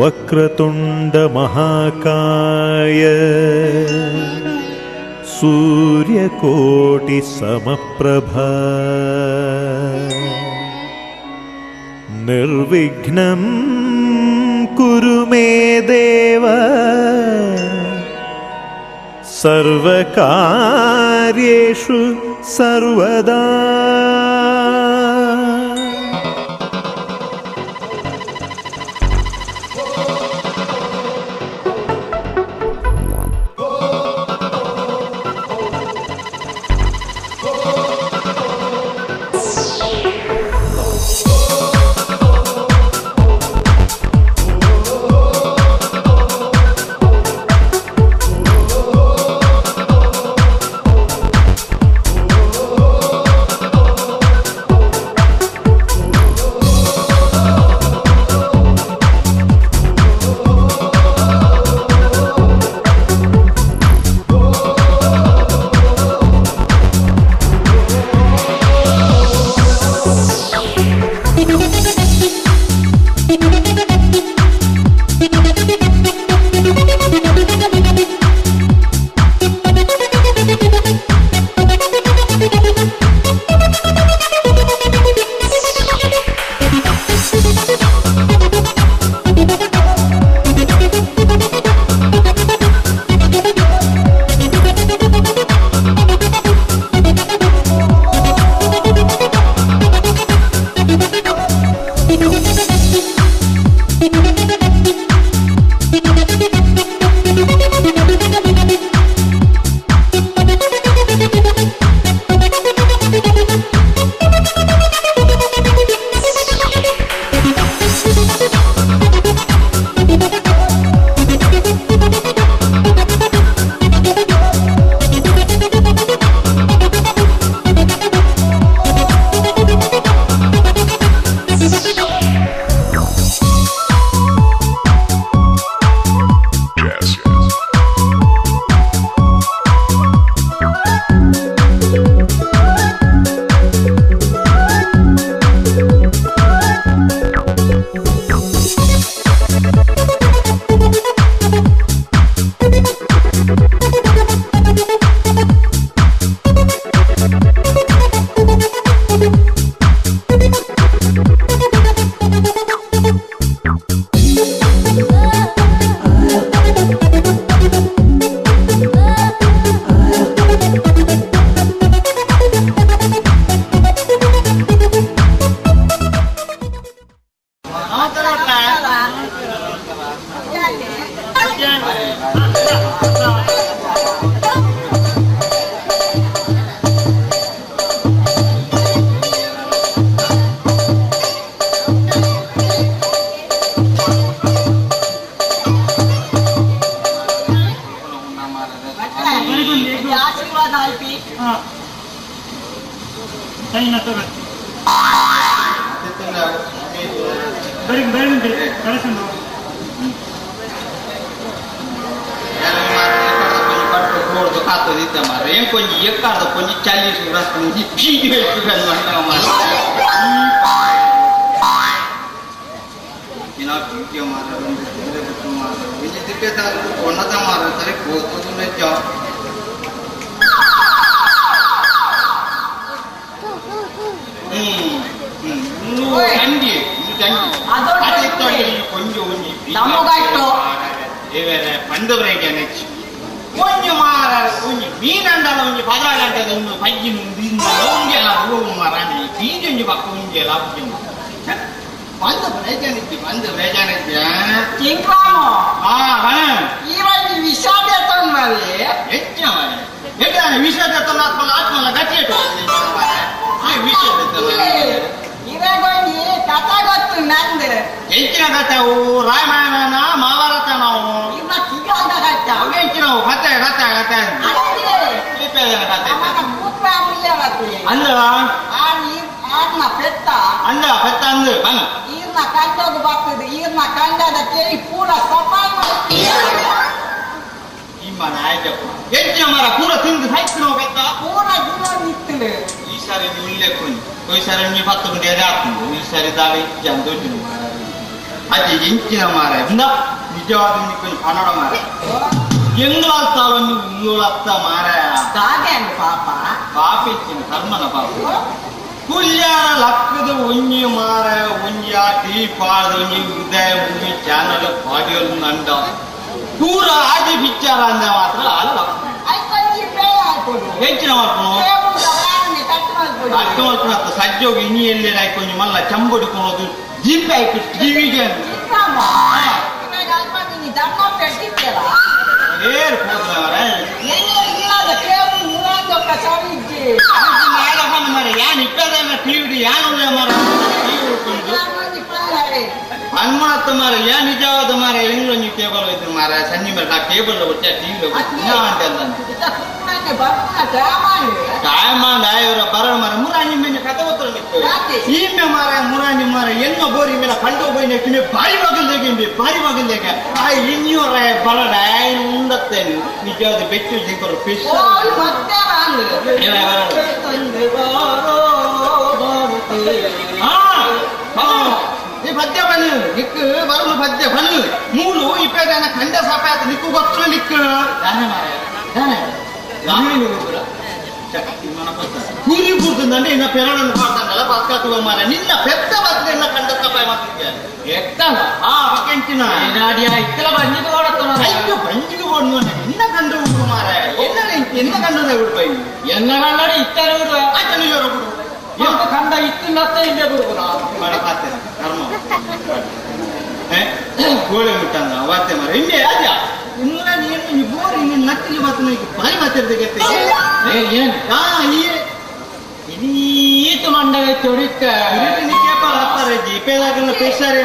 ವಕ್ರತುಂಡ ಮಹಾಕಾಯ ಸೂರ್ಯಕೋಟಿ ಸಮಪ್ರಭಾ ನಿರ್ವಿಘ್ನಂ ಕುರು ಮೇ ದೇವ ಸರ್ವಕಾರ್ಯೇಷು ಸರ್ವದಾ. ಅದು ಎಂಚಿನ ಮಾರ ನಿಜವಾದ ಕನ್ನಡ ಮಾರ ಎಂಗ್ಲಾಗ್ತಾವ ಉಳ್ಳಾಗ್ತ ಮಾರ ದಾದೆ ಪಾಪ ಪಾಪ ಇಚ್ಚಿನ ಕರ್ಮನ ಪಾಪ ಕುಲ್ಯಾರ ಲಕ್ಕದ ಒಂಜಿ ಮಾರ ಒಂಜಿ ಆ ಟೀ ಪಾಡ್ದ ಒಂಜಿ ಉದಯ ಒಂಜಿ ಚಾನಲ್ ಪಾಡಿಯೋಲು ನಂಡ ಪೂರ ಆದಿ ಪಿಕ್ಚರ್ ಅಂದ ಮಾತ್ರ ಅಲ್ಲ ಹೆಚ್ಚಿನ ಮಾಡ್ಕೊಂಡು ಅಟ್ಟು ಮಾಡ್ಕೊಂಡು ಅತ್ತ ಸಜ್ಜೋಗಿ ಇನಿ ಎಲ್ಲೇ ಕೊಂಚ ಮಲ್ಲ ಚಂಬಡಿ ಕೊನೋದು ಜಿಂಪೆ ಆಯ್ತು ಟಿವಿಗೆ ಏರ್ ಯಾನ್ ಇಪ್ಪದ ಟಿವಿ ಯಾನ್ ಉಳ್ಳೆ ಮಾರ ಹನುಮನತ್ತ ಮಾರ ಯಾ ನಿಜವಾದ ಮಾರ ಇಂಗ್ಲೊಂಜಿ ಕೇಬಲ್ ಹೋಯ್ತು ಮಾರ ಸಂಜೆ ಮಾರ ಆ ಕೇಬಲ್ ಒಟ್ಟೆ ಟಿವಿ ಟೈಮ್ ಆಯವರ ಬರ ಮಾರ ಮುರಾಣಿ ಮೇಲೆ ಕತೆ ಗೊತ್ತಲ್ಲ ಈಮೆ ಮಾರ ಮುರಾಣಿ ಮಾರ ಎನ್ನ ಬೋರಿ ಮೇಲೆ ಕಂಡು ಹೋಗಿ ನೆಕ್ಕಿಮೆ ಬಾರಿ ಬಾಗಿಲ್ದೇಗೆ ಇಂಬೆ ಬಾರಿ ಬಾಗಿಲ್ದೇಗೆ ಆ ಇನ್ನಿಯವರ ಬರಡ ಆಯ್ನ ಉಂಡತ್ತೇನು ನಿಜವಾದ ಬೆಚ್ಚು ಜಿಂಕರು ಫಿಶ್ ಈ ಪದ್ಯ ಬನ್ನು ನಿಕ್ಕು ಬರಲು ಪದ್ಯ ಬನ್ನು ಮೂಲು ಇಪ್ಪೇದಾನ ಖಂಡ ಸಪಾತ ನಿಕ್ಕು ಗೊತ್ತು ನಿಕ್ಕು ದಾನೆ ಮಾರ ದಾನೆ ಕೂಲಿ ಕೂರ್ತಂದ್ರೆ ಇನ್ನ ಪೆರಡನ್ನು ಪಾಡ್ತಾನಲ್ಲ ಬಸ್ಕಾತುವ ಮಾರ ನಿನ್ನ ಪೆದ್ದ ಬಸ್ಕ ಇನ್ನ ಕಂಡ ಸಪಾಯ ಮಾತಿದ್ಯ ಎತ್ತಲ್ಲ ಆ ಪಕ್ಕೆಂಚಿನ ಇತ್ತಲ ಬಂಜಿಗೆ ಓಡತ್ತನ ಅಯ್ಯೋ ಬಂಜಿಗೆ ಓಡ್ನು ನಿನ್ನ ಕಂಡು ಉಂಟು ಮಾರ ಎನ್ನ ಎನ್ನ ಕಂಡು ಉಡುಪೈ ಎನ್ನ ಕನ್ನಡ ಇತ್ತಲ ಬಿಡುವ ಆತನು ಜೋರ ಬಿಡು ಎಂತ ಕಂಡ ಇತ್ತು ನತ್ತ ಇಲ್ಲೇ ಬಿಡುವ ಮಾಡ ಪಾತೆ ಕರ್ಮ ಗೋಳೆ ಮುಟ್ಟಂದ ವಾತೆ ಮಾರ ಇಂಡೆ ಅದ್ಯಾ ಇನ್ನು ನೀನು ನೀ ಬೋರ್ ಇನ್ನು ನತ್ತಿಲಿ ಮಾತನ ಬಾಯಿ ಮಾತಾಡ್ದೆ ಏನ್ ಆ ಈ ಈತ ಮಂಡಲ ತೊಡಿತ ನೀ ಕೇಪಲ್ ಹತ್ತಾರೆ ಜಿ ಪೇದಾಗಲ್ಲ ಪೇಶಾರೆ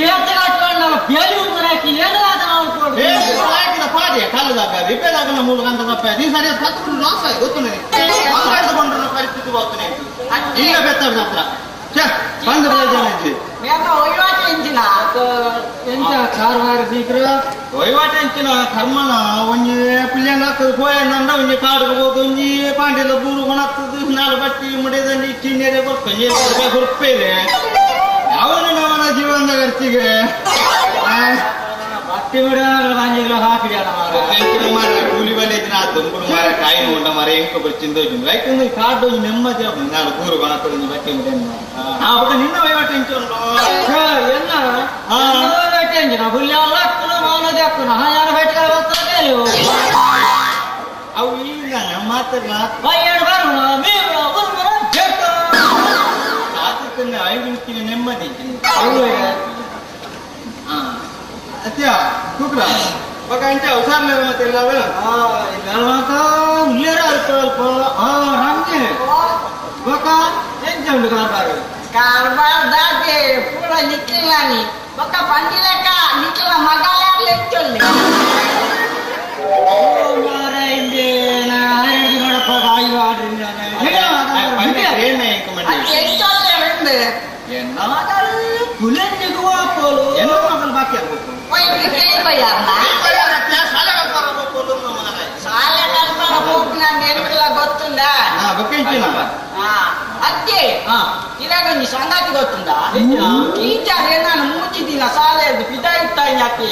ಏತ ಕಟ್ಕೊಂಡ ಬೇಲಿ ಉಗುರಾಕಿ ಏನು ಆದ ಪಾಡಿ ಕಾಲದಾಗ ರಿಪೇದಾಗಲ್ಲ ಮೂರು ಗಂಟೆ ತಪ್ಪ ನೀ ಸರಿಯಾದ ಸತ್ತು ಲಾಸ್ ಆಗಿ ಗೊತ್ತು ನನಗೆ ಮಾತಾಡಿಕೊಂಡ್ರೆ ಪರಿಸ್ಥಿತಿ ಬರ್ತದೆ ಈಗ ಬೆತ್ತದ ಹತ್ರ ಛೇ ಬಂದು ಪ್ರಯೋಜನ ಇಜ್ಜಿ ಎಂತ ಕಾರ್ವಾರ ಶೀಘ್ರ ವಹಿವಾಟ ಎಂಚಿನ ಕರ್ಮನ ಒಂಜಿ ಪಿಲ್ಯಂಗ್ ಹಾಕದು ಪೋಯಂದ ಒಂಜಿ ಕಾಡುಗೆ ಹೋದು ಒಂಜಿ ಪಾಂಡೆದ ಬೂರು ಕೊಣತ್ತದು ನಾಲ್ ಬಟ್ಟಿ ಮುಡಿದಂಡಿ ಚಿನ್ನೆರೆ ಬರ್ಕೊಂಜಿ ರೂಪಾಯಿ ಹುರ್ಪೇಲೆ ಅವನು ನಮ್ಮನ ಜೀವನದ ಖರ್ಚಿಗೆ ಬಟ್ಟಿ ಬಿಡ ಬಾಂಜಿಗ್ಲ ಹಾಕಿದ್ಯಾನ ಮಾರ ಕೂಲಿ ಬಲೆ ಇದ್ನ ದುಂಬುಡು ಮಾರ ಕಾಯಿನ ಉಂಡ ಮಾರ ಎಂಕ ಬರ್ಚಿಂದ ಲೈಕ್ ಕಾಡು ಒಂಜಿ ನೆಮ್ಮದಿ ನಾಲ್ ಬೂರು ಕೊಣತ್ತದು ಒಂಜಿ ಬಟ್ಟಿ ಮುಡಿ ಆ ಬೊಕ ನಿನ್ನ ವಹಿವಾಟ ಎಂಚ ಉಂಡು ಎನ್ನ ಎಂಜಿನ ಹುಲ್ಯಾಲ ಹಾಕುನ ಮಾನದ ಹಾಕುನ ಯಾರು ಬೈಟ್ಗಳ ಬರ್ತಾರೆ ಅವು ಈಗ ನಮ್ಮ ಮಾತಲ್ಲ ಬೈಯಡ್ ಬರುಣ ಮೀರುಣ ಉರ್ಮುರ ಜೆಟ್ಟು ಆತಕ್ಕನ್ನ ಐದು ನೆಮ್ಮದಿ ಅತ್ಯ ಕುಕ್ರ ಬೊಕ ಅಂಚ ಹುಷಾರ್ಲೇರ ಮತ್ತೆ ಎಲ್ಲವೇ ಉಲ್ಲೇರ ಅಲ್ಪ ಅಲ್ಪ ಆ ರಂಗೆ ಬೊಕ ಎಂಚ ಉಂಡು ಕಾರ್ಬಾರು ಕಾರ್ಬಾರ್ ದಾದೆ ಪೂರ ನಿಕ್ಕಿಲ್ಲಾನಿ ಬೊಕ್ಕ ಪಂಡಿಲೆಕ್ಕ ನಿಕ್ಕಿಲ್ಲ ಮಗಾಲ ಎಂಚೊಲ್ಲೆ ಅದು ಎಂಚೊಲ್ಲೆ ರೆಂದು ಎನ್ನ ಮಗಲ್ ಬಾಕಿ ಆಗ್ಬೇಕು ಹೋಯ್ತು ಕೇಳ್ಬಯ್ಯಾರ್ನ ಸಾಲ ಕಲ್ಪನ ಹೋಗ್ ನಾನು ಎಂಕಲ ಗೊತ್ತುಂದ ಅತ್ತೆ ಇವಾಗ ಒಂಜಿ ಸಂಗತಿ ಗೊತ್ತುಂದ ಟೀಚರ್ ನಾನು ಮೂಜಿ ದಿನ ಸಾಲ ಪಿದ ಇತ್ತ ಯಾಕೆ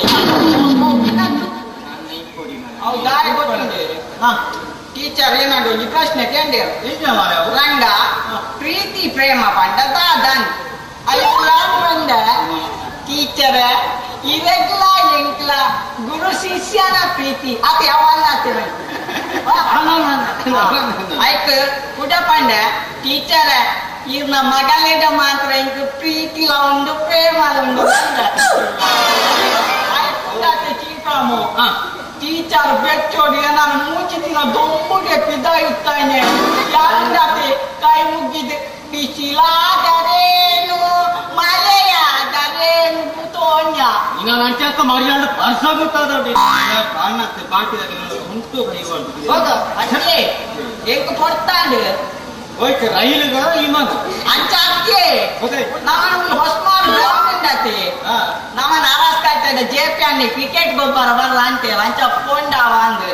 ಅವು ದಾರಿ ಗೊತ್ತುಂಡೆ ಟೀಚರ್ ಏನಾದ್ರು ಒಂಜಿ ಪ್ರಶ್ನೆ ಕೇಂದ್ರ ರಂಗ ಪ್ರೀತಿ ಪ್ರೇಮ ಪಂಡ ದಾದನ್ ಐಕ್ಲಾನ್ ಬಂದ ಟೀಚರ್ ಇದಕ್ಲ ಎಂಕ್ಲ ಗುರು ಶಿಷ್ಯನ ಪ್ರೀತಿ ಅದು ಯಾವಲ್ಲ ಆಯ್ತು ಕುಡ ಪಂಡ ಟೀಚರ್ ಇರ್ನ ಮಗಲಿಡ ಮಾತ್ರ ಇಂಕ್ ಪ್ರೀತಿಲ ಉಂಡು ಪ್ರೇಮ ಉಂಡು ಚೀಪಾಮು ಟೀಚರ್ ಬೆಚ್ಚೋಡಿ ನಾನು ಮೂಚಿ ದಿನ ದೊಂಬುಗೆ ಪಿದ ಇತ್ತಾನೆ ಯಾರಿಂದಾತೆ ಕೈ ಮುಗ್ಗಿದೆ ಬಿಸಿಲಾದರೇನು ಮಳೆಯಾದರೇನು ತೋಣ್ಯ ಅಂಚಕ್ಕ ಮರ್ಯಾದ ಪರ್ಸ ಗೊತ್ತಾದ ಉಂಟು ಅಷ್ಟೇ ಎಂಕ್ ಪೊರ್ತಾಂಡು ಹೋಯ್ತು ರೈಲುಗ ಇಮಾನ ಅಂಚ ಅಕ್ಕೆ ನಾನು ಹೊಸ್ಮಾನ್ ಗ್ರೌಂಡ್ ನಮ್ಮನ್ನ ಅರಸ್ ಕಾಯ್ತಾ ಜೆ ಪಿ ಅಣ್ಣಿ ಕ್ರಿಕೆಟ್ ಗೊಬ್ಬರ ಬರಲ್ಲ ಅಂತೇಳಿ ಅಂಚ ಪೋಂಡಾವ ಅಂದ್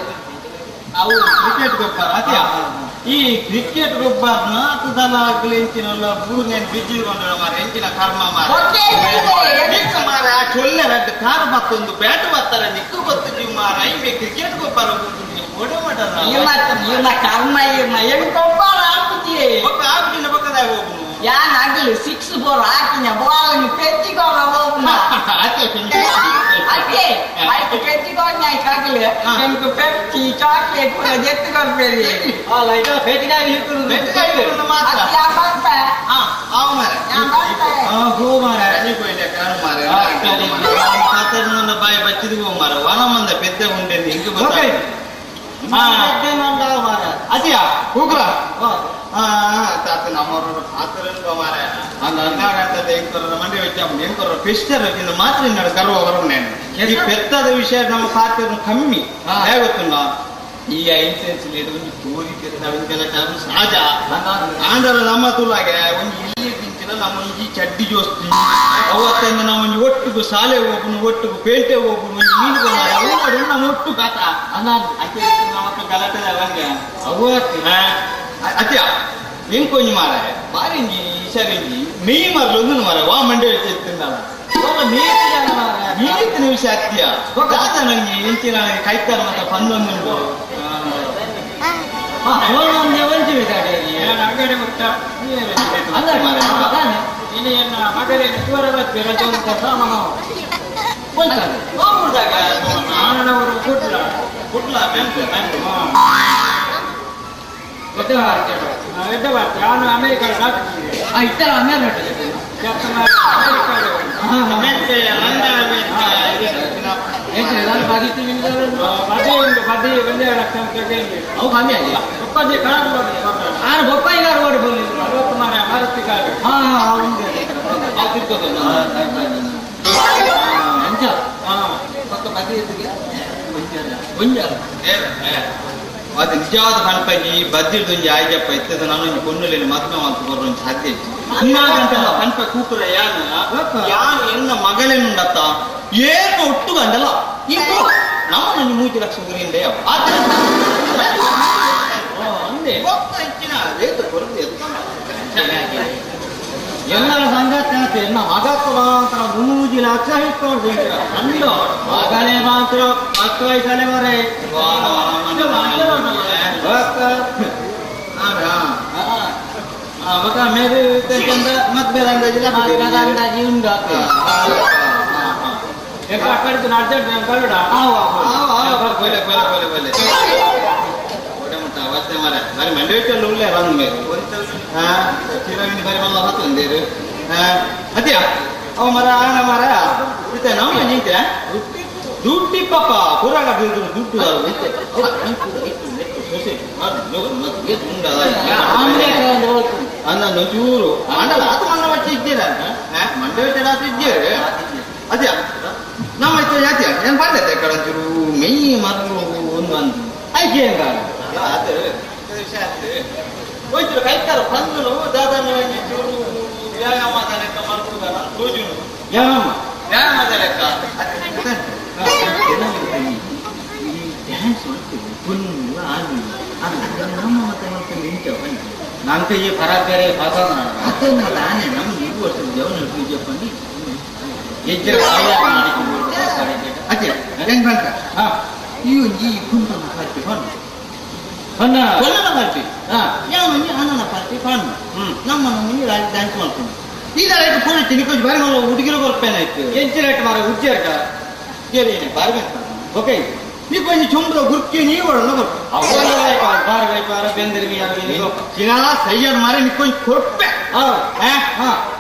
ಅವು ಕ್ರಿಕೆಟ್ ಗೊಬ್ಬರ ಅತಿಯಾ ಈ ಕ್ರಿಕೆಟ್ ಗೊಬ್ಬರನ ಅತದಲ ಆಗಲಿ ಎಂಚಿನಲ್ಲ ಬೂರ್ನೇನು ಬಿಜ್ಜಿ ಕೊಂಡ ಮಾರ ಎಂಚಿನ ಕರ್ಮ ಮಾರ ನಿಕ್ಕ ಮಾರ ಆ ಚೊಲ್ಲೆ ರಡ್ಡು ಕಾರು ಬತ್ತೊಂದು ಬ್ಯಾಟ್ ಬತ್ತಾರೆ ನಿಕ್ಕು ಗೊತ್ತು ಮಾರ ಇಂಬೆ ಕ್ರಿಕೆಟ್ ಗೊಬ್ಬರ ಓಡ ಮಾಡಲ್ಲ ಇವ್ನ ಕರ್ಮ ಇವ್ನ ಏನು ಗೊಬ್ಬರ ಹಾಕುತ್ತೀ ಬೊಕ್ಕ ಆಗುದಿನ ಬೊಕ್ಕದಾಗ ಹೋಗುನು ಯಾನ್ ಅಗಲು 6 4 ಹಾಕಿನ ಬಾಲ್ ಪೆಚ್ಚಿಕೋರ ಹೋಗುನ ಅತ್ತೆ ಆಯ್ತು ಪೆಚ್ಚಿಕೋಣ ಆಯ್ತು ಅಗಲು ನಿಮ್ಗೆ ಪೆಪ್ಸಿ ಚಾಕ್ಲೇಟ್ ಪೂರ ಜೆತ್ತು ಕೊಡ್ಬೇಡಿ ಅಲ್ಲ ಇದು ಪೆಟ್ಟಿಗಾಗಿ ಹಿಡ್ಕೊಂಡು ಅತ್ತೆ ಆ ಬರ್ತ ಆವು ಮಾರ ಹೋ ಮಾರ ಬಾಯಿ ಬಚ್ಚಿದ ಮಾರ ವನ ಮಂದ ಪೆದ್ದ ಉಂಡೆ ಹಿಂಗೆ ಅತಿಯಾ ಕೂಗ್ರ ತಾತ ನಮ್ಮವರು ಪಾತ್ರ ಮಾರ ಅಂದ ಎಂಕೊರ ಮಂಡಿ വെച്ച ಎಂಕೊರ ಫೆಸ್ಟರ್ ಮಾತ್ರ ಗರ್ವ ಬರವು ನಾನು ಈ ಪೆತ್ತದ ವಿಷಯ ನಮ್ಮ ಪಾತ್ರ ಕಮ್ಮಿ ಹೇಗೆ ಗೊತ್ತುಂಡ ಈ ಇನ್ಸೆನ್ಸ್ ಒಂದು ತೋರಿ ಪೆತ್ತ ಸಹಜ ಆಂಧ್ರ ನಮ್ಮ ತುಲಾಗೆ ಒಂದು ಇಲ್ಲಿ ತಿಂಚಿನ ನಮ್ಮ ಒಂಜಿ ಚಡ್ಡಿ ಜೋಸ್ತಿ ಅವತ್ತಿಂದ ನಾವು ಒಂಜಿ ಒಟ್ಟುಗು ಶಾಲೆ ಹೋಗುನು ಒಟ್ಟುಗು ಪೇಂಟೆ ಹೋಗುನು ಒಂಜಿ ಮೀನು ಅವು ನಮ್ಮ ಒಟ್ಟು ಕಾತ ಅತ್ತೆ ನಮ್ಮ ಗಲಾಟೆ ಅವಂಗೆ ಅವು ಅತ್ಯ ಎಂಕೊಂಜಿ ಮಾರ ಬಾರಿಂಜಿ ಸರಿಂಜಿ ಮೇಯ್ ಮರಲೊಂದು ಮಾರ ವಾ ಮಂಡೆ ತಿಂದಾಳ ಮೀನಿತ್ತಿನ ವಿಷಯ ಅತ್ಯ ದಾದ ನಂಗೆ ಎಂಚಿನ ಕೈತಾರ ಮತ್ತೆ ಪಂದೊಂದುಂಡು ಕುಡ್ಲ ಅದು ನಿಜವಾದ ಪನ್ಪಂಜಿ ಬದ್ದಿಡ್ದೊಂಜಿ ಆಯ್ಜಪ್ಪ ಇತ್ತದ ನಾನು ಕೊನ್ನುಲೇನು ಮದ್ಮೆ ಅಂತ ಬರೋ ಸಾಧ್ಯ ಇತ್ತು ಪನ್ಪ ಕೂಕುರ ಯಾನು ಯಾನು ಎನ್ನ ಮಗಳೇನುಂಡತ್ತ ಏನು ಒಟ್ಟು ಗಂಡಲ್ಲ ಇಬ್ಬರು ನಮ್ಮ ನನ್ನ 3 ಲಕ್ಷ ಗುರಿಯಿಂದ ಎಲ್ಲರ ಸಂಗತಿ ಎನ್ನ ಮಗಕ್ಕೆ ಮಾತ್ರ 3 ಲಕ್ಷ ಇಟ್ಕೊಂಡು ಅಂದು ಮಗನೇ ಮಾತ್ರ 10 ವಯಸ್ಸಲ್ಲೇ ಮರೆ ಮೇರೆ ಮತ್ತೆ ಬೇರೆ ಅಂದಾಜಿ ಉಂಟು ಅತ್ಯ ಅವ ಮರ ಆನ ಮರ ಇತ್ತೆ ನಮ್ಮ ನಿಂತೆ ದುಡ್ಡಿ ಪಾಪ ಪುರಾಣ ದುಡ್ಡು ಅನ್ನ ಚೂರು ಮಂಡಲ ಆತ ಮಣ್ಣ ಬಚ್ಚ ಇದ್ದೀರ ಮಂಡೆ ಬಚ್ಚ ರಾತ್ರಿ ಇದ್ದೀರಿ ಅದೇ ನಮ್ಮ ಜಾತಿ ಏನು ಬಂದೈತೆ ಕಡೆ ಒಂಚೂರು ಮೆಯ್ಯಿ ಮರಳು ಒಂದು ಅಂದು ಆಯ್ಕೆ ಅದು ವಿಷಯ ಆಯ್ತು ಹೋಯ್ತು ಕೈತಾರ ಬಂದನು ದಾದಾನ ಚೂರು ವ್ಯಾಯಾಮ ಲೆಕ್ಕ ಮಾಡ್ಕೊಡುದಲ್ಲ ತೋಜುನು ವ್ಯಾಯಾಮ ವ್ಯಾಯಾಮದ ಲೆಕ್ಕ ಡ್ಯಾನ್ಸ್ ಪುಲ್ಲು ಆಗಿ ನಮ್ಮ ಮತ್ತೆ ನಂಗೆ ಈ ಫರಾಕ್ ಬೇರೆ ಅದನ್ನ ತಾನೇ ನಮ್ಗೆ ಈ ವರ್ಷದ ಜವನ ಪೂಜೆ ಹೆಜ್ಜೆ ಅದೇ ಹೆಂಗ್ ಬಂತ ಈ ಒಂಜಿ ಕುಂಟನ ಪಾರ್ಟಿ ಫನ್ ಕೊಲ್ಲನ ಪಾರ್ಟಿ ಯಾವ ಒಂಜಿ ಅಣ್ಣನ ಪಾರ್ಟಿ ಫನ್ ನಮ್ಮ ಒಂಜಿ ಡ್ಯಾನ್ಸ್ ಮಾಡ್ಕೊಂಡು ಈಗ ರೈಟ್ ಫೋನ್ ತಿನ್ಕೊಂಡು ಬಾರಿ ಹುಡುಗಿರೋ ಬರ್ಪೇನೆ ಆಯ್ತು ಹೆಜ್ಜೆ ರೇಟ್ ಮಾರ ಉಜ್ಜೆ ರೇಟ ಕೇಳಿ ಬಾರಿ ಬಂತ ಓಕೆ ನೀ ಕೊಂಚ ಚೊಂಬದ ಗುರ್ಕೆ ನೀವು ಚಿನಾ ಸಯ್ಯರ್ ಮಾರೆ ನೀ ಕೊಂಚ ಕೊಟ್ಟೆ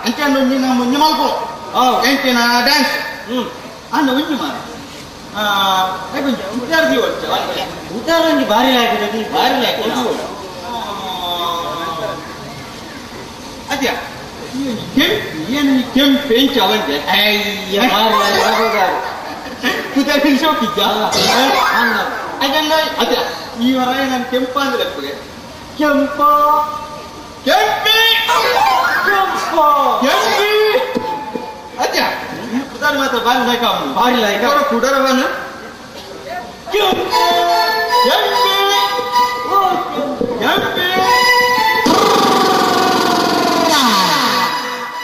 ಅಂಚೆ ಒಂಜಿ ನಮ್ಮ ಒಂಜಿ ಮಲ್ಕೋ ಎಂಚಿನ ಡ್ಯಾನ್ಸ್ ಅಣ್ಣ ಒಂಜಿ ಮಾರ ಉದಾರ ಉದಾರ ಒಂಜಿ ಬಾರಿ ಲಾಯ್ಕ್ ಬಾರಿ ಲಾಯ್ಕ್ ಅದ್ಯಾ ಕೆಂಪು ಏನು ಕೆಂಪು ಎಂಚ ಅವಂತೆ ಕುದಾರಿ ಶೋಕಿದ್ದ ಅದನ್ನ ಅದೇ ಈ ವರ ನಾನು ಕೆಂಪ ಅಂದ್ರೆ ಕೆಂಪ ಕೆಂಪಿ ಕೆಂಪ ಕೆಂಪಿ ಅದ್ಯಾ ಕುದಾರಿ ಮಾತ್ರ ಬಾರಿ ಲಾಯ್ಕ ಬಾರಿ ಲಾಯ್ಕ ಕುಡರವನು ಕೆಂಪು ಕೆಂಪಿ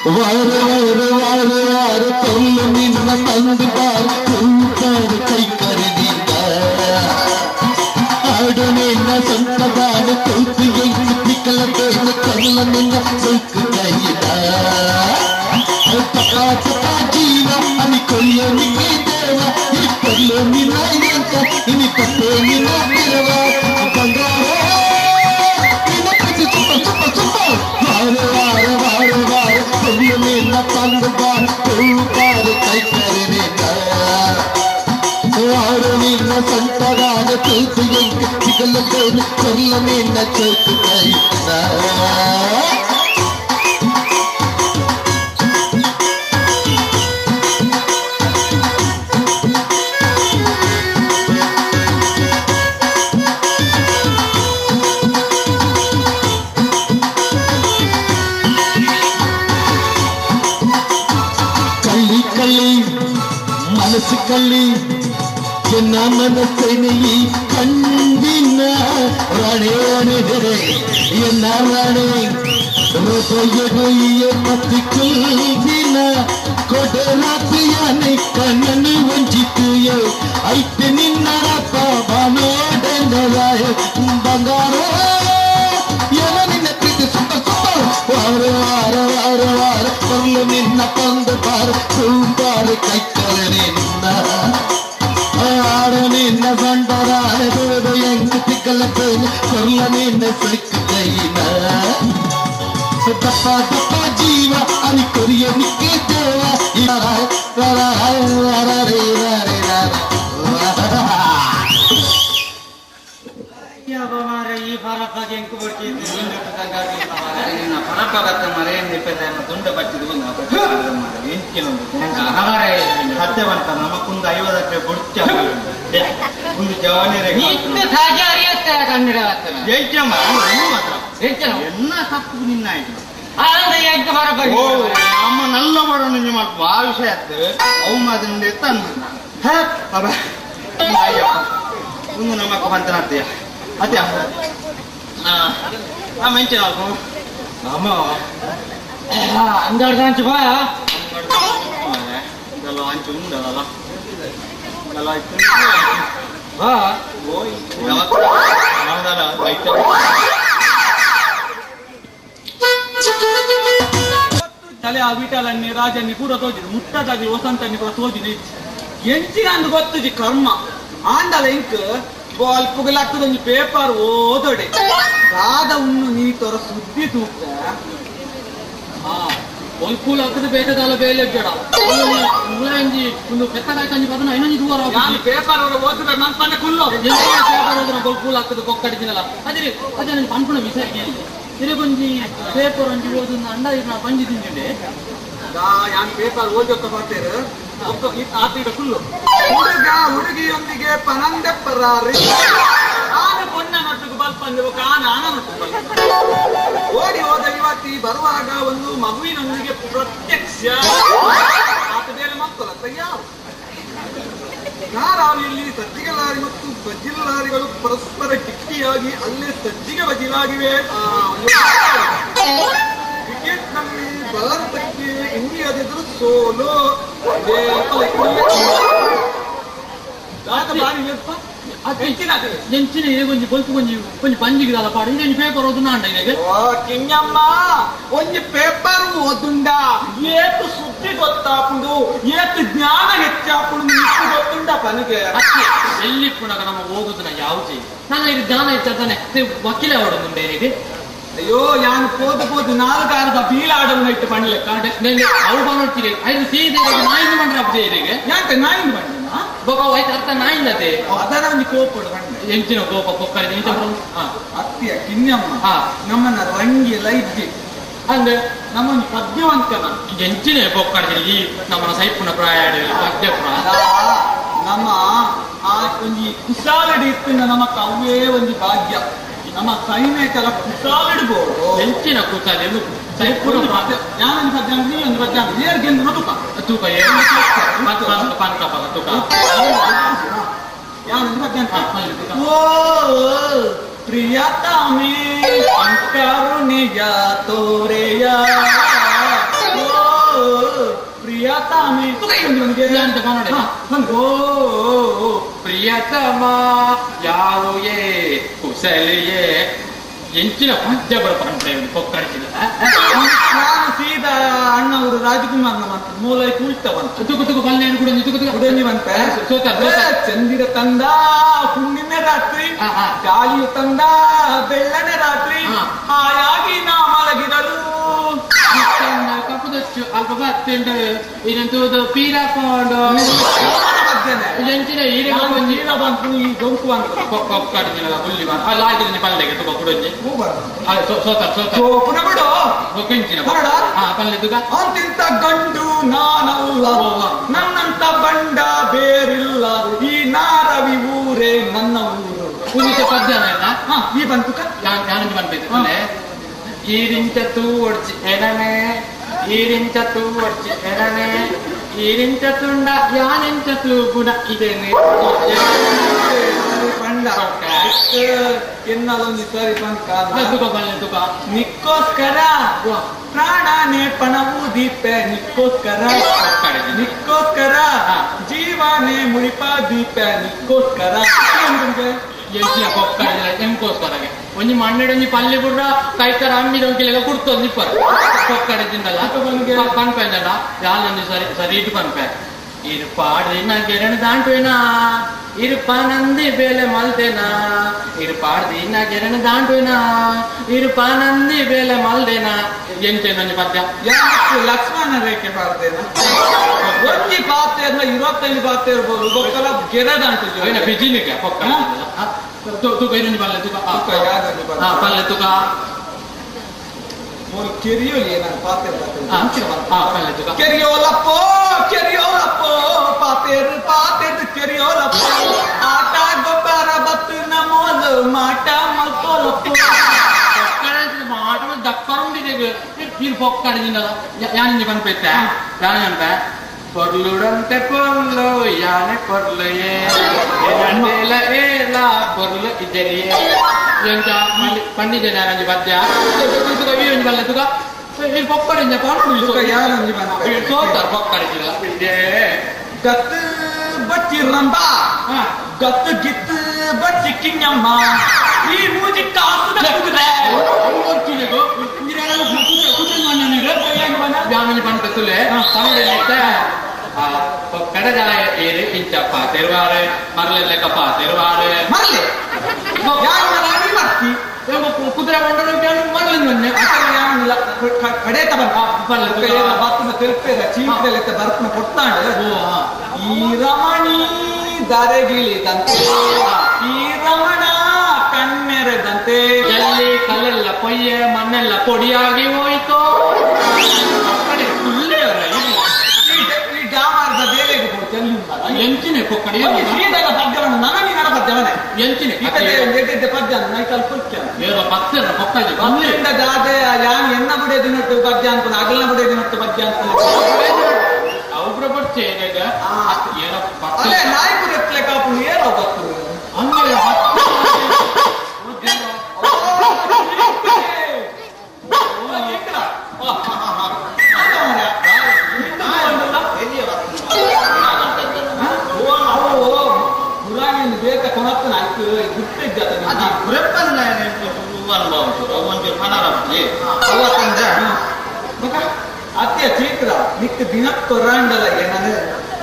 ವಾರ ವಾರ ವಾರ ವಾರ ತೊಲ್ಲು ನಿನ್ನ ತಂದು ಬಾರ ಕೂತಾರ ಕೈ ಕರೆದಿದ್ದ ಆಡು ನಿನ್ನ ಸ್ವಂತದಾನ ತೂತು ಎಂಕು ತಿಕ್ಕಲ ಬೇಡ ಕಲ್ಲ ನಿನ್ನ ಸೊಕ್ಕು ಕೈದ ತಪ್ಪ ತಪ್ಪ ಜೀವ ಅಲ್ಲಿ ಕೊಯ್ಯೋ ನಿಕ್ಕೆ ದೇವ ಇಪ್ಪಲ್ಲು ನಿನ್ನ ಎಂತ ಇನಿ ತಪ್ಪೇ ನಿನ್ನ ತಿರವ ಬಂಗಾರ ನಿನ್ನ ಪ್ರೀತಿ ಸುಪ್ಪ ಸುಪ್ಪ ಸುಪ್ಪ ವಾರ ವಾರ ವಾರ ವಾರ ಕೊಲ್ಲು ನಿನ್ನ ತಂದು ಬಾರ ತೂಪಾರ ಕೈ ಕರೆದಿದ್ದ ಆಡು ನಿನ್ನ ಸಂತರಾದ ತೂತು ಎಂಕು ಸಿಗಲು ಬೇನು ಕೊಲ್ಲ ನಿನ್ನ ಚೌಕು ಕೈದ ಕಳ್ಳಿ ಕಳ್ಳಿ ಮನಸ್ಸು ಕಳ್ಳಿ ಎನ್ನ ಮನಸ್ಸೆನೆಯಿ ಕಂಡಿನ ರಾಣೆ ಅಣೆದರೆ ಎನ್ನ ರಾಣೆ ಹೃದಯ ಪತಿ ಕುಲ್ದಿನ ಕೊಡರಾತ್ರಿಯಾನೆ ಕಣ್ಣನ್ನು ವಂಚಿತುಯೆ ಐತೆ ನಿನ್ನ ರಪ್ಪ ಬಾನೋಡೆಂದರಾಯ ಬಂಗಾರ ಎನ ನಿನ್ನ ಪ್ರೀತಿ ಸುತ್ತ ಸುತ್ತ ವಾರ ವಾರ ವಾರ ವಾರ ಕೊಲ್ಲು ನಿನ್ನ ತಂದು ಬಾರ ಸೂಪಾರ ಕೈಕರ ನಿನ್ನ ಆಡು ನಿನ್ನ ಸಂಡರಾಯ ದುಡಿದು ಎಂಕು ತಿಕ್ಕಲ ಪೇನು ಕೊಲ್ಲ ನಿನ್ನ ಸೊಕ್ಕು ಕೈನ ತಪ್ಪ ತಪ್ಪ ಜೀವ ಅಲ್ಲಿ ಕೊರಿಯ ನಿಕ್ಕೆ ದೇವ ಈ ಪರಪ್ಪಾಗೆ ಎಂಕು ಪರಪ್ಪ ಮರೆ ತುಂಡ ಬಚ್ಚಿದ ಸತ್ಯ ಬಂತ ನಮಕ್ಕೊಂದು 50 ಬೊಡ್ಚ ಒಂದು ಜವಾನಿ ಕನ್ನಡ ಜೈಚಮ್ಮ ಮಾತ್ರ ಎಲ್ಲ ತಪ್ಪು ನಿನ್ನ ಆಯ್ತು ಓ ನಮ್ಮ ನಲ್ಲ ಬಡವನು ನಿಂಜೆ ಮಾಡ್ಕೊ ಆ ವಿಷಯ ಆಯ್ತು ಅವು ಮಾತ್ರ ತಂದು ಅಬ್ಬ ಒಂದು ನಮ್ಮಕ್ಕ ಬಂತನಾಗ್ತೀಯ ಅತ್ಯ ಆ ಮೆಂಚೆ ನಾಲ್ಕು ಅಮ್ಮ ಅಂದಾಡ್ದ ಅಂಚು ಬಾಯ ಇದೆಲ್ಲ ಅಂಚು ಉಂಡಲ್ಲ ಇದೆಲ್ಲ ಆಯ್ತು ಬಾ ಓಯ್ ನಮ್ಮದಲ್ಲ ಐತೆ. ತಲೆ ಆ ವಿಠಲನ್ನಿ ರಾಜನ್ನಿ ಪೂರ ತೋಜಿದು ಮುಟ್ಟದಾಗಿ ವಸಂತನ್ನಿ ಕೂಡ ತೋಜಿದು ಎಂಚಿನ ಅಂದು ಗೊತ್ತುಜಿ ಕರ್ಮ ಆಂಡಲ ಇಂಕ್ ಬಾಲ್ ಪುಗಲಾಗ್ತದೊಂದು ಪೇಪರ್ ಓದೊಡೆ ದಾದ ಉಣ್ಣು ನೀ ತೋರ ಸುದ್ದಿ ತೂಕ ಒಲ್ಪೂಲ್ ಹಾಕಿದ್ರೆ ಬೇಟದಾಲ ಬೇಲೆ ಜಡ ಮುಲಾಂಜಿ ಒಂದು ಪೆತ್ತಕಾಯಿ ಕಂಜಿ ಬದನ ಇನ್ನೊಂದು ದೂರ ನಾನು ಪೇಪರ್ ಓದಿದ್ರೆ ನನ್ನ ಪನ್ನ ಕುಲ್ಲು ಪೇಪರ್ ಓದಿನ ಬೊಲ್ಪೂಲ್ ಹಾಕದ ಕೊಕ್ಕಡಿದಿನಲ್ಲ ಅದೇ ಅದೇ ನನ್ನ ಪನ್ಪುಣ ವಿಷಯ ತಿರುಗೊಂಜಿ ಪೇಪರ್ ಒಂಜಿ ಓದು ಅಂಡ ಇರ್ನ ಪಂಜಿ ತಿಂಜುಂಡೆ ಯಾನ್ ಪೇಪರ್ ಓದೊಕ್ಕ ಬರ್ತೀರ ಆತೀಗ ಕುಲ್ಲು ಹುಡುಗ ಹುಡುಗಿಯೊಂದಿಗೆ ಪನಂದೆ ಪರಾರಿ ಆನ ಪೊನ್ನ ನೊಟ್ಟಿಗೆ ಬಲ್ಪಂದೆ ಬೊಕ್ಕ ಆನ ಆನ ನೊಟ್ಟಿಗೆ ಬಲ್ಪ ಓಡಿ ಹೋದ ಯುವತಿ ಬರುವಾಗ ಒಂದು ಮಗುವಿನೊಂದಿಗೆ ಪ್ರತ್ಯಕ್ಷ ಆತ ಬೇರೆ ಮಕ್ಕಳ ತಯ್ಯಾರು ಕಾರಾವಿಯಲ್ಲಿ ಸಜ್ಜಿಗೆ ಲಾರಿ ಮತ್ತು ಬಜ್ಜಿಲ ಲಾರಿಗಳು ಪರಸ್ಪರ ಡಿಕ್ಕಿಯಾಗಿ ಅಲ್ಲೇ ಸಜ್ಜಿಗೆ ಬಜಿಲಾಗಿವೆ. ಕ್ರಿಕೆಟ್ನಲ್ಲಿ ಭಾರತಕ್ಕೆ ಇಂಡಿಯಾದೆದುರು ಸೋಲು. ಎಂಚಿನ ಒಂಜಿ ಬೊಲ್ಪು ಒಂಜಿ ಒಂಜಿ ಪಂಜಿಗಿದಲ್ಲ ಪಾಡು ಇದೊಂಜಿ ಪೇಪರ್ ಓದು ನಾಂಡ ಇರೆಗ್ ಕಿಂಗಮ್ಮ ಒಂಜಿ ಪೇಪರ್ ಓದುಂಡ ಏತು ಸುದ್ದಿ ಗೊತ್ತಾಪುಂಡು ಏತು ಜ್ಞಾನ ಹೆಚ್ಚಾಪುಂಡು ನಿಕ್ಕು ಗೊತ್ತುಂಡ ಪನಿಗೆ ಅತ್ತೆ ಎಲ್ಲಿ ಪುನಗ ನಮ್ಮ ಓದುದನ ಯಾವುದೇ ನಾನು ಇದು ಜ್ಞಾನ ಹೆಚ್ಚಾತಾನೆ ವಕೀಲ ಓಡೋದುಂಡೆ ಇರೆಗ್ ಅಯ್ಯೋ ಯಾನ್ ಪೋದು ಪೋದು ನಾಲ್ಕಾರದ ಬೀಳಾಡವನ್ನ ಇಟ್ಟು ಪಣ್ಲೆ ಅವು ಬಂದಿರಿ ಐದು ಸೀದೆ ನಾಯಿಂದ ಮಂಡ್ರ ಅಬ್ಜೆ ಇರೆಗ್ ಯಾಕೆ ನಾಯಿಂದ ಬಂದಿನ ಬೊಕ ಆಯ್ತು ಅರ್ಥ ನಾಯಿಂದತೆ ಅದರ ಒಂಜಿ ಕೋಪಡು ಪಂಡೆ ಎಂಚಿನ ಕೋಪ ಕೊಕ್ಕರಿ ಎಂಚ ಅತ್ತಿಯ ಕಿನ್ಯಮ್ಮ ನಮ್ಮನ್ನ ರಂಗಿಲ್ಲ ಇದ್ದಿ ಅಂದ್ರೆ ನಮ್ಮೊಂದು ಪದ್ಯವಂತನ ಎಂಚಿನ ಕೊಕ್ಕಡಿ ಈ ನಮ್ಮನ ಸೈಪುನ ಪ್ರಾಯ ಪದ್ಯ ನಮ್ಮ ಆ ಒಂಜಿ ಕುಸಾಲಡಿ ಇತ್ತಿನ ನಮ್ಮ ಕವ್ವೇ ಒಂಜಿ ಭಾಗ್ಯ ನಮ್ಮ ಸೈನ್ಯಕ್ಕೆಲ್ಲ ಕುಸಾಲಿಡ್ಬೋದು ಎಂಚಿನ ಕುಸಾಲಿ ಸೈಪುನ ಯಾನೊಂದು ಪದ್ಯ ನೀ ಒಂದು ಪದ್ಯ ಏರ್ಗೆಂದು ತುಕ ತೂಕ ಪಾನ್ಕ ತೂಕ ಯಾನೊಂದು ಪದ್ಯ ಓ ಪ್ರಿಯತಮೇ ಕರುಣೆಯ ತೋರೆಯ ಓ ಓ ಪ್ರಿಯತಮ ಯಾವುಯೇ ಕುಸಲಿಯೇ ಎಂಚಿನ ಪದ್ಯ ಬರಪಂಡ್ರೆ ಕೊಕ್ಕಡಿಸಿದ ನಾನು ಸೀದಾ ಅಣ್ಣವರು ರಾಜಕುಮಾರ್ನ ಮಂತ ಮೂಲ ಕುಳಿತವಂತ ತುಕು ತುಕು ಪಲ್ಲೇನು ಕೂಡ ತುಕು ತುಕು ಉಡನಿ ಬಂತ ಸೋತ ಚಂದಿರ ತಂದ ಹುಣ್ಣಿಮೆ ರಾತ್ರಿ, ಗಾಳಿಯು ತಂದ ಬೆಳ್ಳನೆ ರಾತ್ರಿ, ಹಾಯಾಗಿ ನಾ ಮಲಗಿರಲು ಕಪ್ಪುದಚ್ಚು ಅಲ್ಪ ಬತ್ತಿಂಡು ಇದೊಂದು ಪೀರಾಕೊಂಡು ಎಂಚಿನ ಈರೆ ನೀರ ಬಂತು ಈ ಗೌಕು ಅಂತ ಕೊಕ್ಕಡಿಸಿಲ್ಲ ಹುಲ್ಲಿ ಅಲ್ಲ ಆಯ್ತು ಪಲ್ಲೆಗೆ ತುಕ ಕುಡೊಂಜಿ ಸೋತ ಸೋತ ಪುನಃ ಬಿಡು ಕೆಂಚಿನ ಪಲ್ಲೆ ತುಕ ಅಂತಿಂತ ಗಂಡು ನಾನಲ್ಲ, ನನ್ನಂತ ಬಂಡ ಬೇರಿಲ್ಲ, ಈ ನಾರವಿ ಊರೇ ನನ್ನ ಊರು. ಪುನೀತ ಪದ್ಯನ ಈ ಬಂತು ಯಾನಂಜಿ ಬಂದ್ಬೇಕು ಈರಿಂಚ ತೂ ಒಡ್ಚಿ ಎಡನೆ, ಈರಿಂಚ ತೂ ಒಡ್ಚಿ ಎಡನೆ, ಈರಿಂಚ ತುಂಡ ಯಾನೆಂಚ ತೂ ಗುಣ ಇದೇನೆ ಬಂಡ ಎನ್ನಲೊಂದು ಸರಿ ಬಂಕ ತುಕ ಪಲ್ಲೆ ತುಕ ನಿಕ್ಕೋಸ್ಕರ ಪ್ರಾಣನೇ ಪಣವು ದೀಪೆ, ನಿಕ್ಕೋಸ್ಕರ ನಿಕ್ಕೋಸ್ಕರ ಜೀವನೇ ಮುಡಿಪ ದೀಪೆ, ನಿಕ್ಕೋಸ್ಕರ ಎಂಚಿನ ಕೊಕ್ಕಡಿಲ್ಲ ಎಂಕೋಸ್ಕರಗೆ ಒಂಜಿ ಮಣ್ಣೆಡೊಂಜಿ ಪಲ್ಲೆ ಬುಡ್ರ ಕೈತರ ಅಮ್ಮಿದ ಒಂಕಿಲೆಗ ಕುಡ್ತೊಂದು ಇಪ್ಪರು ಕೊಕ್ಕಡೆ ತಿಂದಲ್ಲ ಪನ್ಪೆಂದಲ್ಲ ಯಾಲೊಂದು ಸರಿ ಸರಿ ಇಟ್ಟು ಪನ್ಪೆ ಇರು ಪಾಡ್ದಿನ ಗೆರಣ ದಾಂಟುವೆನಾ, ಇರು ಪಾನಂದಿ ಬೇಲೆ ಮಲ್ದೇನಾ, ಇರು ಪಾಡ್ದಿನ ಗೆರಣ ದಾಂಟುವೆನಾ, ಇರು ಪಾನಂದಿ ಬೇಲೆ ಮಲ್ದೇನಾ. ಎಂಚೇನೊಂಜಿ ಪದ್ಯ ಲಕ್ಷ್ಮಣ ರೇಖೆ ಪಾಡ್ದೇನ ಒಂಜಿ ಪಾತೆ 25 ಪಾತೆ ಇರ್ಬೋದು ಬೊಕ್ಕಲ ಗೆರದಂಟು ಬಿಜಿನಿಗೆ ಕೊಕ್ಕ ತುಕ ಇನ್ನೊಂದು ಪಲ್ಲೆ ತುಕ ಪಲ್ಲೆ ತುಕ ಕೆರಿಯೋಲಿ ನಾನು ಪಾತೆ ಪಲ್ಲೆ ತುಕ ಕೆರಿಯೋಲಪ್ಪೋ ಕೆರಿಯೋಲಪ್ಪೋ ಪಾತೇರು ಪಾತೇರು ಕೆರಿಯೋಲಪ್ಪೋ ಆಟ ಗೊಬ್ಬರ ಬತ್ತು ನಮೋಲು ಮಾಟ ಮಲ್ಕೋಲಪ್ಪೋ ಮಾಟ ದಕ್ಕರುಂಡಿದೆ ನೀರು ಪೊಕ್ಕಡಿದಿನಲ್ಲ ಯಾನಿಂಜಿ ಪನ್ಪೆತ್ತ ಯಾನ ಅನ್ಪೆ பொருளுடன்ತೆ பொருளு யானை பொருளையே ಏಲ பொருಳು ಇದ್ದರಿಯೇ ಎಂತ ಪಂಡಿತ ನಾರಂಜಿ ಪದ್ಯ ತುಕ ವೀರಂಜಿ ಪಲ್ಲೆ ತುಕ ಇಲ್ಲಿ ಪೊಕ್ಕಡಿಂಜ ಪಾಡು ಯಾರಂಜಿ ಬಂದ ಸೋತಾರ ಪೊಕ್ಕಡಿಜಿಲ್ಲ ಗತ್ತು ಬಚ್ಚಿ ರಂಬ ಗತ್ತು ಗಿತ್ತು ಬಚ್ಚಿ ಕಿಂಗಮ್ಮ ಈ ಮೂಜಿ ಕಾಸು ಯಾನಂಜಿ ಪಂಡ ತುಲೆ ತಮಿಳಲ್ಲಿ ಕಡಜಾಯ ಏರು ಇಂಚಪ್ಪ ತಿರುವಾರೆ ಮರಲೆಲ್ಲಕಪ್ಪ ತಿರುವಾರೆ ಮರಲೆ ಮರ್ತಿ ಕುದುರೆ ಬಂಡರು ಮರಲಿಂದ ಕಡೇತ ಬಂದ ತೆಲ್ಪೇರ ಚೀಲದಲ್ಲಿತ್ತ ಬರ್ತ್ನ ಕೊಟ್ಟಾಂಡ ಈ ರಮಣಿ ದಾರೆಗಿಳಿದಂತೆ ಈ ರಮಣ ಕಣ್ಣೆರೆದಂತೆ ಎಲ್ಲಿ ಕಲ್ಲೆಲ್ಲ ಪೊಯ್ಯೆ ಮಣ್ಣೆಲ್ಲ ಪೊಡಿಯಾಗಿ ಹೋಯಿತು ಎಂಚಿನ ಕೊಕ್ಕಡಿ ಸೀದಾಗ ಪದ್ಯವನ್ನು ನನಗೆ ನನ್ನ ಪದ್ಯವನೇ ಎಂಚಿನ ಪದ್ಯ ನೈಕಲ್ ಏರೋ ಪತ್ತೆರ ಪೊಕ್ಕಡಿ ಬಂದಿಂದ ದಾದೆ ಯಾನ್ ಎನ್ನ ಬುಡೆ ದಿನಟ್ಟು ಪದ್ಯ ಅಂತ ಅಗಲ್ನ ಬುಡೆ ದಿನಟ್ಟು ಪದ್ಯ ಅಂತ ಅವ್ರ ಬಚ್ಚೆ ಏನೋ ಅಲ್ಲೇ ನಾಯಕರು ಎತ್ತಲೆ ಕಾಪು ಏನೋ ಗೊತ್ತು ಹಂಗೆ ಅತ್ಯ ಚೀತ್ರ ನಿಕ್ಕ ದಿನ ಕೊರಾಂಡಲ ಏನನ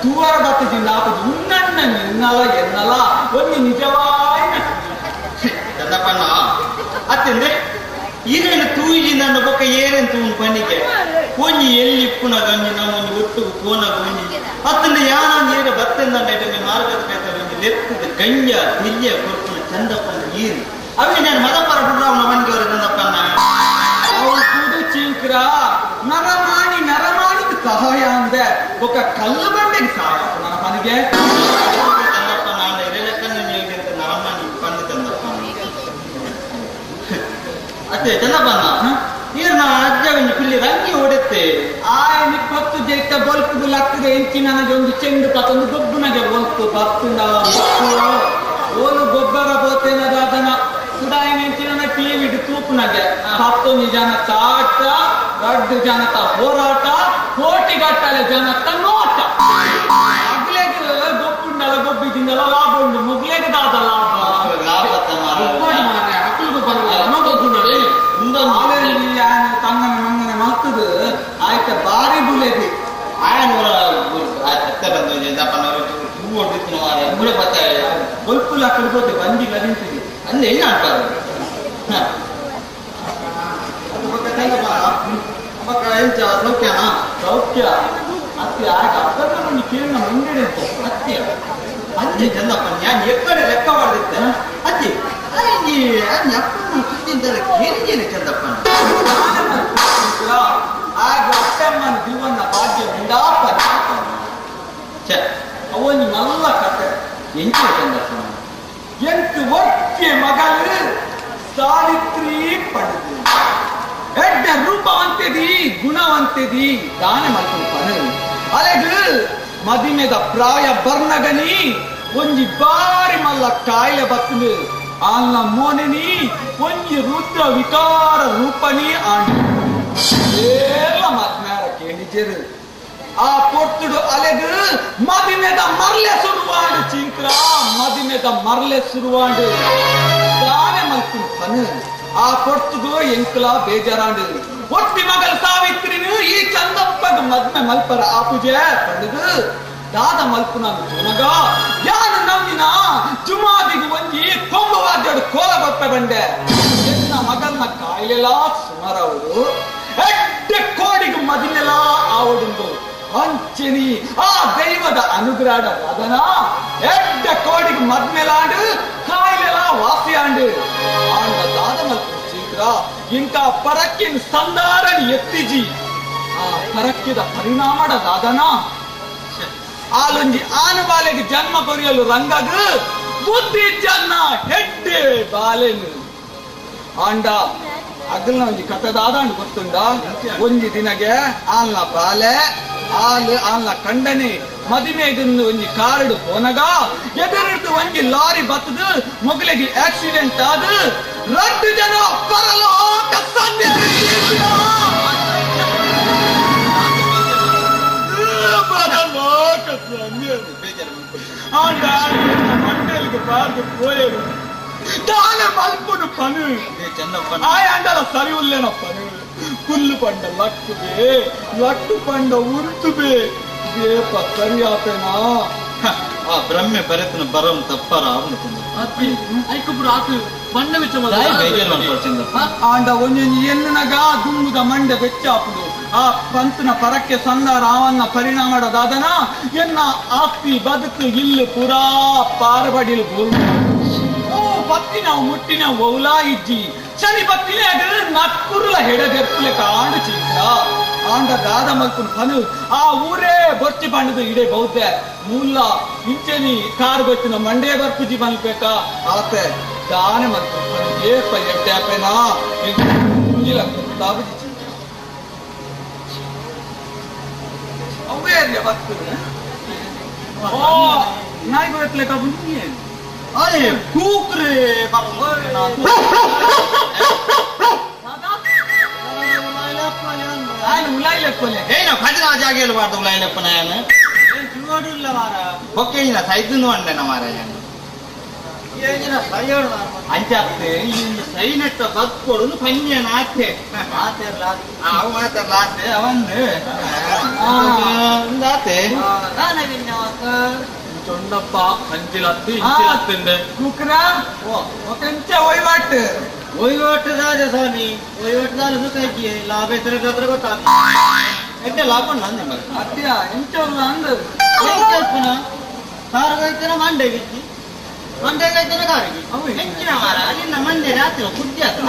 ತೂವರ ಬತ್ತ ಜಿಲ್ಲಾಪ ಉನ್ನಣ್ಣ ನಿನ್ನಲ ಎನ್ನಲ ಒಂದು ನಿಜವಾಯಿನ ಚಂದಪ್ಪಣ್ಣ ಅತ್ತಂದ್ರೆ ಈರೇನು ತೂಯಿ ನನ್ನ ಬೊಕ್ಕ ಏರೇನು ತೂನು ಪನಿಗೆ ಒಂಜಿ ಎಲ್ಲಿ ಇಪ್ಪುನಗ ಒಂಜಿ ನಮ್ಮೊಂಜಿ ಒಟ್ಟುಗು ಪೋನಗ ಒಂಜಿ ಅತ್ತಂದ್ರೆ ಯಾನ ಏರ ಬತ್ತೆಂದಂಡ ಒಂಜಿ ಮಾರ್ಗದ ಕೈತ ಒಂಜಿ ಲೆತ್ತದ ಗಂಜ ತಿಲ್ಯ ಕೊರ್ಪುನ ಚಂದಪ್ಪನ ಈರು ಅವೇ ನಾನು ಮದಪ್ಪರ ಬಿಡ್ರಾವನ ಮನಿಗೆ ಅವರ ಚಂದಪ್ಪಣ್ಣ ಅವಳು ಕೂಡು ಚೀಂಕ್ರ ನರಮಾಣಿ ನರಮಾಣಿಗೆ ಸಹಾಯ ಅಂದೆ ಬೊಕ್ಕ ಕಲ್ಲು ಬಂಡೆಗೆ ಸಹಾಯ ನನ್ನ ಮನೆಗೆ ಚಂದಪ್ಪ ನಾನು ಎರೆಲೆಕ್ಕನ್ನು ನೀವು ನರಮಾಣಿ ಪಂಡು ಚಂದಪ್ಪ ಅತ್ತೆ ಚಂದಪ್ಪಣ್ಣ ಈರ್ನ ಅಜ್ಜ ಒಂಜಿ ಪಿಲ್ಲಿ ರಂಗಿ ಓಡೆತ್ತೆ ಆಯ್ ಕೊತ್ತು ಜೈತ ಬೊಲ್ಪುದು ಲಕ್ಕದ ಎಂಚಿ ನನಗೆ ಒಂದು ಚೆಂಡು ಪತ್ತೊಂದು ಗೊಬ್ಬುನಗೆ ಬೊಲ್ತು ಬತ್ತುಂಡ ಓಲು ಗೊಬ್ಬರ ಬೋತೇನದಾದನ ಸುಡಾಯಿನ ಎಂಚಿನ ಟಿವಿ ತೂಪುನಗೆ 10 ಜನ ತಾಟ 2 ಜನತ ಹೋರಾಟ ಕೋಟಿ ಕೋಟಿ ಗಟ್ಟಲೆ ಜನತ್ತ ನೋಟ ಅಗ್ಲೆಗ್ ಗೊಬ್ಬುಂಡಲ ಗೊಬ್ಬಿದಿಂದಲ ಲಾಭ ಉಂಡು ಮುಗ್ಲೆಗ್ ದಾದ ಲಾಭ ತಂಗನ ಮಂಗನೆ ಮಲ್ತದು ಆಯ್ತ ಬಾರಿ ಬುಲೆದಿ ಬೊಲ್ಪುಲ ಕಡ್ಬೋತೆ ಬಂಜಿ ಗದಿಂತಿದೆ ಅಂದೆ ಏನ ಅಂತಾರೆ ಸೌಖ್ಯನಾ ಸೌಖ್ಯ ಅತ್ತೆ ಆಗ ಅಪ್ಪನ ಕೇಳಿನ ಮುಂಗಡೆ ಅತ್ತೆ ಅಂಜೆ ಚಂದಪ್ಪ ನಾನು ಎಕ್ಕಡೆ ಲೆಕ್ಕ ಮಾಡಿದ್ದೆ ಅಜ್ಜಿ ಅಂಜಿ ಅಪ್ಪನ ಸುದ್ದಿಂದಲ್ಲ ಕೇಳಿದ್ದೇನೆ ಚಂದಪ್ಪನ ಆಗ ಅಪ್ಪಮ್ಮನ ಜೀವನ ಭಾಗ್ಯ ಉಂಡಾಪ ಛೆ ಅವನಿ ಮಲ್ಲ ಕತೆ ಎಂಚ ಚಂದಪ್ಪನ ಎಂಟು ಒಕ್ಕೆ ಮಗಳು ಸಾವಿತ್ರಿ ಪಡೆದು ಎಡ್ಡ ರೂಪವಂತೆದಿ ಗುಣವಂತೆದಿ ದಾನ ಮಲ್ಪನು ಅಲೆಗ್ ಮದಿಮೆದ ಪ್ರಾಯ ಬರ್ನಗನಿ ಒಂಜಿ ಬಾರಿ ಮಲ್ಲ ಕಾಯಿಲೆ ಬತ್ತಲು ಆಲ್ನ ಮೋನೆನಿ ಒಂಜಿ ರುದ್ರ ವಿಕಾರ ರೂಪನಿ ಆಂಡ್ ಏರ್ಲ ಮಾತ್ನಾರ ಕೇಳಿಜರು ಆ ಪೊರ್ತುಡು ಅಲೆಗ್ ಮದಿಮೆದ ಮರ್ಲೆ ಸುರುವಾಂಡು ಚಿಂಕ್ರ ಮದಿಮೆದ ಮರ್ಲೆ ಸುರುವಾಂಡು ದಾನೆ ಮಲ್ಪುನು ಪನು ಆ ಪೊರ್ತುಗು ಎಂಕುಲ ಬೇಜಾರಾಂಡು ಒಟ್ಟಿ ಮಗಲ್ ಸಾವಿತ್ರಿನು ಈ ಚಂದಪ್ಪಗ ಮದ್ಮೆ ಮಲ್ಪರ ಆ ಪೂಜೆ ಪಂಡುದು ದಾದ ಮಲ್ಪುನ ತುನಗ ಯಾನು ನಂಬಿನ ಜುಮಾದಿಗೆ ಒಂಜಿ ಕೊಂಬವಾದ್ಯಡು ಕೋಲ ಬಪ್ಪೆ ಬಂಡೆ ಎನ್ನ ಮಗನ್ನ ಕಾಯಿಲೆಲ ಸುಮಾರವರು ಎಡ್ಡೆ ಕೋಡಿಗೆ ಮದಿನೆಲ ಆವಡುಂಡು ಅಂಚೆನಿ ಆ ದೈವದ ಅನುಗ್ರಹದ ವದನ ಎಡ್ಡೆ ಕೋಡಿಗೆ ಮದ್ಮೆಲಾಂಡು ಕಾಯಿಲೆಲ ವಾಸಿಯಾಂಡು ಆಂಡ ದಾದ ಮಲ್ಪು ಚೀಕ್ರ ಇಂಕ ಪರಕ್ಕಿನ ಸಂದಾರని ಎತ್ತಿಜಿ ಆ ಪರಕ್ಕಿದ ಪರಿಣಾಮದ ದಾದನ ಆಲೊಂಜಿ ಆನುಬಾಲೆಗೆ ಜನ್ಮ ಕೊರಿಯಲು ರಂಗಗ ಬುದ್ಧಿ ಜನ್ನ ಹೆಡ್ಡೆ ಬಾಲೆನು ಆಂಡ ಅಗಲ್ನ ಒಂಜಿ ಕತೆ ದಾದಾಂಡ್ ಗೊತ್ತುಂಡ ಒಂಜಿ ದಿನಗೆ ಆಲ್ನ ಬಾಲೆ ಆಲ್ ಆಲ್ನ ಕಂಡನೆ ಮದಿಮೆಗಿಂದು ಒಂಜಿ ಕಾರಡು ಪೋನಗ ಎದುರಿಡ್ದು ಒಂಜಿ ಲಾರಿ ಬತ್ತದು ಮೊಗಲಿಗೆ ಆಕ್ಸಿಡೆಂಟ್ ಆದ ರಡ್ಡು ಜನ ಪರಲೋಕ ಪರಲೋಕ ಆಂಡ ಮಂಡಲಿಗೆ ಬಾರ್ದು ಪೋಯರು ದಾನ ಮಲ್ಪುನು ಪನು ಆಯಾಂಡಲ ಸರಿ ಉಲ್ಲೇನ ಪನು ಕುಲ್ಲು ಪಂಡ ಲಕ್ಕುಬೆ ಲಕ್ಕು ಪಂಡ ಉರುತುಬೆ ಬೇಪ ಸರಿಯಾಪೇನಾ ಆ ಬ್ರಹ್ಮೆ ಬರೆತನ ಬರಂ ತಪ್ಪರ ಅವನು ಆಂಡ ಒಂಜೊಂಜಿ ಎನ್ನುನಗ ದುಂಬುದ ಮಂಡೆ ಬೆಚ್ಚಾಪುಡು ಆ ಪಂತನ ಪರಕ್ಕೆ ಸಂದ ರಾವನ್ನ ಪರಿಣಾಮದ ದಾದನ ಎನ್ನ ಆಸ್ತಿ ಬದುಕು ಇಲ್ಲು ಪೂರಾ ಪಾರಬಡಿಲು ಬೋಲು ಓ ಪತ್ತಿನ ಮುಟ್ಟಿನ ಒೌಲಾ ಇಜ್ಜಿ ಶನಿ ಪತ್ತಿನ ನಕ್ಕುರುಲ ಹೆಡದೆರ್ಪುಲೆ ಕಾಂಡು ಚೀತ್ರ ಆಂಡ ದಾದ ಮಲ್ಪುನ ಪನು ಆ ಊರೇ ಬೊರ್ಚಿ ಪಂಡದು ಇಡೆ ಬೌದ್ಧ ಮೂಲ ಇಂಚೆನಿ ಕಾರು ಗೊತ್ತಿನ ಮಂಡೇ ಬರ್ಪುಜಿ ಮಲ್ಪೇಕ ಆತೆ ದಾನೆ ಮಲ್ಪುನ ಪನು ಏಪ ಎಡ್ಡೆ ಮುಂಜಿಲ ಗೊತ್ತಾಬುಜಿ ಅವೇ ಬರ್ತದೆ ಓ ನಾಯಿ ಬರತ್ಲೆ ಕಬುನಿ ಅರೆ ಕೂಕ್ರೆ ಅಂಚಾಗ್ತೆ ಈ ಸೈನೆಟ್ಟ ಬದ್ಕೊಡು ಪಂಜನ ಆತೆ ಅವು ಮಾತಾಡ್ಲಾತೆ ಅವಂದು ಆತೆ ಚೊಂಡಪ್ಪ ಅಂಚಿಲತ್ತು ಇಂಚಿಲತ್ತಿಂದೆ ಕುಕ್ರ ಕಂಚ ವಹಿವಾಟು ವಹಿವಾಟು ರಾಜ ಸ್ವಾಮಿ ವಹಿವಾಟು ದಾದ ಸುಖ ಐತಿ ಲಾಭ ಇದ್ರೆ ಹತ್ರ ಗೊತ್ತಾಗ ಎಡ್ಡೆ ಲಾಭ ಉಂಟು ಅಂದೆ ಮಗ ಅತ್ಯ ಎಂಚ ಅಂದು ಕಾರುಗೈತನ ಮಂಡೆಗಿತ್ತಿ ಮಂಡೆಗೈತನ ಕಾರಿಗೆ ಹೆಚ್ಚಿನ ವಾರ ಅಲ್ಲಿಂದ ಮಂಡೆ ರಾತ್ರಿ ಬುದ್ಧಿ ಆತ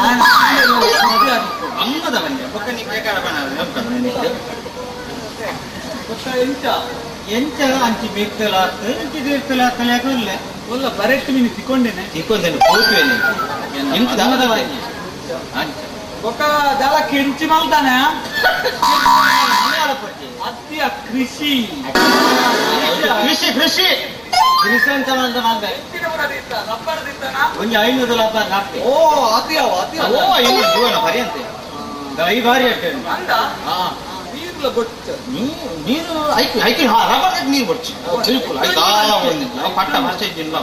ಅಮ್ಮದ ಮಂಡೆ ಪಕ್ಕ ನೀ ಬೇಕಾದ ಬಣ್ಣ ಗೊತ್ತಾ ಎಂಚ ಎಂಚ ಅಂಚಿ ಬೇಕಾತ್ ಅಂಚಿ ಬೇಕಾತ್ ಇಲ್ಲ ಒಲ್ಲ ಬರೆಕ್ಟ್ ಮೀನು ತಿಕ್ಕೊಂಡೇನೆ ತಿಕ್ಕೊಂಡೇನೆ ಪೋಪೇನೆ ಎಂತ ಬೊಕ್ಕ ದಾಲ ಕೆಂಚಿ ಮಲ್ತಾನೆ ಅತ್ಯ ಕೃಷಿ ಕೃಷಿ ಕೃಷಿ ಕೃಷಿ ಅಂತ ಮಲ್ತ ಮಲ್ತಾರೆ ಒಂದು 500 ಲಾಭ ಹಾಕ್ತೆ ಓ ಅತಿ ಅವ ಅತಿ ಓ ಇನ್ನು ಜೀವನ ಪರ್ಯಂತೆ ದೈ ಭಾರಿ ಆಗ್ತದೆ ಅಂದ ನೀರ್ಲ ಬೊಚ್ಚ ನೀರು ಐಕು ಐಕು ರಬ್ಬರ್ ನೀರು ಬೊಚ್ಚು ಬಿಲ್ಕುಲ್ ಐದಾ ಪಟ್ಟ ಭಾಷೆ ಇದ್ದಿಲ್ಲ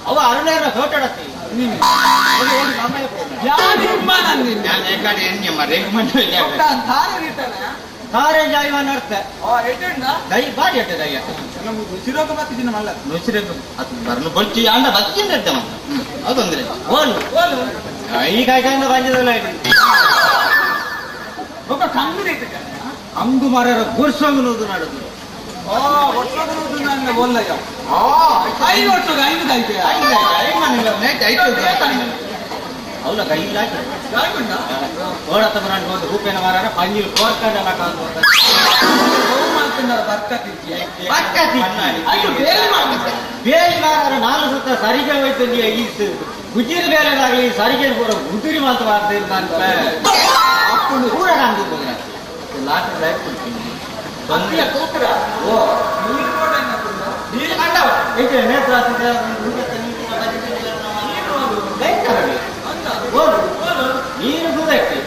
ಅವ ಅರುಣೇರ ಸೋಟಾಡತ್ತಿ ಅಂಗು ಮರ ಗುರ್ಸಂಗ್ ನಾಡುದು అవునా కైలా ఓడత రూపేణ మారారా పంజిలు కోర్కండి అలా కాదు ಬೇಲಿ ಮಾರಾರ ನಾಲ್ಕು ಸುತ್ತ ಸರಿಗೆ ಹೋಯ್ತು ಈ ಗುಜ್ಜಿರ ಬೇಲೆದಾಗಲಿ ಸರಿಗೆ ಕೂಡ ಉದುರಿ ಮಾತು ಮಾಡ್ತಿರ್ತಾನೆ ಪೂರ ಕಾಣ್ತು ಲಾಟ್ರಿ ಲೈಫ್ ಕೊಡ್ತೀನಿ ಓ ನೀರು ಕಂಡ ನೇತ್ರ ನೀರು ದೂರಕ್ಕೆ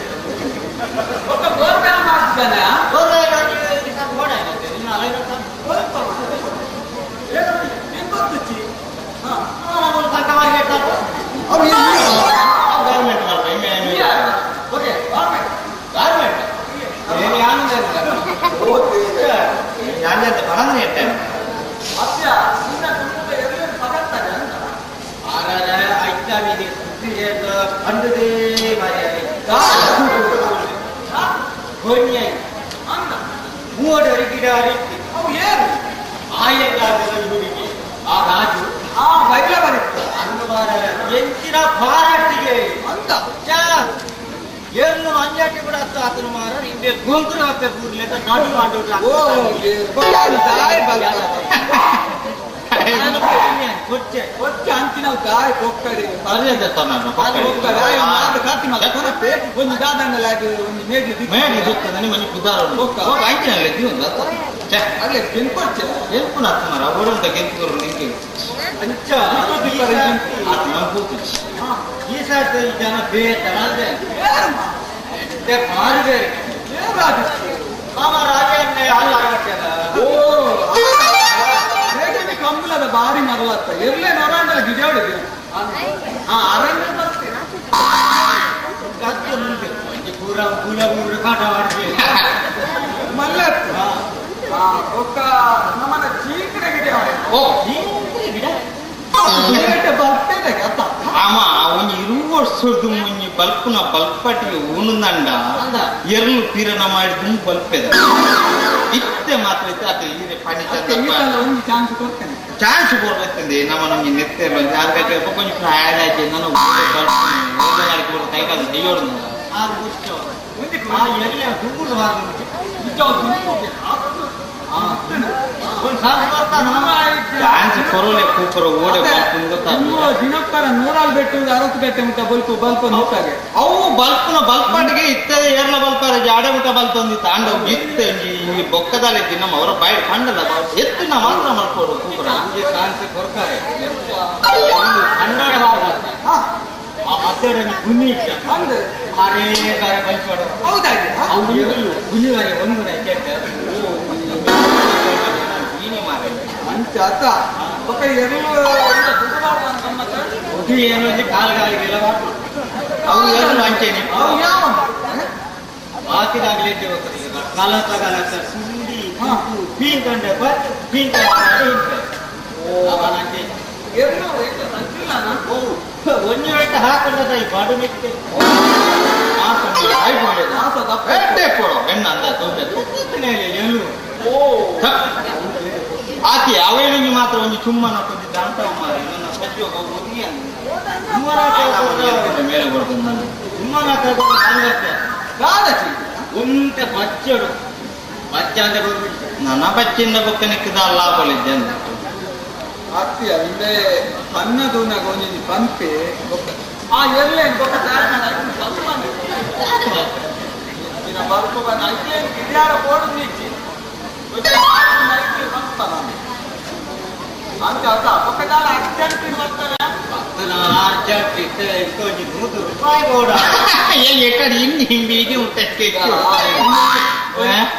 ಕಂಬಲದ ಬಾರಿ ಮರಲತ್ತ ಎರ್ಲೆ ನೊರಾಂಡಲ ಗಿಜಾಡಿದೆ ಅರಣ್ಯ ಬರ್ತೇನೆ ಮಲ್ಲತ್ತು ಒಕ್ಕ ನಮ್ಮನ ಚೀಕಡ ಗಿಡ ಬರ್ತೇನೆ ಅತ್ತ ಆಮ ಒಂಜಿ ಇರುವ ವರ್ಷದ ಮುಂಜಿ ಬಲ್ಪುನ ಬಲ್ಪಟಿಗೆ ಉಣುಂದಂಡ ಎರ್ಲು ತೀರನ ಮಾಡಿದ್ದು ಬಲ್ಪೆದ ಇತ್ತೆ ಮಾತ್ರ ಇತ್ತು ಅದು ಈರೆ ಪಣಿ ಒಂದು ಚಾನ್ಸ್ ಕೊಡ್ತೇನೆ ಚಾನ್ಸ್ ಕೊಡ್ಬೇಕಂದೆ ನಮ್ಮ ನಮ್ಗೆ ನೆತ್ತೆ ಆರು ಕೊಂಚ ಪ್ರಾಯ ಆಯ್ತು ನನ್ನ ಕೈಕಾಲು ಕೈಯೋಡು ಚಾನ್ಸ್ ಕೊರೋಲೆ ಕೂಪರ ಓಡೆ ದಿನಕ್ಕರ ನೂರಾಲ್ ಬೆಟ್ಟು 60 ಗಂಟೆ ಮುಟ್ಟ ಬಲ್ಪು ಬಲ್ಪ್ ನೋಟಾಗೆ ಅವು ಬಲ್ಪನ ಬಲ್ಪಾಟಿಗೆ ಇತ್ತೆ ಏರ್ಲ ಬಲ್ಪಾರ ಜಾಡೆ ಮುಟ್ಟ ಬಲ್ಪ್ ಒಂದಿತ್ತು ಅಂಡ ಇತ್ತೆ ಈ ಬೊಕ್ಕದಲ್ಲಿ ನಮ್ಮ ಅವರ ಬಾಯಿ ಕಂಡಲ್ಲ ಎತ್ತಿನ ಮಾತ್ರ ಮಲ್ಕೋಡು ಕೂಪರ ಚಾನ್ಸ್ ಕೊರ್ತಾರೆ ಆಕೆ ಅವೇನಿಗೆ ಮಾತ್ರ ಒಂದು ಚುಮ್ಮನ ಕೊಂಚ ದಾಂತ ಮಾರಿ ನನ್ನ ಮೇಲೆ ಕೊಡ್ತೀನಿ ನಾನು ಸುಮ್ಮನ ಉಂಟೆ ಪಚ್ಚಡು ಪಚ್ಚ ಅಂತ ನನ್ನ ಪಚ್ಚಿಂದ ಬೊಕ್ಕನಿಕ್ಕದ ಲಾಭಲಿದ್ದೆ ಅತ್ತಿಯ ಹಿಂದೆ ಸಣ್ಣದು ಒಂಜಿ ಪಂಪೆ ಆ ಎಲ್ಲೇ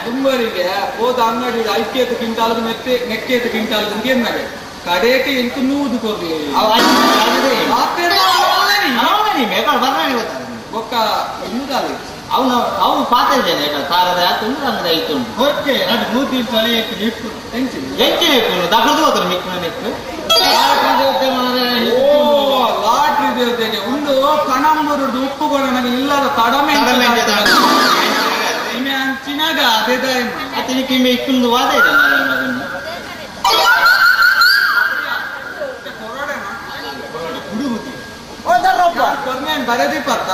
ತುಂಬರಿಗೆ ಹೋದ ಅಂಗಡಿ ಐಕ್ಯತೆ ಕ್ವಿಂಟಾಲ್ ಮೆತ್ತೆ ನೆಕ್ಕೇತ ಕ್ವಿಂಟಾಲ್ ಎನ್ನಾಗೆ ಕಡೆಗೆ ಎಂತ ನೂದು ಕೊರ್ಲಿ ಬೊಕ್ಕ ಇನ್ನೂದಾದ ಅವನು ಅವು ಪಾತ್ರ ಇದ್ದಾನೆ ಸಾರದ ತುಂಡು ಅಂದ್ರೆ ಐತು ಉಂಟು ಹೊಟ್ಟೆ ಅದು ನೂತಿ ತಲೆ ನೆಕ್ಕು ಎಂಚಿನ ದಗದು ಹೋದ್ರು ಮಿಕ್ಕ ನೆಕ್ಕು ಓ ಲಾಟ್ರಿ ದೇವತೆಗೆ ಒಂದು ಕಣಂಬುರುಡು ಉಪ್ಪುಗಳು ನನಗೆ ಇಲ್ಲದ ಕಡಮೆ ಇಮೆ ಅಂಚಿನಾಗ ಅದೇ ದಾಯ ಅತನಿಗೆ ಇಮ್ಮೆ ಇಕ್ಕುಂದು ವಾದ ಇದೆ ಕೊರ್ನೇನ್ ಬರದಿ ಪತ್ತ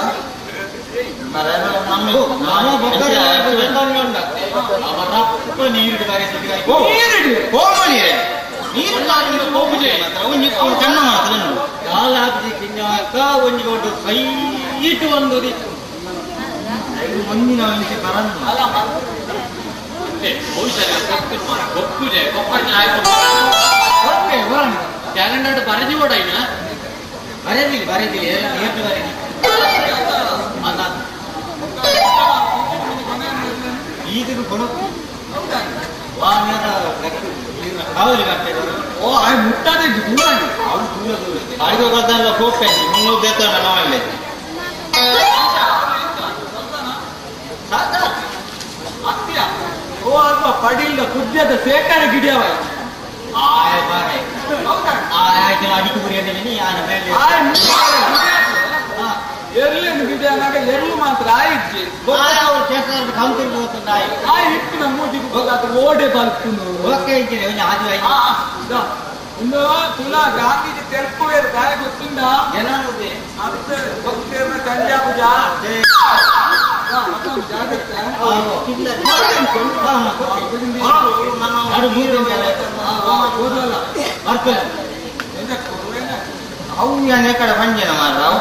ನೀರು ಮಾತ್ರ ಸೈಟು ಒಂದು ಮುಂದಿನ ಕ್ಯಾಲೆಂಡರ್ ಬರೆದಿ ಓಡ ಇನ್ನ ಬರೆದಿಲ್ಲ ಬರೆದಿಲ್ಲ ನೀರು ಬರೆದಿ ಈಗಿನ ಓ ಆಯ್ ಮುಟ್ಟಾದೆ ದೂರ ಅಡಿಗೆ ಗೊತ್ತಲ್ಲ ಹೋಗ್ತೇನೆ ಮುನ್ನೂರು ದೇವಸ್ಥಾನ ನಮ್ಮಲ್ಲಿ ಅತ್ಯ ಓ ಅಲ್ವಾ ಪಡಿಲ್ಲ ಕುದ್ಯದ ಸೇಕರ ಗಿಡಿಯವ ಆಯ್ ಬಾರೆ ಆಯ್ತು ಅಡಿಕೆ ಬುರಿಯದಲ್ಲಿ ಯಾನ ಮೇಲೆ ಆಯ್ ಎರ್ಲೇನು ಗಿಡಿಯನಾಗ ಎರ್ಲು ಮಾತ್ರ ಆಯ್ತು ಅವ್ರು చేస్తారు కంకులు పోతున్నాయి ಆಯ್ ಇಟ್ಟು ನಮ್ಮ ಮೂಜಿಗೆ ಗೊತ್ತಾದ ಓಡೆ ಬಲ್ಪುನು ಓಕೆ ಇದ್ದೀನಿ ಒಂದು ಅದು ಆಯ್ತು ಇನ್ನು ತುಲಾ ಗಾಂಧೀಜಿ ತೆರ್ಪುವೇರು ದಾಯ ಗೊತ್ತಿಂದ ಏನಾಗುತ್ತೆ ಅದು ಭಕ್ತಿಯನ್ನ ಸಂಜಾ ಪೂಜಾ ಜಾಗ್ರತೆ ಅವು ಯಾನೆ ಕಡೆ ಪಂಜನ ಮಾರ ಅವು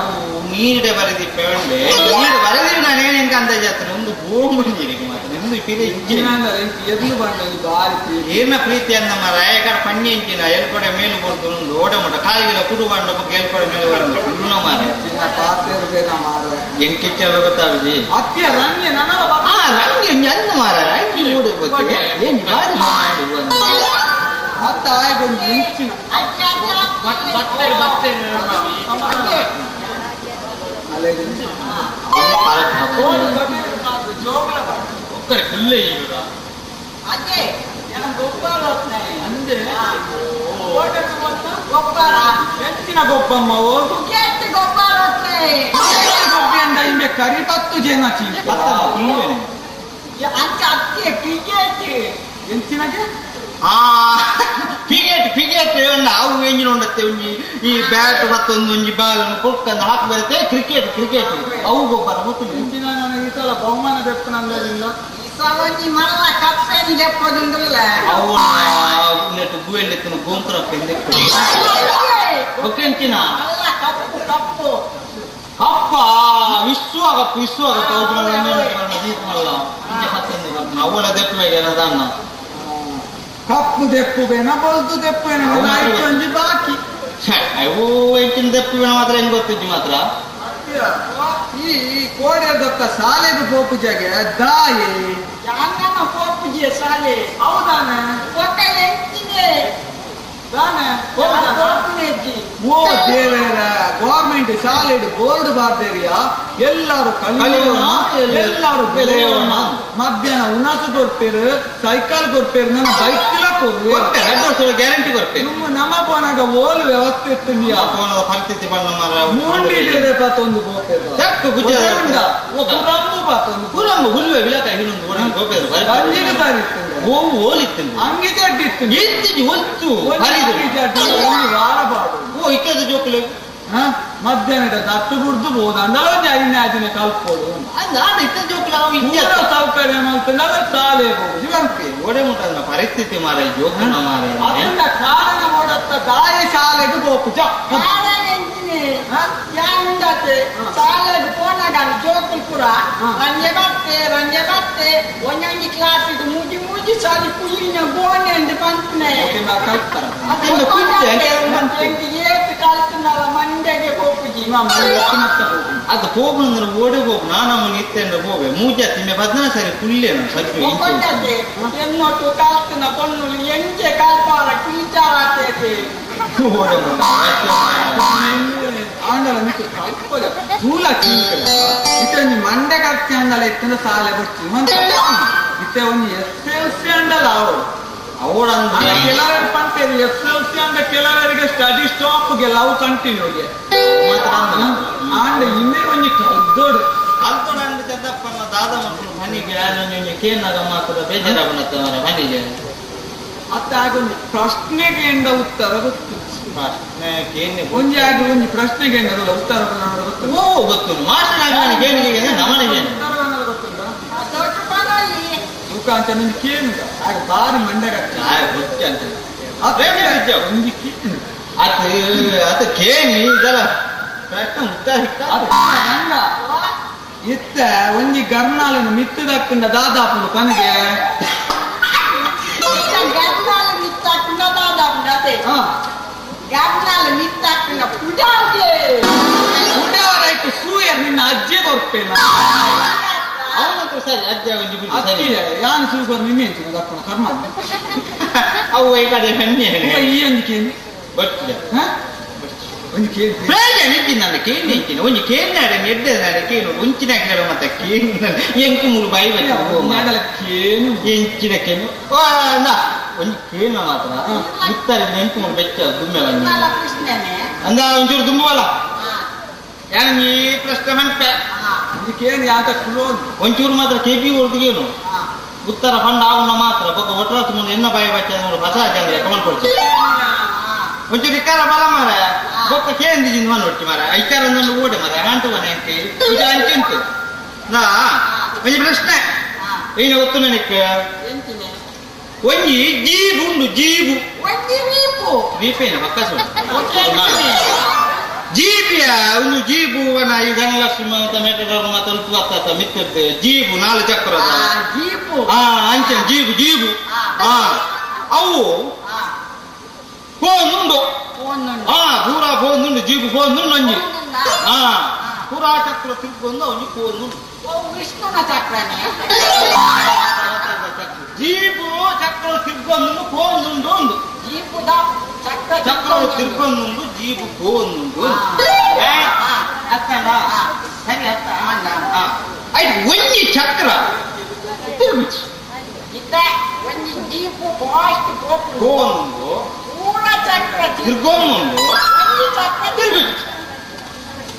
ನೀರಿಡೆ ಬರೆದಿಪ್ಪೆ ಉಂಡೆ ನೀರು ಬರೆದಿರು ನಾನು ಏನೇನು ಅಂದಾಜಾತನ ಒಂದು ಬೋಂಬುಂಜಿರಿಗೆ ಮಾತ್ರ ನಿಂದು ಪಿರೆ ಇಜ್ಜಿನ ಎರ್ಲು ಬಂಡಲಿ ಬಾರಿ ಏನ ಪ್ರೀತಿ ಅಂದ ಮಾರ ಏಕಡೆ ಪಣ್ಣಿ ಇಂಚಿನ ಎಲ್ಕೊಡೆ ಮೇಲು ಕೊಡ್ತು ಉಂಡು ಓಡ ಮುಟ ಕಾಲಿಗಿಲ್ಲ ಕುಡು ಬಂಡ ಬಗ್ಗೆ ಎಲ್ಕೊಡೆ ಮೇಲು ಬರಂದು ಕುಡುನ ಮಾರ ಪಾತ್ರೆ ಮಾರ ಎಂಕಿಚ್ಚಲ್ಲ ಗೊತ್ತಾಗುದಿ ಅತ್ಯ ರಂಗೆ ನನ್ನ ಆ ರಂಗಿ ಒಂಜಿ ಅಂದ ಮಾರ ರಂಗಿ ಮೂಡು ಗೊತ್ತು ಏನು ಬಾರಿ ಮಾಡಿ ಅತ್ತ ಆಯ್ಗೊಂದು ಇಂಚಿನ ಬರ್ತೇನೆ ಬರ್ತೇನೆ ಒಕ್ಕರೆ ಫುಲ್ಲೇ ಈಗ ಅದೇ ನಾನು ಗೊಬ್ಬರ ಅಂದ್ರೆ ಗೊಬ್ಬರ ಹೆಚ್ಚಿನ ಗೊಬ್ಬಮ್ಮ ಓ ಎಷ್ಟು ಗೊಬ್ಬರ ಗೊಬ್ಬಿ ಅಂದ ಇಂಬೆ ಕರಿಪತ್ತು ಜನ ಚೀಲ ಅಂಚ ಅತ್ತೆ ಪಿಜೆಟ್ ಎಂಚಿನಗೆ ಆ ಪಿಗೆಟ್ ಪಿಗೆಟ್ ಅವು ಎಂಜಿನ ಉಂಡತ್ತೆ ಒಂಜಿ ಈ ಬ್ಯಾಟ್ ಮತ್ತೊಂದು ಒಂಜಿ ಬಾಲ್ ಕೊಕ್ಕಂದು ಹಾಕಿ ಬರುತ್ತೆ ಕ್ರಿಕೆಟ್ ಕ್ರಿಕೆಟ್ ಅವು ಗೊಬ್ಬರ ಗೊತ್ತು ಎಂಚಿನ ನನಗೆ ಈ ಸಲ ಬಹುಮಾನ ದೆಪ್ಪನಂದದಿಂದ ಈ ಸಲ ಒಂಜಿ ಮಲ್ಲ ಕಪ್ಪೆನ್ ದೆಪ್ಪೊದುಂದುಲ್ಲ ಅವು ನೆಟ್ಟು ಗುವೆಲ್ ಗೋಂತ್ರ ಒಕ್ಕೆಂಚಿನ ಮಲ್ಲ ಕಪ್ಪು ಕಪ್ಪು ಕಪ್ಪ ವಿಶ್ವ ಕಪ್ಪು ವಿಶ್ವ ಕಪ್ಪು ಅವಳ ದೆಪ್ಪಗೆ ದಾನ್ನ ಕಪ್ಪು ದೆಪ್ಪು ಬೇನ ಬೊಲ್ದು ದೆಪ್ಪು ಏನೋ ಆಯ್ತು ಒಂಜಿ ಬಾಕಿ ಅವು ಎಂಚಿನ ದೆಪ್ಪು ಮಾತ್ರ ಹೆಂಗ್ ಗೊತ್ತಿಜ್ಜಿ ಮಾತ್ರ ಈ ಕೋಡೆ ದತ್ತ ಶಾಲೆಗೆ ಪೋಪುಜಗೆ ದಾಯಿ ಯಾನ್ನನ ಪೋಪುಜೆ ಶಾಲೆ ಹೌದಾನೆ ಒಕ್ಕ ಎಂಚಿನೆ ದಾನೆ ಪೋಪುನೆಜ್ಜಿ ಓ ದೇವೇರ ಗೌರ್ಮೆಂಟ್ ಶಾಲೆ ಬೋರ್ಡ್ ಬಾರ್ದೇರಿಯ ಎಲ್ಲರೂ ಕಲಿಯೋಣ ಎಲ್ಲರೂ ಬೆಳೆಯೋಣ ಮಧ್ಯಾಹ್ನ ಉಣಸು ಕೊಡ್ಪೇರು ಸೈಕಲ್ ಕೊಡ್ಪೇರು ನನ್ನ ಬೈಕ್ ಕೊಡ್ಪೇರು ಗ್ಯಾರಂಟಿ ಕೊಡ್ಪೇರು ನಿಮ್ಮ ನಮ್ಮ ಪೋನಾಗ ಓಲ್ ವ್ಯವಸ್ಥೆ ಇತ್ತು ಪರಿಸ್ಥಿತಿ ಬಣ್ಣ ಮಾರ ಮೂಂಡಿದೆ ಪತ್ತೊಂದು ಪೋಪೇರು ಚಕ್ಕು ಗುಜ್ಜ ಕುರಂಬು ಪತ್ತೊಂದು ಕುರಂಬು ಹುಲ್ಲುವೆ ವಿಲಕ ಇನ್ನೊಂದು ಒಣಗಿ ಗೋಪೇರು ಬಂಜಿಗೆ ಬಾರಿತ್ತು ಓವು ಓಲಿತ್ತು ಅಂಗಿ ಜಡ್ಡಿತ್ತು ಎತ್ತಿಜಿ ಒತ್ತು ಒಂದು ವಾರ ಬಾಡು ಓ ಇಕ್ಕದ ಜೋಕುಲು ಮಧ್ಯಾಹ್ನದ ದತ್ತು ಬುಡ್ದು ಬೋದು ಅಂದ್ರೆ ಒಂದು ಐದನೇ ಆದಿನ ಕಲ್ಪೋಡು ನಾನು ಇತ್ತ ಜೋಕುಲು ಅವು ಪೂರ ಸೌಕರ್ಯ ಮಾಡ್ತಂದ್ರೆ ಶಾಲೆ ಹೋಗುದು ಇವಂತೆ ಓಡೆ ಮುಟ್ಟದ ಪರಿಸ್ಥಿತಿ ಮಾರ ಜೋಕುನ ಮಾರ ಅದನ್ನ ಕಾರಣ ಮಾಡತ್ತ ದಾಯ ಶಾಲೆಗೆ ಬೋಪುಜ ಎಂಚಿನೆ ಯಾನುಂಡತೆ ಶಾಲೆಗ್ ಪೋನಾಗ ಜೋಕುಲ್ ಪೂರ ರಂಜೆ ಬತ್ತೆ ರಂಜೆ ಬತ್ತೆ ಒಂಜೊಂಜಿ ಕ್ಲಾಸ್ ಮೂಜಿ ಮೂಜಿ ಸಾಲಿ ಕುಯ್ಯಿನ ಬೋನೆ ಅಂದ್ ಪಂಪುನೆ ಕಲ್ಪರ ಅದನ್ನ ಕುಂಚೆ ಏತ್ ಕಲ್ಪುನೆ ಕಲ್ತನಲ್ಲ ಮಂಡೆಗೆ ಹೋಗುಜಿ ಅದು ಹೋಗುಂದ್ರೆ ಓಡಿ ಹೋಗು ನಾನು ಇತ್ತೆಂದ್ರೆ ಹೋವೆ ಮೂಜಾತಿ ಮೆ ಪದ್ನಾಲ್ಕು ಸರಿ ಕುಲ್ಲೇನು ಸಜ್ಜು ಒಕ್ಕೊಂಡದೆ ಎನ್ನೊಟ್ಟು ಕಲ್ತನ ಪೊಣ್ಣು ಎಂಚೆ ಕಲ್ಪಾರ ಟೀಚರ್ ಆತೇತೆ ಆಂಡಲ ನಿಕ್ಕು ಕಲ್ಪದ ತೂಲ ಚೀಂಕಲ ಇತ್ತೆ ಒಂಜಿ ಮಂಡೆ ಕರ್ತಿ ಅಂಡಲ ಇತ್ತಂದ್ರೆ ಸಾಲೆ ಬರ್ತಿ ಇತ್ತೆ ಒಂಜಿ ಎಸ್ ಎಲ್ ಸಿ ಅಂಡಲ ಅವಳು ಅವಳಂದ್ರೆ ಕೆಲವರು ಪಂಪೇರು ಎಸ್ ಎಲ್ ಸಿ ಅಂಡ ಕೆಲವರಿಗೆ ಸ್ಟಡಿ ಸ್ಟಾಪ್ ಗೆ ಲವ್ ಕಂಟಿನ್ಯೂಗೆ ಆಂಡ ಇನ್ನೇ ಒಂಜಿ ಕಲ್ದೋಡು ಕಲ್ದೋಡು ಅಂಡ ಚಂದಪ್ಪನ ದಾದ ಮಕ್ಕಳು ಮನೆಗೆ ಒಂಜಿ ಕೇನಾಗ ಮಾತ್ರ ಬೇಜಾರಾಗುಣತ್ತ ಮನೆಗೆ ಅತ್ತ ಆಗೊಂಜಿ ಪ್ರಶ್ನೆಗೆ ಎಂಡ ಉತ್ತರ ಗೊತ್ತು ಪ್ರಶ್ನೆ ಕೇನೆ ಒಂಜಿ ಆಗಿ ಒಂಜಿ ಪ್ರಶ್ನೆಗೆ ಎಂಡ ಉತ್ತರ ಗೊತ್ತು ಓ ಗೊತ್ತು ಮಾಸ್ಟರ್ ಆಗಿ ಕೇನಿಗೆ ನಮನಿಗೆ ಗೊತ್ತುಂಟ ದೊಡ್ಡ ಅಂತ ನಿಂಗೆ ಕೇನುಗ ಆಗ ಬಾರಿ ಮಂಡೆಗತ್ತ ಗೊತ್ತೆ ಅಂತ ಒಂಜಿ ಕೇನು ಅದು ಅದು ಕೇನಿ ಇದಲ್ಲ ಪ್ರಶ್ನೆ ಉತ್ತರ ಗಂಗ ಇತ್ತ ಒಂಜಿ ಗರ್ನಾಲನ್ನು ಮಿತ್ತದಕ್ಕಂಡ ದಾದಾಪುಂಡು ಕೊನೆಗೆ ಗರ್ನಾಲ ಮಿತ್ತಾಕುಂಡ ದಾದಾಪುಂಡು ಅದೇ ಗರ್ನಾಲ ಮಿತ್ತಾಕುಂಡ ಪುಡಾವ್ಗೆ ಪುಡಾವರಾಯ್ತು ಸೂಯರ್ ನಿನ್ನ ಅಜ್ಜೆ ಕೊರ್ಪೇನ ಅವನಂತ್ರ ಸರಿ ಅಜ್ಜ ಒಂಜಿ ಬಿಡು ಸರಿ ಯಾನ್ ಸೂಪರ್ ನಿನ್ನೆ ದಪ್ಪಣ ಕರ್ಮ ಅವು ಈ ಕಡೆ ಹಣ್ಣೆ ಈ ಒಂಜಿ ಕೇನಿ ಗೊತ್ತಿಲ್ಲ ಒಂಜಿ ಕೇನಿ ಬೇಗ ನಿಂತಿನ ನಾನು ಕೇನಿ ನಿಂತಿನ ಒಂಜಿ ಕೇನಾಡೆ ಎಡ್ಡೆ ನಾಡೆ ಕೇನು ಉಂಚಿನ ಕೇಳು ಮತ್ತೆ ಕೇನು ಎಂಕು ಮೂರು ಬಾಯಿ ಬಚ್ಚ ಕೇನು ಎಂಚಿನ ಕೇನು ನಾ ಒಂಜಿ ಕೇನು ಮಾತ್ರ ಇತ್ತಾರೆ ಎಂಕು ಮೂರು ಬೆಚ್ಚ ದುಮ್ಮೆ ಬಂದ ಅಂದ ಒಂಚೂರು ದುಂಬವಲ್ಲ ಯಾನ್ ಈ ಪ್ರಶ್ನೆ ಮಂಪೆ ಕೇನು ಯಾತ ಕುಲೋನ್ ಒಂಚೂರು ಮಾತ್ರ ಕೆಬಿ ಹೊಡೆದಿಗೇನು ಉತ್ತರ ಫಂಡ್ ಆಗುಣ ಮಾತ್ರ ಬೊಕ್ಕ ಒಟ್ಟರಾಸು ಮುಂದೆ ಎನ್ನ ಬಾಯಿ ಬಚ್ಚ ನೋಡು ಹೊಸ ಚಂದ್ರ ಕಮಲ್ ಕೊಡ್ಚೆ ಒಂಚೂರು ಇಕ್ಕಾರ ಬಲ ಮಾರ ಬೊಕ್ಕ ಕೇಂದಿಜಿಂದ ಮನ ಒಟ್ಟಿ ಮಾರ ಐಕಾರ ಒಂದೊಂದು ಓಡೆ ಮಾರ ಅಂಟು ಮನೆ ಅಂಟಿ ಇದು ಅಂಚಿಂತು ನಾ ಒಂಜಿ ಪ್ರಶ್ನೆ ಏನು ಗೊತ್ತು ನನಗೆ ಒಂಜಿ ಜೀಬು ಉಂಡು ಜೀಬು ರೀಪೇನ ಪಕ್ಕ ಜೀಬಿಯ ಒಂದು ಜೀಬು ಈ ಧನಲಕ್ಷ್ಮಿ ಮತ್ತು ಮೆಟಡೋರ್ ಮತ್ತು ಅಲ್ಪ ಮಿತ್ತದ್ದು ಜೀಬು ನಾಲ್ಕು ಚಕ್ರದ ಜೀಪು ಹಾ ಅಂಚೆ ಜೀಬು ಜೀಬು ಹಾ ಅವು ಫೋನ್ ಉಂಡು ಹಾ ಪೂರಾ ಫೋನ್ ಉಂಡು ಜೀಬು ಫೋನ್ ಉಂಡು ಅಂಜಿ ಹಾ ಪೂರಾ ಚಕ್ರ ತಿರ್ಗೊಂದು ಅವನಿಗೆ ಫೋನ್ ಉಂಡು ವಿಷ್ಣುನ ಚಕ್ರನೇ ಜೀಬು ಚಕ್ರ ತಿರ್ಗೊಂದು ಫೋನ್ ಉಂಡು ಒಂದು ಜೀಪುದ ಚಕ್ರ ಚಕ್ರ ತಿರ್ಗೊಂದು ಜೀಬು ಫೋನ್ ಉಂಡು ಅತ್ತಲ್ಲ ಸರಿ ಅತ್ತ ಆಯ್ತು ಒಂಜಿ ಚಕ್ರ ತಿರುಗುಚಿ ಇದ್ದ ಒಂಜಿ ಜೀಪು ಫಾಸ್ಟ್ ಫೋನ್ ಉಂಡು ಪೂರ ಚಕ್ರ ತಿರ್ಗೊಂದು ಒಂಜಿ ಚಕ್ರ ತಿರುಗುಚಿ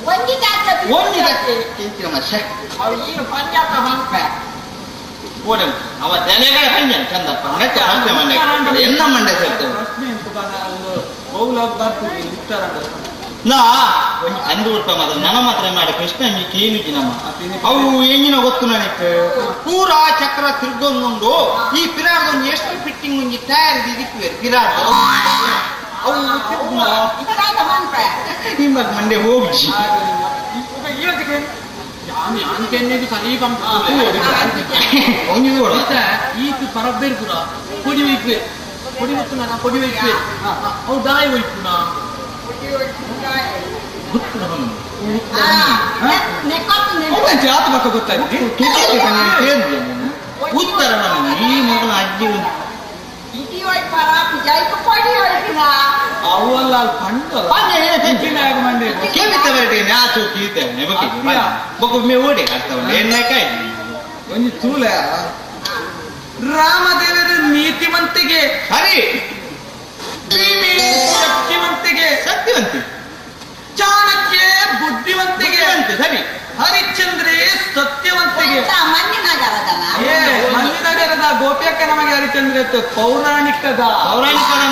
ಒಂಜಿ ಚಕ್ರ ಒಂಜಿ ಚಕ್ರ ತಿಂತಿನ ಮನುಷ್ಯ ಅವು ಈ ಪಂಜಾಬ ಹಂಪೆ ಓಡೆ ಅವ ತಲೆಗಳ ಪಂಜನ್ ಚಂದಪ್ಪ ನೆತ್ತ ಪಂಚ ಮಂಡೆ ಎನ್ನ ಮಂಡೆ ಸೇರ್ತೇವೆ ಪ್ರಶ್ನೆ ಎಂತ ಬೌಲ ಬರ್ತದೆ ಉತ್ತರ ನಾ ಒಂಜಿ ಅಂದು ಉಟ್ಟ ಮಾತ್ರ ನನ್ನ ಮಾತ್ರ ಮಾಡಿ ಕೃಷ್ಣ ಈ ಕೇನುಜಿ ನಮ್ಮ ಅವು ಎಂಜಿನ ಗೊತ್ತು ನನಗೆ ಪೂರಾ ಚಕ್ರ ತಿರ್ಗೊಂದುಂಡು ಈ ಪಿರಾರ್ದ ಒಂಜಿ ಎಷ್ಟು ಫಿಟ್ಟಿಂಗ್ ಒಂಜಿ ಟೈರ್ ದಿಕ್ಕು ಪಿರಾರ್ದ ಅವು ನಿಮ್ಮ ಮಂಡೆ ಹೋಗಿ ಸರಿ ಈತ ಪರಬ್ಬೇರು ಪೂರ ಪೊಡಿ ಒಯ್ಪೆ ಪೊಡಿ ಗೊತ್ತು ನಾನು ಪೊಡಿ ಒಯ್ಪೆ ಅವು ದಾಯಿ ಒಯ್ಪುನಾ ಜಾತ ಪಕ್ಕ ಗೊತ್ತಾಯ್ತು ಉತ್ತರ ಈ ಮಗನ ಅಜ್ಜಿ ಅವಲ್ಲ ಅಲ್ಲಿ ಪಂಡಲ್ಲ ಮಂಡೆ ಒಂಜಿ ತೂಲ ರಾಮದೇವರ ನೀತಿವಂತಿಗೆ ಸರಿ ಶಕ್ತಿವಂತಿಗೆ ಸತ್ಯವಂತಿ ಚಾಣಕ್ಯ ಬುದ್ಧಿವಂತಿಗೆ ಸರಿ ಹರಿಶ್ಚಂದ್ರೇ ಸತ್ಯವಂತಿಗೆ ಮಣ್ಣಿನಗರದಲ್ಲ ಏ ಮಲ್ಲಿನಗರದ ಗೋಪ್ಯಕ್ಕ ನಮಗೆ ಹರಿಶ್ಚಂದ್ರ ಇತ್ತು ಪೌರಾಣಿಕದ ಪೌರಾಣಿಕದ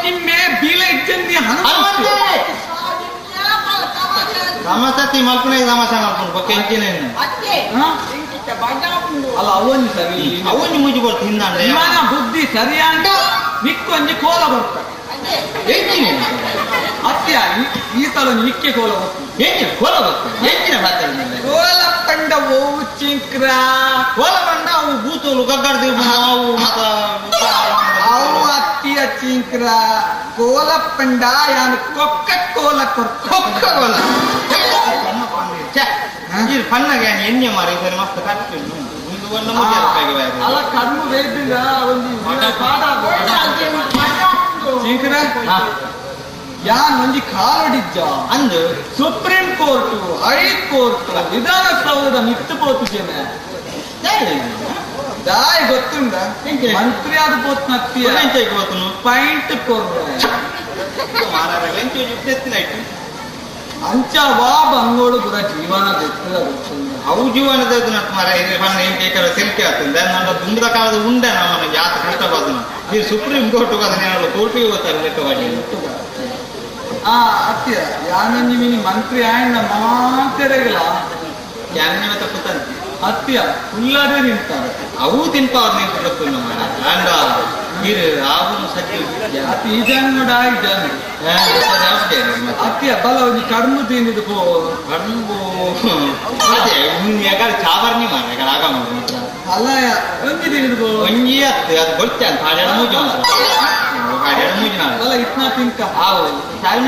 ನಿಮ್ಮೆ ಬೀಲ ಇಜ್ಜಂದಿ ಹನುಮಂತ ಸಮಸತಿ ಮಲ್ಪನೆ ಸಮಸ ಮಲ್ಪುಂಡು ಬೊಕ್ಕ ಎಂಚಿನ ಅಲ್ಲ ಅವನಿ ಸರಿ ಅವನಿ ಮುಜಿ ಬರ್ತು ಹಿಂದಾಂಡ ಇವನ ಬುದ್ಧಿ ಸರಿಯಾಂಡ ನಿಕ್ಕೊಂಜಿ ಕೋಲ ಬರ್ತ ಎಂಚಿನ ಅತ್ಯ ಈ ಸಲ ನಿಕ್ಕೆ ಕೋಲ ಬರ್ತದೆ ಎಂಚಿನ ಕೋಲ ಬರ್ತದೆ ಎಂಚಿನ ಮಾತಾಡಿದ ಕೋಲ ಪಂಡ ಓವು ಚಿಂಕ್ರ ಕೋಲ ಪಂಡ ಅವು ಬೂತೋಲು ಗಗ್ಗಡ್ದು ಅವು ಮತ್ತ ಅವು ಅತ್ತಿ ಅಚ್ಚಿ ಚೀಂಕ್ರ ಕೋಲಪ್ಪಂಡ ಯಾನು ಕೊಕ್ಕ ಕೋಲ ಕೊಕ್ಕ ಕೋಲ ಪನ್ನಗ ಎಣ್ಣೆ ಮಾರಿ ಸರಿ ಮಸ್ತ್ ಖರ್ಚು ಅಲ್ಲ ಕಣ್ಣು ವೇದಿಲ್ಲ ಒಂದು ಪಾಡ ಚೀಂಕ್ರ ಯಾನ್ ಒಂಜಿ ಕಾಲಡಿಜ್ಜ ಅಂದು ಸುಪ್ರೀಂ ಕೋರ್ಟ್ ಹೈ ಕೋರ್ಟ್ ವಿಧಾನಸೌಧದ ಮಿತ್ತು ಪೋತು ಜನ ದಾಯ್ ಗೊತ್ತುಂಡ ಮಂತ್ರಿ ಆದ ಪೋತ್ ನತ್ತಿಯ ಪಾಯಿಂಟ್ ಕೊರ್ರೆ ಅಂಚ ವಾ ಬಂಗೋಡು ಪುರ ಜೀವನ ಗೊತ್ತಿಲ್ಲ ಗೊತ್ತುಂಡ ಅವು ಜೀವನದ ಮರ ಏನ್ ಸೆಲ್ಕೆ ಆಗ್ತದೆ ನನ್ನ ದುಂಬದ ಕಾಲದ ಉಂಡ ನಮ್ಮ ಯಾತ ಕಷ್ಟ ಬಾದನ ಈ ಸುಪ್ರೀಂ ಕೋರ್ಟ್ ಅದನ್ನ ಕೋರ್ಟಿಗೆ ಹೋಗ್ತಾರೆ ಲೆಕ್ಕವಾಗಿ ಆ ಅತ್ಯ ಯಾನೊಂಜಿ ಮಿನಿ ಮಂತ್ರಿ ಆಯ್ನ ಮಾತೆರೆಗಲ ಯಾನ ತಪ್ಪುತ್ತಂತೆ ಅತ್ಯ ಫುಲ್ಲಾದೆ ನಿಂತಾರೆ ಅವು ತಿನ್ಪ ಅವ್ರು ನಿಂತು ಗೊತ್ತು ನಮ್ಮ ಅಂಡ ಇರು ಆವು ಸಜ್ಜು ಅತಿ ಈ ಜನ ನೋಡ ಈ ಜನ ಅತ್ಯ ಬಲ ಒಂಜಿ ಕಡ್ಮು ತಿಂದಿದ್ದು ಪೋ ಕಡ್ಮು ಅದೇ ಯಾಕಂದ್ರೆ ಚಾಬರ್ನಿ ಮಾರ ಯಾಕಂದ್ರೆ ಆಗ ಅಲ್ಲ ಒಂಜಿ ತಿಂದಿದ್ದು ಪೋ ಒಂಜಿ ಅತ್ತು ಅದು ಗೊತ್ತೆ ಅಂತ ಹಾಡೆರಡು ಮೂಜಿ ಮಾತ್ರ ಹಾಡೆರಡು ಮೂಜಿ ನಾಳೆ ಅಲ್ಲ ಇತ್ನಾ ತಿಂಕ ಆವು ಚಾಯ್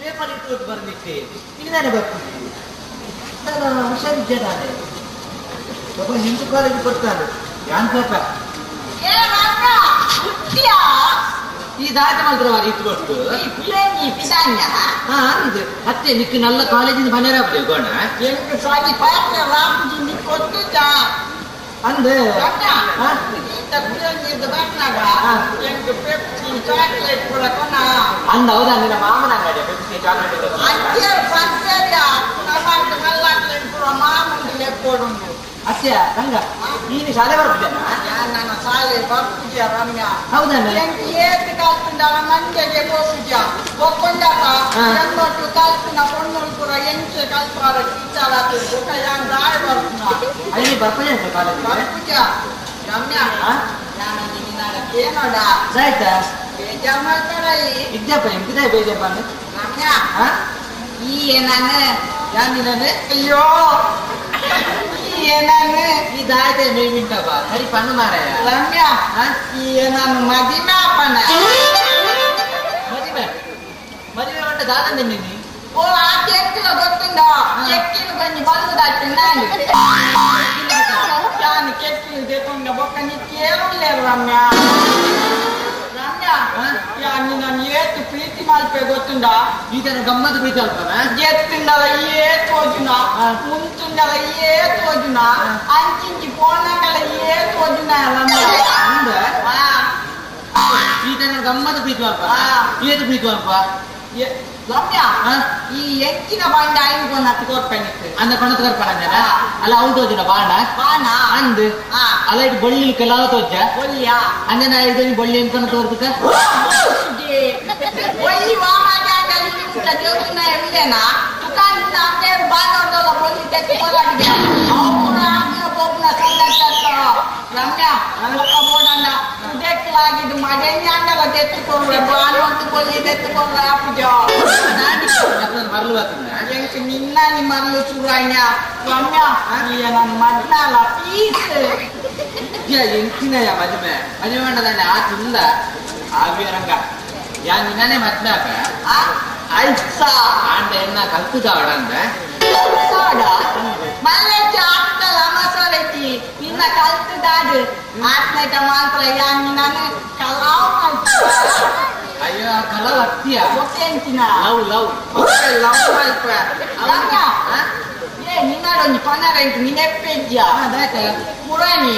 ಪೇಪರ್ ಇಟ್ಟು ಬರ್ಲಿಕ್ಕೆ ಇಲ್ಲಿದ್ದಾನೆ ಬರ್ತೀನಿ ನಾನು ಹುಷಾರಿದ್ದೇನೆ ಒಬ್ಬ ಹಿಂದೂ ಕಾಲೇಜ್ ಬರ್ತಾನೆ ಯಾನ್ ಪಾಪ ಈ ದಾಟ ಮಾತ್ರ ಇತ್ತು ಕೊಟ್ಟು ಹಾ ಅಂದು ಅತ್ತೆ ನಿಕ್ಕ ನಲ್ಲ ಕಾಲೇಜಿನ ಮನೆ ಗೋಣ ಅಂದು ಅಂದ ಹೌದಾ ನಿನ್ನ ಮಾಮನ ಅಂಗಡಿ ಪೆಪ್ಸಿ ಚಾಕ್ಲೇಟ್ ಅತ್ಯ ರಂಗ ನೀನು ಶಾಲೆ ಬರ್ತಿದ್ದೇನ ನನ್ನ ಶಾಲೆ ಬರ್ತಿದ್ಯಾ ರಮ್ಯಾ ಹೌದಾ ಏತ್ ಕಲ್ತಿನ ಮಂಜೆಗೆ ಪೋಪುಜ ಒಕ್ಕೊಂಡಾಗ ಎಂಬತ್ತು ಕಲ್ತಿನ ಪೊಣ್ಣು ಪೂರ ಎಂಚೆ ಕಲ್ಪಾರ ಟೀಚರ್ ಆತು ಯಾನ್ ದಾಯ ಬರ್ಪುನ ಅಲ್ಲಿ ಬರ್ಪುಜ ಕಾಲೇಜ್ ಬರ್ಪುಜ ರಮ್ಯಾ ನಾನು ನಿನ್ನ ಕೇನೋಡ ಆಯ್ತಾ ಬೇಜಾರ್ ಮಾಡ್ತಾರಲ್ಲಿ ಇದ್ಯಪ್ಪ ಎಂತಿದೆ ಬೇಜಪ್ಪ ರಮ್ಯಾ ಈ ನಾನು ಯಾನ್ ನೀನು ಅಯ್ಯೋ ನಾನು ಇದಾಯ್ತೆ ಮೇವಿಂಟಪ್ಪ ಸರಿ ಪಣ್ಣು ಮಾರಾಯ ರಮ್ಯಾ ಈ ನಾನು ಮದಿಮೆ ಅಪ್ಪನ ಮದಿಮೆ ಮದಿಮೆ ಮಂಟ ದಾದಂದೆ ನೀನು ಓ ಆ ಕೆಕ್ಕಿನ ಗೊತ್ತುಂಡ ಕೆಕ್ಕಿನ ಕೊಂಚ ಬಲ್ಲುದಾಯ್ತು ನಾನು ನಾನು ಕೆಕ್ಕಿನ ದೇಕೊಂಡ ಬೊಕ್ಕ ನೀ ಕೇರುಲ್ಲೇರು ರಮ್ಯಾ ರಮ್ಯಾ ಯಾನ್ ನಾನು ಏತು ಪ್ರೀತಿ ಮಲ್ಪೆ ಗೊತ್ತುಂಡ ಈತನ ಗಮ್ಮತ್ತು ಪ್ರೀತಿ ಅಲ್ಪನ ಎತ್ತುಂಡಲ ಏ ತೋಜುನ ಮುಂಚುಂಡಲ ಏ ತೋಜುನ ಅಂಚಿಂಚಿ ಪೋನಂಡಲ ಏ ತೋಜುನ ರಮ್ಯಾ ಅಂದ ಈತನ ಗಮ್ಮತ್ತು ಪ್ರೀತಿ ಅಲ್ಪ ಏತು ಪ್ರೀತಿ ಅಲ್ಪ ರಮ್ಯಾ ಈ ಎಂಚಿನ ಬಾಂಡ ಐದು ಹತ್ತು ಕೊರ್ಪೆನಿತ್ತು ಅಂದ ಕೊಣ ತೋರ್ಪಣ ಅಲ್ಲ ಅವ್ನು ತೋಜುನ ಬಾಂಡ ಬಾಣ ಅಂದ್ ಅಲ್ಲ ಇಟ್ಟು ಬಳ್ಳಿ ಕೆಲವು ತೋಜ ಒಳ್ಳಿಯಾ ಅಂದೆ ನಾ ಇದು ಬಳ್ಳಿ ಎಂತ ತೋರ್ಪಕ ಒಳ್ಳಿ ವಾಮಾಜಾಂಡಲಿ ಇಲ್ಲೇನಾ ತುಕಾನ್ ನಾಂದೇರು ಬಾಣೋದಲ್ಲ ಬೊಳ್ಳಿ ತೆತ್ತಿಕೊಲಾಗಿದೆ ಅವನ ಆಜ್ಞೆ ಪೋಪುನ ಸಂಗತ ರಮ್ಯಾ ಒಕ್ಕ ಬೋಡಣ್ಣ ತುದೆಕ್ಲಾಗಿದ್ದು ಮಡೆಂಜಾಂಡಲ ತೆತ್ತಿಕೊಳ್ರೆ ಬಾಣೋದು ಬೊಳ್ಳಿ ತೆತ್ತಿಕೊಳ್ರೆ ಆಪುಜ ಮರಳು ಎಂಕ್ ನಿನ್ನ ಮರಳು ಸುರಾಯ್ನ ರಮ್ಯಾ ನನ್ನ ಮದ್ನಾಲ ಪೀಸ್ ಎಂಚಿನಯ ಮದುವೆ ಮದುವೆ ಮಾಡದಾನೆ ಆ ತಿಂದ ಆವ್ಯರಂಗ ಯಾ ನಿನ್ನನೆ ಮದ್ನಾಕ ಐಸ ಆಂಡ ಎನ್ನ ಕಲ್ತುದಾವಡ ಅಂದ ಮಲ್ಲೆಚ್ಚ ಆಗ್ತಲ್ಲ ಮಸಾಲೆತಿ ನಿನ್ನ ಕಲ್ತುದಾಡು ಆತ್ನೈಟ ಮಾತ್ರ ಯಾ ನಿನ್ನನೆ ಕಲಾವ್ ಮಾಡ್ತ ಅಯ್ಯೋ ಕಲಾವ್ ಅತ್ತಿಯ ಒತ್ತೆಂಚಿನ ಲವ್ ಲವ್ ಲವ್ ಮಲ್ಪ ರಮ್ಯಾ ಏ ನಿನ್ನಡೊಂಜಿ ಪನರ ಇಂಟು ನಿನೆಪ್ಪೆಜ್ಜ ಪುರಾಣಿ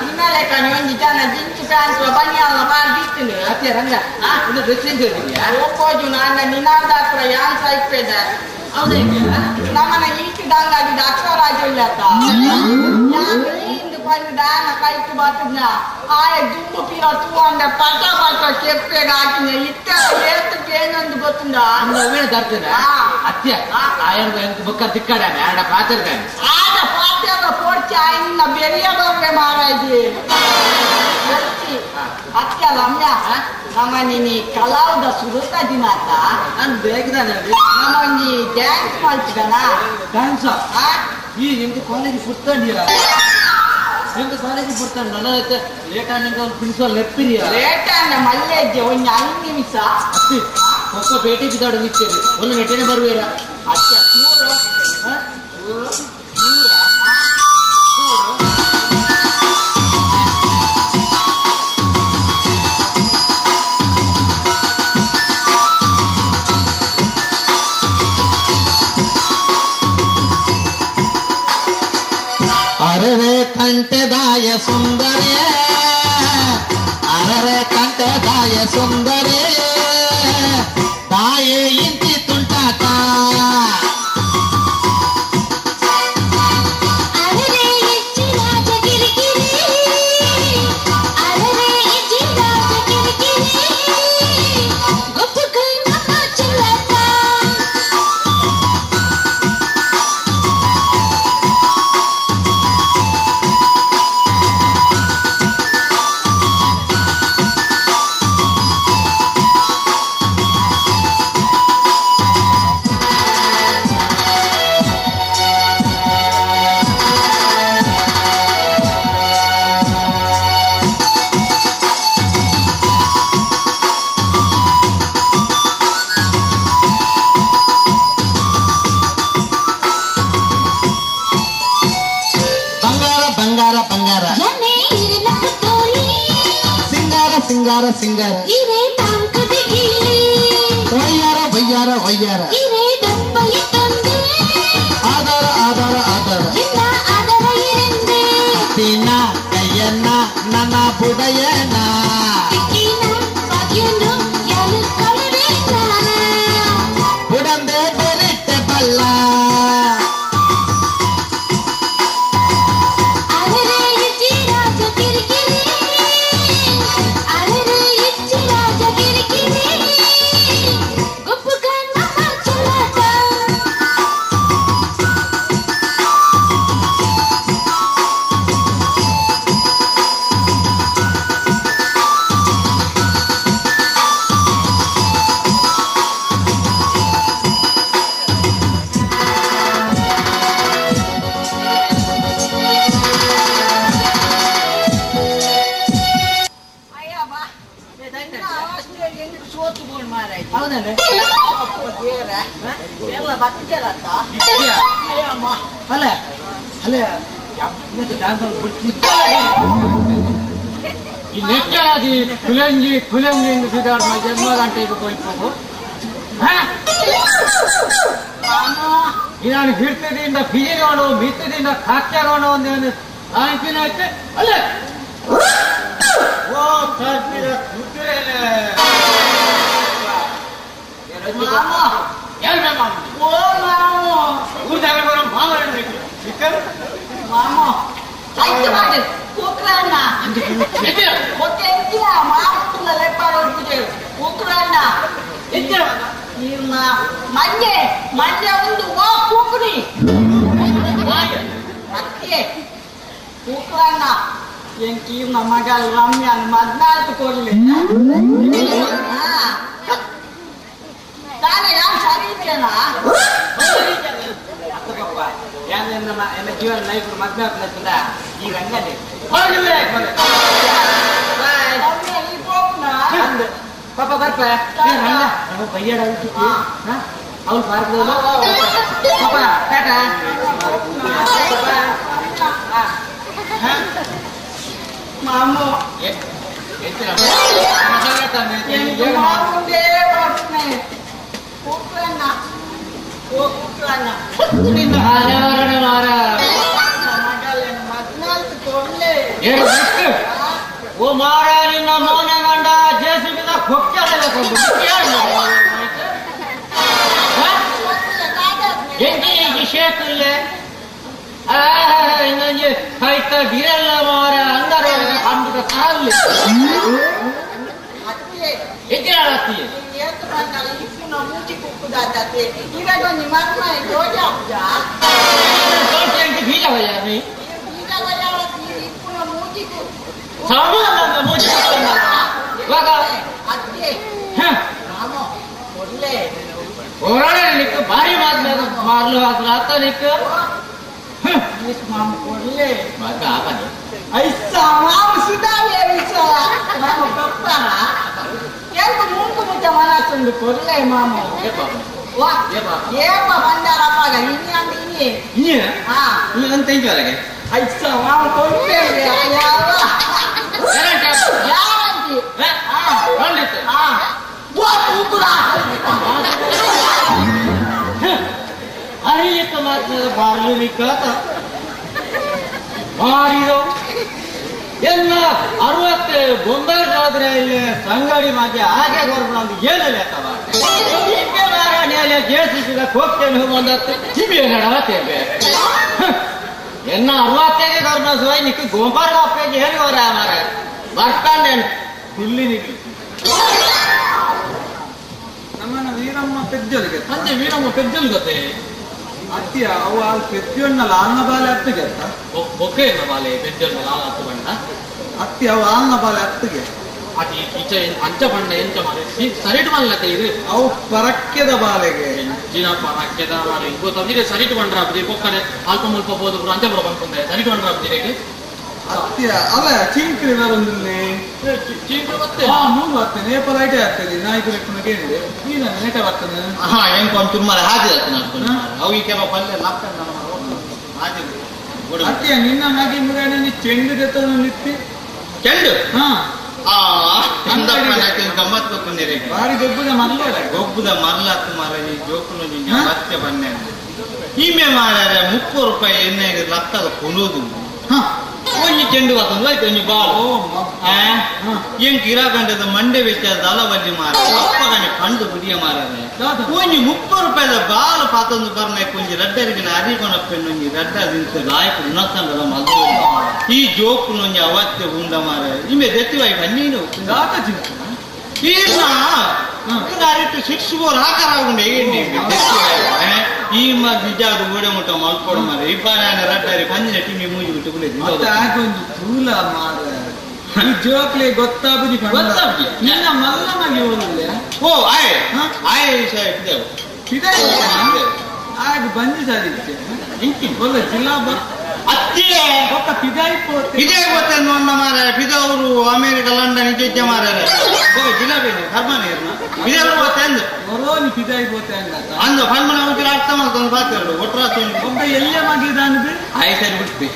ನಿನ್ನಲೆ ಕಣಿ ಒಂಜಿ ಜನ ಜಿಂಚು ಪ್ಯಾಂಟ್ ಬನಿಯಾಲ ಬಾರ್ದಿತ್ತಿನ ಅತ್ತಿಯ ರಂಗ ಇನ್ನು ಡ್ರೆಸ್ ಎಂತ ಹೇಳ್ತಿದ್ಯಾ ಓಪೋಜು ನಾನ ನಿನ್ನಾದಾತ್ರ ಯಾನ್ ಸೈಪೆದ ಹೌದಾ ನಮ್ಮನ ಈಟಿದಂಗಾಗಿದ್ದ ಅಕ್ಷರಾಜ ಇಲ್ಲತ್ತ ಯಾನ್ ಇಂದು ಬಂದು ದಾನ ಕೈತು ಬರ್ತದ್ನ ಆಯ ದುಂಬು ಪೀರ ತೂವಂಡ ಪಟ ಪಟ ಕೆಪ್ಪೆಗ ಹಾಕಿನ ಇತ್ತ ಏತು ಪೇನೊಂದು ಗೊತ್ತುಂಡ ಅಂದ ತರ್ತೇನೆ ಅತ್ಯ ಆಯನ ಬೊಕ್ಕ ತಿಕ್ಕಡಾನೆ ಆಡ ಪಾತ್ರದಾನೆ ಆಡ ಪಾತ್ರದ ಪೋಡ್ಚಿ ಆಯ್ನ ಬೆರಿಯ ಬರ್ರೆ ಮಾರಾಯ್ದಿ ಅತ್ಯ ರಮ್ಯಾ ನಮ್ಮ ನೀನಿ ಕಲಾವುದ ಸುರುತ ದಿನಾತ ನಾನು ಬೇಗದಾನೆ ನಮ್ಮೊಂಜಿ ಡ್ಯಾನ್ಸ್ ಮಾಡ್ತಿದ್ದಾನ ಡ್ಯಾನ್ಸ್ ಈ ಎಂಕ್ ಕಾಲೇಜ್ ಪುರ್ತಾಂಡಿಯ ಎಂಕ್ ಕಾಲೇಜ್ ಪುರ್ತಾಂಡ ನನ್ನ ಲೇಟ್ ಆಂಡ ಪ್ರಿನ್ಸಿಪಾಲ್ ಲೆಪ್ಪಿರಿಯ ಲೇಟ್ ಆಂಡ ಮಲ್ಲೆಜ್ಜೆ ಒಂಜಿ 5 ನಿಮಿಷ ಅತ್ತಿ ಒಕ್ಕ ಪೇಟೆ ಬಿದ್ದಾಡು ನಿಚ್ಚೇರಿ ಒಂದು ನೆಟ್ಟೆನೆ ಬರುವೇರ ಅಚ್ಚ ಚೂರು ಅರರೆ ಕಂಠದಾಯ ಸುಂದರೇ ಅರರೆ ಕಂಠದಾಯ ಸುಂದರೇ ತಾಯೇ ಇಂತಿ ತುಂಟಾಟ ಅರರೆ ಇಚ್ಚಿ ರಾಜ ಕಿರಿಕಿರಿ ಅರರೆ ಇಚ್ಚಿ ರಾಜ ಕಿರಿಕಿರಿ ಗೊಪ್ಪು ನಮ್ಮ ಚೆಲ್ಲಪ್ಪ. ಬಂಗಾರ ಬಂಗಾರ ಬಂಗಾರ ಎನೆ ಇರಿನ ತೋಳಿ ಸಿಂಗಾರ ಸಿಂಗಾರ ಸಿಂಗಾರ ಇರೇ ತಾಂಕದ ಗಿಳಿ ವಯ್ಯಾರ ವಯ್ಯಾರ ವಯ್ಯಾರ ಇರೇ ದಪ್ಪಲಿ ತಂದೆ ಆಧಾರ ಆಧಾರ ಆಧಾರ ಇನ್ನ ಅದರ ಇರಂದೆ ದಿನ ಕೈಯನ್ನ ನನ್ನ ಬುಡಯನ ತಿಕ್ಕಿನ ಭಾಗ್ಯನು ಯಾರು ಕಳವೇನ. ಬುಡಂದೆ ಬೆರಿಟ್ಟೆ ಬಲ್ಲ ಅರರೆ ಇಚ್ಚಿ ರಾಜ ಕಿರಿಕಿರಿ ಅರರೆ ಇಚ್ಚಿ ರಾಜ ಕಿರಿಕಿರಿ ಗೊಪ್ಪು ನಮ್ಮ ಚೆಲ್ಲಾಟ. ಅಯ್ಯ ಬಾ ಎಂಕ್ ಸೋತು ಬೋಣ್ ಮಾರಾಯ್ತು ಹೌದಲ್ಲ ದೇವ್ರ ಎಲ್ಲ ಬತ್ತಿರತ್ತ ಅಯ್ಯಮ್ಮ ಅಲ್ಲ ಅಲ್ಲ ಇವತ್ತು ಡ್ಯಾನ್ಸ್ ಬಿಡ್ತೀನಿ ಈ ನೆಟ್ಟಾದಿ ಕುಲಂಜಿ ಕುಲಂಜಿ ಎಂದು ಸುಧಾರ ಜನ್ಮ ಗಂಟೆಗೆ ಹೋಗ್ಬೋದು ನಾನು ಹಿಡ್ತದಿಂದ ಬಿಜಿರೋಣ ಮಿತ್ತದಿಂದ ಕಾಕ್ಯಾರೋಣ ಒಂದು ಆಯ್ತಿನ ಆಯ್ತು ಅಲ್ಲ ಓ ಕರ್ಪಿರ ಕುದುರೆನೆ ಮಾಮ ಯಾರು ಮಾಮ ಓ ಮಾಮ ಊರ್ದಾಗ ಮಾಮ ಮಾಮ ಆಯ್ತು ಮಾಡಿ ಕೂಕ್ರಣ್ಣ ಒಕ್ಕೆ ಎಂಚಿನ ಮಾತುಲ್ಲ ಲೆಪ್ಪಾಡ ಪೂಜೆ ಕೂಕ್ರಣ್ಣ ನಿಮ್ಮ ಮಂಜೆ ಮಂಜೆ ಒಂದು ಓ ಕೂಕ್ರಿ ಅಕ್ಕೆ ಕೂಕ್ರಣ್ಣ ಎಂಕಿ ಮಗ ರಮ್ಯಾನ್ ಮದ್ನಾಲ್ಕು ಕೊಡ್ಲಿ ತಾನೇ ನಾನು ಸರಿ ಇದ್ದೇನಾ ಅಕ್ಕ ಪಪ್ಪ ಯಾನ್ ನಮ್ಮ ಎಲ್ಲ ಜೀವನ ಲೈಫ್ ಮದ್ವೆ ಆಗ್ತದ ಈಗ ಹಂಗಲ್ಲಿ ರಮ್ಯಾ ಈ ಹೋಗ್ನಾ ಪಾಪ ಬರ್ಪ ನಮ್ಮ ಬೈಯಾಡ ಅವ್ನು ಪಾರ್ಕ್ ಪಾಪ ಟಾಟಾ ಮಾಮು എനിക്ക് മാമുണ്ടേ പറഞ്ഞേ കൂട്ടുവണ്ണ ಓ ಕೂಕ್ರಣ್ಣ ಮಾರ ಮಗಲೇನು ಮದ್ನಾಲ್ಕು ಕೊಡ್ಲೆ ಓ ಮಾರ ನಿನ್ನ ಮೋನ ಗಂಡ ಜೇಸಿಬಿದ ಕೊಕ್ಕಡಬೇಕು ಎಂಕಿ ಎಂಕಿ ಶೇಕುಲ್ಲೆ ಇನ್ನೊಂದು ಕೈತ ಬಿರಲ್ಲ ಮಾರ ಅಂಗಾರ ಕಂಡುಟ ಕಾಲು ಅತ್ತೆ ಎಜ್ಜಾಳತ್ತಿ ಏತು ಬಂದಲ್ಲ ಇಪ್ಪುನ ಮೂಚಿ ಕುಕ್ಕುದಾದತ್ತೆ ಇವಾಗ ಒಂದು ಮರ್ಮ ಜೋಜ ಅಬ್ಜ ತೋಟ ಎಂಕಿ ಬೀಜ ಬಯ್ಯಾಮಿ ಬೀಜ ಇಪ್ಪುನ ಮೂಚಿ ಕುಕ್ಕು ಸಾಮಾನ್ಯ ಮೂಚಿ ಇವಾಗ ಅತ್ತೆ ಮಾಮ ಒಳ್ಳೆ ಹೋರಾಡಲಿಕ್ಕೆ ಭಾರಿ ಮಾತು ಮಾರ್ಲು ಹಾಕ್ಲ ಆತನಿಕ್ಕೆ ಮಾಮ ಕೊಡ್ಲೆ ಮಾತ ಆಪನೆ ಐಸ ಮಾಮ ಸುಧಾರಿಯ ವಿಷಯ ಮಾಮ ಕೊಪ್ಪಾರ ಎಂತ ಮುಂಕು ಮುಚ್ಚ ಮನಸ್ಸುಂಡು ಕೊಡ್ಲೆ ಮಾಮ ವಾ ಏಪ ಬಂದಾರಪ್ಪಾಗ ಇನಿ ಅಂದ ಇನಿ ಇನಿ ಹಾ ಅಂತ ಇಂಚವರೆಗೆ ಐಸ ಮಾಮ ಕೊಡ್ತೇವೆ ಯಾವ ಗ್ಯಾರಂಟಿ ಹಾ ವಾ ಕೂಕುರ ಅರಿಯಕ್ಕ ಮಾತ್ರ ಬಾರ್ಲಿ ಕಾತ ಬಾರಿದವು ಎಲ್ಲ 60 ಬೊಂಬಾದ್ರೆ ಇಲ್ಲಿ ಸಂಗಡಿ ಮಾಗೆ ಹಾಗೆ ಗೊರ್ಬ ಅಂತ ಏನಲ್ಲ ಜೇಸಿಸಿದ ಕೋಪ್ತೇನೆ ಬಂದತ್ತೆ ಕಿವಿ ನಡವತ್ತೇವೆ ಎನ್ನ 60 ಗೊರ್ಬ ಸುವೈ ನಿಕ್ಕ ಗೋಪಾರ ಅಪ್ಪಗೆ ಏನು ಗೊರ ಮಾರ ಬರ್ತಾನೆ ಇಲ್ಲಿ ನಿಕ್ಕ ನಮ್ಮನ್ನ ವೀರಮ್ಮ ಪೆಜ್ಜಲಿಗೆ ಅಂತೆ ವೀರಮ್ಮ ಪೆಜ್ಜಲ್ ಗೊತ್ತೆ ಅತ್ತಿಯ ಅವು ಆ ಪೆಜ್ಜೊನ್ನಲ್ಲ ಅನ್ನ ಬಾಲೆ ಅತ್ತಿಗೆ ಅತ್ತ ಬೊಕ್ಕೆ ಎನ್ನ ಬಾಲೆ ಪೆಜ್ಜೊನ್ನಲ್ಲ ಆಲ ಹತ್ತು ಬಣ್ಣ ಅತ್ತಿ ಅವು ಆಲ್ನ ಬಾಲೆ ಅತ್ತಿಗೆ ಅದು ಈಚೆ ಅಂಚ ಬಣ್ಣ ಎಂಚ ಮಾರೆ ಸರಿಟ್ ಮಲ್ಲತ್ತೆ ಇದು ಅವು ಪರಕ್ಕೆದ ಬಾಲೆಗೆ ಎಂಚಿನ ಪರಕ್ಕೆದ ಮಾರೆ ಗೊತ್ತಂದ್ರೆ ಸರಿಟ್ ಬಂಡ್ರ ಅಬ್ದಿ ಬೊಕ್ಕನೆ ಅಲ್ಪ ಮುಲ್ಪ ಬೋದು ಪುರ ಅಂಚ ಬರೋ ಬಂದ್ಕೊಂಡೆ ಸರಿಟ್ ಬಂಡ್ರ ಅಬ್ದಿರೆಗೆ ಅತ್ತಿಯ ಅಲ್ಲ ಚಿಂಕ್ರಿ ಬರೊಂದಿಲ್ಲಿ ಚೀಂಕ್ರಿ ಮತ್ತೆ ಹಾ ಮೂರು ಬರ್ತೇನೆ ನೇಪ ಲೈಟೇ ಆಗ್ತದೆ ನಾಯ್ಕು ಲೆಕ್ಕನ ಕೇಳಿದೆ ನೀನು ನೇಟ ಬರ್ತೇನೆ ಹಾ ಎಂಕೊಂದು ತುರ್ಮಾರ ಹಾಗೆ ಅವು ಈ ಕೆಲ ಪಲ್ಯ ಲಕ್ಕ ಹಾಗೆ ಅತ್ತಿಯ ನಿನ್ನ ಮಗಿ ಮುರಾಣಿ ಚೆಂಡು ಜೊತೆ ನಿತ್ತಿ ಚೆಂಡು ಹಾ ಆ ಗಮ್ಮತ್ ಕೊಟ್ಟಿರಿ ಬಾರಿ ಗೊಬ್ಬದ ಮರ್ಲ ಗೊಬ್ಬದ ಮರ್ಲಾತ್ ಮಾರ ಈ ಜೋಕುನು ಮತ್ತೆ ಬನ್ನೆ ಈಮೆ ಮಾರ್ಯಾರೆ 30 ರೂಪಾಯಿ ಎಣ್ಣೆ ಲಕ್ಕದ ಕೊನೋದು ಒಂಜಿ ಚೆಂಡು ಬರ್ತದೆ ಆಯ್ತು ಒಂಜಿ ಬಾಲ್ ಏನ್ ಕಿರಾಗಂಡದ ಮಂಡೆ ವೆಚ್ಚ ದಲವಲ್ಲಿ ಮಾರ ಅಪ್ಪಗನೆ ಕಂಡು ಬಿಡಿಯ ಮಾರಾರೆ ಒಂಜಿ 30 ರೂಪಾಯಿದ ಬಾಲ್ ಪಾತೊಂದು ಬರ್ನ ಒಂಜಿ ರಡ್ಡರಿಗಿನ ಅರಿಗೊಂಡಪ್ಪೆಣ್ಣು ಒಂಜಿ ರಡ್ಡ ದಿನಸ ಲಾಯಕ್ ಉನ್ನತಂಡದ ಮಲ್ದು ಈ ಜೋಕುನೊಂಜಿ ಅವತ್ತೆ ಉಂಡ ಮಾರ ಇಮೆ ದೆತ್ತಿವಾಯಿ ಬನ್ನೀನು ಈರ್ನ ಅರಿಟ್ಟು 6 ಬೋರ್ ಹಾಕರಾಗುಂಡೆ ಈ ನಿಜಾದು ಓಡೆ ಮುಟ್ಟ ಮಲ್ಕೊಡು ಮಾರ ಇಬ್ಬಾನ ರಡ್ಡರಿ ಪಂಜಿನ ಟಿಮ್ಮಿ ಮೂಜಿ ಬಿಟ್ಟು ಮತ್ತೆ ಆಗೊಂದು ತೂಲ ಮಾರ ಈ ಜೋಕ್ಲೆ ಗೊತ್ತಾಬುದಿ ಗೊತ್ತಾಬುಜಿ. ನಿನ್ನ ಮಲ್ಲ ಮಗಿ ಓದಲ್ಲ ಓ ಆಯ್ ಆಯ್ ಸಾಹೇಬ್ ಇದೆ ಆಗ ಬಂದಿ ಸಾಧಿಚ್ಚೆ ಇಂಕಿ ಒಲ್ಲ ಜಿಲ್ಲಾ ಅತ್ತಿಯೇ ಒಕ್ಕ ಪಿದಾಯಿ ಪೋತೆ ಇದೇ ಗೊತ್ತೇನು ಅನ್ನ ಮಾರ ಪಿದವರು ಅಮೇರಿಕ ಲಂಡನ್ ಇಜ್ಜೆ ಮಾರಾರೆ ಜಿಲಾಬಿ ಕರ್ಮಾನೆ ಇದೇ ಗೊತ್ತೇಂದು ಒರೋನಿ ಪಿದಾಯಿ ಪೋತೆ ಅಂದ ಅಂದು ಫಲ್ಮನ ಹೋಗಿ ಅರ್ಥ ಮಾಡ್ಕೊಂಡು ಪಾತಿರಲು ಒಟ್ಟರಾತು ಒಬ್ಬ ಎಲ್ಲೇ ಮಗಿದಾನದು ಆಯ್ ಸರಿ ಬಿಡ್ಪೆ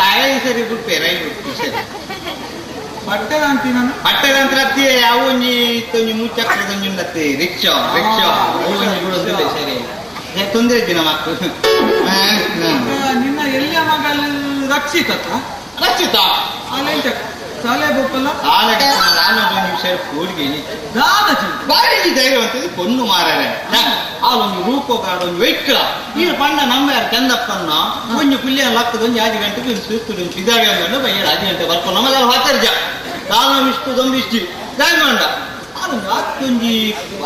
ಆಯ್ ಸರಿ ಬಿಡ್ಪೆ ರೈಲ್ ಬಿಡ್ಪೆ ಸರಿ ಪಟ್ಟೆದಂತಿ ನಾನು ಪಟ್ಟೆದಂತ್ರ ಅತ್ತಿ ಅವು ಒಂಜಿ ಇತ್ತೊಂಜಿ ಮೂಚಕ್ರದೊಂಜಿ ಉಂಡತ್ತಿ ರಿಕ್ಷಾ ರಿಕ್ಷಾ ಅವು ಒಂಜಿ ಬಿಡೋದಿಲ್ಲ ಸರಿ ತೊಂದರೆ ಇದ್ದಿ ನಮ್ಮ ಮಕ್ಕಳು ನಿನ್ನ ಎಲ್ಲೇ ಮಗಲ್ ರಕ್ಷಿತ ರಕ್ಷಿತ ಅಲ್ಲೆಂತ ಶಾಲೆ ಬೊಪ್ಪಲ್ಲ ನಿಮಿಷ ಕೂಡಿಗೆ ದಾದ ಚಿಂತೆ ಬಾರಿ ಧೈರ್ಯ ಪೊಣ್ಣು ಮಾರರೆ ಆಲೊಂದು ರೂಪೋ ಕಾಡೊಂದು ವೆಯ್ಕಳ ಈ ಪಣ್ಣ ನಮ್ಮ ಯಾರು ಚಂದಪ್ಪನ್ನ ಒಂಜಿ ಪುಲ್ಯ ಲಕ್ಕದ ಒಂಜಿ 5 ಗಂಟೆಗೆ ಒಂದು ಸುತ್ತು ಒಂದು ಇದಾವೆ ಅಂದ ಬಯ್ಯ 5 ಗಂಟೆ ಬರ್ಕೊಂಡು ನಮ್ಮದಲ್ಲ ಹಾತರ್ಜ ಕಾಲ ಇಷ್ಟು ದೊಂದು ಇಷ್ಟು ದಾಂಡ ಆಲೊಂದು ಅತ್ತೊಂಜಿ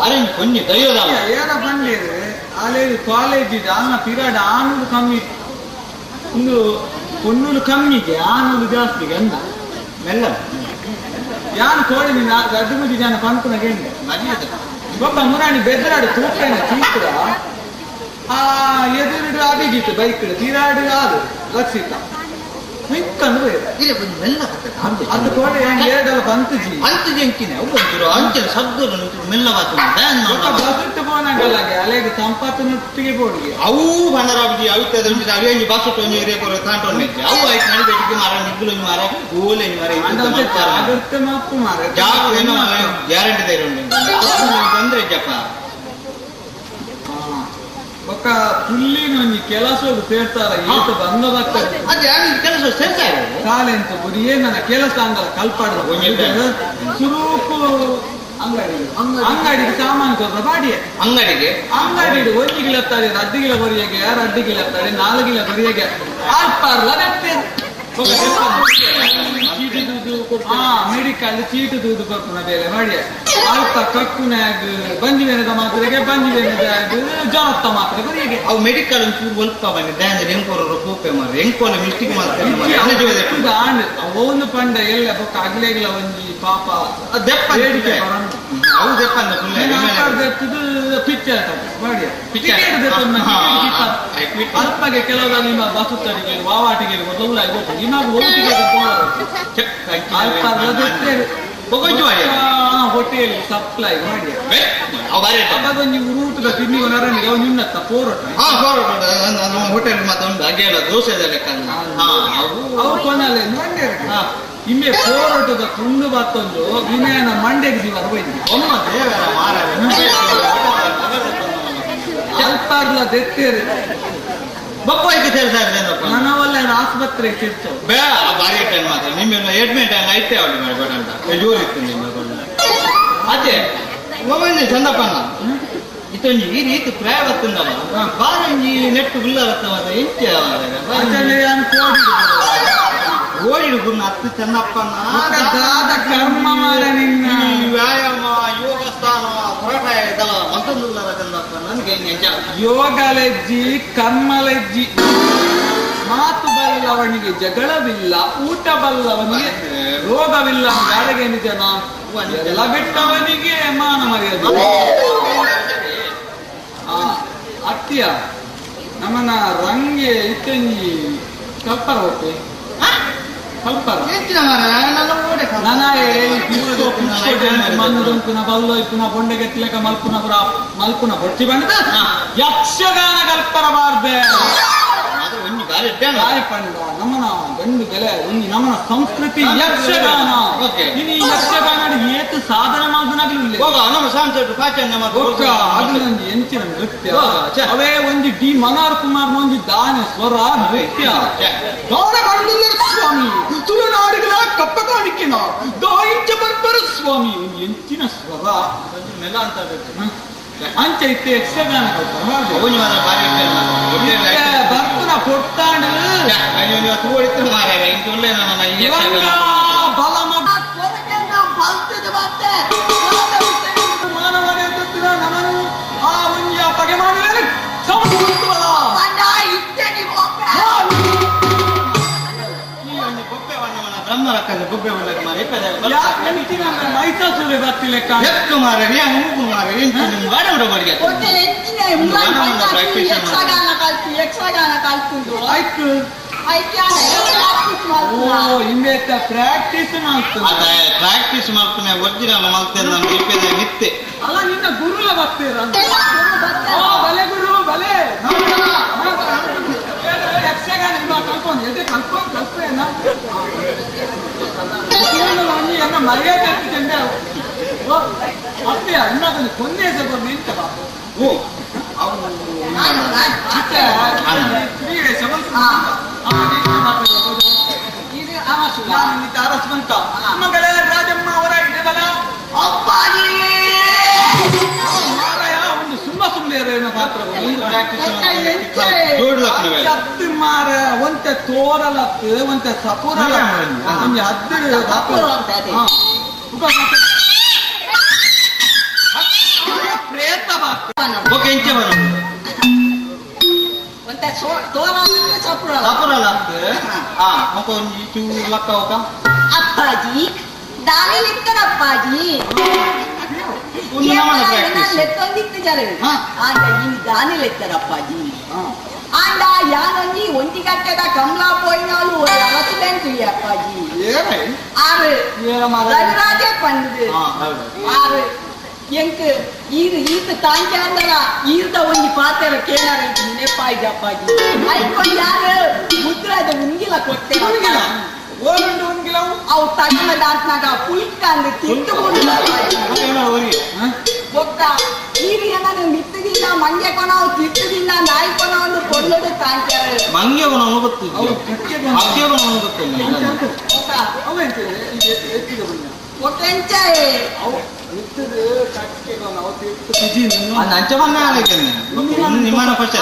ಅರೆಂಜ್ ಪೊನ್ನಿ ದೈವದ ಏರ ಬಂದಿರು ಅಲ್ಲೇ ಕಾಲೇಜ್ ಇದೆ ಆನ ಪಿರಾಡ ಆನೂರು ಕಮ್ಮಿ ಒಂದು ಪೊನ್ನೂರು ಕಮ್ಮಿಗೆ ಆನೂರು ಜಾಸ್ತಿಗೆ ಅಂದ ಮೆಲ್ಲ ಯಾನು ಕೋಡಿ ನಿನ್ನ ರಡ್ಡು ಮುಜಿ ಜನ ಪಂಪುನ ಗೆಂಡೆ ಒಬ್ಬ ಮುರಾಣಿ ಬೆದರಾಡು ತೂಕನ ಚೀತ್ರ ಆ ಎದುರುಡು ಅಭಿಜಿತ್ ಬೈಕ್ ತಿರಾಡು ಆದು ರಕ್ಷಿತ ಮಿಕ್ಕಂದು ಇಲ್ಲ கொஞ்சம் ಮೆಲ್ಲ ಬರ್ತದೆ ಅದು ಕೋಡಿ ಎರಡಲ್ಲ ಬಂತು ಜಿ ಅಂತು ಜಂಕಿನ ಒಂಚೂರು ಅಂಚಿನ ಶಬ್ದ ಮೆಲ್ಲ ಒಬ್ಬ ಬಸುಟ್ಟು ಪೋನಾಗಲ್ಲಾಗೆ ಅಲೆಗೆ ಸಂಪತ್ತು ಬೋಡಿಗೆ ಅವು ಬಂಡರಾಬಿ ಅವಿತದ ಅವಿಯಂಜಿ ಬಸುಟ್ಟು ಒಂಜಿ ಏರಿಯಾ ಕೊರ ತಾಂಟೊಂಡು ಅವು ಆಯ್ತು ನಡಿ ಬೆಟ್ಟಿಗೆ ಮಾರ ನಿಗ್ಗುಲೊಂಜಿ ಮಾರ ಓಲೆಂಜಿ ಮಾರ ಜಾಗ್ರತೆ ಮಾಪು ಮಾರ ಜಾಗ ಏನೋ ಗ್ಯಾರಂಟಿ ಧೈರ್ಯ ಉಂಟು ತೊಂದರೆ ಇಜ್ಜಪ್ಪ ಒಕ್ಕ ಪುಲ್ಲಿನ ಒಂಜಿ ಕೆಲಸ ಸೇರ್ತಾರ ಏತ ಬಂದ ಬರ್ತದೆ ಅದೇ ಕೆಲಸ ಸೇರ್ತಾ ಇರೋದು ಕಾಲೆಂತ ಬುಡಿ ನನ್ನ ಕೆಲಸ ಅಂಗಲ್ಲ ಕಲ್ಪಾಡ ಸುರೂಪು ಅಂಗಡಿ ಅಂಗಡಿಗೆ ಸಾಮಾನು ಕೊಡ್ರ ಬಾಡಿಗೆ ಅಂಗಡಿಗೆ ಅಂಗಡಿ ಒಂಜಿ ಗಿಲ ಎತ್ತಾರೆ ಅಡ್ಡು ಗಿಲ ಬರಿಯಗೆ ಅಡ್ಡು ಗಿಲ ಎತ್ತಾರೆ ನಾಲ್ಕು ಗಿಲ ಬರಿಯಗೆ ಆರ್ಪಾರ್ಲ ಹಾ ಮೆಡಿಕಲ್ ಚೀಟು ದೂದು ಕೊರ್ಪುನ ಬೇಲೆ ಮಾಡಿ ಅಲ್ಪ ಕಕ್ಕುನಾಗ ಬಂಜಿ ಬೇನದ ಮಾತ್ರೆಗೆ ಬಂಜಿ ಬೇನದ ಜ್ವರತ್ತ ಮಾತ್ರೆ ಬರಿಯಗೆ ಅವು ಮೆಡಿಕಲ್ ಒಂಚೂರು ಒಲ್ಪ ಬಂದಿದ್ದೆ ಅಂದ್ರೆ ಎಂಕೋರ ಕೂಪೆ ಮಾರ ಎಂಕೋಲ ಮಿಸ್ಟಿಕ್ ಮಾತ್ರ ಒಂದು ಪಂಡ ಎಲ್ಲ ಬೊಕ್ಕ ಅಗ್ಲೇಗ್ಲ ಒಂಜಿ ಪಾಪ ದೆಪ್ಪ ಬೇಡಿಕೆ ಬರಂದು. ಪಿಕ್ಚರ್ ಅಲ್ಪಗೆ ಕೆಲವು ನಿಮ್ಮ ಬಸುತ್ತಡಿಗೆ ವಾವಾಟಿಗೆ ನಿಮ್ಮ ಹೋಟೆಲ್ ಸಪ್ಲೈ ಮಾಡಿ ಅವಾಗ ಊಟದ ತಿನ್ನಿಗೆ ನರನಿಗೆ ಅವು ನಿನ್ನತ್ತ ಪೋರೋಟ ಹೋಟೆಲ್ ಮತ್ತೆ ಉಂಟು ಹಾಗೆ ಅಲ್ಲ ದೋಸೆ ಲೆಕ್ಕ ಅವು ಕೊನಲೆ ಇಮ್ಮೆ ಪೋರೋಟದ ತುಂಡು ಬತ್ತೊಂದು ವಿನಯನ ಮಂಡೆಗೆ ಜೀವ ಹೋಯ್ತು ಒಮ್ಮ ದೇವರ ಮಾರ ಅಲ್ಪಾರ್ಲ ದೆತ್ತೇರು ಬೊಪ್ಪಾಯ್ತು ಸೇರ್ಸಾರೆ ನನವಲ್ಲ ಆಸ್ಪತ್ರೆಗೆ ಸೇರ್ತು ಬೇ ಭಾರಿ ಟೈಮ್ ಮಾತ್ರ ನಿಮ್ಮ ಅಡ್ಮಿಟ್ ಆಗಿ ಐತೆ ಅವಳಿ ಮಾಡಿ ಅಂತ ಜೋರಿತ್ತು ನಿಮ್ಮ ಅದೇ ಒಮ್ಮೆ ಚಂದಪ್ಪನ ಇತ್ತೊಂಜಿ ಈ ರೀತಿ ಪ್ರಾಯ ಬತ್ತುಂಡಲ್ಲ ಬಾರಂಜಿ ನೆಟ್ಟು ಗುಲ್ಲ ಬತ್ತ ಮಾತ್ರ ಎಂಚೆ ಓಡಿಡು ಗುಣ ಹತ್ತು ಚಂದಪ್ಪನ ಕರ್ಮ ಮಾರ ನಿನ್ನ ವ್ಯಾಯಾಮ ಯೋಗ ಸ್ಥಾನ ಹೊರಟ ಇದಲ್ಲ ಮತ್ತೊಂದುಲ್ಲ ಚಂದಪ್ಪ ನನಗೆ ಯೋಗಲೆಜ್ಜಿ ಕರ್ಮಲೆಜ್ಜಿ ಮಾತು ಬಲ್ಲವನಿಗೆ ಜಗಳವಿಲ್ಲ, ಊಟ ಬಲ್ಲವನಿಗೆ ರೋಗವಿಲ್ಲ. ಗಾಳಿಗೆ ಜನ ಎಲ್ಲ ಬಿಟ್ಟವನಿಗೆ ಮಾನ ಮರ್ಯಾದೆ. ಅತ್ತಿಯ ನಮ್ಮನ ರಂಗೆ ಇತ್ತಂಜಿ ಕಲ್ಪರ ಹೋಗ್ತೆ ಕಲ್ಪರ ಮಣ್ಣುದೊಂಕುನ ಬಲ್ಲೋ ಇಪ್ಪುನ ಬೊಂಡೆಗೆತ್ತಲೆಕ ಮಲ್ಪುನ ಪುರ ಮಲ್ಪುನ ಬೊಟ್ಟಿ ಬಂದ ಯಕ್ಷಗಾನ ಕಲ್ಪರ ಬಾರ್ದೆ ಪಂಡ ನಮ್ಮನ ಗಂಡು ಗೆಲೆ ಒಂಜಿ ನಮ್ಮನ ಸಂಸ್ಕೃತಿ ಯಕ್ಷಗಾನ. ಇನಿ ಯಕ್ಷಗಾನ ಏತು ಸಾಧನೆ ಮಾಡ್ದನಾಗ್ಲಿ ಅದು ಒಂಜಿ ಎಂಚಿನ ನೃತ್ಯ ಅವೇ ಒಂಜಿ ಡಿ ಮನೋಹರ್ ಕುಮಾರ್ ಒಂಜಿ ದಾನ ಸ್ವರ ನೃತ್ಯ ದಾನ ಸ್ವಾಮಿ ತುಳುನಾಡುಗಳ ಕಪ್ಪ ಕಾಣಿಕೆನ ದಾಯಿಂಚ ಬರ್ಬರ ಸ್ವಾಮಿ ಒಂದು ಎಂಚಿನ ಸ್ವರ ಅಂಚ ಇತ್ತೆ ಯಕ್ಷಗಾನ ಬರ್ತನ ಪೊಟ್ಟಾಂಡು ಆ ಒಂಜಿ ಪಗೆ ಮಾಡಿದರೆ ಮೈಸಾಸುರೆ ಬರ್ತಿಲೆಕ್ಕ ಯಕ್ಷಗಾನ ಕಲ್ತುಂಡು ಆಯ್ತು. ಓ ಇಂಬೇತ ಪ್ರಾಕ್ಟೀಸ್ ಮಾಡ್ತದೆ ಪ್ರಾಕ್ಟೀಸ್ ಮಾಡ್ತಾನೆ ಒರಿಜಿನಲ್ ಮಾಡ್ತೇನೆ ನಾನು ಇಪ್ಪೆ ನಿತ್ತೆ ಅಲ್ಲ ನಿನ್ನ ಗುರುಲ ಬರ್ತೀರ ಬಲೆ ಗುರು ಬಲೆ ಯಕ್ಷಗಾನ ಕಲ್ಕೊಂಡು ಎದೆ ಕಲ್ಕೊಂಡು ಕಲ್ಪೇನ ಎನ್ನ ಮರ್ಯಾದೆ ಆಗ್ತಿದ್ದೆ ಅತ್ತೆ ಅಣ್ಣ ಕೊಂದೇ ನಿಂತ ಓ ಮಗಳ ರಾಜಮ್ಮ ಅವರ ಇಡಬಲ ಒಂದು ಸುಮ್ಮ ಸುಮ್ಮನೆ ಪಾತ್ರ ಹತ್ತು ಮಾರ ಒಂತೆ ತೋರಲತ್ತು ಒಂತೆ ಸಪುರ ಒಂಜಿ ಹದ್ದು ಪ್ರೇತ ಪಾತ್ರ ಓಕೆ ಇಂಚೆ ಬರೋದು ಒಂತೆ ತೋರಲತ್ತು ಸಪುರ ಸಪುರಲ ಆ ಮಕ್ಕ ಒಂಜಿ ಚೂರು ಲಕ್ಕ ಹೋಗ ಅಪ್ಪಾಜಿ ದಾನಿಲಿತ್ತನ ಅಪ್ಪಾಜಿ ಲೆತ್ತೊಂದಿತ್ತು ಜನ ಆಂಡ ಇನಿ ದಾನಿಲೆತ್ತರ ಅಪ್ಪಾಜಿ ಆಂಡ ಯಾನೊಂಜಿ ಒಂಟಿಗಟ್ಟದ ಕಮಲಾ ಪೋಯಿನಾಲು ಅರಸುಲೆಂತು ಅಪ್ಪಾಜಿ ಆರು ರಘುರಾಜೇ ಪಂಡುದು ಆರು ಎಂಕ್ ಈರು ಈತ ತಾಂಚಾಂದಲ ಈರ್ದ ಒಂಜಿ ಪಾತೆರ ಕೇಳಾರ ನೆಪ್ಪಾಯ್ದ ಅಪ್ಪಾಜಿ ಐಕೊಂದು ಯಾರು ಮುದ್ರಾದ ಉಂಗಿಲ ಕೊಟ್ಟೆ ಅವು ತಗಲ ದಾಟ್ನಾಗ ಪುಲ್ಕಂದು ತಿಂದುಕೊಂಡು ಬೊಕ್ಕ ಈರು ಏನಾದ್ರು ಮಿತ್ತದಿಂದ ಮಂಗೆ ಕೊನ ಅವು ತಿತ್ತದಿಂದ ನಾಯಿ ಕೊನ ಒಂದು ಕೊಲ್ಲೋಡು ತಾಂಚಾರ ಮಂಗೆ ಕೊನ ಗೊತ್ತು ಅಕ್ಕೆ ಕೊನ ಗೊತ್ತಿಲ್ಲ ಅಂಚೆ ಬಂದ ನಿಮ್ಮನ ಫಸ್ಟ್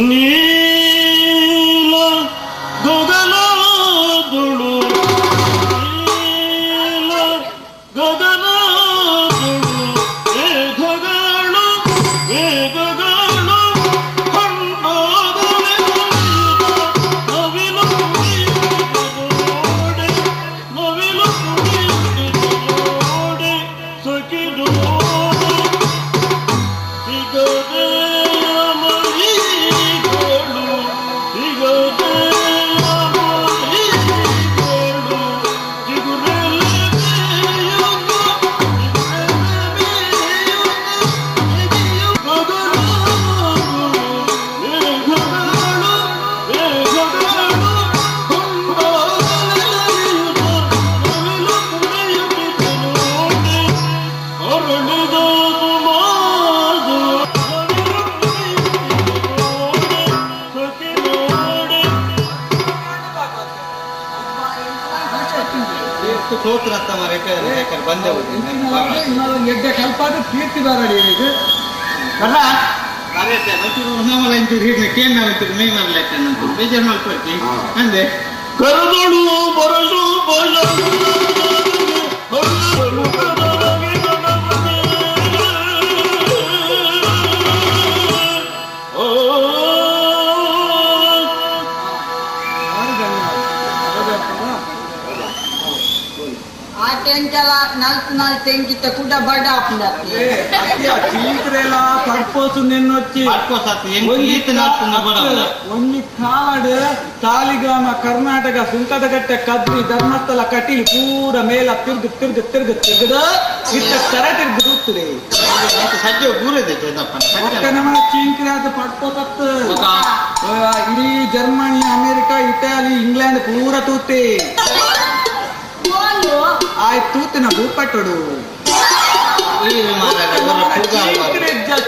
ನೀಲ ಗಗನದುಳು ನೀಲ ಗಗನದುಳು ಅತ್ತ ಮಾರೆ ಬಂದೆ ಎಡ್ಡೆ ಕಲ್ಪಾದ ಕೀರ್ತಿ ಬಾರಡಿ ಇದು ಬರ ಬೇಜಾರು ಮಾಡ್ಕೊಳ್ತಿ ಅಂದೆ ಕರದೊಳು ಬರಸು ಆ ಟೆಂಕೆಲ್ಲ ನಾಲ್ಕು ನಾಲ್ಕು ತೆಂಗಿತ್ತ ಕೂಡ ಬಡ ಚೀಕ್ರೆಲ ಪರ್ಪೋಸು ನಿನ್ನೊಚ್ಚಿ ಒಂಜಿ ಕಾಡು ಸಾಲಿಗ್ರಾಮ ಕರ್ನಾಟಕ ಸುಂಕದಗಟ್ಟೆ ಕದ್ರಿ ಧರ್ಮಸ್ಥಳ ಕಟೀಲ್ ಪೂರ ಮೇಲ ತಿರ್ಗು ತಿರ್ಗು ತಿರ್ಗು ತಿರ್ಗದ ಇತ್ತ ತರ ತಿರ್ಗು ತೂತ್ತದೆ ಸಜ್ಜೆ ಗೂರಿದೆ ನಮ್ಮ ಚೀಂಕ್ರೆ ಅದು ಪಡ್ಪೋತತ್ತು ಇಡೀ ಜರ್ಮನಿ ಅಮೆರಿಕ ಇಟಾಲಿ ಇಂಗ್ಲೆಂಡ್ ಪೂರ ತೂತೆ ಆಯ್ತು ತೂತಿನ ಭೂಪಟ್ಟಡು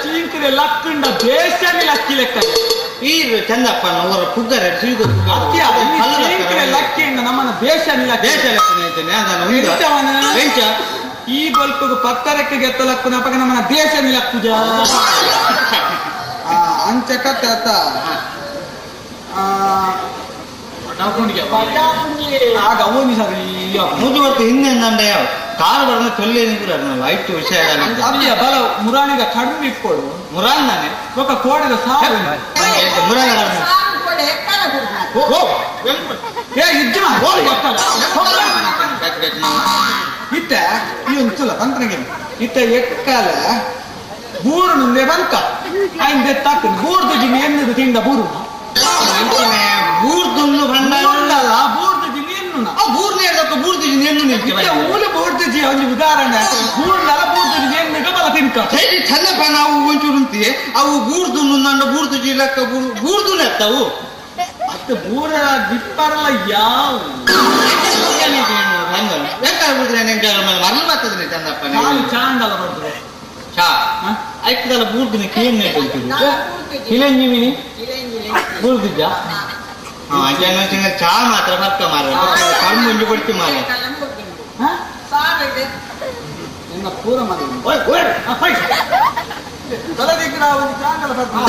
ಚೀಂಕ್ರೆ ಲಕ್ಕಂಡ ದೇಶನೇ ಲಕ್ಕಿ ಲೆಕ್ಕ ಈ ಚಂದಪ್ಪ ಅವರ ಪುಗ್ಗರ ಚೀಂಕ್ರೆ ಲಕ್ಕಿಂಡ ನಮ್ಮನ ದೇಶ ದೇಶ ಲೆಕ್ಕ ಈ ಬಲ್ಪು ಪತ್ತರಕ್ಕೆ ಗೆತ್ತಲಕ್ಕುನ ಅಪಗ ನಮ್ಮನ ದೇಶ ನಿಲಕ್ಕುಜ ಅಂಚ ಕತ್ತ ಆಗ ಅವನಿ ಸರಿ ಮುದುವರ್ತ ಹಿಂದೆ ನಂಡ ಯಾವ ಕಾಲು ಬರನ ತೊಲ್ಲೆ ಆಯ್ತು ವಿಷಯ ಅಲ್ಲಿಯ ಬಲ ಮುರಾಣಿಗ ಕಡಿಮೆ ಇಟ್ಕೊಡು ಮುರಾನ್ ನಾನೆ ಒಕ್ಕ ಕೋಡೆದ ಸಾರು ಮುರಾನ ಏ ಇಜ್ಜ ಇತ್ತ ಈ ಒಂಚೂಲ ಬಂತ್ರಗೆ ಇತ್ತ ಎಕ್ಕಲ ಬೂರು ಮುಂದೆ ಬಂತ ಐಂದೆ ತಾಕು ಬೂರ್ದು ಜಿನಿ ಎನ್ನದು ತಿಂದ ಬೂರು ಬೂರ್ದುನ್ನು ಬಂಡಲ್ಲ ಬೂರ್ದು ಜಿನಿ ಎನ್ನು ಆ ಬೂರ್ನೇ ಹೇಳ್ದಕ್ಕ ಬೂರ್ದು ಜಿನಿ ಎನ್ನು ನಿಲ್ತೀವಿ ಮೂಲ ಬೂರ್ದು ಜಿ ಒಂದು ಉದಾಹರಣೆ ಬೂರ್ನಲ್ಲ ಬೂರ್ದು ಜಿನಿ ಎನ್ನುಗ ಬಲ ತಿನ್ಕ ಸರಿ ಚಂದಪ್ಪ ನಾವು ಒಂಚೂರು ಅಂತೀವಿ ಅವು ಬೂರ್ದು ನನ್ನ ಬೂರ್ದು ಜಿ ಲೆಕ್ಕ ಬೂರ್ದು ನೆತ್ತವು ಅತ್ತ ಬೂರ ದಿಪ್ಪರಲ್ಲ ಯಾವ ಮರಳು ಬರ್ತದೆ ಚಂದಪ್ಪ ಚಾಂಡಲ ಬರ್ತದೆ ಚಾ ಐಕ್ದಲ್ಲ ಬೂರ್ದಿನ ಕೇನ್ ಇಲೆಂಜಿ ಮಿನಿ ಬೂರ್ದಿದ್ದ ಹಾ ಚಾ ಮಾತ್ರ ಬರ್ಕ ಮಾರ ಕಣ್ಣು ಕೊಡ್ತಿ ಮಾರ ನಿನ್ನ ಪೂರ ಮನೆ ತಲೆದಿಗ್ರ ಒಂದು ಚಾಂಡಲ ಬರ್ತದೆ.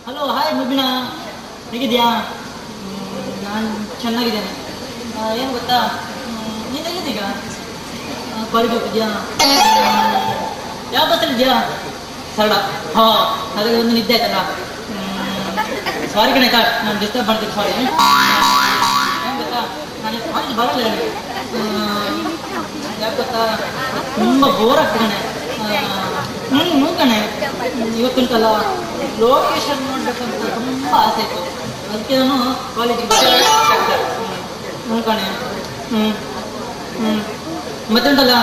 ಹಲೋ ಹಾಯ್ ಮುಬಿನಾ, ಹೇಗಿದ್ಯಾ? ನಾನು ಚೆನ್ನಾಗಿದ್ದೇನೆ. ಏನು ಗೊತ್ತಾ, ನೀನು ಎಲ್ಲಿದ್ದೀಗ? ಕಾಲೇಜ್ ಹೋಗ್ತಿದ್ಯಾ? ಯಾವ ಬಸ್ಸಲ್ಲಿದ್ಯಾ? ಸರಳ. ಹಾಂ, ಹಾಗಾಗಿ ಒಂದು ನಿದ್ದೆ ಆಯ್ತಲ್ಲ. ಸಾರಿ ಕಣೆ, ನಾನು ಡಿಸ್ಟರ್ಬ್ ಮಾಡ್ತೀನಿ, ಸಾರಿ. ಏನು ಗೊತ್ತಾ, ನಾನು ಕಾಲೇಜ್ ಬರಲ್ಲ ನನಗೆ. ಯಾಕೆ ಗೊತ್ತಾ, ತುಂಬ ಬೋರ್ ಆಗ್ತದೆ ಕಣೆ. ಹ್ಞೂ ಕಣೆ, ಇವತ್ತುಂಟಲ್ಲ ಲೊಕೇಶನ್ ನೋಡ್ಬೇಕಂತ ತುಂಬ ಆಸೆ ಇತ್ತು, ಅದಕ್ಕೆ ನಾನು ಕಾಲೇಜಿಗೆ ಬಂದೆ. ಹ್ಞೂ ಕಣೆ. ಹ್ಞೂ ಹ್ಞೂ ಮತ್ತೆ ಉಂಟಲ್ಲ,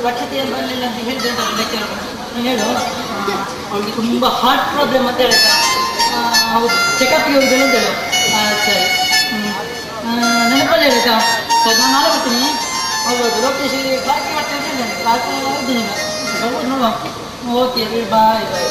ರಕ್ಷತೆ ಏನು ಬರಲಿಲ್ಲ ಅಂತ ಹೇಳಿದೆ ಉಂಟಲ್ಲ ಲೆಕ್ಚರ್, ನಾನು ಹೇಳು ಅವಳಿಗೆ ತುಂಬ ಹಾರ್ಟ್ ಪ್ರಾಬ್ಲಮ್ ಅಂತ ಹೇಳ್ತಾ. ಹೌದು, ಚೆಕಪ್ಗೆ ಹೋಗಿದ್ದೇನೆ ಅಂತ ಹೇಳು. ಸರಿ. ಹ್ಞೂ ನೆನಪಲ್ಲಿ ಹೇಳ್ತಾ. ಸರಿ, ನಾನು ನಾಳೆ ಬರ್ತೀನಿ. ಹೌದು, ಲೋಕೇಶ್ ಕ್ಲಾಸ್ಗೆ ಬರ್ತೀನಿ ಅಂತ ಹೇಳಿದ್ದೇನೆ, ಕ್ಲಾಸ್ ಇದ್ದೀನಿ ಬರ್ಬೋದು ನೋಡುವ. Okay, bye bye.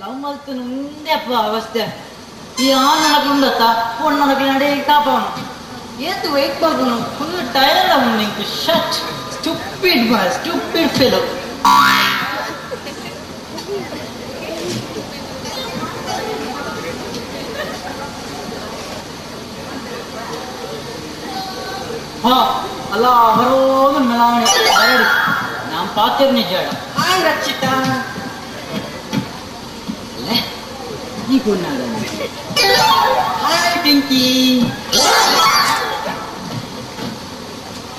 ಲವ್ ಮಲ್ತು ಮುಂದೆ ಅಪ್ಪ ಅವಸ್ಥೆ. ಈ ಆನ್ ನಡಕೊಂಡತ್ತ ಫೋನ್ ನಡಕ ನಡೆ ಕಾಪವನು ಏತು ವೆಯ್ಟ್ ಮಾಡ್ಕೊಂಡು ಫುಲ್ ಟೈರ್ಡ್ ಅವನು. ನಿಂಗೆ shut stupid boy, stupid fellow. ಹಾ ಅಲ್ಲ ಬರೋದು ಮೆಲಾವಣೆ ಬರಡಿ. ನಾನು ಪಾತಿರ್ ನಿಜ. ಹಾಯ್ ರಕ್ಷಿತಾ. ಪಿಂಕಿ ಕೊನ್ನಾದ. ಹಾಯ್ ಪಿಂಕಿ.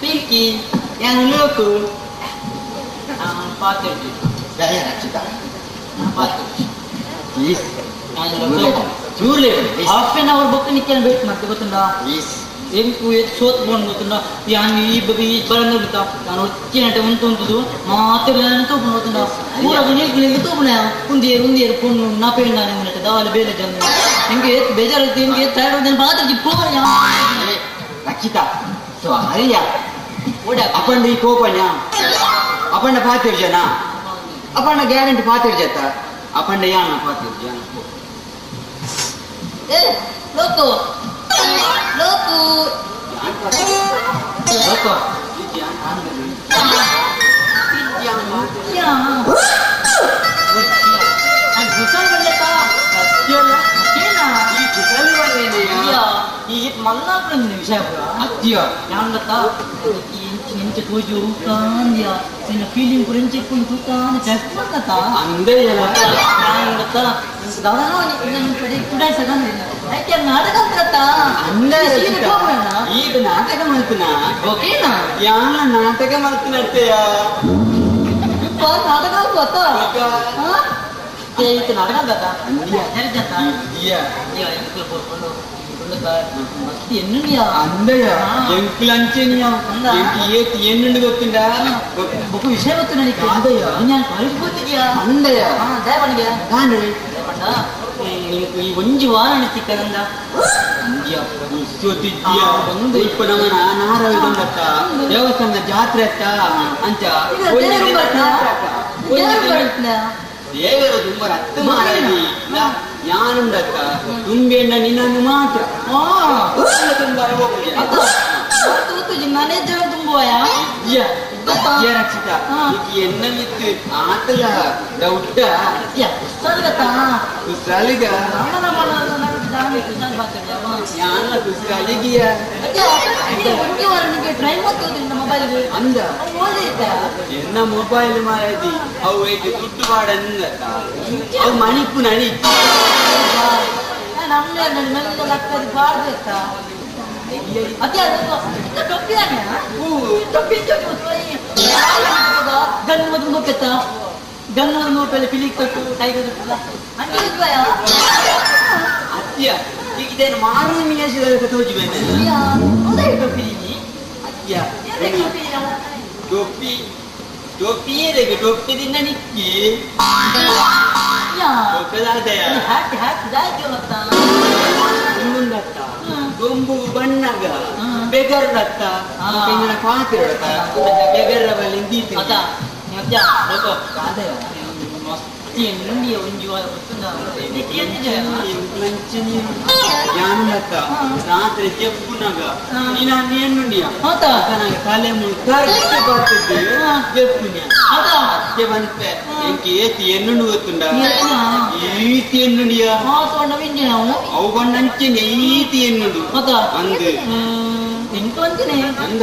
ಪಿಂಕಿ ಯಾನು ಲೋಕು. ಪಾತಿರ್ಜಿ. ದಯ ರಕ್ಷಿತ. ಪಾತಿರ್ಜಿ. ಪ್ಲೀಸ್. ಚೂರ್ಲೆ. ಹಾಫ್ ಆನ್ ಅವರ್ ಬೊಕ್ಕ ನಿಕ್ಕೇನು ವೇಟ್ ಮಾಡ್ತೆ ಗೊತ್ತುಂಡಾ? ಪ್ಲೀಸ್. ಎಂಕು ಏತ್ ಸೋತ್ ಬೋಂಡ್ ಗೊತ್ತುಂಡ? ಯಾನ್ ಈ ಬಗೆ ಈ ಬರಂದ ಗೊತ್ತಾ? ನಾನು ಒಚ್ಚಿನಟ ಉಂಟು ಉಂಟುದು ಮಾತ್ರ ತೂಪುಣ ಗೊತ್ತುಂಡ? ಊರಾಗ ನಿಲ್ಕು ನಿಲ್ಕು ತೂಪುಣ ಉಂದಿಯರು ಉಂದಿಯರು ಪೊಣ್ಣು ನಾಪೇಂಡ ನಿಂದಟ ದಾವಲ ಬೇಲೆ ಜನ ಎಂಕೆ ಏತ್ ಬೇಜಾರಾಯ್ತು, ಎಂಕೆ ಏತ್ ಟೈರ್ಡ್ ಆಯ್ತು, ಪಾತ್ರ ಪೋವರ. ರಕ್ಷಿತ ಸಾರಿಯ. ಓಡ ಅಪಂಡ ಈ ಕೋಪಣ್ಯ ಅಪಂಡ ಪಾತಿರ್ ಜನ ಅಪಂಡ ಗ್ಯಾರಂಟಿ ಪಾತಿರ್ ಜತ ಅಪಂಡ ಯಾನ ಪಾತಿರ್ ಜನ. ಏ ಲೋಕು ಲೋಕು ಲೋಕು ಮಲ್ಲಾಪುರ ವಿಷಯ ಅತ್ಯ ಯಾನ್ ಗೊತ್ತಾ ಇಂಚ ತೋಜು ಕಾಂದಿಯ ನಿನ್ನ ಫೀಲಿಂಗ್ ಗುರಿಂಚ ಕುಂತು ಕಾಂದ ಟೆಸ್ಟ್ ಮಾಡ್ಕತ್ತಾ ಅಂದೇ ಯಾನ್ ಗೊತ್ತಾ ದಾದಾನೋ ನನ್ನ ಕಡೆ ಕುಡಾಯ್ಸಕಂದಿಲ್ಲ ಯಾಕೆ ನಾಟಕ ಅಂತಾರತ್ತಾ ಅಂದೇ ಈಗ ನಾಟಕ ಮಾಡ್ತೀನ. ಓಕೆನಾ? ಯಾನ ನಾಟಕ ಮಾಡ್ತೀನಟ್ಟೆಯ ನಾಟಕ ಗೊತ್ತಾ? ಈತ ನಾಟಕ ಗೊತ್ತಾ? ಅಂದಯ್ಯ ಎಂಕುಲು ಅಂಚೆನಿಯ ಎಂಕು ಏತ್ ಎನ್ನುಂಡು ಗೊತ್ತುಂಡ? ಬೊಕ್ಕ ವಿಷಯ ಗೊತ್ತು ನನಗೆ. ಅಂದಯ್ಯ ನಾನು ಕಾಲೇಜ್ ಗೊತ್ತಿದ್ಯಾ? ಅಂದಯ್ಯ ದಯಪಣಿಗೆ ದಾನೆ ನಿಂಕು ಈ ಒಂಜಿ ವಾರ ಅನಿಸಿಕ್ಕದಂದ ಒಂದು ಇಪ್ಪ ನಮ್ಮನ ನಾರವಿದೊಂದತ್ತ ದೇವಸ್ಥಾನದ ಜಾತ್ರೆ ಅತ್ತ ಅಂಚ ದೇವರು ತುಂಬ ರತ್ತು ಮಾರದಿ ಯಾನುಂಡತ್ತ ತುಂಬೆಂಡ ನಿನ್ನನ್ನು ಮಾತ್ರ ತುಂಬ ನಾನೇ ಜನ ತುಂಬುವಯ ರಕ್ಷಿತ ಎನ್ನ ಮಿತ್ತು ಆತಲ ಡೌಟ ಕುಸಲಿಗ ಯಾನ ಕುಸಲಿಗಿಯ ಅಂದ ಎನ್ನ ಮೊಬೈಲ್ ಮಾರದಿ ಅವು ಏಕೆ ದುಡ್ಡು ಮಾಡಂದತ್ತ ಅವು ಮಣಿಪು ನಣಿ ಅತ್ಯ ಈಗ ಇದೇನು ಮಾರು ತೋಜಿ ಅತ್ಯ ಟೊಪ್ಪಿ ಟೊಪ್ಪಿ ಏರಿಗೆ ಟೊಪ್ಪಿ ತಿನ್ನ ನಿಕ್ಕಿ ಇನ್ನೊಂದತ್ತ ಗೊಂಬು ಬಣ್ಣಗ ಬೆಗರ್ರತ್ತ ಇಂದಿನ ಪಾತಿರತ್ತ ಬೆಗರ್ರ ಬಲ್ಲಿ ಯಾನುಂಡತ್ತ ರಾತ್ರಿ ಚೆಪ್ಪುನಗ ನೀನು ಏನುಂಡಿಯ ತಲೆ ಕರೆಕ್ಟ್ ಬರ್ತದೆ ಚೆಪ್ಪುನ ಅತ್ತೆ ಬಂತೆ ಎಂಕೆ ಏತಿ ಎನ್ನುಂಡು ಗೊತ್ತುಂಡ? ಈತಿ ಎನ್ನುಂಡಿಯ ಅವು ಬಣ್ಣಂಚೆನೆ ಈತಿ ಎನ್ನುಂಡು ಅಂದು ಎಂಟು ಅಂಚನೆ ಅಂದ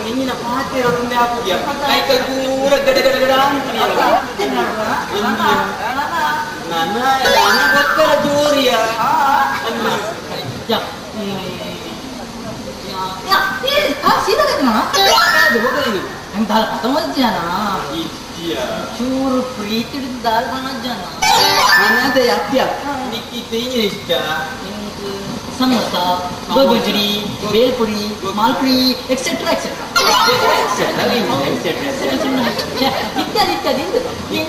ನಿನ್ನ ಪಾತ್ರೆ ಹಾಕುದ್ಯಾ ಕೈ ಪೂರ ಗಡ ಗಡ ಗಡ ಅಂತ ನನ್ನ ಗೊತ್ತಲ್ಲ ಜೋರಿಯ ಚೂರು ಪ್ರೀತಿ ದಾಲ್ ಜನ ಅದೇ ಅತ್ಯ ನಿಕ್ಕಿ ಇಷ್ಟ ಸಮೋಸ, ಗೋಗುಜ್ರಿ, ಬೇಲ್ಪುರಿ, ಮಾಲ್ಪುರಿ, ಎಕ್ಸೆಟ್ರಾ ಎಕ್ಸೆಟ್ರಾ ಇತ್ಯಾದಿ ಇತ್ಯಾದಿ. ಈ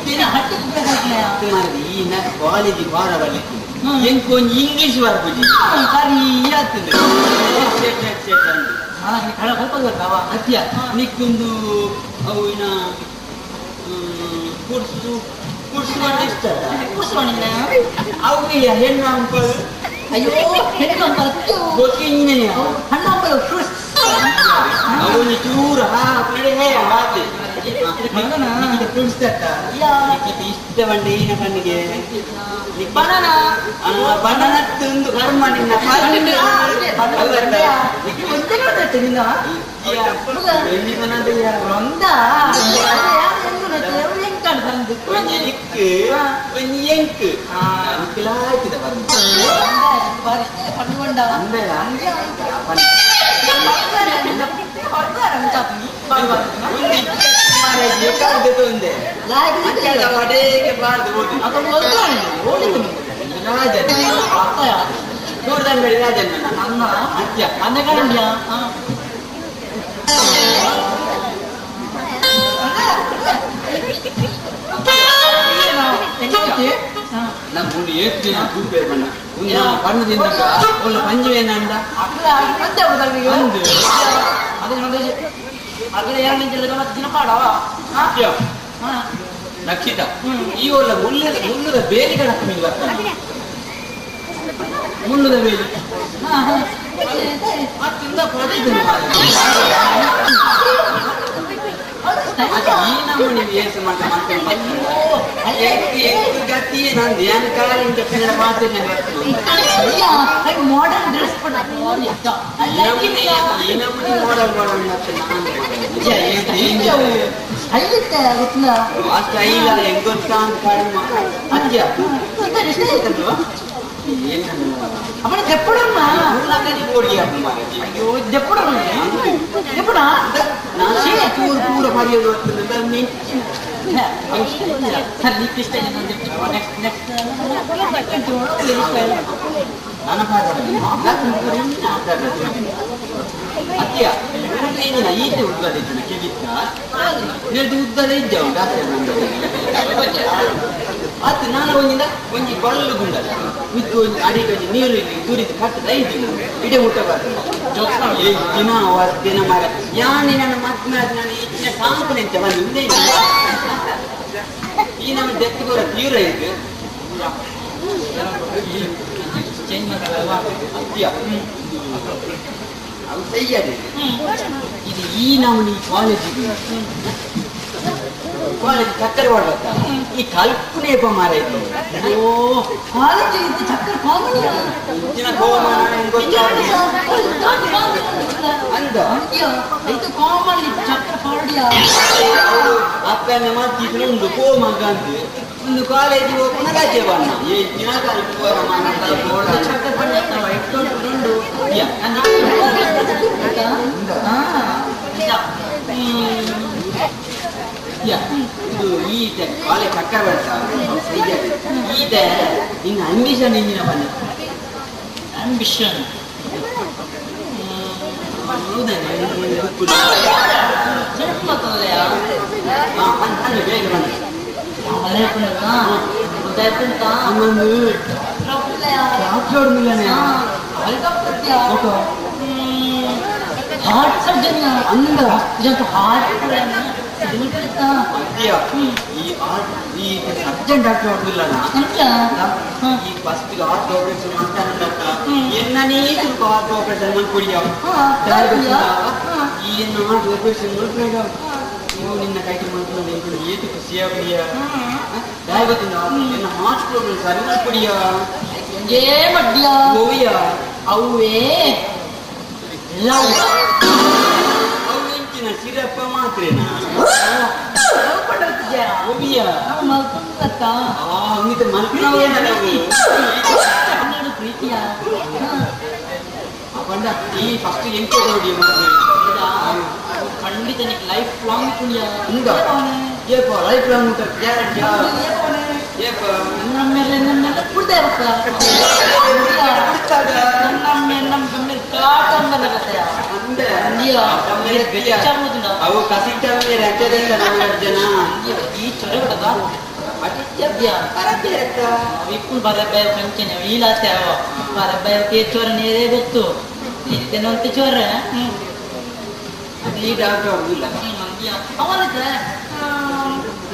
ಕಾಲೇಜ್ ವಾರ ಬರ್ಲಿಕ್ಕೆ ಎಂಕೊಂಜಿ ಇಂಗ್ಲಿಷ್ ಬರ್ಪುಜಿ ಸರಿ ಆಗ್ತದೆ. ಅತ್ಯ ನಿಕ್ಕೊಂದು ಅವು ಇನ್ನ ಕುಡ್ಸು ಕುಡ್ಸು ಇಷ್ಟ ಅವು ಹೆಣ್ಣು ಅಂಪಲ್. ಅಯ್ಯೋ ಹೆಣ್ಣು ಅಂಪಲ್ ಗೊತ್ತಿಲ್ಲ ಹಣ್ಣು ಅಂಪಲ್ ಫ್ರೂಟ್ಸ್ ಅವನು ಚೂರು ಹಾಕಿ ಹೇ ಹಾಕಿ ಇಷ್ಟ ಬಂಡೆ ಈನ ಕಣ್ಣಿಗೆ ಬನಾನ ಒಂದು ಕರ್ಮ ನಿನ್ನ ರಕ್ಷಿತ ಈ ಒಳ್ಳೆ ಮುಳ್ಳುದ ಬೇಲಿ ಕಣಕ್ಕೆ ಮೀನು ಬರ್ತಾನೆ ಮುಳ್ಳುದ ಬೇಲಿ ಈ ನಮ್ಮನೆ ಏಸು ಗತಿ ನಂದು ಏನು ಕಾಲಿಂದ ಪಾತ್ರೆ ಮಾಡರ್ನ್ ಡ್ರೆಸ್ ಈ ನಮ್ಮನೆ ಮಾಡಲ್ ಮಾಡೋಣ ಅದು ನಾನು ಒಂಜಿಂದ ಒಂಜಿ ಬಲ್ಲು ಗುಂಡಲ್ಲ ಮಿತ್ತು ಒಂಜಿ ಅಡಿಗೆ ಒಂಜಿ ನೀರು ತುರಿದು ಕಟ್ಟದ ಇದ್ದೀನಿ ಇಡೀ ಊಟ ಬರ್ತದೆ ದಿನ ದಿನ ಮರ ಯಾನೆ ನನ್ನ ಮದ್ಮೆ ಆದ ನಾನು ಹೆಚ್ಚಿನ ಸಾಂಪು ನಿಂತ ಬಂದು ಈ ನಮ್ಮ ದೆತ್ತು ಕೂಡ ತೀವ್ರ ಇದು ಚೇಂಜ್ ಮಾಡ್ತಾರಲ್ವಾ ಅವು ಸೈಯಾದ ಇದು ಈ ನಮ್ಮನಿ ಕಾಲೇಜಿಗೆ ಕಾಲೇಜ್ ಚಕ್ಕರೆ ಮಾಡ್ಬೇಕ ಈ ಕಲ್ಪನೆ ಮಾರ ಇದು ಓ ಕಾಲೇಜ್ ಇದು ಚಕ್ಕರ್ ಕಾಮನ್ ಇಂಚಿನ ಕೋಮನ ಅಂದ ಇದು ಕಾಮನ್ ಚಕ್ಕರ್ ಪಾಡಿಯ ಅಪ್ಪನ ಮಾತಿದ್ರು ಒಂದು ಕೋಮಗ ಅಂತ ಒಂದು ಕಾಲೇಜಿಗೆ ಹೋಗೋಣ ರಜೆ ಬಣ್ಣ ಈ ದಿನ ಚಕ್ಕರ್ ಪಾಡಿ ಇಟ್ಕೊಂಡು ಇದು ಈ ಕಾಲೇಜ್ ಚಕ್ಕರ್ ಬರ್ತಾ ಈತ ನಿನ್ನ ಅಂಬಿಷನ್ ಇಂಜಿನ ಬಣ್ಣ ಆಂಬಿಷನ್ ಹಾರ್ಟ್ ಸರ್ಜನ್ ಅಂದ ಹಾರ್ಟ್ ಈ ಸರ್ಜನ್ ಡಾಕ್ಟರ್ ಆಗುದಿಲ್ಲ ಈ ಫಸ್ಟ್ ಹಾರ್ಟ್ ಆಪರೇಷನ್ ಮಾಡ್ತಾನೆ ಎನ್ನನೇ ಸ್ವಲ್ಪ ಹಾರ್ಟ್ ಆಪರೇಷನ್ ಮಾಡ್ಕೊಡಿಯ ಈ ಹಾರ್ಟ್ ಆಪರೇಷನ್ ಮಾಡ್ಬೇಡ ನೀವು ನಿನ್ನ ಕೈಗೆ ಮಾಡ್ಕೊಂಡು ಏತು ಖುಷಿಯಾಗಲಿಯ ಗೊತ್ತಿಲ್ಲ ನಿನ್ನ ಹಾರ್ಟ್ ಪ್ರಾಬ್ಲಮ್ ಸರಿ ಮಾಡ್ಕೊಡಿಯ ಏ ಮಡ್ಡಿಯ ಓವಿಯ ಅವೇ ಲವ್ ಅವು ಎಂಚಿನ ಸಿರಪ್ಪ ಮಾತ್ರೇನಾ ಓವಿಯ ಪ್ರೀತಿಯ ಈ ಫಸ್ಟ್ ಎಂಟು ಖಂಡಿತ ಲೈಫ್ ಲಾಂಗ್ ಪುಣ್ಯ ಏಪ ಲೈಫ್ ಲಾಂಗ್ ಗ್ಯಾರಂಟಿ ಏಪ ನಮ್ಮ ಮೇಲೆ ನಮ್ಮ ಕುಡ್ದೆ ಅವು ಕಸಿಟ್ಟ ಮೇಲೆ ಅಂಚದಿಂದ ನಮ್ಮ ಜನ ಈ ಚೊರಗಡದ ಇಪ್ಪು ಬರಬ್ಬಾಯ ಕಂಚನೆ ಈಲಾತೆ ಅವ ಬರಬ್ಬಾಯ ಚೋರ ನೇರೇ ಗೊತ್ತು ಇದ್ದೇನಂತ ಚೋರ ಅದು ಈ ಡಾಕ್ಟರ್ ಆಗುದಿಲ್ಲ ಅವನತ್ರ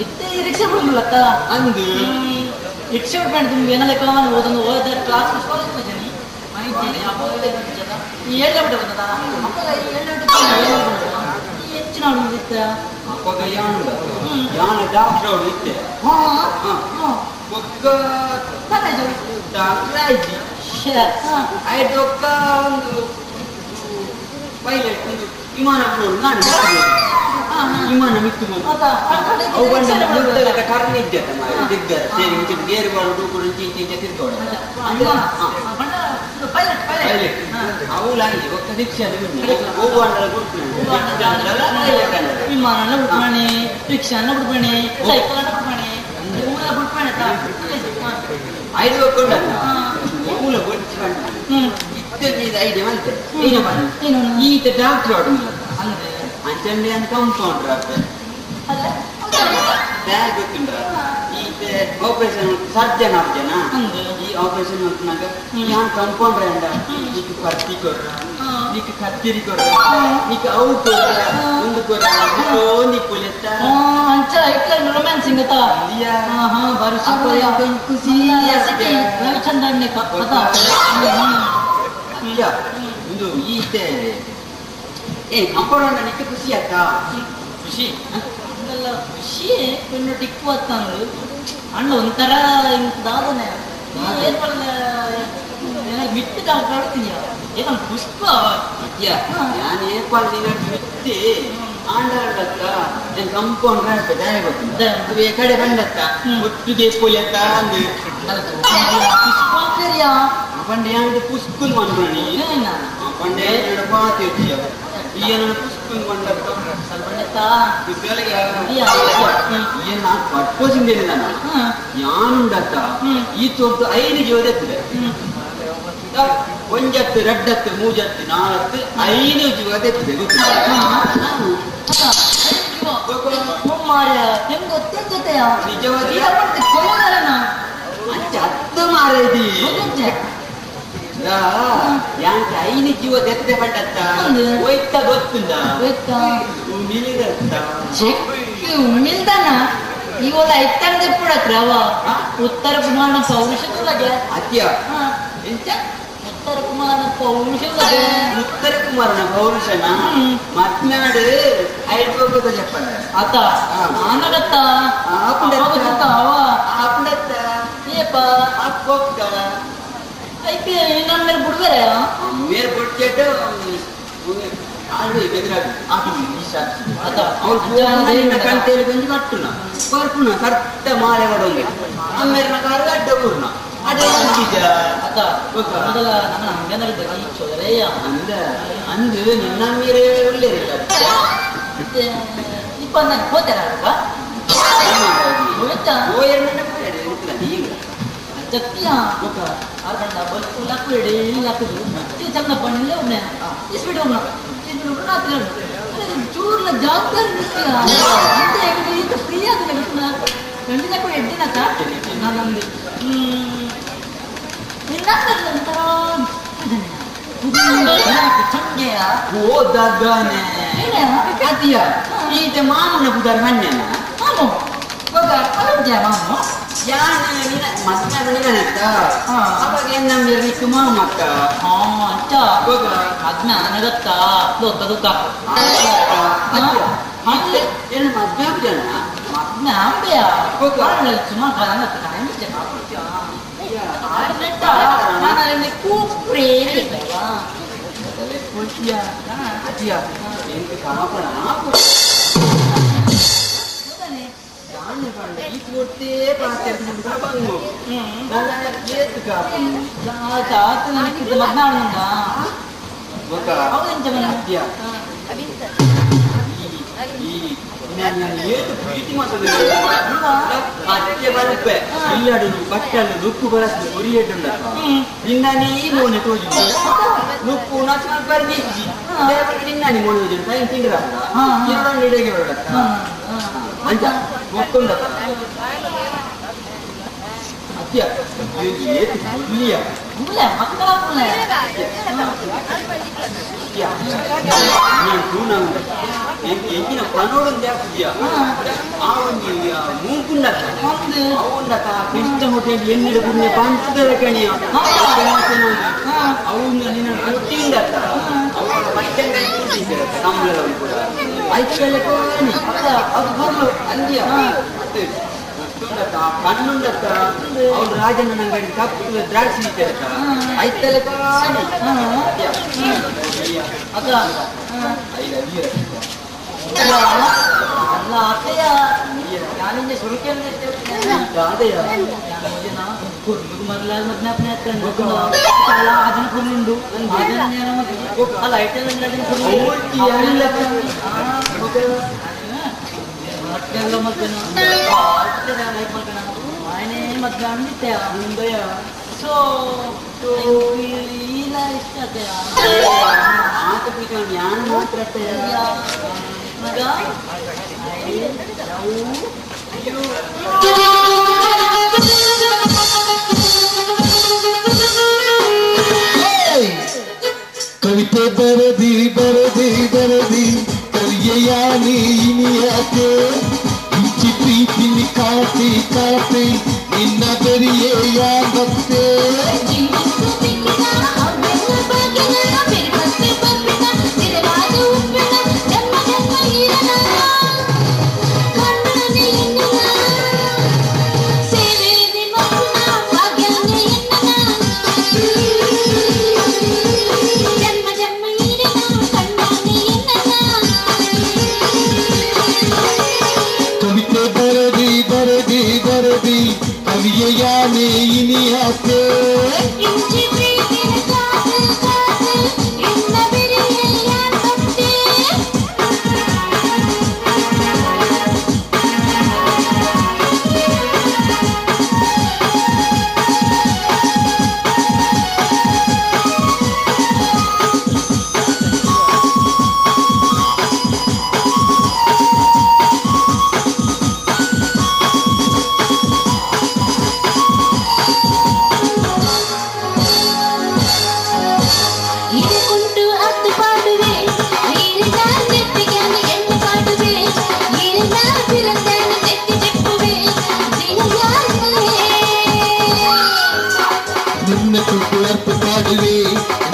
ಇತ್ತೆ ರಿಕ್ಷಾ ಬಿಡುದಿಲ್ಲಕ್ಕ ಅಂದು ರಿಕ್ಷಾ ಬಿಡ್ಬೇಡ ನಿಮ್ಗೆ ಏನೆಲ್ಲ ಕಾಮನ್ ಓದೊಂದು ಓದ ಕ್ಲಾಸ್ ಕಾಲೇಜ್ ಬಂದಿನಿ ಈ ಏಳು ಬಿಟ್ಟು ಬಂದದ ಅಪ್ಪ ಏಳು ಬಿಟ್ಟು ಹೆಚ್ಚಿನ ಇತ್ತ ಅಪ್ಪಗ ಯಾನು ಯಾನ ಡಾಕ್ಟರ್ ಇತ್ತೆ ಬೊಕ್ಕ ಡಾಕ್ಟರ್ ಆಯ್ತು ಆಯ್ತು ಒಕ್ಕ ಒಂದು ಪೈಲಟ್ ಒಂದು ವಿಮಾನ ನಾನು ವಿಮಾನ ಮಿತ್ತು ಅವು ಬಂದ ಮುದ್ದಲಕ ಟರ್ನ್ ಇದ್ದೆ ದಿಗ್ಗರ ಸೇರಿ ಇಂಚೆ ಗೇರು ಬಾರು ಕೂಡ ಇಂಚೆ ಇಂಚೆ ತಿರ್ಗೋಡ ಪೈಲಟ್ ಅವು ಲಾಗಿ ಒಕ್ಕ ರಿಕ್ಷಾ ಹೋಗುವ ವಿಮಾನ ಬಿಡ್ಪಾಣೆ ರಿಕ್ಷಾನ ಬಿಡ್ಪಾಣೆ ಸೈಕಲ್ ಬಿಡ್ಪಾಣೆ ಊರ ಬಿಡ್ಪಾಣೆ ಐದು ಒಕ್ಕೊಂಡ ಮೂಲ ಇತ್ತೆದ ಐಡಿಯಾ ಮಂತೆ ಈತ ಡಾಕ್ಟರ್ ಆಡುಲ್ಲ ಅಂದ್ರೆ ಅಂಚಂಡೆ ಅಂತ ಕಂಪೌಂಡರ್ ಆಗ್ತದೆ ಬ್ಯಾಗ್ ಗೊತ್ತುಂಡ ಈತ ಆಪರೇಷನ್ ಸರ್ಜನ್ ಆಗ್ಜನ ಈ ಆಪರೇಷನ್ ಮಾಡ್ತಾಗ ಯಾನ್ ಕಂಪೌಂಡರ್ ಅಂಡ ಈಕ ಪರ್ತಿ ಕೊರ್ರ ಈಕ ಕತ್ತಿರಿ ಕೊರ್ರ ಈಕ ಅವು ಕೊರ್ರ ಒಂದು ಕೊರ್ರ ನಿಪ್ಪುಲೆತ್ತ ಅಂಚ ಇಟ್ಲ ರೊಮ್ಯಾನ್ಸಿಂಗ್ ಅತ್ತ ಬಾರಿ ಖುಷಿ ಚಂದ ಒಂದು ಈತೆ ಏ ಕಂಪೌಂಡರ್ ನಿಕ್ಕೆ ಖುಷಿ ಆಯ್ತಾ ಖುಷಿ ಅಂದಲ್ಲ ಖುಷಿ ಪೆಣ್ಣು ಟಿಕ್ಕು ಅತ್ತಂದು ಅಣ್ಣ ಒಂಥರ ಇಂತ ದಾದನೆ ಏನ್ ಮಿಟ್ಟು ಡಾಕ್ಟರ್ ಆಡ್ತೀನಿ ಏನೋ ಪುಷ್ಪ ನಾನು ಏರ್ಪಾಲ್ ಮಿಟ್ಟಿ ಆಂಡಾಡತ್ತ నేను ಕಂಪೌಂಡರ್ ಆಗ್ತದೆ ದಾಯ ಗೊತ್ತು ಈ ಕಡೆ ಬಂದತ್ತ ಒಟ್ಟಿಗೆ ಪೊಲಿಯತ್ತ ಅಂದು ಪುಷ್ಪ ಅಂತೀರಿಯಾ ಪಂಡೆ ಯಾನ್ ಪುಷ್ಕುಲ್ ಮಂಡ್ರಣಿ ಪಂಡೆ ಪಾತಿ ಈಯನ ಪುಷ್ಕುಲ್ ಮಂಡತ್ತ ಈಯನ ಪಟ್ಕೋಸಿಂದೇನೆ ನಾನು ಯಾನುಂಡತ್ತ ಈ ತೋರ್ತು ಐದು ಜೀವದತ್ತಿದೆ ಒಂಜತ್ತು ರಡ್ಡತ್ತು ಮೂಜತ್ತು ನಾಲ್ಕು ಐದು ಜೀವದತ್ತಿದೆ ಗೊತ್ತಿಲ್ಲ ನಿಜವಾಗಿ ಹತ್ತು ಮಾರೇದಿ ಯಾಂಕ ಐದು ಜೀವ ದೆತ್ತೆ ಪಟ್ಟತ್ತ ಒಯ್ತ ಗೊತ್ತುಂಡ ಉಮಿಲಿದತ್ತ ಉಮಿಲ್ದಾನ ಇವೆಲ್ಲ ಐತಂದೆ ಪುಡಕ್ರವ ಉತ್ತರ ಕುಮಾರನ ಪೌರುಷದೊಳಗೆ ಅತ್ಯ ಎಂತ ಉತ್ತರ ಕುಮಾರನ ಪೌರುಷದೊಳಗೆ ಉತ್ತರ ಕುಮಾರನ ಪೌರುಷನ ಮತ್ನಾಡು ಐದು చెప్పండి ಆತ ಆನಗತ್ತ ಅವ ಆಪುಂಡತ್ತ ಏಪ ಅಕ್ಕೊಕ್ಕ అయితే ನನ್ನ ಮೇಲೆ ಬಿಡ್ಬೇರೆ ಮೇರೆ ಬಿಡ್ತೇಟು ಕಂಟೇಲಿ ಕೊಂಚ ಕಟ್ಟುನ ಬರ್ಪುನ ಕರೆಕ್ಟ್ ಮಾಲೆ ಕೊಡೋಂಗೆ ಅಮ್ಮೇರಿನ ಕಾರು ಅಡ್ಡ ಊರ್ನ ಅಡ್ಡ ಅತ್ತ ಮೊದಲ ನನ್ನ ಹಂಗೇನಾಗಿದ್ದ ಚೊರೆಯ ಅಂದ ಅಂದು ನಿನ್ನ ಮೀರೆ ಒಳ್ಳೇದಿಲ್ಲ ಇಪ್ಪ ನಾನು ಹೋಗ್ತಾರ ಅಲ್ವಾ ಹೋಯ್ತಾ ಈಗ ಜಕ್ತಿಯ ಆರ್ಗಂಡ ಬಲ್ಕು ಲಾಕು ಎಡೆ ಲಾಕುದು ಚಂದ ಪಣ್ಣಿಲ್ಲ ಒಮ್ಮೆ ಇಸ್ಬಿಡು ಒಮ್ಮೆ ಇಸ್ಬಿಡು ರಾತ್ರಿ ಚೂರ್ಲ ಜವಾಬ್ದಾರಿ ಅಂತ ಈತ ಫ್ರೀ ಆದ ಖಂಡಿತ ಕೂಡ ಎಡ್ಡಿನಕ್ಕ ನಾನಂದು ನಿನ್ನ ಒಂಥರ ಚಂಗೆಯ ಓದಾಗನೆ ಅತಿಯ ಈತ ಮಾಮನ ಪುದಾರ್ ಮನ್ಯನ ಮಾಮು ಮಾಮು ಯಾನ ನಿನ್ನ ಮಸ್ನಾಗ ನಿನ್ನತ್ತ ಅವಾಗ ಏನ್ ನಮ್ಮ ನಿಕ್ಕು ಮಾಮಕ್ಕ ಅಚ್ಚ ಅದ್ನ ನನಗತ್ತ ದೊಕ್ಕ ದುಕ್ಕ ಏನು ಮದ್ವೆ ಆಗ್ಜನ ಮದ್ವೆ ಆಂಬೆಯ ಸುಮಾರು ನಾನು ಕೂಪ್ರೇ ಅತಿಯ ಎಂತ ಕಾಪಣ ನುಕ್ಕು ಬರಸ್ತು ಉರಿಯೇಟುಂಡ ನಿನ್ನನೇ ಮೋನೆ ತೋಜು ನುಕ್ಕು ನಾಚು ಬರ್ನಿಜ್ಜಿ ನಿನ್ನನಿ ಮೋನೆ ತೋಜು ಟೈಮ್ ತಿಂಡ್ರ ಇಡಗೆ ಬರಡತ್ತ ಅಂಚ ಒಕ್ಕೊಂಡ ಅತ್ಯ ಏತು ಹುಲಿಯ ಹುಲೆ ಮಕ್ಕಳ ಹುಲೆ ನಾನು ತೂನ ಎಂಚಿನ ಪನೋಡೊಂದು ಹಾಕುದ್ಯಾ ಆ ಒಂಜಿ ಮೂಂಕುಂಡತ್ತ ಅವುಂಡತ್ತ ಕೃಷ್ಣ ಹೋಟೆಲ್ ಎನ್ನಿಡ ಪುಣ್ಯ ಪಂಚದ ಕಣಿಯ ಅವು ನಿನ್ನ ಕೊಟ್ಟಿಂದತ್ತ ಅವನ ಬಟ್ಟೆ ಕಂಬಳ ಕೂಡ ಐಕ್ಯಲೆ ಕೋಣಿ ಅದು ಬರಲು ಅಂದ್ಯ ಕಣ್ಣುಂಡತ್ತ ಅವನು ರಾಜನ ಅಂಗಡಿ ಕಪ್ಪು ದ್ರಾಕ್ಷಿ ಇತ್ತ ಐತಲೆ ಕೋಣಿ ಅದ ಅಲ್ಲ ಅತ್ತೆಯ ನಾನಿಂದ ಸುರುಕೆಲ್ಲ ಅದನ್ನ ಕುರ್ಲುಂಡು ಅಲ್ಲ ಐಟಲ್ ಮತ್ತೆ ಅಂದಿತ್ತೆ ಸೊ ಇಲ್ಲ ಇಷ್ಟ ಯಾನ್ ಮಾತ್ರ ಮಗ ಕವಿತೆ ಬರದಿ ಬರದಿ ಬರದಿ ಕವಿಯೆಯ ನೀನಿಯಾತೆ ಇಂಚಿ ಪ್ರೀತಿನಿ ಕಾತಿ ಕಾತಿ ನಿನ್ನ ಬೆರಿಯೆಯ ಬತ್ತೆ ಕವಿತೆ ಬರದಿ ಬರದಿ ಬರದಿ ಕವಿಯೆಯ ನೀನಿಯಾತೆ ನಿನ್ನ ಕುಕ್ಕುಳರ್ಪು ಪಾಡುವೆ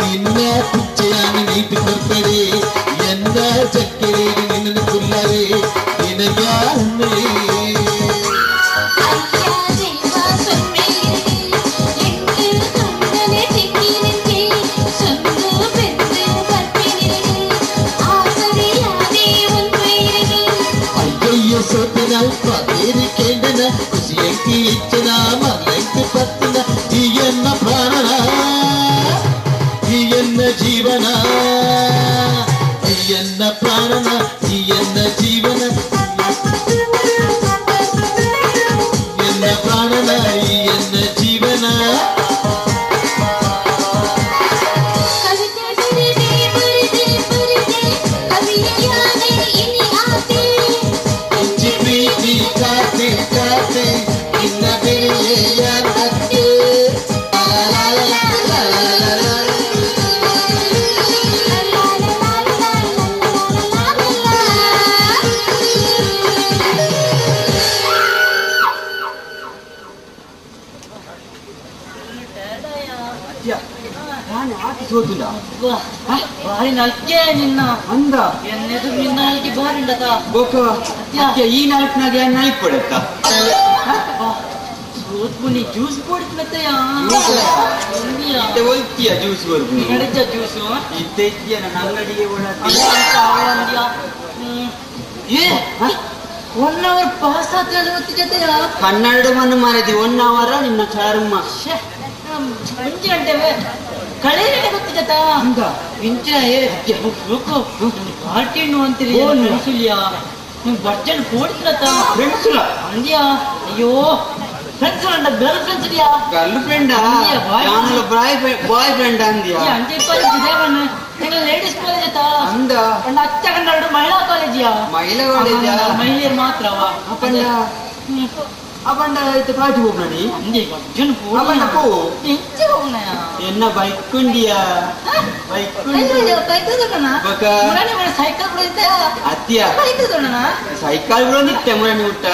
ನಿನ್ನ ಕುಚ್ಚೆಯಾನ ನೀತಿ ಕೊರ್ಪಡೆ ಎನ್ನ ಚಕ್ಕೆರೆ ನಿನ್ನನ್ನು ಕುಲ್ಲರೆ ನಿನಗ್ಯಾನೆ ಅಯ್ಯಯ್ಯ ಸೋತನ ಪಾತೇರಿ ಕೇಂಡನ ಖುಷಿಯಂಕಿ ಇಚ್ಚನ ಮಲ್ಲಂಕಿ ಪತ್ತಿನ ಈ ಎನ್ನ ಪ್ರಾಣನ ಈ ಎನ್ನ ಜೀವನ ಈ ಎನ್ನ ಪ್ರಾಣನ ಈ ಎನ್ನ ಜೀವನ ಎನ್ನ ಪ್ರಾಣನ ಈ ಎನ್ನ ಜೀವನ ಇಂಚಿ ಪ್ರೀತಿ ಕಾತೆ ಕಾತೆ ನಿನ್ನ ಬೆಳೆಯ ಅತ್ತೆ ಲಾ ಲಾ ಲಾ ಲಾ ಲಾ ಲಾ. ನಾನು ಆಟಿ ಸೋತುಂಡ ಭಾರಿ ನಲ್ಕೆ ನಿನ್ನ ಅಂದ ಎನ್ನೆದು ನಿನ್ನ ನಲ್ಕೆ ಭಾರಿ ಉಂಡತ ಬೋಕ ಅತ್ಯ ಈ ನಾಲ್ಕನಾಗ ನಾಲ್ಕು ಪಡತ್ತ ಸೋತ್ಪುನಿ ಜ್ಯೂಸ್ ಕೊಡಿತ್ ಮತ್ತೆಯ ಇತ್ತೆ ಒಲ್ತಿಯ ಜ್ಯೂಸ್ ಬರ್ಬು ಕಡಿಚ ಜ್ಯೂಸು ಇತ್ತೆ ಇದ್ದೀಯ ನನ್ನ ಅಂಗಡಿಗೆ ಒಳ ಏ ಒನ್ ಅವರ್ ಪಾಸ್ ಆತ ಜೊತೆಯ ಕನ್ನಡ ಮಣ್ಣು ಮಾರದಿ ಒನ್ ಅವರ ನಿನ್ನ ಚರ್ಮ ಒಂಜಿ ಗಂಟೆ ಕಳೆಯಲಿಕ್ಕೆ ಗೊತ್ತಿಜತ ಅಂದ ಇಂಚ ಏ ಪಾರ್ಟಿ ಅಂತೀರಿ ಫ್ರೆಂಡ್ಸುಲಿಯಾ ನೀವು ಬರ್ಜನ್ ಕೊಡ್ತಿರತ ಫ್ರೆಂಡ್ಸ್ ಅಂದ್ಯಾ ಅಯ್ಯೋ ಫ್ರೆಂಡ್ಸ್ ಅಂಡ ಗರ್ಲ್ ಫ್ರೆಂಡ್ಸ್ ಇದೆಯಾ ಗರ್ಲ್ ಫ್ರೆಂಡ್ ಅಂದ್ಯಾ, boy ನಾನು ಬಾಯ್ ಬಾಯ್ ಫ್ರೆಂಡ್ ಅಂದ್ಯಾ ಅಂಚೆ ಕಾಲೇಜ್ ಇದೆ ಬಣ್ಣ ಲೇಡೀಸ್ ಕಾಲೇಜ್ ಆತ ಅಂದ ಪಂಡ ಅಚ್ಚ ಕನ್ನಡ ಮಹಿಳಾ ಕಾಲೇಜಿಯಾ ಮಹಿಳಾ ಕಾಲೇಜಾ? ಮಹಿಳೆಯರು ಮಾತ್ರವಾ ಅಪ್ಪಂಡ ಹ್ಮ್. ಅಪಂಡ ಇತ್ತೆ ಪಾಟಿ ಹೋಗ್ನಡಿ ಅಪಂಡ ಪೋ ಎನ್ನ ಬೈಕ್ ಉಂಡಿಯಾ ಬೈಕ್ ಅತ್ತಿಯ ಸೈಕಲ್ ಕೂಡ ನಿತ್ತೆ ಮುರಣಿ ಊಟ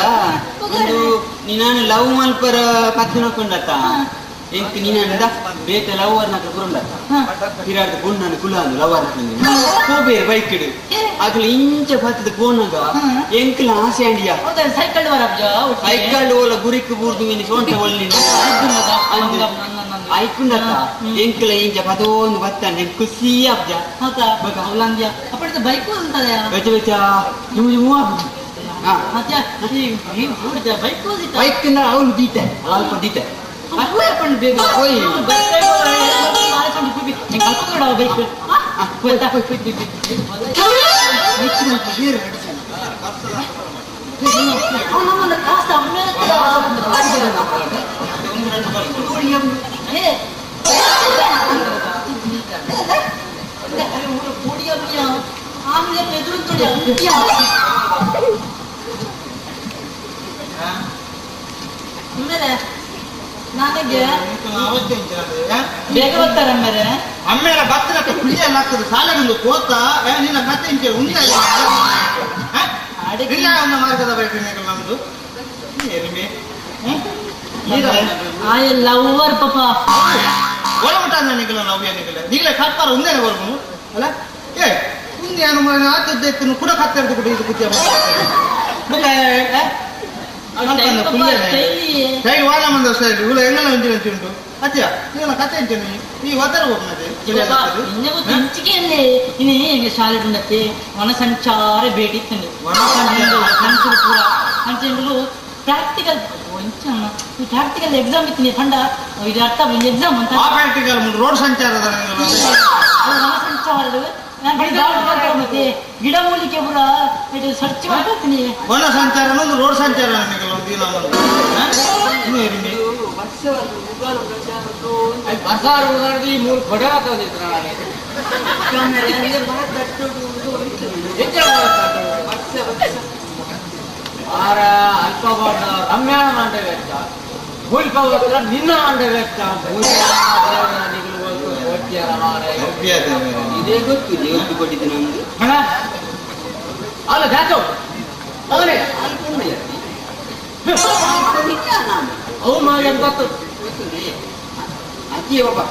ಒಂದು ನೀನು ಲವ್ ಮಲ್ಪರ ಪತ್ತು ನೋಕೊಂಡತ್ತ ಎಂಕ್ ನೀನಂದ ಬೇತೆ ಲವರ್ ನಕ ಕುರುಂಡತ್ತ ಪಿರಾಡ್ದ ಪೊಣ್ಣನ ಕುಲಾಂದು ಲವರ್ ಹೋಬೇರು ಬೈಕ್ ಇಡು ಅಗಲು ಇಂಚ ಪತ್ತದ ಪೋನಗ ಎಂಕ್ಲ ಆಸೆ ಅಂಡಿಯಾ ಸೈಕಲ್ ಸೈಕಲ್ ಓಲ ಗುರಿಕ್ ಬೂರ್ದು ಮೀನಿ ಸೋಂಟ ಒಲ್ಲಿ ಐಕುಂಡತ್ತ ಎಂಕ್ಲ ಇಂಚ ಪದೊಂದು ಬತ್ತಾನೆ ಖುಷಿ ಆಬ್ಜ ಅಪ್ಪಡಿದ ಬೈಕ್ ಅಂತಾರೆ ಬೆಚ್ಚ ಬೆಚ್ಚ ಜುಮು ಜುಮು ಬೈಕ್ ಬೈಕ್ ಅವನು ದೀತೆ ಅಲ್ಪ ದೀತೆ ನನಗೆ ಬೇಗ ಬರ್ತಾರೆ ಅಮ್ಮೇಲೆ ಅಮ್ಮೇಲೆ ಬತ್ತನಕ್ಕೆ ಕುಳಿಯಲ್ಲ ಆಗ್ತದೆ ಸಾಲಗೊಂದು ಕೋತ ನಿನ್ನ ಕತೆ ಇಂಚೆ ಉಂಡ ಇಲ್ಲ ಒಂದು ಮಾರ್ಗದ ಬೈಕ್ ನಮ್ದು ಎರುಮೆ ಆಯ ಲವ್ವರ್ ಪಾಪ ಒಳಮುಟ್ಟ ನಿಗಲ ಲವ್ ನಿಗಲ ನಿಗಲ ಕಟ್ಪಾರ ಉಂದೇನೆ ಬರ್ಬು ಅಲ್ಲ ಏ ಉಂದೆ ಏನು ಆತದ್ದು ಕೂಡ ಕತ್ತೆರ್ದು ಕೂಡ ಇದು ಕುತ್ತಿಯ ಸೈಡ್ ವಾರ ಮಂದ ಸೈಡ್ ಇವ್ಳು ಎಂಗಲ ಒಂಜಿ ಒಂಜಿ ಉಂಟು ಅತ್ಯ ನೀನ ಕತೆ ಎಂಚನೆ ಈ ಒದರ ಹೋಗ್ನದೆ ಇನ್ನ ಗೊತ್ತು ಇಂಚಿಗೆಯಲ್ಲಿ ಇನಿ ಎಂಗೆ ಶಾಲೆ ಉಂಡತ್ತೆ ವನ ಸಂಚಾರ ಭೇಟಿ ಇತ್ತಂಡು ವನ ಸಂಚಾರ ಪೂರ ಅಂಚೆಂಡ್ಲು ಪ್ರಾಕ್ಟಿಕಲ್ ಇಂಚ ಪ್ರಾಕ್ಟಿಕಲ್ ಎಕ್ಸಾಮ್ ಇತ್ತು ಪಂಡ ಇದು ಅರ್ಥ ಎಕ್ಸಾಮ್ ಅಂತ ಆ ಪ್ರಾಕ್ಟಿಕಲ್ ರೋಡ್ ಸಂಚಾರದ ವನ ಸಂಚಾರದ ಮತ್ತೆ ಗಿಡ ಮೂಲಿಕೆ ಪೂರ ಸರ್ಚ್ ಮಾಡ್ತೀನಿ ವನ ಸಂಚಾರ ರೋಡ್ ಸಂಚಾರ ಮೂರು ಕೊಡೆ ಆರ ಅಲ್ಪ ರಮ್ಯಾಣ ಮಂಡೆ ವೆಚ್ಚ ಮುಲ್ಪ ನಿನ್ನ ಮಂಡೆ ವೆಚ್ಚ ಇದೇ ಗೊತ್ತು ದೇವತ್ತು ಕೊಟ್ಟಿದ್ದು ನಮ್ದು ಹಣ ಅಲ್ಲ ಜಾತು ಅವನೇ ಅವು ಮಾಡಿ ಗೊತ್ತು ಅಜ್ಜಿ ಬಾಬಾ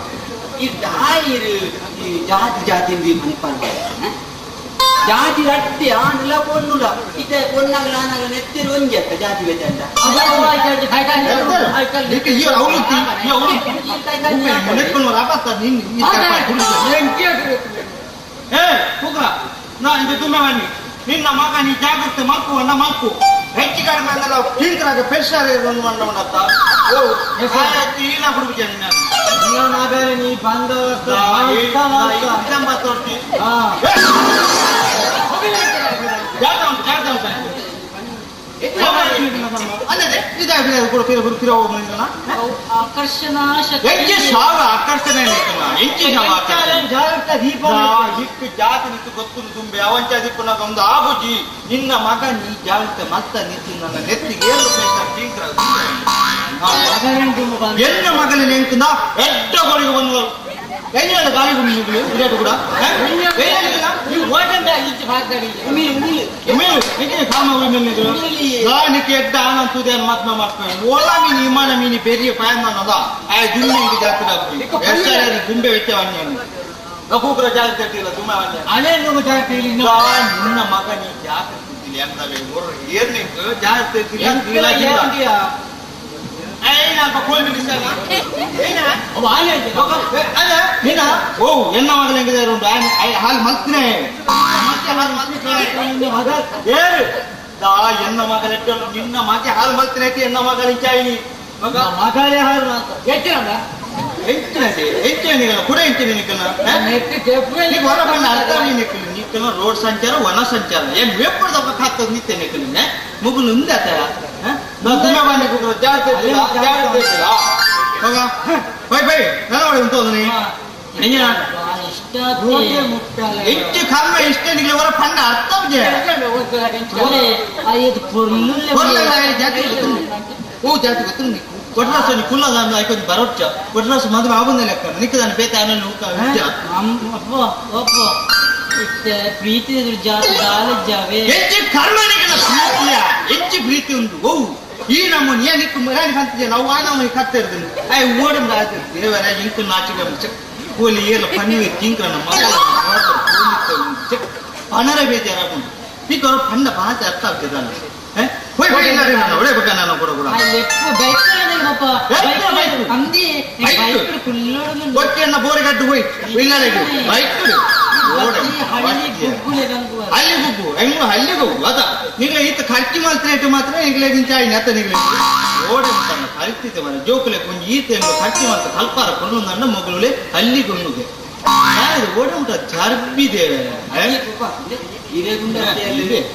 ಈ ದಾಯಿರು ಈ ಜಾತಿ ಜಾತಿ ಮನ್ಪಾನ ಜಾತಿ ರಟ್ಟಿ ಆಂಡ್ಲ ಪೊನ್ನುಲ ಇತ್ತೆ ಪೊನ್ನಾಗಲ ಆನಾಗಲ ನೆತ್ತಿರು ಒಂಜಿ ಅತ್ತ ಜಾತಿ ಬೆಚ್ಚಂಡ ನಿನ್ನ ಮಗ ನೀ ಜಾಗ್ರತೆ ಮಲ್ಕು ಅಣ್ಣ ಮಲ್ಕು ಹೆಚ್ಚು ಕಡಿಮೆ ಅಂದಲ್ಲ ಕೀಳ್ಕರಾಗ ಪೆರ್ಸಾರೆ ಒಂದು ಮಂಡವನತ್ತ ಓ ಈನ ಹುಡುಗಿ ನೀ ಬಂದ ಆಕರ್ಷಣಾ ಆಕರ್ಷಣೆ ಜಾತಿ ನಿಂತು ಗೊತ್ತು ತುಂಬೆ ಅವಂಚ ದಿಪ್ಪುನಾಗ ಒಂದು ಆಗುಜಿ ನಿನ್ನ ಮಗ ನೀ ಜಾಗ್ರತೆ ಮತ್ತ ನಿಂತು ನನ್ನ ನೆತ್ತಿಗೆ ಏಳು ಎನ್ನ ಮಗನ ನೆಂಕುಂದ ಎಡ್ಡ ಕೊಡಿಗೆ ಬಂದು ಎಣ್ಣೆ ಗಾಳಿ ಗುಂಡು ಕೂಡ ಓಲಾ ಮೀನು ವಿಮಾನ ಮೀನಿ ಪೆರಿಯ ಪಯಂದ ಆ ದುಮ್ಮೆ ಜಾತ್ರೆ ಗುಂಬೆ ವೆಚ್ಚ ಕೂಕ್ರ ಜಾಗ್ರತೆ ಇಲ್ಲ ತುಂಬ ಜಾಗ್ರತೆ ನಿನ್ನ ಮಗ ನೀ ಜಾಗ್ರತೆ ಜಾಗ್ರತೆ ಓ ಎನ್ನ ಮಗನ ಹೆಂಗಿದೆ ಹಾಲು ಮಲ್ತಿನೇ ಏಳು ದಾ ಎನ್ನ ಮಗನ ನಿನ್ನ ಮಗ ಹಾಲು ಮಲ್ತಿನ ಎನ್ನ ಮಗನ ಇಂಚಾಯಿನಿ ಮಗ ಮಗಳೇ ಹಾಲು ಮಾತ್ರ ಎತ್ತಿನಲ್ಲ ಹೆಚ್ಚಿನ ಕೂಡ ಹೆಚ್ಚಿನ ಹೊರ ಬಂದ ಅರ್ಥ ನಿಕ್ಕಲು ರೋಡ್ ಸಂಚಾರ ವನ ಸಂಚಾರ ಏನ್ ವೇಪುರದ ಖಾತದ ನಿತ್ಯ ನಿಕ್ಕಲು ಮುಗುಲು ಉಂದೆ ಆತ ಜಾಗ್ರತೆ ಜಾಗ್ರತೆ ಬೈ ಬೈ ನನ್ನ ಉಂಟು ಹೆಚ್ಚು ಕಮ್ಮಿ ಇಷ್ಟ ಹೊರ ಪಣ್ಣ ಅರ್ಥ ಓ ಜಾತಿ ಗೊತ್ತು ನಿಕ್ಕು ಕೊಟ್ರಾಸ ನೀ ಕುಲ್ಲ ದಾನ ಐಕೊಂದು ಬರೋಚ್ಚ ಕೊಟ್ರಾಸ ಮದುವೆ ಆಗುಂದ ಲೆಕ್ಕ ನಿಕ್ಕ ದಾನ ಬೇತ ಆಮೇಲೆ ಊಟ ವಿದ್ಯ ಅಪ್ಪ ಅಪ್ಪ ಇತ್ತೆ ಪ್ರೀತಿ ಜಾತಿ ದಾಲಜ್ಜಾವೆ ಹೆಚ್ಚು ಕರ್ಮ ನಿಕ್ಕನ ಪ್ರೀತಿಯ ಹೆಚ್ಚು ಪ್ರೀತಿ ಉಂಟು ಓ ಈ ನಮ್ಮ ನೀ ನಿಕ್ಕು ಮರಾನಿ ಕಂತಿದ್ದೆ ನಾವು ಆ ನಮ್ಮ ಕತ್ತೆ ಇರ್ತೀನಿ I ಓಡಂದ ಆಯ್ತು ದೇವರ ಇಂಕು ನಾಚಿಕೆ ಚೆಕ್ ಕೋಲಿ ಏಲ ಪನ್ನಿ ಕಿಂಕ್ರನ ಮಗಳ ಚೆಕ್ ಪನರ ಬೇಜಾರಾಗುಂಟು ನಿಕ್ಕ ಪಂಡ ಭಾಷೆ ಅರ್ಥ ಆಗ್ತದಲ್ಲ ಹೋಯ್ ಹೋಯ್ ಇಲ್ಲ ನಾನು ಒಳ್ಳೆ ಬಕ್ಕ ನಾನು ಕೊಡ ಕೊಡ ಬೈಕ್ ಬೈಕ್ ಅಂದಿ ಬೈಕ್ ಕುಲ್ಲೋಡು ಒಟ್ಟಿಯನ್ನ ಬೋರೆಗಡ್ಡು ಹೋಯ್ ಇಲ್ಲ ಬೈಕ್ ಅಲ್ಲಿ ಗುಗ್ಗು ಹೆಂಗು ಅಲ್ಲಿ ಗುಗ್ಗು ಅದ ನಿಗ ಈತ ಖರ್ಚು ಮಾತ್ರ ಮಾತ್ರ ಈಗಲೇ ಚಾಯ್ ನೆತ್ತ ನಿಗಲೆ ಓಡೆ ತನ್ನ ಪರಿಸ್ಥಿತಿ ಮನೆ ಜೋಕುಲೆ ಕೊಂಜಿ ಈತ ಎಂಬ ಖರ್ಚು ಮಾತ್ರ ಕಲ್ಪಾರ ಕೊಂಡು ನನ್ನ ಮಗುಲೆ ಅಲ್ಲಿ ಗೊಂಡುಗೆ ಓಡೆ ಉಂಟ ಚರ್ಬಿದೇವೆ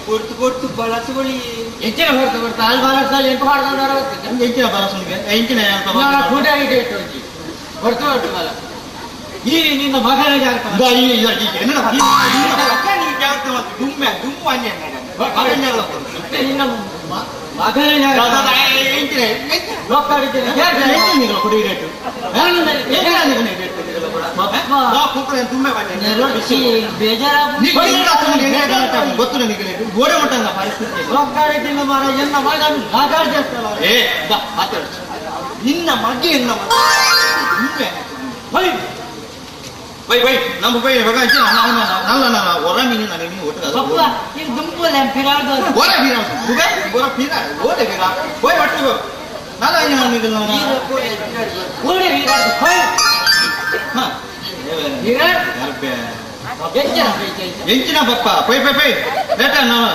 ಕೊಡ್ತು ಕೊಡ್ತು ಬಳಸುಗೊಳಿ ಹೆಚ್ಚಿನ ಹೊರತು ಕೊಡ್ತಾ ಅಲ್ಲಿ ಬಾಲಸಾಲಿ ಎಂಟು ಮಾಡ್ಕೊಂಡು ಎಂಚಿನ ಬಲಸುನಿಗೆ ಎಂಚಿನ ಹೊರತು ಹೊರತು ಬಾಲ ಈ ನಿನ್ನ ಮಗನ ನಿನ್ನ ಮಗನ ನಿನ್ನ ಮಗೆ ಎನ್ನ ಬೈ ಬೈ ನಮ್ಮ ಬೈ ನಲ್ಲ ನನ್ನ ಹೊರ ಮೀನು ನಾನು ಮೀನು ಒಟ್ಟು ನೀನು ದುಂಪಲ್ಲ ಪಿರಾಡ್ದು ಓಡ ಬೀರ ಓಡ ಬೀರ ಓಡ ಬೀರ ಹೋಯ್ ಒಟ್ಟು ನಲ್ಲ ಓಡಿ ಎಂಚಿನ ಪಪ್ಪ ಪೈ ಪೈ ಪೈ ಬೇಟ ನಾವು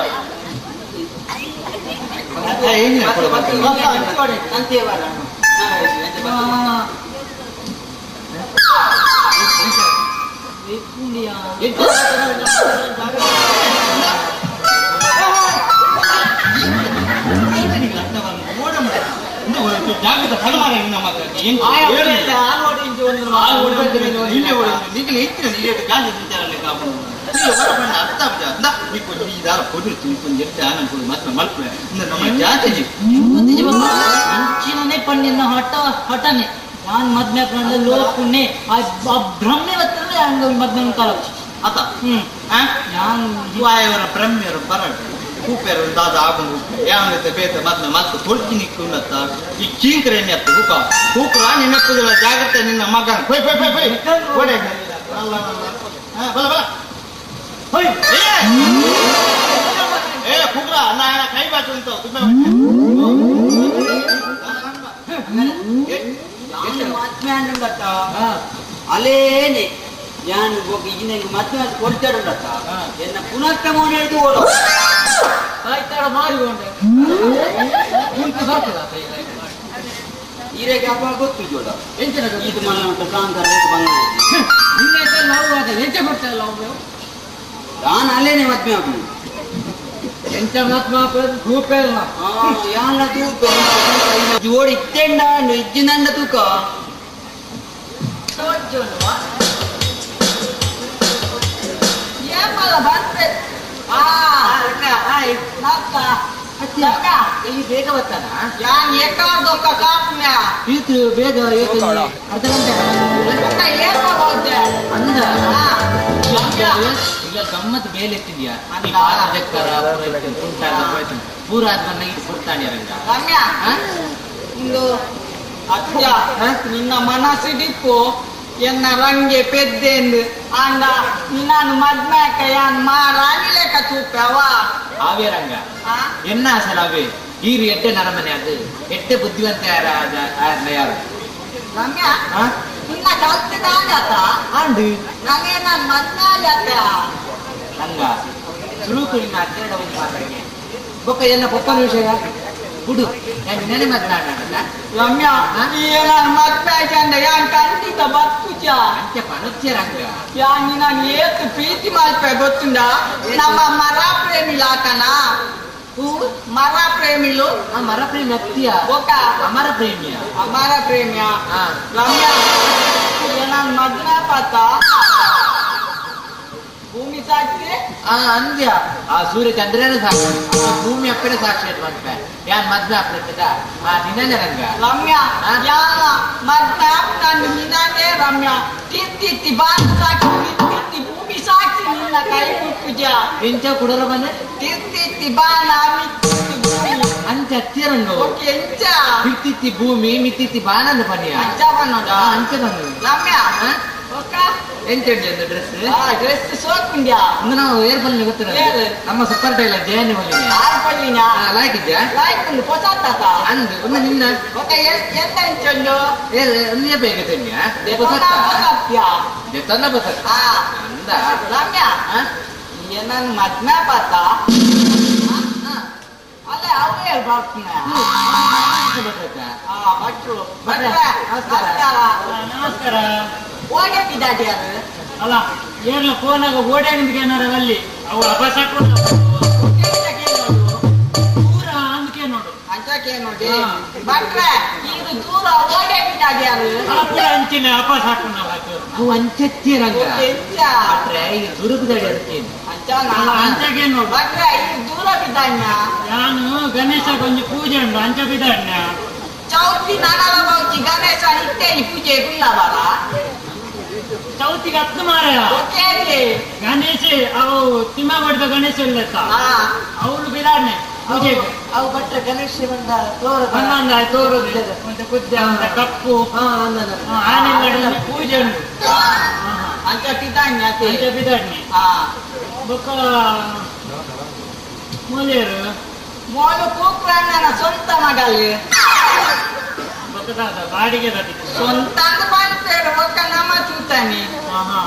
ಪಣ್ಣಿನ ಹಠ ಹಠನೆ ನಾನು ಮದ್ಮೆ ಲೋಕುನ್ನೆ ಆ ಬ್ರಹ್ಮೆ ಬರ್ತದೆ ಹಂಗ ಮದ್ಮೆ ಕಾಲ ಅತ ನಾನು ವಾಯವರ ಬ್ರಹ್ಮೆಯರು ಬರಡು ಕೂಪೆರು ದಾದ ಆಗುಂಡು ಯಾವನೈತೆ ಬೇತ ಮದ್ಮೆ ಮತ್ತೆ ತೊಳ್ಕಿ ನಿಕ್ಕುಂಡತ್ತ ಈ ಕೀಂಕರೆ ಎಣ್ಣೆ ಹೂಕ ಹೂಕ್ರ ನಿನ್ನಪ್ಪದಿಲ್ಲ ಜಾಗ್ರತೆ ನಿನ್ನ ಮಗ ಹೊಯ್ ಹೊಯ್ ಹೊಯ್ ಹೊಯ್ ಓಡೆ ಬಲ ಬಲ ಹೊಯ್ ಏ ಕುಕ್ರ ನಾ ಕೈ ಬಾಚು ಅಂತ ಅಲೇನೆ ಯಾನ್ ಇಜಿನಂಗೆ ಮತ್ತೆ ಕೊಡ್ತಾಡುಂಡತ್ತ ಎನ್ನ ಪುನಃ ಮೋನೆ ಹಿಡಿದು ಓಡು ಆಯ್ತಾಡ ಮಾರಿಕೊಂಡೆ ಈರೆಗೆ ಅಪ್ಪ ಗೊತ್ತು ಜೋಡ ಎಂಚಿನ ಇದು ಮನ ಉಂಟು ಕಾಂತಾರ ಬಂದ ನಿನ್ನೆ ಲವ್ ಆದ ಎಂಚೆ ಬರ್ತಾ ಲವ್ ನಾನು ಅಲ್ಲೇನೆ ಮದ್ವೆ ಆಗುದು ಎಂಚ ಮತ್ಮ ತೂಪೆ ಇಲ್ಲ ಯಾನ ತೂಕ ಜೋಡಿ ಇತ್ತೆಂಡ ಇಜ್ಜಿನಂಡ ತೂಕ ಬೇಗ ಬರ್ತಾನ ಯಾನ್ ಏಕಾದೊಕ್ಕ ಕಾಪುನ ಈತು ಬೇಗ ಅರ್ಧ ಗಂಟೆ ಏಕ ಹೋದೆ ಅಂದ ಈಗ ಗಮ್ಮತ್ ಬೇಲೆ ಎತ್ತಿದ್ಯಾ ಪೂರ ಆದ್ಮನ್ನ ಇದು ಕೊಡ್ತಾನೆ ರಂಗ ರಮ್ಯಾ ಇಂದು ಅತ್ಯ ನಿನ್ನ ಮನಸ್ಸಿಡಿಪ್ಪು ಎನ್ನ ರಂಗೆ ಪೆದ್ದೆಂದು ಅಂದ ನಾನು ಮದ್ಮ್ಯಾಕ ಯಾನ್ ಮಾರಾಣಿ ಲೆಕ್ಕ ತೂಪವ ಆವೇ ರಂಗ ಎನ್ನ ಅಸಲ ಅವೇ ಈರು ಎಡ್ಡೆ ನರಮನೆ ಅದು ಎಡ್ಡೆ ಬುದ್ಧಿವಂತ ಯಾರ ಯಾರು ರಮ್ಯಾ ನಿನ್ನ ಕಲ್ತಿದಾಗತ ಆಂಡು ನಂಗೆ ನಾನು ಮದ್ಮ್ಯಾಲತ್ತ ರಂಗ ಸುರುಕು ನಿನ್ನ ಹತ್ತೆರಡು ಒಂದು ಮಾತಾಡಿಗೆ ಬೊಕ್ಕ ಎಲ್ಲ ಪಪ್ಪನ ವಿಷಯ ಬಿಡು ನಾನು ನೆನೆ ಮಾತನಾಡೋಣ ರಮ್ಯಾ ನಾನು ಮದ್ವೆ ಚಂದ ಯಾನ್ ಖಂಡಿತ ಬತ್ತುಚ ಅಂಚೆ ಪನೊಚ್ಚೆ ರಂಗ ಯಾನ್ ನಾನು ಏತು ಪ್ರೀತಿ ಮಲ್ಪೆ ಗೊತ್ತುಂಡ ನಮ್ಮ ಮರ ಪ್ರೇಮಿಲಾತನ ಮರ ಪ್ರೇಮಿಲು ಆ ಮರ ಪ್ರೇಮಿ ಅತ್ತಿಯ ಬೊಕ್ಕ ಅಮರ ಪ್ರೇಮಿಯ ಅಮರ ಪ್ರೇಮಿಯ ರಮ್ಯಾ ನಾನು ಮದ್ವೆ ಪಾತ ಭೂಮಿ ಸಾಕ್ಷಿ ಆ ಅಂದ್ಯ ಆ ಸೂರ್ಯ ಚಂದ್ರನ ಸಾಕ್ಷಿ ಭೂಮಿ ಅಪ್ಪನ ಸಾಕ್ಷಿ ಅಂತ ಮಾಡ್ಪೆ ಯಾನ್ ಮದ್ವೆ ಆಪ್ಲತ್ತದ ಆ ನಿನ್ನ ರಂಗ ರಮ್ಯಾ ಯಾನ ಮದ್ವೆ ನಾನು ನಿನ್ನಾನೇ ರಮ್ಯಾ ತಿರ್ತಿತ್ತಿ ಬಾನು ಸಾಕ್ಷಿ ತಿರ್ತಿತ್ತಿ ಭೂಮಿ ಸಾಕ್ಷಿ ನಿನ್ನ ಕೈ ಮುಕ್ಕುಜ ಎಂಚ ಕುಡರ ಮನೆ ತಿರ್ತಿತ್ತಿ ಬಾನ ಮಿತ್ತಿತ್ತಿ ಭೂಮಿ ಅಂಚ ಅತ್ತಿರಂಗು ಓಕೆ ಎಂಚ ಮಿತ್ತಿತ್ತಿ ಭೂಮಿ ಮಿತ್ತಿತ್ತಿ ಬಾನಂದ ಪನಿಯ ಅಂಚ ಬನ್ನೋದ ಅಂಚ ಬಂದು ರಮ್ಯಾ ಒಕ್ಕ ಎಂಚ ಉಂಟು ಡ್ರೆಸ್ ಆ ಡ್ರೆಸ್ ಸೋಕುಂಡ್ಯಾ ಇಂದು ನಾವು ಏರ್ ಪಲ್ಲಿನ ಗೊತ್ತಿರ ಏರು? ನಮ್ಮ ಸೂಪರ್ ಟೈಲರ್ ಜಯನಿ ಪಲ್ಲಿನ ಆರು ಪಲ್ಲಿನ ಲಾಯ್ಕ್ ಇದ್ಯಾ ಲಾಯ್ಕ್ ಉಂಡು ಪೊಸಾತಾತ ಅಂದು ಒಂದು ನಿನ್ನ ಒಕ್ಕ ಎಂತ ಎಂಚುಂಡು ಒಂದು ಬೇಗ ತಿನ್ಯ ಪೊಸಾತ್ಯಾ ದೆತ್ತನ್ನ ಬಸತ್ತ ಆ ಅಂದ ರಮ್ಯಾ ನನ್ನ ಮದ್ವೆ ಪಾತ ಅಲ್ಲ ಅವೇ ಬರ್ತೀನಿ ಆ ಭಟ್ರು ಭಟ್ರೆ ನಮಸ್ಕಾರ ನಮಸ್ಕಾರ ಹೋಗಿ ಬಿದ್ದಾಡಿ ಅದು ಅಲ್ಲ ಏರ್ಲ ಫೋನಾಗ ಓಡಾಡಿದ್ಕೆ ಏನಾರ ಅಲ್ಲಿ ಅವು ಅಪಸಾಕು ದೂರ ಅಂದ್ಕೆ ನೋಡು ಅಂಚಕ್ಕೆ ನೋಡಿ ಭಟ್ರೆ ಇದು ದೂರ ಓಡೇ ಬಿದ್ದಾಡಿ ಅದು ಅಪುರ ಅಂಚಿನ ಅಪಸಾಕು ನಾವು ಹಾಕು ಅವು ಅಂಚತ್ತಿ ರಂಗ ಎಂಚ ಭಟ್ರೆ ಇದು ದುರುಗುದಡಿ ಅದಕ್ಕೇನು ಅಂಚ ಅಲ್ಲ ಅಂಚಗೆ ನೋಡು ಭಟ್ರೆ ಇದು ದೂರ ಬಿದ್ದಾಣ್ಣ ನಾನು ಗಣೇಶ ಕೊಂಚ ಪೂಜೆ ಉಂಟು ಅಂಚ ಬಿದ್ದಾಡ್ನ ಚೌತಿ ನಾನಲ ಬೌಚಿ ಗಣೇಶ ಇತ್ತೇನಿ ಪೂಜೆ ಗುಲ್ಲ ಬಾರ ಚೌತಿಗೆ ಹತ್ತು ಮಾರಾಯ ಓಕೆ ಗಣೇಶ ಅವು ತಿಮ್ಮಗೊಡ್ದ ಗಣೇಶ ಇಲ್ಲತ್ತ ಹಾ ಅವಳು ಬಿದಾಡ್ನೆ ಪೂಜೆಗೆ ಅವು ಭಟ್ರೆ ಗಣೇಶ ಬಂದ ತೋರ ಒಂದೊಂದು ತೋರುದು ಮತ್ತೆ ಕುದ್ದೆ ಅಂತ ಕಪ್ಪು ಆನೆಲ್ಲ ಪೂಜೆ ಉಂಟು ಅಂಚ ಪಿದಾಣ್ಯ ಅಂಚ ಬಿದಾಡ್ನೆ ಹಾ ಬೊಕ್ಕ ಮೂಲೆಯರು ಮೋಲು ಕೂಕ್ರಣ್ಣನ ಸ್ವಂತ ಮಗಲು ಬೊಕ್ಕದಾದ ಬಾಡಿಗೆ ದದಿಗೆ ಸ್ವಂತ ಅಂದ್ ಪನ್ಪೇರು ಬೊಕ್ಕ ನಮ್ಮ ಚೂತಾನಿ ಹಾ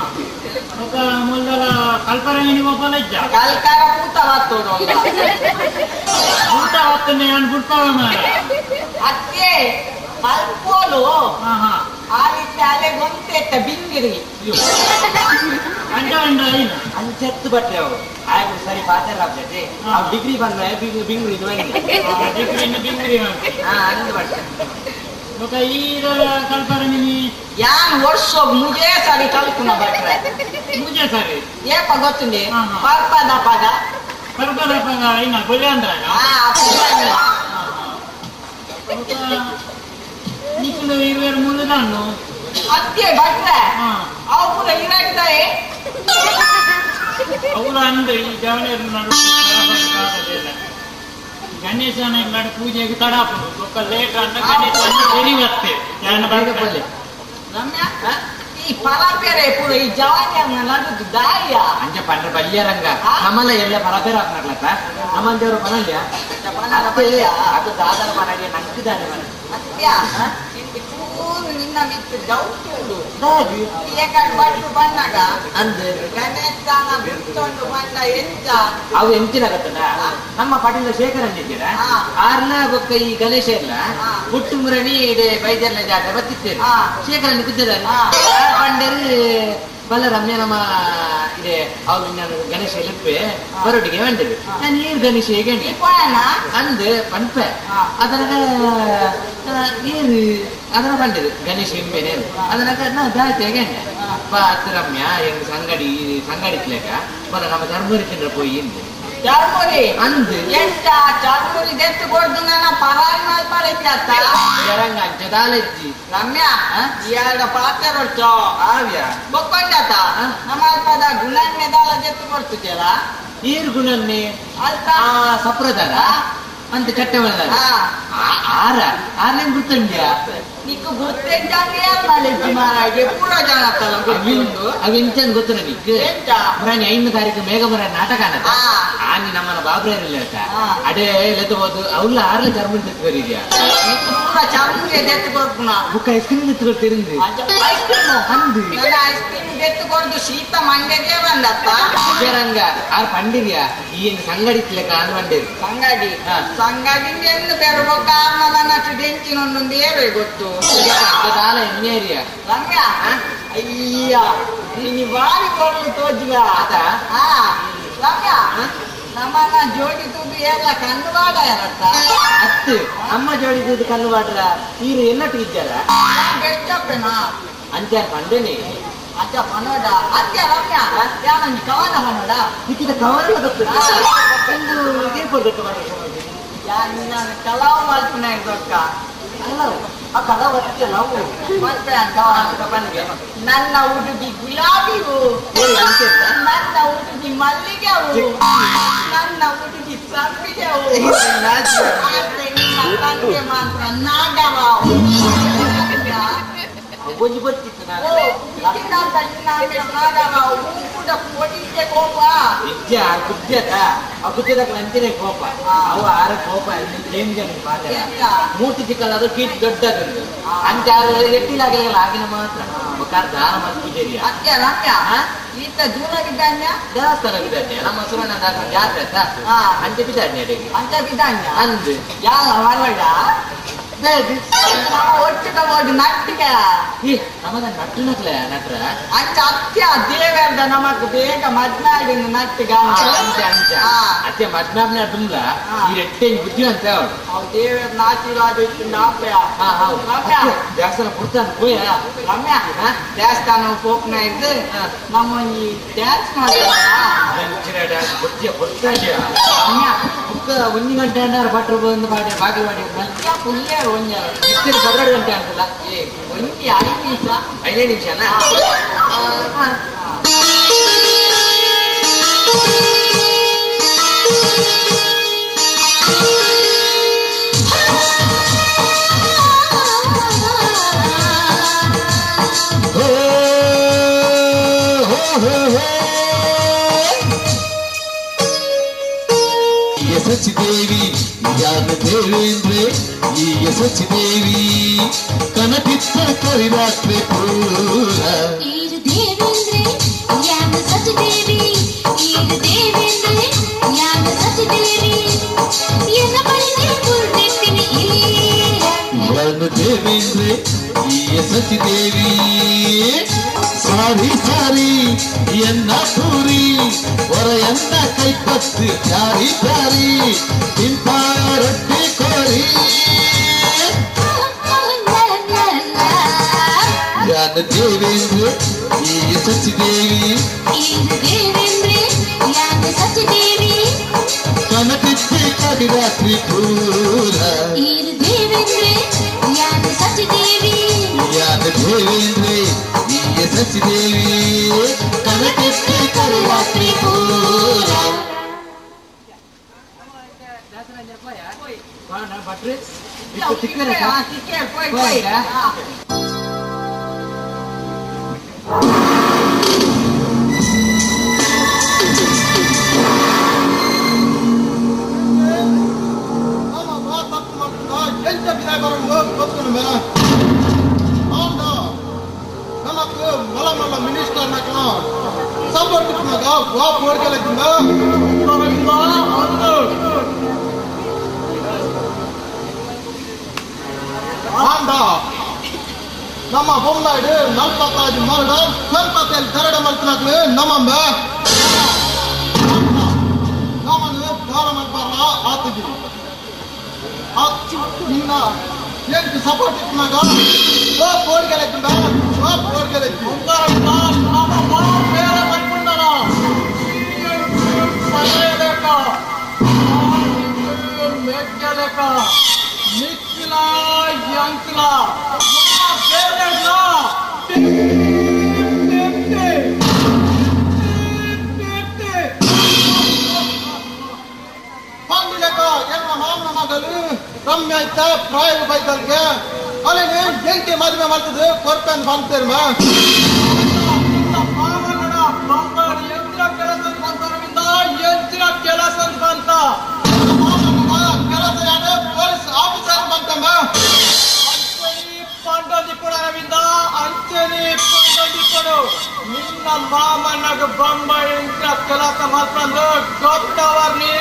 ಬೊಕ್ಕ ಮುಲ್ಲಲ ಕಲ್ಪರಂಗಿಣಿ ಒಬ್ಬಲ ಇಜ್ಜ ಕಲ್ಕಾರ ಪೂತ ಬತ್ತೋಡು ಊಟ ಹೊತ್ತನೆ ನಾನು ಬಿಡ್ತಾವ ಮಾರ ಅತ್ತೆ ಅಲ್ಪೋಲು ಹಾ ಹಾ ಆ ರೀತಿ ಅಲೆ ಗೊಂತೆತ್ತ ಬಿಂಗಿರಿ ಅಂಚ ಉಂಡ ಐನ ಅಂಚತ್ತು ಭಟ್ರೆ ಅವು ಆಯ್ತು ಸರಿ ಪಾತ್ರ ಆಗ್ತೈತೆ ಅವು ಡಿಗ್ರಿ ಬಂದ ಬಿಂಗ್ರಿ ಇದು ಬಂದೆ ಡಿಗ್ರಿ ಬಿಂಗಿರಿ ಅಂತ ಹಾ ಅಂದು ಭಟ್ರೆ ಬೊಕ್ಕ ಈ ಕಲ್ಪರಂಗಿಣಿ ಯಾನ್ ವರ್ಷ ಮುಜೇ ಸರಿ ಕಲ್ಕುನ ಭಟ್ರೆ ಪೂಜೆ ಸರಿ ಏಪ ಗೊತ್ತುಂಡಿ ಹಾ, ಹಾ. ಪರ್ಪದ ಪದ ಪರ್ಬದ ಪದ ಐನ ಬೊಲ್ಯಾಂದ್ರಾಗ ಆ ಪುರಾಣ. ಬೊಕ್ಕ ನಿಕ್ಕುಲು ಇರುವೆರ್ ಮುಲ್ಲುದಾನು ಅತ್ತೆ ಭಟ್ರೆ ಹಾ ಅವು ಪೂರ ಇರಡ್ದಾಯೆ ಅವಳು ಅಂದು ಈ ಜವಳಿಯರು ನಡು ಗಣೇಶನ ಇಲ್ಲಾಡು ಪೂಜೆಗೆ ತಡಾಪುಡು ಬೊಕ್ಕ ಲೇಟ್ ಅಂದ ಗಣೇಶ ತೆರಿವತ್ತೆ ಯಾನ ಪಲ್ಲೆ ರಮ್ಯಾ ಈ ಪರಪೆರೆ ಪೂರ ಈ ಜವಾನಿಯನ್ನ ನಡುದು ದಾರಿಯ ಅಂಚ ಪಂಡ್ರೆ ಬಲ್ಯ ರಂಗ ನಮ್ಮಲ್ಲ ಎಲ್ಲ ಪರಪೇರ ಹಾಕ್ನರ್ಲತ್ತ ನಮ್ಮಂದೇವ್ರ ಪನಲ್ಯ ಅದು ದಾದನ ಪನಡಿಯ ನಂಕಿದಾನೆ ಮನೆ ಅತ್ಯ ಇಂದು ಪೂರ ನಿನ್ನ ಮಿತ್ತು ಡೌಟ್ ಉಂಡು ಏಕಾಡ್ ಭಟ್ರು ಬಂದಾಗ ಅಂದ್ ಗಣೇಶನ ಬಿತ್ತೊಂಡು ಬಂದ ಎಂಚ ಅವು ಎಂಚಿನ ಗೊತ್ತದ ನಮ್ಮ ಪಾಟೀಲ ಶೇಖರ್ ಅಂದಿದ್ದೀರ ಹಾ. ಆರ್ಲ ಬೊಕ್ಕ ಈ ಗಣೇಶ ಇಲ್ಲ ಹಾ. ಹುಟ್ಟು ಮುರಣಿ ಇಡೆ ಬೈದರ್ಲ ಜಾತ್ರೆ ಬತ್ತಿತ್ತೇನೆ ಹಾ. ಶೇಖರನ್ನು ಕುದ್ದಿದ್ದಾರೆ ಹಾ. ಪಂಡರು ಬಲ್ಲ ರಮ್ಯ ನಮ್ಮ ಇದೆ ಅವ್ರು ನಾನು ಗಣೇಶ ಲಿಪ್ಪೆ ಬರೋಟಿಗೆ ಬಂದಿರು ನಾನು ಏರ್ ಗಣೇಶ ಹೇಗೆ ಈ ಪೋಯನ ಅಂದ್ ಪನ್ಪೆ ಹಾ. ಅದರಾಗ ಏರು ಅದರ ಬಂದಿರು ಗಣೇಶ ಹಿಂಬೇನೆ ಅದರಾಗ ನಾ ದಾತಿ ಹೇಗೆ ಬಾ ಅತ್ತು ರಮ್ಯ ಹೆಂಗ್ ಸಂಗಡಿ ಸಂಗಡಿತ್ಲೇಕ ಬರ ನಮ್ಮ ಧರ್ಮರಿ ತಿಂದ್ರ ಪೋಯಿ ಇಂದು ಚಾರ್ಮುರಿ ಅಂದ್ ಎಂತ ಚಾರ್ಮುರಿ ದೆತ್ತು ಕೊಡ್ದು ನನ್ನ ಪರಾರಿ ಮಲ್ಪರೈತ ಜರಂಗ ಅಂಚದಾಲಜ್ಜಿ ರಮ್ಯಾ ಈ ಪಾತ್ರ ಹೊರ್ಚೋ ಆವ್ಯ ಬೊಕ್ಕೊಂಡಾತ ಹಾ. ನಮ್ಮ ಅಲ್ಪದ ಗುಣನ್ನೇ ದಾಲ ಜೆತ್ತು ಕೊಡ್ತಿದ್ದೀರ ಏರು ಗುಣನ್ನೇ ಅಲ್ಪ ಆ ಸಪ್ರದಾರ ಹಾ. ಅಂತ ಚಟ್ಟೆ ಬಂದಾರ ಹಾ. ಆರ ಆರ್ನೇನ್ ಗುರ್ತುಂಡ್ಯಾ ನಿಕ್ಕು ಗುರ್ತೆಂಜಾಂಗೆ ಮಾರಾಗೆ ಪೂರ ಜನ ತಲ ಗೊತ್ತುಂಡು ಅವು ಎಂಚನ್ ಗೊತ್ತು ನನಗೆ ಎಂತ? ಮುರಾಣಿ 5 ತಾರೀಕು ಮೇಘಮುರ ನಾಟಕ ಅನ್ನದ ಹಾ. ಆನಿ ನಮ್ಮನ ಬಾಬ್ರೇರಲ್ಲಿ ಹೇಳ್ತ ಹಾ. ಅಡೇ ಲೆತ್ತಬಹುದು ಅವ್ಲ ಆರ್ಲ ಚರ್ಮನ್ ತೆತ್ಕೊರಿದ್ಯಾ ನಿಕ್ಕು ಪೂರ ಚರ್ಮುರಿ ದೆತ್ತು ಕೊಡ್ಪುನ ಬುಕ್ಕ ಐಸ್ ಕ್ರೀಮ್ ತೆತ್ಕೊಳ್ತಿರಂದು ಐಸ್ ಕ್ರೀಮ್ ಅಂದು ನನ್ನ ಐಸ್ ಕ್ರೀಮ್ ದೆತ್ತು ಕೊಡ್ದು ಶೀತ ಮಂಡೆಗೆ ಬಂದತ್ತ ರಂಗ ಆರ್ ಪಂಡಿರ್ಯಾ ಈ ಸಂಗಡಿತ್ಲೆಕ್ಕ ಆನ್ ಪಂಡಿರ್ ಸಂಗಡಿ ಹಾ. ಸಂಗಡಿ ಎಂದು ಬೆರಬೋ ಕಾರಣ ನನ್ನ ಡೆಂಚಿನೊಂದೊಂದು ಏರೇ ಗೊತ್ತು ದಾಲ ಎಣ್ಣೇರಿಯ ರಮ್ಯಾ ಅಯ್ಯ ನೀನು ಬಾರಿ ಕೊಡ್ಲು ತೋಜಿಗ ಆತ? ಹಾ ರಮ್ಯಾ ನಮ್ಮನ್ನ ಜೋಡಿ ತುದು ಎಲ್ಲ ಕಣ್ಣು ಬಾಡ ಇರತ್ತ ಅತ್ತು ಅಮ್ಮ ಜೋಡಿ ದುಡ್ಡು ಕಲ್ಲು ಬಾಡ್ರ ಈರು ಎಲ್ಲಟ್ಟು ಇದ್ದಾರ ಬೆಸ್ಟ್ ಅಪ್ಪೇನಾ ಅಂಚಾರ್ ಪಂಡೇನೆ ಅಜ್ಜ ಪನೋಡ ಅಜ್ಜ ರಮ್ಯ ಯಾನೊಂಜಿ ಕವನ ಪನೋಡ ನಿಕ್ಕಿದ ಕವನ ಗೊತ್ತು ಒಂದು ಇದೇ ಕೊಡ್ಬೇಕು ಯಾನ್ ನಾನು ಕಲಾವ್ ಮಲ್ಪುನ ದೊಕ್ಕ ಆ ಕಲಾವ್ ಅತ್ತೆ ನಾವು ಮತ್ತೆ ಕವನ ನನ್ನ ಹುಡುಗಿ ಗುಲಾಬಿ ಹೂ, ನನ್ನ ಹುಡುಗಿ ಮಲ್ಲಿಗೆ ಹೂ, ನನ್ನ ಹುಡುಗಿ ಸಂಪಿಗೆ ಹೂ, ಆದ್ರೆ ನಿನ್ನ ತಂದೆ ಮಾತ್ರ ನಾಗರಾವ್. ಒಂಜಿ ಗೊತ್ತಿತ್ತು ನಾನು ಓ, ಇದ್ದಿದ್ದಂತ ನಿನ್ನ ನಾಗರಾವ್ ಕೂಡ ಕೊಡಿಗೆ ಕೋಪ. ನಿಜ ಗುಜ್ಜದ ಆ ಗುಜ್ಜದಾಗ ಅಂಚನೆ ಕೋಪ ಅವು ಆರ ಕೋಪ ಏನ್ ಜನ ಮಾತಾಡ ಎಂತ? ಮೂರ್ತಿ ಚಿಕ್ಕದಾದ್ರು ಕೀಟ್ ದೊಡ್ಡದೊಂದು ಅಂಚ ಆರು ಎಟ್ಟಿಲಾಗಲಿಲ್ಲ ಆಗಿನ ಮಾತ್ರ ದಾನ ಮಲ್ಪುಜೇರಿಯ ಅತ್ತೆ ರಮ್ಯ ಈತ ದೂರಗಿದ್ದಾನ್ಯ ದೇವಸ್ಥಾನ ಬಿದ್ದಾನೆ ನಮ್ಮ ಸುರಣ್ಣ ದಾಸನ ಜಾತ್ರೆ ಆಯ್ತಾ ಹಾ. ಅಂಚೆ ಬಿದ್ದಾನೆ ಅಡಿಗೆ ಅಂತ ಬಿದ್ದಾನ್ಯ ಅಂದು ಯಾವ ಮರವಳ್ಳ ನಮ್ಮ ಒಟ್ಟಿಗೆ ಹೋಗಿ ನಟ್ಟಿಗೆ ಈ ನಮ್ಮದ ನಟ್ಟು ನಕ್ಲೆ ನಟ್ರ ಅಂಚ ಅತ್ಯ ದೇವೇಂದ್ರ ನಮಕ್ ಬೇಗ ಮದ್ನಾಡಿನ ನಟ್ಟಿಗ ಅಂಚೆ ಅಂಚೆ ಅತ್ತೆ ಮದ್ನಾಬ್ನ ದುಮ್ಲ ಈ ರೆಟ್ಟೆ ಬುದ್ಧಿ ಅಂತ ಅವಳು ಅವ್ ದೇವೇಂದ್ರ ಆಶೀರ್ವಾದ ಇಟ್ಟು ನಾಪ್ಯ ಹಾ ಹೌದು ರಮ್ಯ ದೇವಸ್ಥಾನ ಪುಡ್ತಾನ ಪೋಯ ರಮ್ಯ ದೇವಸ್ಥಾನ ಪೋಪ್ನ ಇದ್ದು ನಮ್ಮ ಈ ಡ್ಯಾನ್ಸ್ ಮಾಡ್ತಾರ ಬುದ್ಧಿಯ ಪುಡ್ತಾಂಡ್ಯ ರಮ್ಯ ಬುಕ್ಕ ಒಂದು ಗಂಟೆ ಅನ್ನಾರು ಭಟ್ರು ಬಂದು ಮಾಡಿ ಬಾಗಿಲು ಮಾಡಿ ಪುಲ್ಲೆ ಒಂಜ ಇತ್ತಿನ 12 ಗಂಟೆ ಅಂತಲ್ಲ ಏ ಒಂಜಿ 5 ನಿಮಿಷ 5 ನಿಮಿಷನಾ ಹೋ ಹೋ ಹೋ ಹೋ ಯಶಸ್ವಿ ಯಾನ ದೇವೇಂದ್ರೆ ಈ ಯಶಸ್ವಿ ಕನಪಿತ್ತ ಕರಿರಾತ್ರಿ ಪೂರ ಈರು ದೇವೇಂದ್ರೆ ಯಾನ ಸಚಿದೇವಿ ಈರು ದೇವೇಂದ್ರೆ ಯಾನ ಸಚಿದೇವಿ ಎನ್ನ ಬಳಿಗೆ ಕುರ್ದಿಟ್ಟಿನಿ ಈರ ಯಾನ ದೇವೇಂದ್ರೆ ಈ ಯಶಸ್ವಿ ಸಾರಿ ಸಾರಿ ಎನ್ನ ಪೂರಿ ಹೊರೆಯನ್ನ ಕೈಪತ್ತು ಪ್ಯಾರಿ ಪ್ಯಾರಿ ತಿಂಪಾರೊಟ್ಟಿ ಕೋರಿ ಯಾನ ದೇವೇಂದ್ರ ಈ ಯಶಸ್ವಿ ಈರು ದೇವೇಂದ್ರೆ ಯಾನ ಸಚಿದೇವಿ ಕನಪಿತ್ತೆ ಕರಿರಾತ್ರಿ ಪೂರ ಈರು ದೇವೇಂದ್ರೆ ಯಾನ ಸಚಿದೇವಿ ಯಾನ ದೇವೇಂದ್ರ ಈ ಯಶಸ್ವಿ ಕನಪಿತ್ತೆ ಕರಿರಾತ್ರಿ ಪೂರ ಭಟ್ರು ಸಿಕ್ಕೇ ಪೋಯ್ ಪೋಯ್ ನಮಕ್ ಮಲ ಮಲ ಮಿನಿಸ್ಟರ್ ನಕಲ ಸಪೋರ್ಟ್ ಮಗ ವಾ ಪೋರ್ಕಲಕ್ಕಿಂದ ಆಂಡ ನಮ್ಮ ಬೊಂಬಾಯ್ಡು ನಲ್ಪತ್ತಾಜು ಮರಡ ಕಲ್ಪತ್ತೆಯಲ್ಲಿ ಕರಡ ಮಲ್ತನಾಗ್ಲು ನಮ್ಮಂಬ ನಮ್ಮನ್ನು ದಾರ ಮಲ್ಪಾರ ಆತಿದ್ವಿ ನಿನ್ನ ಎಂಟು ಸಪೋರ್ಟ್ ಇತ್ತು ಓ ಪೋರ್ಗೆಲೆಕ್ಕಿಂದ ಓ ಪೋರ್ಗೆಲೆಕ್ಕಿ పండుగ ಎನ್ನ ಮಾಮನ ಮಗಳು ರಮ್ಯ ಇತ್ತ ಪ್ರಾಯ ಬೈದಲ್ಗೆ ಅಲ್ಲಿನ ಎಂಟಿ ಮದುವೆ ಮಾಡ್ತದೆ ಕೊರ್ಪನ್ ಬಂತೇರ್ಮ ಕೆಲಸ ಯಾರು ಪೊಲೀಸ್ ಆಫೀಸರ್ ಬಂತಮ್ಮ ನಿನ್ನ ಮಾಮನಗ ಬೊಂಬೈ ಕೆಲಸ ಮಾಡ್ಕೊಂಡು ಗೊತ್ತವರ್ನಿ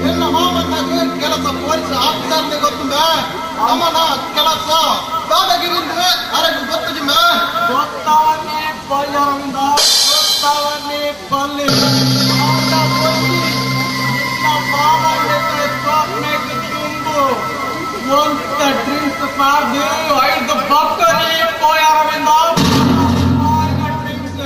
ಎಲ್ಲ ಮಾಮನಾಗ ಕೆಲಸ ಪೊಲೀಸ್ ಆಫೀಸರ್ನೇ ಗೊತ್ತುಂಬ ನಮ್ಮನ ಕೆಲಸ ದಾದಾಗಿರಿಂದ ಅರಗು ಗೊತ್ತು ಗೊತ್ತವನ್ನೇ ಬಲ್ಲರಿಂದ ಗೊತ್ತವನ್ನೇ ಬಲ್ಲಿ ನಿನ್ನ ಮಾಮನ ತುಂಬು ಒಂತ ಡ್ರಿಂಕ್ಸ್ ಪಾಡ್ದು ಐದು ಬಕ್ಕರಿ ಪೋಯಾರವಿಂದ ಡ್ರಿಂಕ್ಸ್.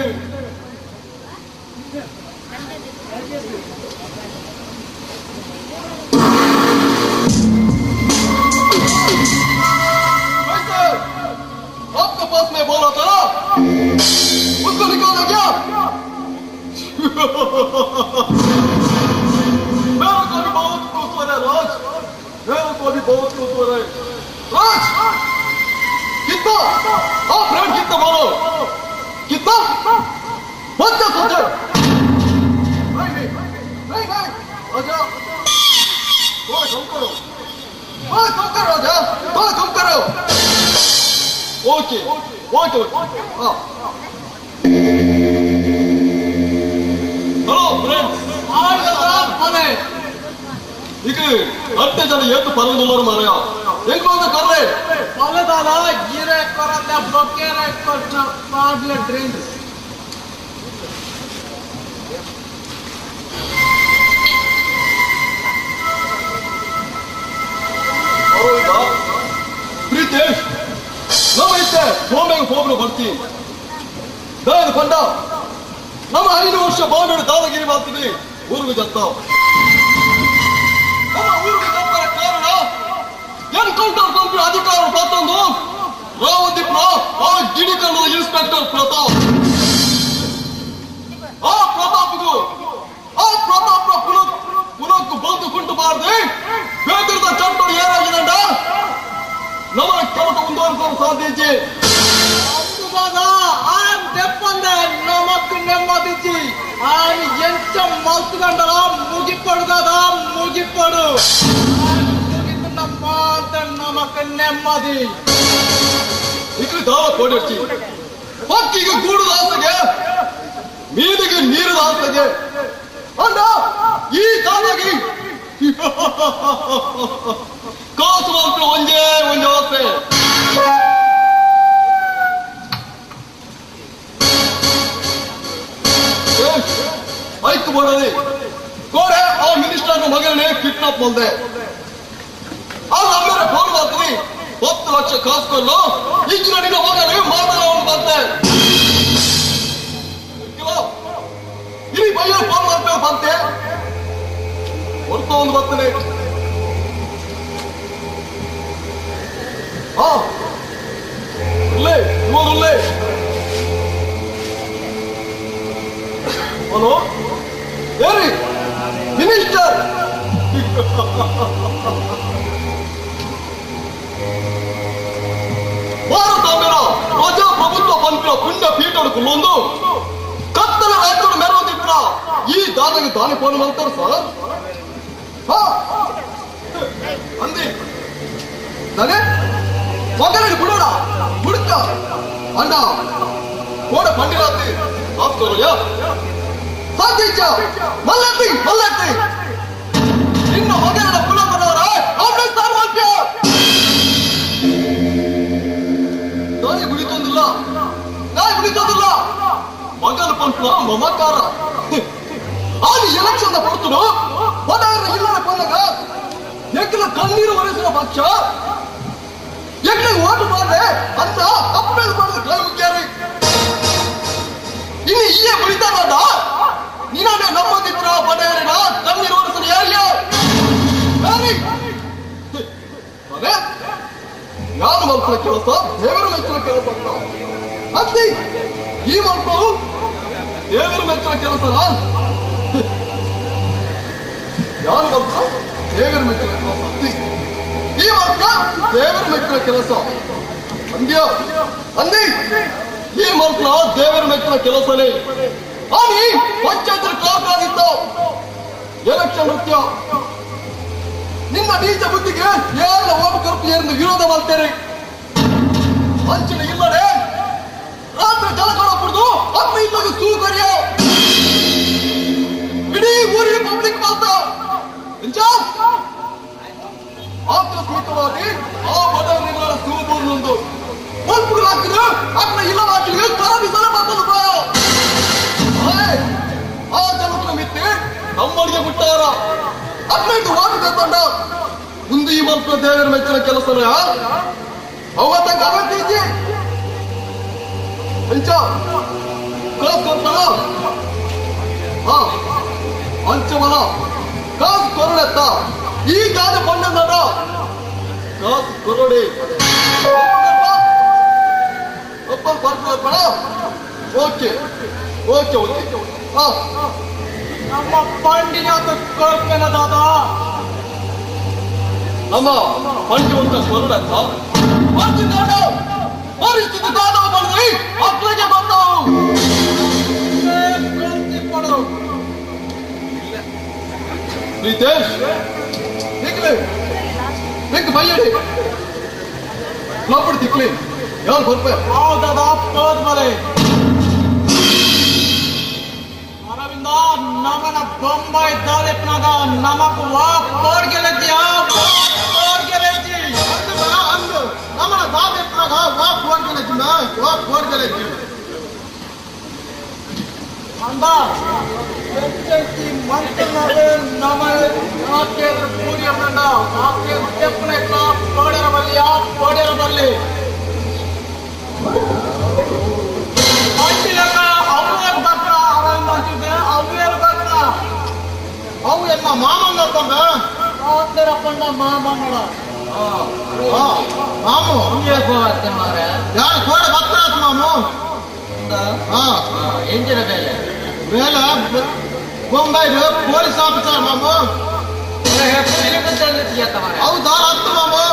आपके पास में बोला था ना, उसको निकाला क्या? मेरे को भी बहुत खुश हो रहा है राज, मेरे को भी बहुत खुश हो रहा है राज। कितना आप रेट कितना बोलो, कितना बच्चा सोचे। नहीं नहीं नहीं नहीं राजा, थोड़ा कम करो, थोड़ा कम करो राजा, थोड़ा कम करो। ओके ओके ओके हाँ। हेलो फ्रेंड्स, ಈಗ ಹತ್ತು ಜನ ಏತು ಪರಂದುಲ್ಲರು ಮಾರಾಯ ಹೆಂಗ್ ಕರ್ರೆ ಪಲದಾದ ಈರೆ ಕೊರತೆ ಬೊಕ್ಕೆರೆ ಕೊಟ್ಟು ಪಾಡ್ಲೆ ಡ್ರಿಂಕ್ಸ್. ಪ್ರೀತೇಶ್ ನಮ್ಮ ಇತ್ತೆ ಬಾಂಬೆಗೆ ಹೋಗ್ರು ಬರ್ತಿ ದಾದ ಪಂಡ ನಮ್ಮ 5 ವರ್ಷ ಬಾಂಬೆ ದಾದಾಗಿರಿ ಮಾಡ್ತೀವಿ ಊರಿಗೆ ಜತ್ತ. ನಮ್ಮ ಊರಿಗೆ ಜತ್ತರ ಕಾರಣ ಎನ್ಕೌಂಟರ್ ಕಂಪನಿ ಅಧಿಕಾರ ಪತ್ತೊಂದು ರಾವತಿಪುರ ಆ ಗಿಡಿಕಂಡ ಇನ್ಸ್ಪೆಕ್ಟರ್ ಪ್ರತಾಪ್. ಆ ಪ್ರತಾಪ್ಗೂ ಆ ಪ್ರತಾಪ್ನ ಪುನಕ್ಕು ಬಂದು ಕುಂಟು ಬಾರದೆ ಬೇಕಿರದ ಚಂಟು ಏನಾಗಿದಂಡ ನಮ್ಮ ಕಮಟ ಮುಂದುವರಿಸಲು ಸಾಧ್ಯತೆ. ನಮಕ್ ನೆಮ್ಮದಿಚ್ಚಿ ಆನ್ ಎಂಚ ಮಲ್ತುಗಂಡಲ ಮುಗಿಪಡುದಾದ ಮುಗಿಪಡು ಮುಗಿతున్న ಮಾತ ನಮಕ್ ನೆಮ್ಮದಿ. ఇక్కడ దావ కోడొచ్చి పక్కికి గూడు దాసಗೆ ಮೀನಿಗೆ ನೀರು ದಾಸಗೆ ಅಂಡ ಈ ದಾದಾಗಿ ಕಾಸು ಮಾತ್ರ ಒಂದೇ ಒಂದು ಆಸೆ. ಐಕ್ ಬರೋದಿ ಕೋರೆ ಆ ಮಿನಿಸ್ಟರ್ ಮಗನೇ ಕಿಡ್ನಾಪ್ ಬಂದೆ. ಆಗ ಆಮೇಲೆ ಫೋನ್ ಮಾಡ್ತೀನಿ 10 ಲಕ್ಷ ಕಾಸು ಕೊಡ್ಲು ಈಗಿನ ನಿನ್ನ ಮಗನೇ ಮಾತಾಡೋನು ಬಂತೆ. ಇಲ್ಲಿ ಬೈಯ ಫೋನ್ ಮಾಡ್ತೇವೆ ಬಂತೆ ಹೊರತು ಒಂದು ಬರ್ತಾನೆ. ಹಾ ಉಲ್ಲೇ ಮೂರು ಉಲ್ಲೇ. ಹಲೋ ಏರಿ ಮಿನಿಸ್ಟರ್ ಭಾರತ ಮೇರ ಪ್ರಜಾಪ್ರಭುತ್ವ ಪಂಪಿನ ಪುಣ್ಯ ಪೀಠಡು ಕತ್ತಲ ರಾಜ್ಯದ ಮೆರವದಿಪ್ಪ ಈ ದಾದಾಗೆ ದಾನಿ ಫೋನ್ ಮಾಡ್ತಾರೆ ಸರ್. ಹಾ ಅಂದಿ ನಾನೇ ಮಗನಿಗೆ ಬಿಡೋಣ ಹುಡುಕ ಅಣ್ಣ ಕೋಡ ಪಂಡಿರಾತಿ ಆಸ್ಕೋರಯ್ಯ ಸಾಧ್ಯಚ ಮಲ್ಲತ್ತಿ ಮಲ್ಲತ್ತಿ ನಿನ್ನ ಮಗನ ಪುಲಪನವರ ಅವನೇ ಸಾರ್ವತ್ಯ ನಾನೇ ಗುಡಿತೊಂದಿಲ್ಲ ನಾಯಿ ಗುಡಿತೊಂದಿಲ್ಲ ಮಗನ ಪಂಪನ ಮಮಕಾರ ಆದಿ ಎಲೆಕ್ಷನ್ ಪಡ್ತನು ಪದಾರ ಇಲ್ಲದ ಪಂದಾಗ ಎಕ್ಕಲ ಕಣ್ಣೀರು ಒರೆಸುವ ಪಕ್ಷ ಎಕ್ಕಲಿಗೆ ಓಟು ಮಾಡಿದೆ ಅಂತ ಅಪ್ಪೇಲ್ ಮಾಡಿದ ಕೈ ಮುಖ್ಯಾರಿ ಇನ್ನು ಈಯೇ ಕುಳಿತಾನ ನೀನೇ ನಮ್ಮದಿಬ್ಬರ ಬಡೆಯರಿನ ಕಣ್ಣೀರು ಒರೆಸಲು ಯಾರ್ಯ ಯಾರು ಮಲ್ಪನ ಕೆಲಸ ದೇವರ ಮೆಚ್ಚಿನ ಕೆಲಸ ಅಂತ ಅತ್ತಿ ಈ ಮಲ್ಪವು ದೇವರ ಮೆಚ್ಚಿನ ಕೆಲಸನ ಯಾರು ಮಲ್ಪ ದೇವರ ಮೆಚ್ಚಿನ ಕೆಲಸ ಅತ್ತಿ ಈ ಮಲ್ಪ ದೇವರ ಮೆಚ್ಚಿನ ಕೆಲಸ ಅಂದ್ಯ ಅಂದಿ ಈ ಮಲ್ಪ ದೇವರ ಮೆಚ್ಚಿನ ಕೆಲಸನೇ ಆನಿ ಪಂಚಾಯತ್ ಕ್ಲಾರ್ಕ್ ಆಗಿದ್ದ ಎಲೆಕ್ಷನ್ ನೃತ್ಯ ನಿನ್ನ ನೀಚ ಬುದ್ಧಿಗೆ ಎಲ್ಲ ಓಟು ಕರ್ಪು ಎಂದು ವಿರೋಧ ಮಾಡ್ತೇನೆ ವಂಚನೆ ಇಲ್ಲದೆ ರಾತ್ರಿ ಜಲಕಣ ಕುಡಿದು ಅಮ್ಮ ಇಲ್ಲಗೆ ಸೂಕರಿಯ ಇಡೀ ಊರಿಗೆ ಪಬ್ಲಿಕ್ ಮಾಡ್ತ ಆಕಸ್ಮಿಕವಾಗಿ ಆ ಬಡವರಿಗಳ ಸೂಬೂರ್ನೊಂದು ಒಬ್ಬರು ಹಾಕಿದ್ರು ಅನ್ನ ಇಲ್ಲ ಹಾಕಿದ್ರೆ ಕರಬಿಸಲ ಬರ್ತದೆ ಆ ಜನತ್ರ ಮಿತ್ತಿ ನಮ್ಮಡಿಗೆ ಬಿಟ್ಟಾರ 15 ವಾರ ತಂಡ ಒಂದು ಈ ಮಲ್ಪ ದೇವರ ಮೆಚ್ಚಿನ ಕೆಲಸ ಅವತ್ತಂಗ ಅಗತ್ಯ ಅಂಚ ಕಾಸು ಕೊಡ್ತಾರ ಹಾ ಅಂಚ ಮಲ ಕಾಸು ಕೊರಡೆತ್ತ ಈ ಗಾದ ಪಣ್ಣ ಕಾಸು ಕೊರಡೆ ಒಬ್ಬ ಬರ್ಬೇಡ. Okay okay okay. ಹಾ ನಮ್ಮ ಪಂಡಿನ ಕೊರ್ಪೆನ ದಾದಾ. ನಮ್ಮ ಪಂಡಿ ಅಂತ ಕೊರಡತ್ತ ಪಂಡಿ ದಾದ ಪರಿಸ್ಥಿತಿ ದಾದ ಬಂದ್ರಿ ಅಗ್ರಗೆ ಬಂದವು ಪ್ರೀತೇಶ್ ತಿಕ್ಲಿ ತಿಕ್ ಬೈಯಡಿ ಲಾಪಡ್ ತಿಕ್ಲಿ ಯಾರು ಬರ್ಪೆ ಹೌದಾ ಪೋದ್ ಬಲೆ ಅರವಿಂದ ನಮನ ಬೊಂಬಾಯಿ ದಾಲೆಪ್ನಾಗ ನಮಕ್ ವಾ ಪೋರ್ಗೆಲಜ್ಜಿ ಪೋರ್ಗೆಲಜ್ಜಿ ಅಂದು ನಮನ ದಾಲೆಪ್ನಾಗ ವಾ ಪೋರ್ಗೆಲಜ್ಜಿ ವಾ ಪೋರ್ಗೆಲಜ್ಜಿ ಅಂದ ಮಂತ್ರನಾಗ ನಮ ಪೂರ್ಯ ಮಂಡ ಆಕೆ ತೆಪ್ಪನ ಪೋಡೆರ ಬಲ್ಲಿ ಆ ಪೋಡೆರ ಬಲ್ಲಿ ಅವು ಎಲ್ಲ ಮಾಮಣ್ಣ ಆತರಪ್ಪಣ್ಣ ಮಾಮಣ್ಣ ಮಾಮು ಯಾರು ಕೋಡ ಭಕ್ತರಾತ್ ಮಾಮು. ಹಾ ಎಂಜಿನ ಬೇಲೆ ಬೇಲೆ ಬೊಂಬೈ ಪೊಲೀಸ್ ಆಫೀಸರ್ ಮಾಮು. ಹೌದಾ ಹತ್ತು ಮಾಮು.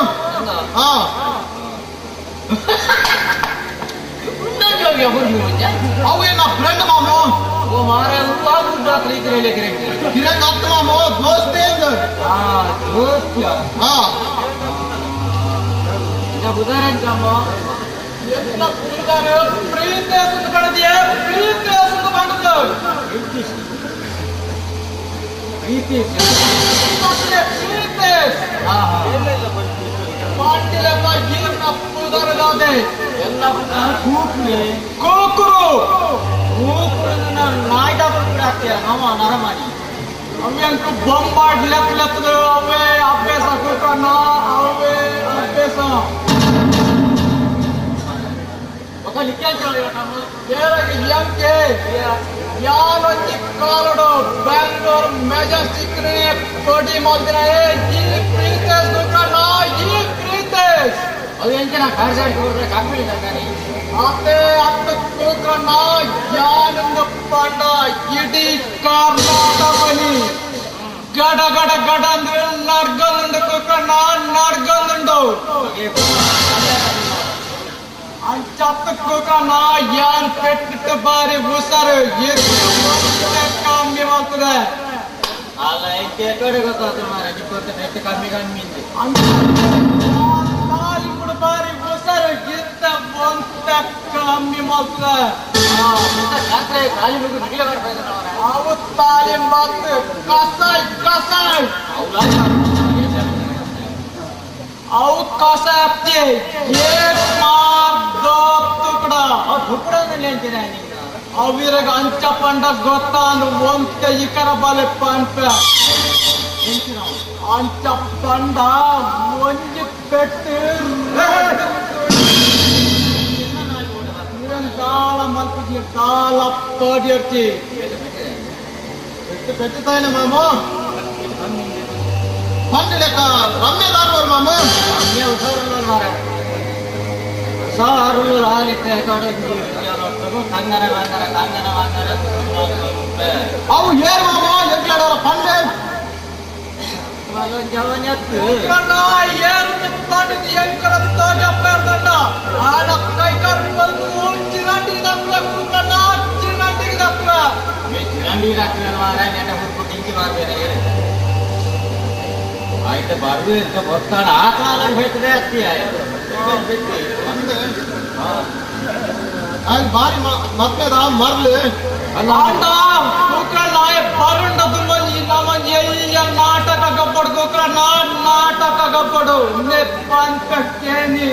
ಹಾ ಅವು ಏನ ಫ್ರೆಂಡ್ ಮಾಮು. ಓ ಮಾರೆ ಕಿರಣ್ ಹತ್ತು ಮಾಮು ದೋಸ್ತೆ. ಹಾ ಕೂಕುರು ನಾಯ್ಟ ನಮ್ಮ ನರಮಾನಿ ಅವೆಂತು ಬೊಂಬಾಟ್ ಲೆಕ್ಕ ಲೆಕ್ಕದು ಅವೇ ಅಭ್ಯಾಸ ಕೂಕಣ್ಣ ಅವೇ ಅಭ್ಯಾಸ ಎಂಕೆ ಯಾರೊಂಜಿ ಕಾಲಡು ಬ್ಯಾಂಗ್ಳೂರ್ ಮೆಜೆಸ್ಟಿಕ್ ಕೊಡಿ ಮೊದಲ ಈ ಪ್ರೀತೇಶ್ ಕೂಕಣ್ಣ ಈ ಪ್ರೀತೇಶ್ ಅದು ಎಂಕೆ ನಾ ಕಾರ್ಸಾಡಿ ಕೊಡ್ರೆ ಕಾಕ್ಬಿಡಿ ಅದೇ ಅತ್ತ ಕೂಕಣ್ಣ ಯಾನೊಂದು ಪಂಡ ಇಡೀ ಕರ್ನಾಟಕನಿ ಗಡ ಗಡ ಗಡ ಅಂದ್ರೆ ನಡ್ಗಲ್ಲುಂಡು ಕೂಕಣ್ಣ ನಡ್ಗಲ್ಲುಂಡು ಅಂಚತ್ತ ಕೂಕಣ್ಣ ಯಾನ್ ಪೆಟ್ಟಿಟ್ಟು ಬಾರಿ ಹುಷಾರು ಕಮ್ಮಿ ಮಾಡ್ತದೆ ಅಲ್ಲ ಎಂಕೆ ಕಡೆ ಗೊತ್ತಾಯ್ತು ಮಾರ ನಿಕ್ಕೊತ್ತೆ ಪೆಟ್ಟು ಕಮ್ಮಿ ಕಮ್ಮಿ ತಾಲಿಂಬುಡು ಬಾರಿ ಹುಷಾರು ಇತ್ತ ಒಂತ ಕಮ್ಮಿ ಮಾಡ್ತದೆ ಅವು ತಾಲಿಂಬಾತ್ ಕಸಾಯ್ ಕಸಾಯ್ ಅವು ಕಸಾಯ್ ಏಕ್ ಮಾರ್ ದೋ ತುಕಡ ಅವಿರಗ ಅಂಚ ಪಂಡ ಗೊತ್ತ ಅಂದ್ ಒಂತ ಇಕರ ಬಲೆ ಪಂಪ ಅಂಚ ಪಂಡ ಒಂಜಿ ಪೆಟ್ಟು ದಾಳ ಮಲ್ಪಿ ದಾಳ ಪೋಡಿರ್ತಿ ಪೆಟ್ಟು ಪೆಟ್ಟು ಮಾಮು. ಪಂಡಿ ಲೆಕ್ಕ ರಮ್ಯ ದಾರ್ವರ್ ಮಾಮು. ಸಾರು ಆಲಿತ್ತೆ ಕಂಗನ ಬಂದರ ಕಂಗನ ಬಂದರ ಅವು ಏರ್ ಮಾಮು ಎಂಟ್ಲಾಡೋರ ಪಂಡೆ ಆಯ್ತು ಬರ್ದು ಎಂತ ಬರ್ತಾನ ಆ ಕಾಲ ಹೇಳ್ತದೆ ಅತ್ತಿ ಆಯ್ತು ಬಾರಿ ಮಕ್ಕದ ಮರ್ಲು ನಾಟಕ ಗಬ್ಬಡು ಗೋಕರ್ಣ ನಾಟಕ ಗಬ್ಬಡು ಪಂಕೇನಿ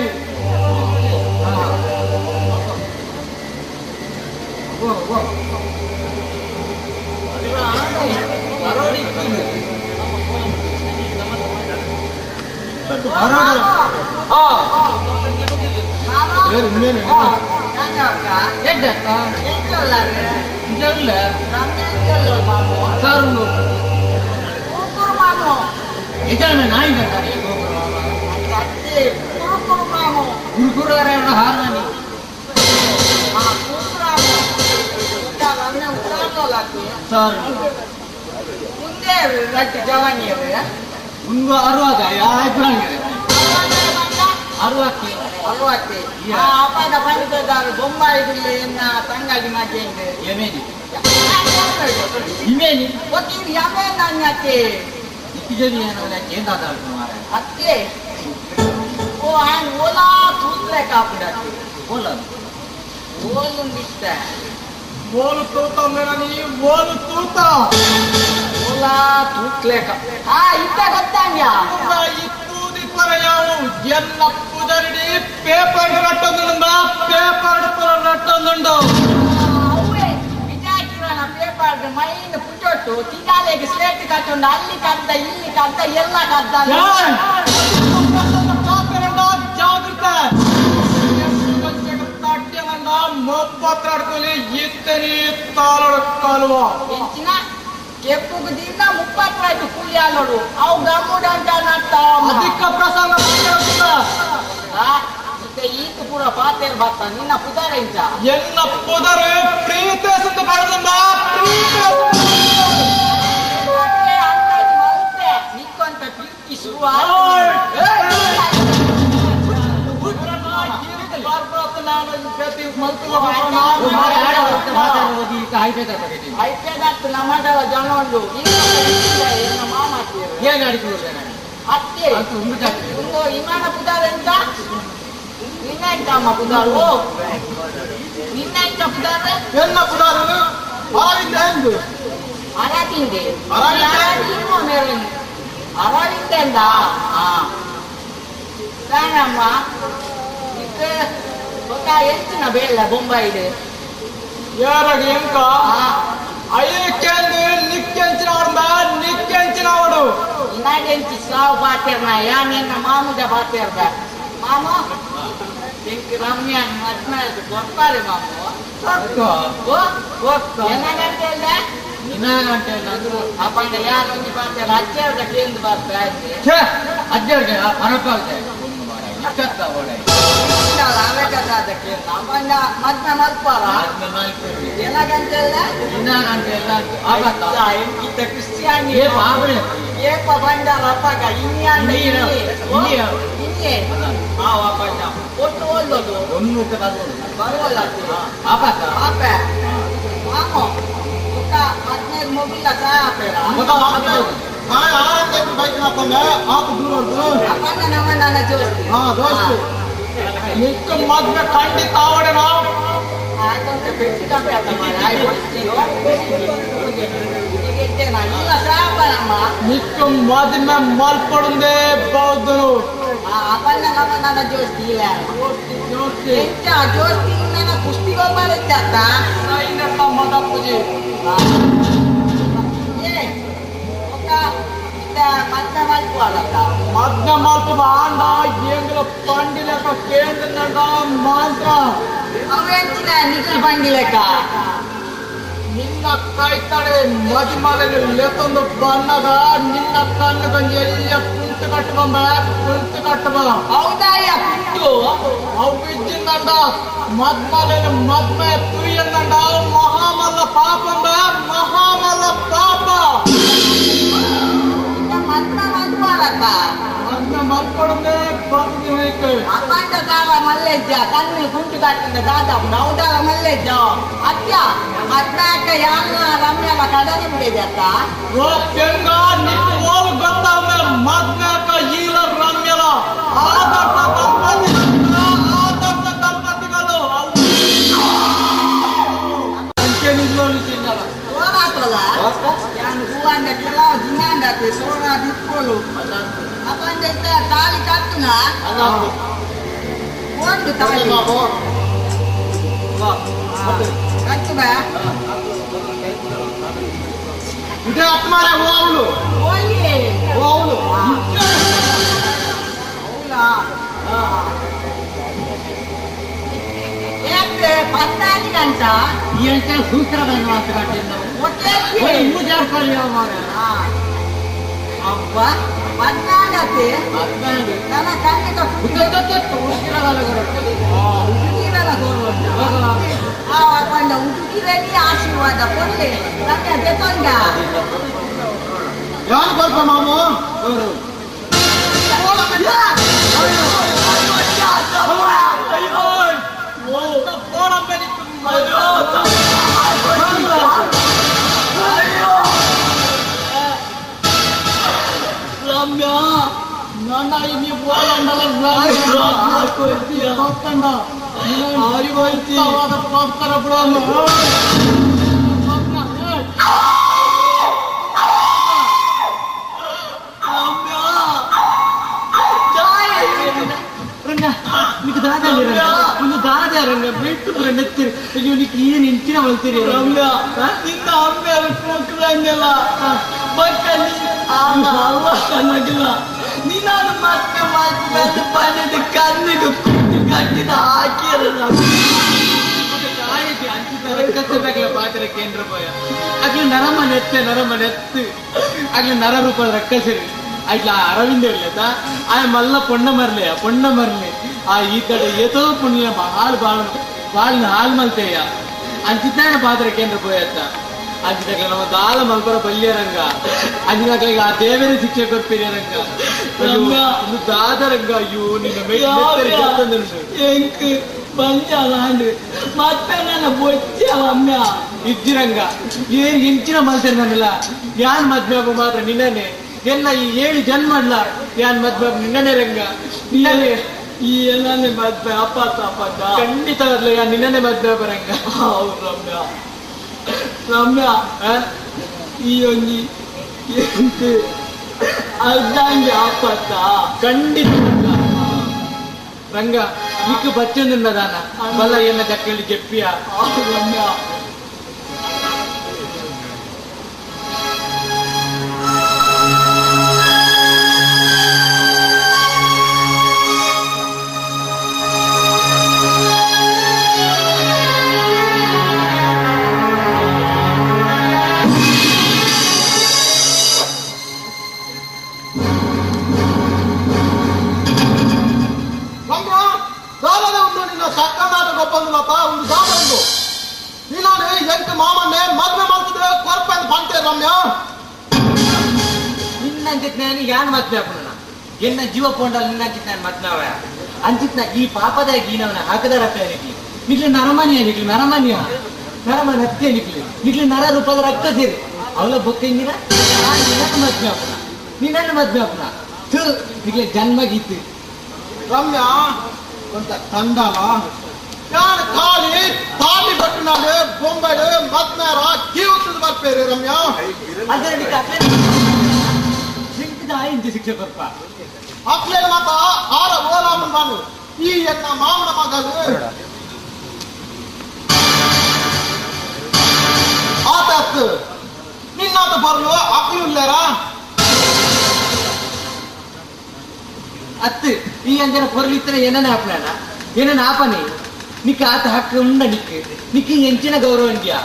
ಇದೇ ಆತ್ಮಾರ ಹೋವಳು ಹೋವಳು. ಅಂತ ಈ ಅಂತ ಸೂತ್ರಗಳನ್ನು ಮಾತುಕಟ್ಟಿದ್ದು ಅಬ್ಬ ಪದ್ನಾಡತೆ ನನ್ನ ಕಣ್ಣಿಗೆ ಉಡುಕಿರಲ್ಲಿ ಆಶೀರ್ವಾದ ಕೊಡ್ಲಿ ನಮಗೆ ಅದೇ ತೊಂದ ಯಾರು ಬರ್ಪ ಮಾಮು ರಮ್ಯಾ ನನ್ನ ಇನಿ ರಂಗ ನಿಕ್ ದಾದ ಒಂದು ದಾದ ರಂಗ ಬಿಟ್ಟು ನೆತ್ತಿರಿ ಅಯ್ಯೋ ನಿಕ್ ಏನು ಇಂಚಿನ ಮಲ್ತೀರಿ ರಮ್ಯ ನಿನ್ನ ಅಮ್ಮೆ ಪೋಕ್ರಂಗೆಲ್ಲ ಬಕ್ಕಲ್ಲಿ ಆಮ ಅವ್ವ ಚೆನ್ನಾಗಿಲ್ಲ ನೀನಾನು ಮತ್ತೆ ಮಾತು ಬಂದಿದ್ದು ಕಣ್ಣಿಗೆ ಕುಟ್ಟಿ ಕಟ್ಟಿದ ಹಾಕಿರಲ್ಲ ಪಾತ್ರ ಕೇಂದ್ರ ಭಯ ಅಗ್ಲಿ ನರಮ ನೆತ್ತೆ ನರಮ ನೆತ್ತು ಅಗ್ಲಿ ನರ ರೂಪದ ರಕ್ಕಸಿರಿ ಅಟ್ಲ ಅರವಿಂದ ಇರ್ಲೇತ ಆ ಮಲ್ಲ ಪೊಣ್ಣ ಮರ್ಲೆ ಪೊಣ್ಣ ಮರ್ಲೆ ಆ ಈ ಕಡೆ ಏತೋ ಪುಣ್ಯ ಹಾಳು ಬಾಳು ಬಾಳಿನ ಹಾಳು ಮಲ್ತೇಯ ಅಂಚಿತ್ತಾನ ಪಾತ್ರ ಕೇಂದ್ರ ಪೋಯತ್ತ ಅಂಚಿದಾಗ ನಮ್ಮ ದಾಲ ಮಲ್ಪರ ಬಲ್ಯ ರಂಗ ಅಂಚಿನಾಗ ಆ ದೇವರ ಶಿಕ್ಷೆ ಕೊಡ್ತೀರಿ ರಂಗ ಒಂದು ದಾದ ರಂಗ ಅಯ್ಯೋ ನಿನ್ನ ಎಂಕ್ ಬಂಜಾಲಾಂಡ್ ಮತ್ತೆ ನನ್ನ ಬೊಚ್ಚ ರಮ್ಯ ಇಜ್ಜಿರಂಗ ಏನ್ ಇಂಚಿನ ಮಲ್ತೇನೆ ನನ್ನಲ್ಲ ಯಾನ್ ಮದ್ವೆ ಆಗು ಮಾತ್ರ ನಿನ್ನನೆ ಎಲ್ಲ ಈ ಏಳು ಜನ್ಮ ಅಲ್ಲ ಯಾನ್ ಮದ್ವೆ ಆಗು ನಿನ್ನನೆ ರಂಗ ನಿನ್ನನೆ ಈ ಎಲ್ಲನೇ ಮದ್ವೆ ಅಪ್ಪ ತಪ್ಪದ ಖಂಡಿತ ಅಲ್ಲ ಯಾನ್ ನಿನ್ನನೆ ಮದ್ವೆ ಆಗು ರಂಗ ಹೌದು ರಮ್ಯ ರಮ್ಯ ಈ ಒಂಜಿ ಎಂಕ್ ಅರ್ಧಂಗೆ ಅಪ್ಪತ್ತ ಖಂಡಿತ ರಂಗ ನಿಕ್ಕು ಬಚ್ಚೊಂದುಂಡದಾನ ಬಲ್ಲ ಎನ್ನ ಚಕ್ಕಳಿ ಜಪ್ಪಿಯ ರಮ್ಯ ನಿನ್ನಂಚಿತ್ ನಾನು ಯಾನ್ ಮದ್ವೆ ಹಾಕೋಣ ಎನ್ನ ಜೀವ ಪೋಂಡಲ್ ನಿನ್ನಂಚಿತ್ ನಾನು ಮದ್ವೆ ಅಂಚಿತ್ನ ಈ ಪಾಪದ ಗೀನವನ ಹಾಕದಾರ ನಿಕ್ಲಿ ನಿಕ್ಲಿ ನರಮನಿಯ ನಿಕ್ಲಿ ನರಮನಿಯ ನರಮನ ಹತ್ಯೆ ನಿಕ್ಲಿ ನಿಕ್ಲಿ ನರ ರೂಪದ ರಕ್ತ ಸೇರಿ ಅವಳ ಬೊಕ್ಕ ಇಂದಿನ ನಿನ್ನ ಮದ್ವೆ ಹಾಕೋಣ ನಿನ್ನ ಮದ್ವೆ ಹಾಕೋಣ ಥು ನಿಕ್ಲಿ ಜನ್ಮ ಗೀತು ರಮ್ಯಾ కొంత ತಂಡಲ ಯಾನ್ ಖಾಲಿ ತಾಟಿ ಬಟ್ಟಿನಾಡು ಬೊಂಬೈಡು ಮದ್ಮೇರ ಕೀವುತ್ತದ ಬರ್ಪೇರಿ ರಮ್ಯಾ ಅದರ ಇಂಚ ಶಿಕ್ಷೆ ಕೊರ್ಪ ಅಕ್ಲೇನ ಮಾತ ಆರ ಓಲಾಮನ್ ಬಾನು ಈ ಎನ್ನ ಮಾಮನ ಮಗಲು ಆತ ನಿನ್ನಾತ ಬರ್ಲು ಅಕ್ಲು ಇಲ್ಲಾರ ಅತ್ತು ಈ ಅಂಜನ ಪೊರ್ಲಿತ್ತನ ಏನನ್ನ ಹಾಪಣ ಏನನ್ನ ಆಪನೆ ನಿಕ್ಕ ಆತ ಹಕ್ಕ ಉಂಡ ನಿಕ್ ನಿಕ್ಕ ಎಂಚಿನ ಗೌರವ ಇಂದ್ಯಾ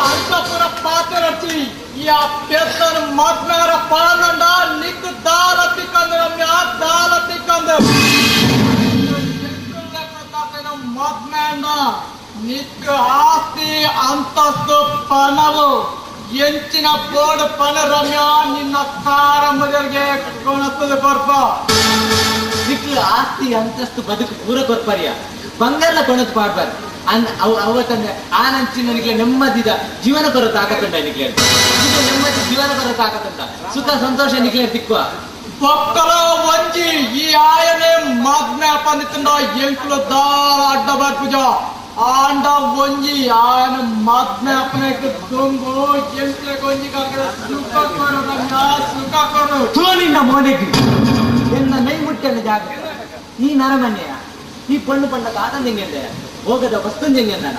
ಅಂತಪುರ ಪಾತ್ರರಚಿ ಈ ಪೇತನ ಮದ್ನಾರ ಪಾನಂಡ ನಿಕ್ಕು ದಾಲ ತಿಕ್ಕಂದ ರಮ್ಯ ದಾಲ ತಿಕ್ಕಂದ ಮದ್ನಾಂಡ ನಿಕ್ಕು ಆಸ್ತಿ ಅಂತಸ್ತು ಪಣವು ಎಂಚಿನ ಬೋರ್ಡ್ ಪಣ ರಮ್ಯ ನಿನ್ನ ಕಾರ ಮೊದಲಿಗೆ ಕೊಣತದ ಬರ್ಪ ನಿಕ್ಕು ಆಸ್ತಿ ಅಂತಸ್ತು ಬದುಕು ಪೂರ ಕೊರ್ಪರಿಯ ಬಂಗಾರ ಕೊಣತ್ ಪಾಡ್ಬಾರ್ದು ಅನ್ ಅವು ಅವತ್ತಂದ್ರೆ ಆ ನಂಚಿನ ನಿಕ್ಲೆ ನೆಮ್ಮದಿದ ಜೀವನ ಕೊರ ತಾಕತ್ತುಂಡ ನಿಕ್ಲೆ ನೆಮ್ಮದಿ ಜೀವನ ಕೊರ ತಾಕತ್ತುಂಡ ಸುಖ ಸಂತೋಷ ನಿಕ್ಲೆ ತಿಕ್ಕುವ ಬೊಕ್ಕಲ ಒಂಜಿ ಈ ಆಯನೆ ಮಗ್ನ ಪಂದಿತ್ತುಂಡ ಎಂಕುಲು ದಾಲ ಅಡ್ಡ ಬರ್ಪುಜ ಆಂಡ ಒಂಜಿ ಆಯನ ಮಗ್ನ ಅಪ್ಪನಕ್ಕೆ ದೊಂಗು ಎಂಕ್ಲೆ ಒಂಜಿ ಕಾಕಡ ಸುಖ ಕೊರು ರಮ್ಯ ಸುಖ ಕೊರು ಥೂ ನಿನ್ನ ಮೋನೆಗೆ ಎನ್ನ ನೈ ಮುಟ್ಟೆಲ್ಲ ಜಾಗ ಈ ನರಮನೆಯ ಈ ಪಣ್ಣು ಪಂಡ ತಾತಂದೆಂಗೆಂದೆ ಹೋಗದ ವಸ್ತುಂದೆಂಗೆಂದನ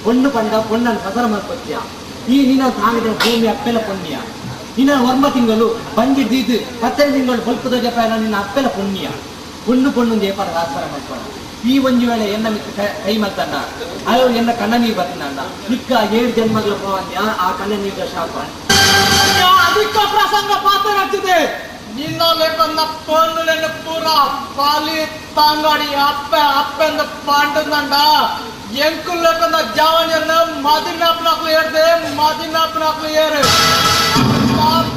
ಪೊಣ್ಣು ಪಂಡ ಪೊಣ್ಣನ ಫಸಲ ಮಲ್ಪತ್ಯ ಈ ನಿನ್ನ ತಾಂಗಿದ ಭೂಮಿ ಅಪ್ಪೆಲ ಪುಣ್ಯ ನಿನ್ನ ವರ್ಮ ತಿಂಗಳು ಬಂಜಿ ದೀದು 10 ತಿಂಗಳು ಬಲ್ಪದ ಜಪಾಯ ನಿನ್ನ ಅಪ್ಪೆಲ ಪುಣ್ಯ ಪೊಣ್ಣು ಪೊಣ್ಣು ಜಯಪಾರ ರಾಸರ ಮಲ್ಪಡ ಈ ಒಂಜಿ ವೇಳೆ ಎನ್ನ ಮಿಕ್ಕ ಕೈ ಮಲ್ತಣ್ಣ ಅಯ್ಯೋ ಎನ್ನ ಕಣ್ಣ ನೀರು ಬರ್ತಾನ ನಿಕ್ಕ ಏಳು ಜನ್ಮಗಳ ಪವನ್ಯ ಆ ಕಣ್ಣ ನೀರ ಶಾಪ ಅಧಿಕ ಪ್ರಸಂಗ ಪಾತ್ರ ಹಚ್ಚಿದೆ ನಿನ್ನ ಲೇಖನ ಪೋನುಲೆನ ಪೂರ ಪಾಲಿ ತಾಂಗಾಡಿ ಅಪ್ಪ ಅಪ್ಪಂದ ಪಾಂಡಂದ ಎಂಕು ಲೇಖನ ಜಾವಣ್ಯನ ಮದಿನಾಪನಾಕ್ಲು ಏರ್ದೆ ಮದಿನಾಪನಾಕ್ಲು ಏರು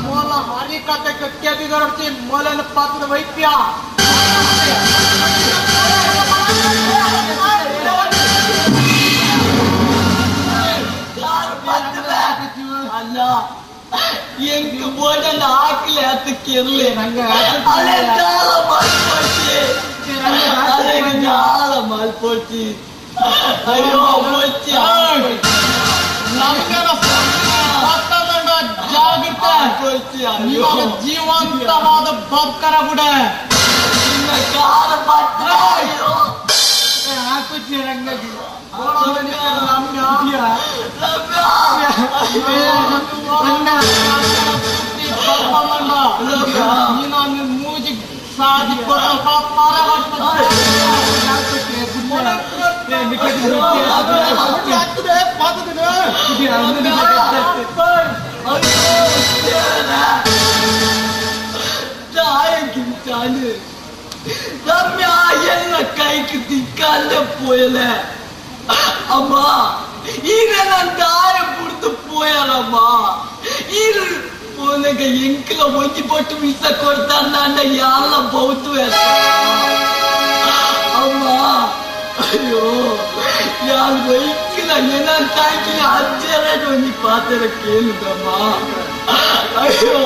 ಮೊಲ ಹರಿಕತೆ ಕೆಬಿಗರಡ್ತಿ ಮೊಲನ ಪಾತ್ರದ ವೈಪ್ಯ ಅಲ್ಲ ಎಂಕ್ ಬೋಡನ್ನ ಹಾಕ್ಲೆ ಅದಕ್ಕೆ ಇರ್ಲಿ ಅಲೆ ಜಾಲ ಮಲ್ಪೋಚಿ ಅಲೆ ಜಾಲ ಮಲ್ಪೋಚಿ ಅಯ್ಯೋ ಮೋಚಿ ಜಾಗೃತ ಇವಾಗ ಜೀವಂತವಾದ ಬಕ್ಕರ ಬುಡ ಕಾರ ಪತ್ರ ಹಾಕುಚ್ಚಿ ರಂಗಾಗಿ ನೀನು ಮೂಜಿ ಸಾಧಿ ಎಲ್ಲ ಕೈಗೆ ತಿಕ್ಕಲ್ಲೇ ಪೋಯಲೆ ಅಮ್ಮ ಈಗ ನಾನು ದಾರೆ ಪುಡ್ದು ಪೋಯಲಮ್ಮ ಈಗ ಪೋನಗ ಎಂಕಲ ಒಂಜಿ ಪಟ್ಟು ವಿಸ ಕೊಡ್ತಾನ ಯಾಲ ಬೌತು ಅಮ್ಮ ಅಯ್ಯೋ ಯಾರು ಬೈಕಿಲ್ಲ ಏನಾನ್ ತಾಯ್ಕಿಲ್ಲ ಅಜ್ಜರ ಒಂಜಿ ಪಾತ್ರ ಕೇಳುದಮ್ಮ ಅಯ್ಯೋ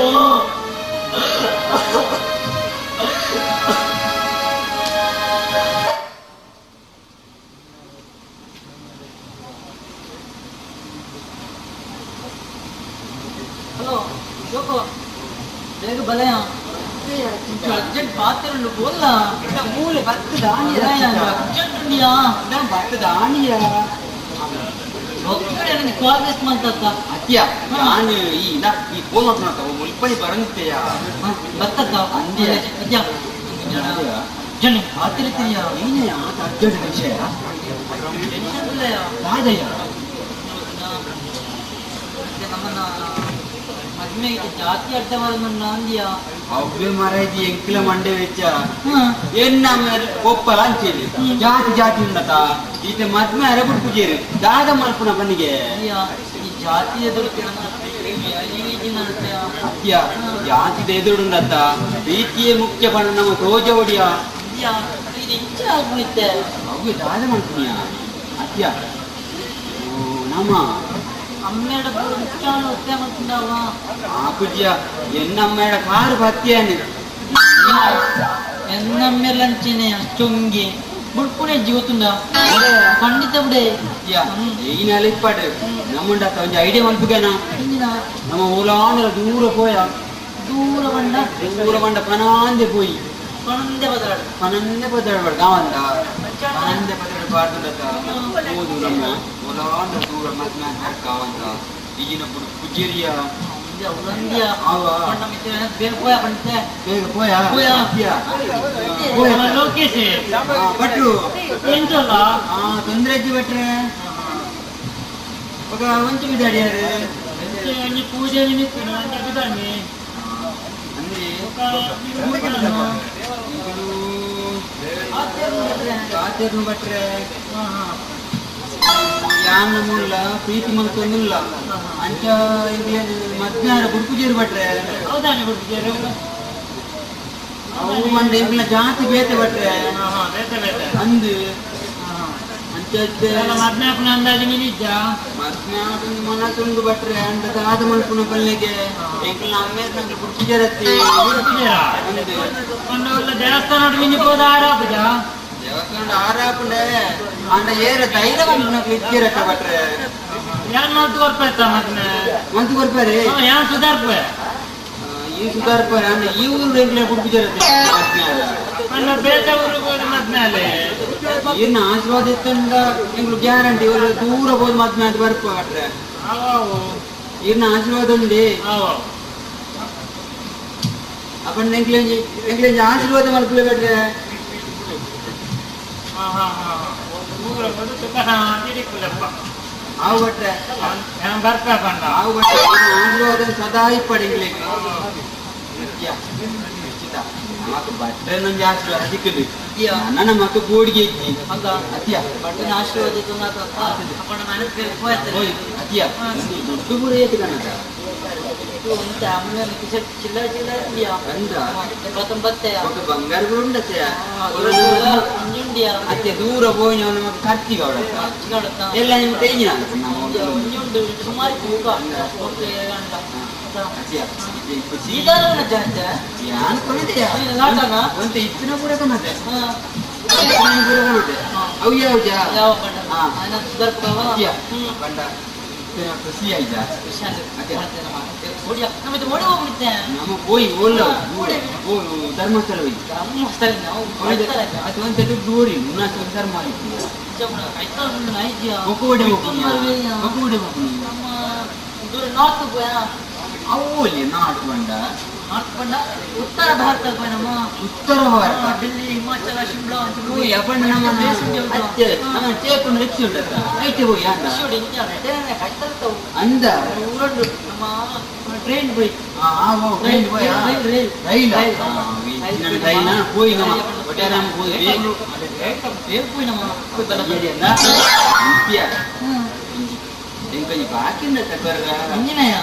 ಹಲೋ ಲೋಕೋ ಬೇಗ ಬಲಯ ಅರ್ಜೆಂಟ್ ಪಾತ್ರ ಬೋಲ್ಲ ಮೂಲೆ ಬರ್ತದ ಅರ್ಜೆಂಟ್ ಉಂಡಿಯಾ ಬರ್ತದ ಆಣಿಯ ಒಕ್ಕಡೆ ನನಗೆ ಕಾಲ್ ವೇಸ್ಟ್ ಮಾಡ್ತತ್ತ ಅತ್ಯ ನಾನು ಈ ಈ ಫೋನ್ ಮಾಡ್ತಾವ ಮುಲ್ಪನಿ ಬರಂತೆಯ ಬರ್ತತ್ತ ಅಂದ್ಯ. ಅದ್ಯಾ ಅರ್ಜೆಂಟ್ ಪಾತಿರ್ತೀಯ ಏನೇ ಆತ ಅರ್ಜೆಂಟ್ ವಿಷಯ ಟೆನ್ಷನ್ ಇಲ್ಲಯ್ಯ ಯಾದಯ್ಯ ಮತ್ತೆ ನಮ್ಮನ್ನ ಮದ್ಮೆಗೆ ಜಾತಿ ಅಡ್ಡ ಬರೋದನ್ನ ಅಂದ್ಯಾ ಅವ್ವೆ ಮರ ಇದು ಎಂಕಿಲ ಮಂಡೆ ವೆಚ್ಚ ಎನ್ನ ಒಪ್ಪಲ ಅಂಚೇಲಿ ಜಾತಿ ಜಾತಿ ಉಂಡತ ಈತ ಮದ್ಮೆ ಅರಬುಡ್ ಪೂಜೇರು ದಾದ ಮಲ್ಪುನ ಬನ್ನಿಗೆ ಅಯ್ಯ, ಈ ಜಾತಿ ಎದುರು ಅತ್ಯ ಜಾತಿದ ಎದುರುಂಡತ ಪ್ರೀತಿಯೇ ಮುಖ್ಯ ಬಣ್ಣ ನಮ್ಮ ತೋಜ ಒಡಿಯ ಇದು ಇಚ್ಛೆ ಆಗ್ಬಿಡುತ್ತೆ ಅವ್ವೆ ದಾದ ಮಲ್ಪುನಿಯ ಅತ್ಯ ಓ, ನಮ್ಮ ಅಮ್ಮೇಡ ಮುಖ್ಯ ಒತ್ತೆ ಮಾಡ್ಕೊಂಡವ ಆ ಪೂಜ್ಯ ಎನ್ನಮ್ಮೇಡ ಕಾರು ಬತ್ತಿಯಾನೆ ಎನ್ನಮ್ಮೆಲ್ಲಂಚೇನೆ ಅಷ್ಟೊಂಗಿ ಬುಡ್ಪುಣೆ ಜೀವತುಂಡ ಖಂಡಿತ ಬಿಡೆ ಅತ್ಯ ಈಗಿನ ಇಪ್ಪಾಡು ನಮ್ಮುಂಡತ ಒಂಜಿ ಐಡಿಯಾ ಮಲ್ಪುಗೇನ ಇಂದಿನ ನಮ್ಮ ಊಲಾಂದ್ರ ದೂರ ಪೋಯ ದೂರ ಬಂಡ ದೂರ ಬಂಡ ಪನಾಂದೆ ಪೋಯಿ ಪಣಂದೆ ಬದಲಾಡು ಪನಂದೆ ಪದರಬಾರ್ದು ಗಾವಂದ ಪನಂದೆ ಪದರಬಾರ್ದು ಓದು ನಮ್ಮ ಊಲಾಂದ್ರ ದೂರ ಮದ್ಮೆ ಕಾವಂದ ಈಗಿನ ಪುಡು ಪುಜೇರಿಯ ಉಳಂದ್ಯ ಆವ ಬೇಗ ಪೋಯ ಪಂಡಿತೆ ಬೇಗ ಪೋಯ ಪೋಯ. ಅತ್ಯ. ಪೋಯ. ಲೋಕೇಶ್ ಆ, ಭಟ್ರು ಎಂತಲ್ಲ ಆ ತೊಂದ್ರೆ ಇಜ್ಜಿ ಭಟ್ರೆ ఒక ಒಂಚಿ ಬಿದ್ದಾಡಿಯಾರು ಒಂಜಿ ಪೂಜೆ ನಿಮಿತ್ತ ಬಿದ್ದಾನೆ ಅಂದ್ರೆ ಕಾತೇರ್ನು ಭಟ್ರೆ ಯಾನ ಮುಲ್ಲ ಪ್ರೀತಿ ಮಲ್ತೊಂದುಲ್ಲ ಅಂಚ ಮಧ್ಯಾಹ್ನ ಬುಡ್ಪುಜೇರು ಭಟ್ರೆ ಹೌದಾನೆ ಬಿಡ್ತಿದ್ದೀರಿ ಅವು ಒಂದು ಎಂಕ್ಲ ಜಾತಿ ಬೇತೆ ಭಟ್ರೆ ಬೇತೆ ಬೇತೆ ಅಂದು ಅಂಚ ಮದ್ಮೆ ಹಾಕುನ ಅಂದಾಜು ಮಿನಿಜ್ಜ ಮಧ್ಯಾಹ್ನ ಮನಸ್ಸುಂಡು ಭಟ್ರೆ ಅಂದ ದಾದ ಮಲ್ಪುನ ಪಲ್ಲೆಗೆ ಎಂಕ್ಲ ಅಮ್ಮೇರ್ ನಂಗೆ ಬುಡ್ಪುಜೇರತ್ತಿ ಬಿಡ್ತಿದ್ದೀರಾ ಅಂದು ಒಂದು ದೇವಸ್ಥಾನ ಮಿನಿ ಹೋದ ಆರಾಪುಜ ದೇವಸ್ಥಾನ ಆರಾಪುಂಡೆ ಅಂಡ ಏರ ಧೈರ್ಯ ಮಲ್ಪುನಕ್ಲು ಇಜ್ಜೇರತ್ತ ಭಟ್ರೆ ಯಾನ್ ಮಲ್ತು ಕೊರ್ಪೆತ್ತ ಮದ್ಮೆ ಮಂತು ಕೊರ್ಪಾರೆ ಯಾನ್ ಸುಧಾರ್ಪೆ ಈ ಸುಧಾರ್ಪಾರೆ ಅಂದ್ರೆ ಈ ಊರು ಎಂಕ್ಲ ಬುಡ್ಪುಜೇರತ್ತೆ ಅಣ್ಣ ಬೇತೆ ಊರಿಗೆ ಹೋದ ಮದ್ಮೆ ಅಲ್ಲಿ ಏನ ಆಶೀರ್ವಾದ ಇತ್ತಂದ ಎಂಕ್ಲು ಗ್ಯಾರಂಟಿ ಇವರು ದೂರ ಹೋದ್ ಮದ್ಮೆ ಅಂತ ಬರ್ಪ ಭಟ್ರೆ ಅವು ಏನ ಆಶೀರ್ವಾದ ಉಂಡೆ ಅವು ಅಪ್ಪಣ್ಣ ಎಂಕ್ಲೆಂಜಿ ಎಂಕ್ಲೆಂಜಿ ಆಶೀರ್ವಾದ ಮಲ್ಪುಲೆ ಭಟ್ರೆ ಆವು ಭಟ್ರೆ ಆವು ಭಟ್ರೆ ಆಶೀರ್ವಾದ ಸದಾ ಇಪ್ಪಡಿಂಗ್ಲಿ ನಮಕ್ ಭಟ್ರೆ ನಂಜಿ ಆಶೀರ್ವಾದ ಸಿಕ್ಕದು ನನ್ನ ಮಕ್ಕ ಗೋಡಿಗೆ ಇದ್ದಿ ಅತಿಯ ಭಟ್ರನ ಆಶೀರ್ವಾದ ಅತಿಯ ದೊಡ್ಡ ಪೂರ ಏತು ಕಣದ ಬಂಗಾರ ಕೂಡ ಉಂಡತ್ತೆ ಅತ್ತೆ ದೂರ ಪೋಯಿನ ನಮಗೆ ಖರ್ಚಿಗೆ ಅವಳ ಎಲ್ಲ ನಿಮ್ಗೆ ತೆಂಗಿನ ಒಂತೆ ಇತ್ತಿನ ಕೂಡ ಕಣತೆ ಅವು ಯಾವ ಬಂಡ ಖುಷಿ ಆಯ್ತಾ ನಮ್ಮ ಪೋಯಿ ಓಲ್ಲ ಧರ್ಮಸ್ಥಳ ಹೋಗಿ ಅದು ಒಂತೆ ದುಡ್ಡು ಓಡಿ ಮುನ್ನಾಸ ಧರ್ಮ ಒಕ್ಕೂಡೆ ಒಕ್ಕೂಡೆ ಅವು ನಾರ್ತ್ ಬಂಡ ನಾರ್ತ್ ಬಂಡ ಉತ್ತರ ಭಾರತ ನಮ್ಮ ಉತ್ತರ ಭಾರತ ಡೆಲ್ಲಿ ಹಿಮಾಚಲ ಶಿಮ್ಲಾ ನಮ್ಮ ಚೇಕೊಂಡು ರಿಕ್ಷೆ ಉಂಟತ್ತ ಐತೆ ಹೋಗಿ ಅಂದ ಊರಂಡು ನಮ್ಮ ಟ್ರೈನ್ ಹೋಯ್ ರೈಲ್ ರೈಲ್ ರೈಲ್ ಹೋಯಿ ನಮ್ಮ ಒಟ್ಟಾರೆ ಹೋಗಿ ಹೋಯಿ ನಮ್ಮ ಎಂಕೊಂಚ ಬಾಕಿ ಉಂಡತ್ತ ಕೊರ್ರ ಇಂಜಿನಯ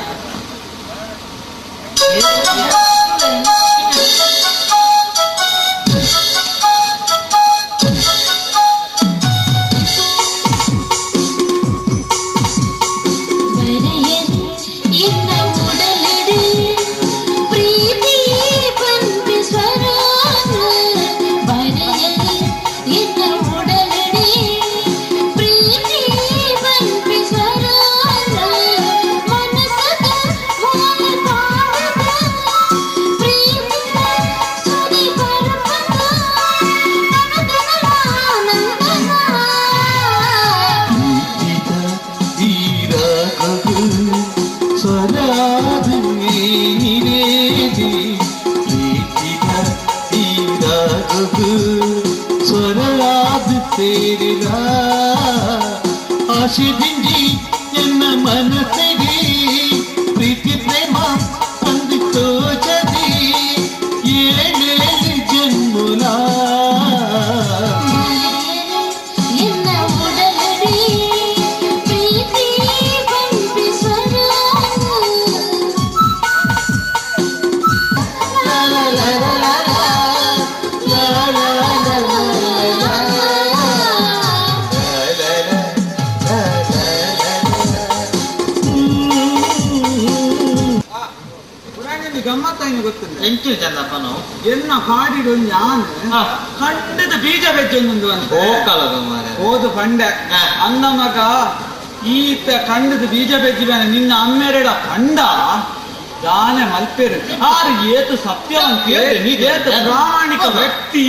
ಆಶೆದಿಂಜಿ ಎನ್ನ ಮನಸ್ಸಿಗೆ ಪ್ರೀತಿ ಪ್ರೇಮ ತಂದು ತೋಚದಿ ಏಳೇಳು ಜನ್ಮುಲ ಎನ್ನ ಉಡಲಡಿ ಪ್ರೀತಿ ಬಂಪಿಸ್ವರ ಗೊತ್ತಿಲ್ಲ ಎಂಟು ಚಂದಪ್ಪ ನಾವು ಎನ್ನ ಕಾಡಿಡು ನಾನು ಕಂಡದ ಬೀಜ ಬೆಜ್ಜೊಂದು ಅಂತ ಹೋದು ಪಂಡೆ ಅಂದ ಮಗ ಈತ ಕಂಡದ ಬೀಜ ಬೆಜ್ಜಿ ಬೇನೆ ನಿನ್ನ ಅಮ್ಮೆರೆಡ ಕಂಡ ದಾನೆ ಮಲ್ಪೇರು ಆರು ಏತು ಸತ್ಯವಂತ ಏತು ಪ್ರಾಮಾಣಿಕ ವ್ಯಕ್ತಿ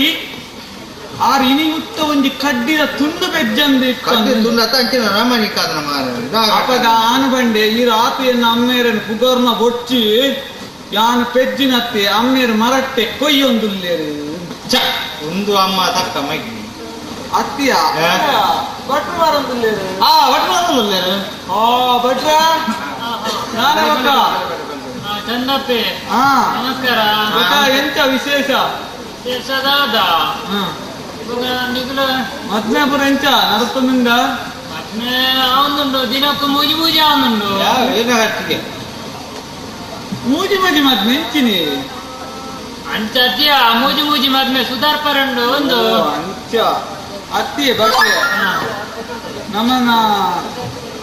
ಆರು ಇನಿಯುತ್ತ ಒಂಜಿ ಕಡ್ಡಿದ ತುಂಡು ಬೆಜ್ಜಂದು ಅಪಗ ಆನು ಬಂಡೆ ಈ ರಾತ್ರಿಯನ್ನ ಅಮ್ಮೇರನ್ನು ಪುಗರ್ನ ಬೊಚ್ಚಿ ಯಾನು ಪೆಜ್ಜಿನತ್ತೆ ಅಮ್ಮೇರು ಮರಟ್ಟೆ ಕೊಯ್ಯೊಂದುಲ್ಲೇರು ಒಂದು ಅಮ್ಮ ತಕ್ಕ ಮಗ್ಗಿ ಅತ್ತಿಯ ಭಟ್ರು ಬರಂದುಲ್ಲೇರು ಆ ಭಟ್ರು ಬರಂದುಲ್ಲೇರು ಆ ಭಟ್ರ ನಾನೇ ಬಕ್ಕ ಚಂದಪ್ಪೆ ನಮಸ್ಕಾರ ಬಕ್ಕ ಎಂತ ವಿಶೇಷ ವಿಶೇಷದಾದ ಮದ್ಮೆಪುರ ಎಂಚ ನರತ್ತೊಂದುಂಡ ಮದ್ಮೆ ಆವೊಂದುಂಡು ದಿನಕ್ಕೂ ಮೂಜಿ ಮೂಜಿ ಆವೊಂದುಂಡು ಮೂಜಿ ಮೂಜಿ ಮದ್ಮೆ ಎಂಚಿನಿ ಅಂಚ ಅತ್ತಿಯ ಮೂಜಿ ಮೂಜಿ ಮದ್ಮೆ ಸುಧಾರ್ಪರಂಡು ಒಂದು ಅಂಚ ಅತ್ತಿ ಬಟ್ಟೆ ನಮ್ಮನ್ನ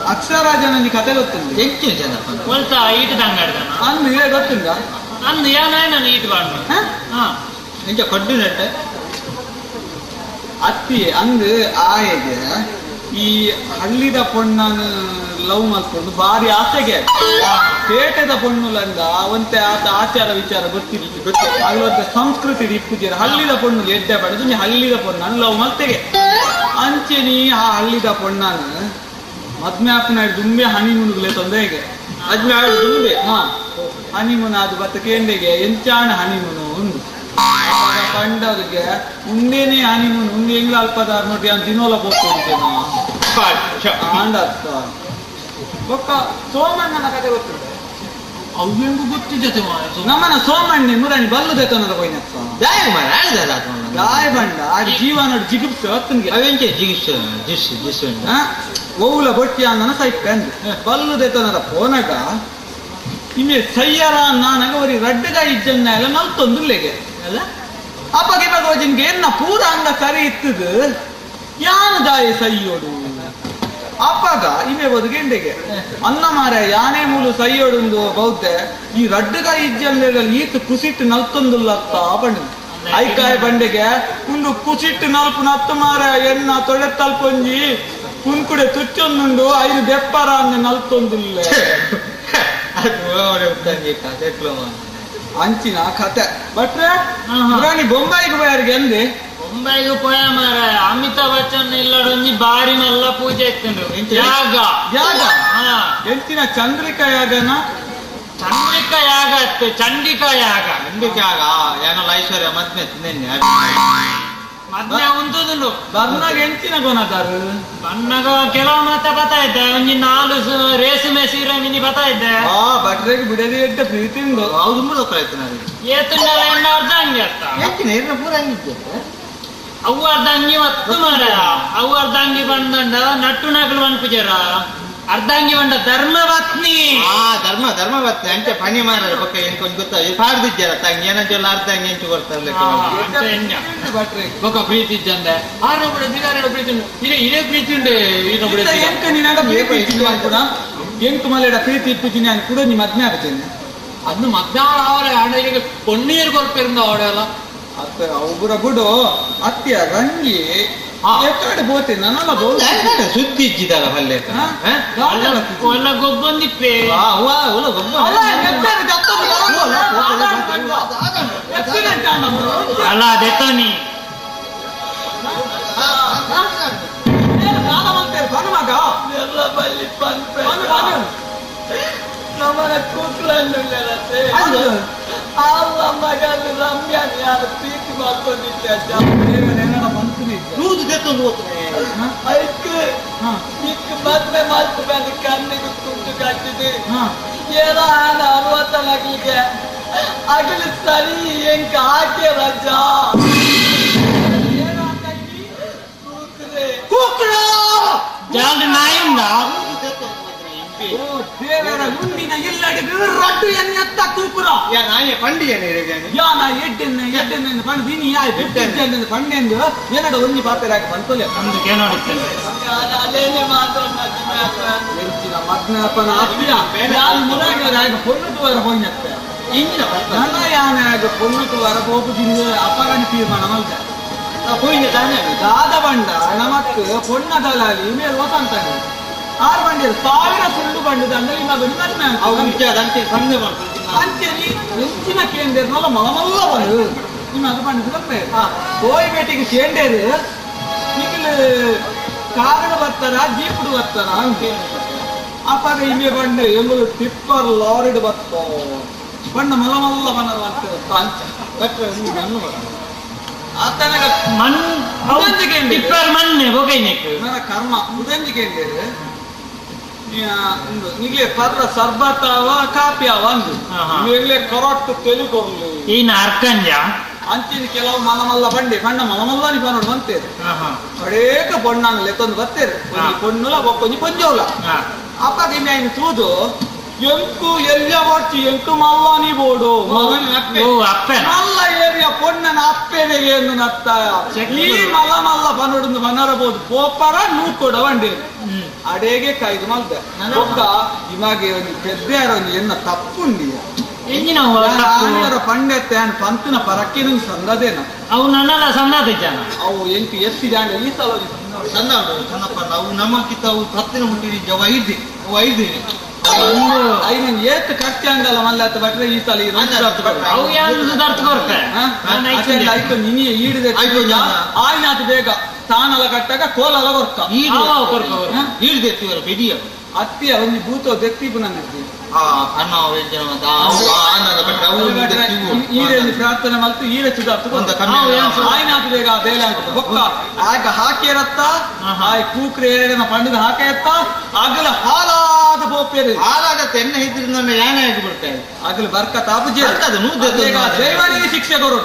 ಅಕ್ಷರಾಜನಲ್ಲಿ ಕತೆ ಗೊತ್ತುಂಟು ಎಂಚು ಚಂದಪ್ಪ ಒಲ್ತ ಈಟು ತಂಗಾಡ್ದ ಅಂದು ಇದೇ ಗೊತ್ತುಂಟ ಅಂದು ಯಾನ ಈಟು ಬಾಡ್ನು ಎಂಚ ಕಡ್ಡು ನೆಟ್ಟೆ ಅತ್ತಿ ಅಂದು ಆಯೆಗೆ ಈ ಹಳ್ಳಿದ ಪೊಣ್ಣನು ಲವ್ ಮಾಡ್ಕೊಂಡು ಭಾರಿ ಆಸೆಗೆ ಪೇಟೆದ ಪೊಣ್ಣುಲಂದ ಒಂತೆ ಆತ ಆಚಾರ ವಿಚಾರ ಗೊತ್ತಿಲ್ಲ ಗೊತ್ತಿಲ್ಲ ಅಲ್ಲೊಂತೆ ಸಂಸ್ಕೃತಿ ಇಪ್ಪುಜೀರ ಹಳ್ಳಿದ ಪೊಣ್ಣು ಎಡ್ಡೆ ಪಡೆದು ನೀ ಹಳ್ಳಿದ ಪೊಣ್ಣನು ಲವ್ ಮಲ್ತೆಗೆ ಅಂಚೆ ನೀ ಆ ಹಳ್ಳಿದ ಪೊಣ್ಣನು ಮದ್ಮೆ ಆಪನ ದುಂಬೆ ಹನಿಮೂನ್ಗುಲೆ ತೊಂದರೆಗೆ ಮದ್ಮೆ ಆಡು ದುಂಬೆ ಹಾ ಹನಿಮೂನ್ ಅದು ಬತ್ತ ಕೇಂದ್ರೆಗೆ ಎಂಚಾಣ ಹನಿಮೂನು ಒಂದು ಪಂಡವ್ರಿಗೆ ಉಂಡೇನೆ ಹನಿಮೂನ್ ಉಂಡೆ ಎಂಗ್ಲ ಅಲ್ಪದಾರ್ ನೋಡಿ ಅಂತ ದಿನೋಲ ಹೋಗ್ತೇನೆ ಆಂಡತ್ತ ಬೊಕ್ಕ ಸೋಮಣ್ಣನ ಕತೆ ಗೊತ್ತಿದೆ ಅವೆಂಗು ಗೊತ್ತಿದ್ದೆ ನಮ್ಮನ ಸೋಮಣ್ಣೆ ಮುರಾಣಿ ಬಲ್ಲು ದೇತನದ ಹೋಯ್ನತ್ತ ದಾಯ ಮಾರ ದಾಯ ಬಂಡ ಆ ಜೀವನ ಜಿಗುಪ್ಸೆ ಹೊತ್ತನ್ಗೆ ಅವೆಂಚೆ ಜಿಗಿಸ್ ಜಿಸ್ ಜಿಸ್ ಓವುಲ ಬೊಟ್ಟಿ ಅನ್ನನ ಸೈಪೆ ಅಂದ್ ಬಲ್ಲು ದೇತನದ ಪೋನಗ ಇಮೆ ಸಯ್ಯರ ನಾನಗ ಒರಿ ರಡ್ಡಗ ಇಜ್ಜನ್ನ ಎಲ್ಲ ನಲ್ತೊಂದುಲ್ಲೆಗೆ ಅಲ್ಲ ಅಪ್ಪಗೆ ಬಗೋಜಿನ್ಗೆ ಎನ್ನ ಪೂರ ಅಂಗ ಸರಿ ಇತ್ತದು ಯಾನ ದಾಯ ಸೈಯೋಡು ಅಪ್ಪಗ ಇಮೆ ಬದುಗೆಂಡೆಗೆ ಅನ್ನ ಮಾರ ಯಾನೇ ಮೂಲು ಸೈಯೋಡುಂದು ಬೌದ್ಧೆ ಈ ರಡ್ಡಗ ಇಜ್ಜಲ್ಲೆಲ್ಲ ಈತ ಕುಸಿಟ್ಟು ನಲ್ತೊಂದುಲ್ಲತ್ತ ಬಂಡ ಐಕಾಯ ಬಂಡೆಗೆ ಒಂದು ಕುಸಿಟ್ಟು ನಲ್ಪು ನತ್ತು ಮಾರ ಎನ್ನ ತೊಡೆ ತಲ್ಪೊಂಜಿ ಕುನ್ಕುಡೆ ತುಚ್ಚೊಂದುಂಡು ಐದು ದೆಪ್ಪರ ಅಂದ ನಲ್ತೊಂದಿಲ್ಲ ಅಂಚಿನ ಕತೆ ಬಟ್ರೆ ಪುರಾಣಿ ಬೊಂಬಾಯಿಗೆ ಹೋಯಾರಿಗೆ ಅಂದೆ ಬೊಂಬಾಯಿಗೆ ಪೋಯ ಮಾರ ಅಮಿತಾಬ್ ಬಚ್ಚನ್ ಇಲ್ಲಡೊಂಜಿ ಬಾರಿ ಮಲ್ಲ ಪೂಜೆ ಇತ್ತುಂಡು ಯಾಗ ಯಾಗ ಎಂಚಿನ ಚಂದ್ರಿಕಾ ಯಾಗನ ಚಂದ್ರಿಕಾ ಯಾಗ ಇತ್ತು ಚಂಡಿಕಾ ಯಾಗ ಚಂಡಿಕಾ ಯಾಗ ಏನಲ್ಲ ಐಶ್ವರ್ಯ ಮದ್ಮೆ ನಿನ್ನೆ ಮದ್ಮೆ ಉಂಟುದುಂಡು ಬರ್ನಾಗ ಎಂಚಿನ ಗೊನದಾರು ಬನ್ನಾಗ ಕೆಲವು ಮಾತ ಬತ್ತಾ ಇದ್ದೆ ಒಂಜಿ ನಾಲು ರೇಸುಮೆ ಸೀರೆ ಮಿನಿ ಬತ್ತಾ ಇದ್ದೆ ಆ ಭಟ್ರಿಗೆ ಬಿಡದಿ ಎಡ್ಡ ಪ್ರೀತಿಂದು ಅವು ತುಂಬ ದೊಕ್ಕಲಾಯ್ತು ನನಗೆ ಏತುಂಡಲ ಎಣ್ಣ ಅರ್ಧ ಅಂಗಿ ಅತ್ತ ಎಂಚಿನ ಇರ್ನ ಪೂರ ಅಂಗಿದ್ದೆ ಅವು ಅರ್ಧ ಅಂಗಿ ಮತ್ತು ಮಾರ ಅವು ಅರ್ಧ ಅಂಗಿ ಬಂದಂಡ ನಟ್ಟು ನಗಲು ಅನ್ಪುಜರ ಅರ್ಧಾಂಗಿ ಬಂಡ ಧರ್ಮ ಪತ್ನಿ ಆ ಧರ್ಮ ಧರ್ಮ ಪತ್ನಿ ಅಂಚೆ ಪಣಿ ಮಾರ ಬೊಕ್ಕ ಏನ್ ಕೊಂಚ ಗೊತ್ತ ಪಾಡ್ದಿದ್ದಾರ ತಂಗಿ ಏನಂಚೆಲ್ಲ ಅರ್ಧ ಅಂಗಿ ಎಂಚು ಕೊಡ್ತಾರೆ ಬೊಕ್ಕ ಪ್ರೀತಿ ಇದ್ದಂದೆ ಆರ್ನ ಕೂಡ ದಿಗಾರ ಪ್ರೀತಿ ಉಂಟು ಇದೇ ಇದೇ ಪ್ರೀತಿ ಉಂಟು ಈನ ಕೂಡ ಎಂಕ ನಿನ್ನ ಪ್ರೀತಿ ಇತ್ತು ಎಂಕು ಮಲೆಡ ಪ್ರೀತಿ ಇಪ್ಪುಜಿನಿ ನಾನು ಕೂಡ ನಿಮ್ಮ ಮದ್ಮೆ ಆಗ್ತೇನೆ ಅದನ್ನು ಮದ್ದೆ ಅವರೇ ಅಣ್ಣ ಈಗ ಪೊನ್ನೀರು ಕೊರ್ಪಿರಂದ ಅವಡೆಲ್ಲ ಅತ್ತ ಒಬ್ಬರ ಬಿಡು ಅತ್ತಿಯ ರಂಗಿ ಎಕ್ಕಡೆ ಬೋತೆ ನನ್ನಲ್ಲ ಬೋತೆ ಸುದ್ದಿ ಇಜ್ಜಿದಲ್ಲ ಪಲ್ಲೆ ಒಲ್ಲ ಗೊಬ್ಬೊಂದಿಪ್ಪೆ ಅಲ್ಲ ದೆತ್ತೋನಿ ನಮ್ಮನ ಕೂಕ್ಲನ್ನುಳ್ಳರತ್ತೆ ಅವ ಮಗನು ರಮ್ಯಾನ್ ಯಾರು ಪ್ರೀತಿ ಮಾಡ್ಕೊಂಡಿದ್ದೆ ಅಜ್ಜ ಐಕ್ ಇಕ್ ಮದ್ವೆ ಮಾಡ್ತು ಬಂದು ಕಣ್ಣಿಗೆ ಕುಂಟು ಕಟ್ಟಿದೆ ಏನೋ ಆನ ಅರವತ್ತನಾಗ್ಲಿಕ್ಕೆ ಅಗಲು ಸರಿ ಎಂಕ ಹಾಕಿ ರಜಾ ಕೂಕ್ಲ ಜಾಲ್ರಿ ನಾಯಿ ಉಂಡಾ ದೇವರ ಮುಂದಿನ ಇಲ್ಲಡಿಗೆ ರಡ್ಡು ಎನ್ನೆತ್ತ ಕೂಕುರ ಯಾ ನಾಯಿ ಪಂಡಿಯನೆ ಯಾ ನಾ ಎಡ್ಡೆನ್ನ ಎಡ್ಡೆನ್ನ ಪಂಡು ದಿನಿ ಯಾ ಎಡ್ಡೆನ್ನ ಪಂಡೆಂದು ಏನಡ ಒಂಜಿ ಪಾತ್ರೆ ಹಾಕಿ ಬಂತೊಲೆ ಒಂದು ಕೇಳೋಡುತ್ತೇನೆ ಅಲ್ಲೇನೆ ಮಾತ್ರ ಎಂಚಿನ ಮಗ್ನಪ್ಪನ ಅಪ್ಪಿಯ ಯಾರು ಮುರಾಗ ಪೊನ್ನುಟು ವರ ಹೋಯ್ನತ್ತೆ ಇಂಜಿನ ನನ್ನ ಯಾನಾಗ ಪೊನ್ನುಟು ವರ ಹೋಗುದಿಲ್ಲ ಅಪಗಣಿ ತೀರ್ಮಾನ ಮಲ್ದ ಪೋಯಿನ ತಾನೇ ದಾದ ಬಂಡ ನಮಕ್ ಪೊಣ್ಣ ದಲಾಲಿ ಮೇಲ್ ಹೊಸಂತಾನೆ ಆರು ಬಂಡಿರು ಸಾವಿರ ಸುಳ್ಳು ಬಂಡಿದ ಅಂದ್ರೆ ಈ ಮಗನ ಮದ್ಮೆ ಅವು ಅಂತೆ ಸಣ್ಣ ಮಾಡ್ಕೊಂಡು ಅಂಚೆನಿ ಎಂಚಿನ ಕೇಂದ್ರನಲ್ಲ ಮಲಮಲ್ಲ ಬಂದು ನಿಮ್ಮ ಅದು ಬಂಡಿದ ಕೋಯಿ ಬೇಟಿಗೆ ಕೇಂಡೇರು ನಿಖಿಲ್ ಕಾರಣ ಬರ್ತಾರ ಜೀಪುಡು ಬರ್ತಾರ ಅಪ್ಪಾಗ ಇಮೆ ಬಂಡೆ ಎಂಬುದು ಟಿಪ್ಪರ್ ಲಾರಿಡ್ ಬತ್ತೋ ಬಣ್ಣ ಮಲಮಲ್ಲ ಬಣ್ಣ ಅಂಚ ಆತನಗ ಮಣ್ ಉದಂಜಿಗೆ ಟಿಪ್ಪರ್ ಮಣ್ಣೆ ಬೊಗೈನೆಕ್ ನನ್ನ ಕರ್ಮ ಉದಂಜಿಗೆ ನಿಗ್ಲೆ ಪರ್ರ ಸರ್ಬತ್ತಾವ ಕಾಪಿ ಅವ ಅಂದು ನಿಗ್ಲೆ ಕರಟ್ ತೆಲಿ ಕೊರ್ಲು ಈನ ಅರ್ಕಂಜ ಅಂಚಿನ ಕೆಲವು ಮಲಮಲ್ಲ ಬಂಡೆ ಬಣ್ಣ ಮಲಮಲ್ಲ ನಿ ಬನ್ನೋಡು ಬಂತೇರು ಅಡೇಕ ಬಣ್ಣನ ಲೆತ್ತೊಂದು ಬತ್ತೇರು ಒಂಜಿ ಪೊಣ್ಣುಲ ಬೊಕ್ಕೊಂಜಿ ಪೊಂಜೋಲ ಅಪ್ಪ ದಿನ ಇನ್ನು ತೂದು ಎಂಕು ಎಲ್ಲ ಒಡ್ಚಿ ಎಂಕು ಮಲ್ಲ ನೀ ಬೋಡು ಮಲ್ಲ ಏರಿಯ ಪೊಣ್ಣನ ಅಪ್ಪೆನೆ ಏನು ನತ್ತಾಯ ಈ ಮಲ ಮಲ್ಲ ಬನ್ನೋಡು ಬನ್ನರಬಹುದು ಪೋಪರ ನೂಕೊಡ ಬಂಡಿ ಅಡೇಗೆ ಕೈದು ಮಲ್ದೆ ಒಬ್ಬ ಇಮಗೆ ಒಂದು ಪೆದ್ದಾರ ಒಂದು ಎನ್ನ ತಪ್ಪುಂಡಿಯ ಪಂಡೆತ್ತೆ ಪಂತಿನ ಪರಕ್ಕಿನ ಸಂದದೇನ ಅವು ನನ್ನಲ್ಲ ಸಂದಾದ ಜನ ಅವು ಎಂಟು ಎಸ್ಸಿ ಜಾಂಡ ಈ ಸಲ ಸಣ್ಣ ಸಣ್ಣಪ್ಪ ನಾವು ನಮ್ಮಕ್ಕಿಂತ ಅವು ಸತ್ತಿನ ಮುಟ್ಟಿದ ವೈದ್ಯ ವೈದ್ಯ ಐನನ್ ಏತ್ ಖರ್ಚು ಅಂಗಲ್ಲ ಮಲ್ಲ ಬಟ್ರೆ ಈ ಸಲ ಅವು ಯಾರು ಸುಧಾರ್ಥ ಕೊರ್ತೆ ಆಯ್ತು ನಿನಿಯ ಈಡಿದೆ ಆಯ್ನಾತು ಬೇಗ ತಾನಲ ಕಟ್ಟಾಗ ಕೋಲಲ ಕೊರ್ಕ ಈಡು ದೆತ್ತಿವರು ಬೆಡಿಯ ಅತ್ತಿಯ ಒಂದು ಭೂತ ದೆತ್ತಿ ಪುನಃ ಈರೇನು ಪ್ರಾರ್ಥನೆ ಮಲ್ತು ಈರೆ ಚುದಾರ್ತು ಆಯ್ನಾತು ಬೇಗ ಬೇಲೆ ಆಗ್ತದೆ ಬೊಕ್ಕ ಆಗ ಹಾಕೇರತ್ತ ಆಯ್ ಕೂಕ್ರೆ ಏರನ ಪಂಡದ ಹಾಕೇತ್ತ ಆಗಲ ಹಾಲಾದ ಬೋಪೇರು ಹಾಲಾದ ತೆನ್ನ ಇದ್ರಿಂದ ಯಾನೆ ಆಗಿ ಬಿಡ್ತಾರೆ ಆಗಲ ಬರ್ಕ ತಾಪುಜೆ ದೈವನೇ ಶಿಕ್ಷೆ ಕೊರು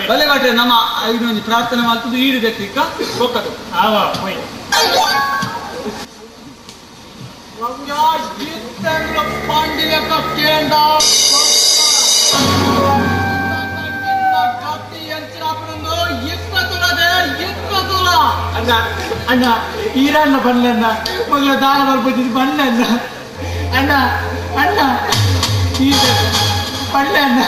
ಬಲೆ ಕಟ್ರೆ ನಮ್ಮ ಇನ್ನೊಂದು ಪ್ರಾರ್ಥನೆ ಮಾಡ್ತದ್ದು ಈರು ದೆತ್ತಿಕ್ಕ ಬೊಕ್ಕದು ಅಣ್ಣ ಅಣ್ಣ ಈರಣ್ಣ ಬಣ್ಣಣ್ಣ ಮಗಳ ದಾನ ಬರ್ಬೋದು ಬಣ್ಣಣ್ಣ ಅಣ್ಣ ಅಣ್ಣ ಈರ ಬಣ್ಣಣ್ಣ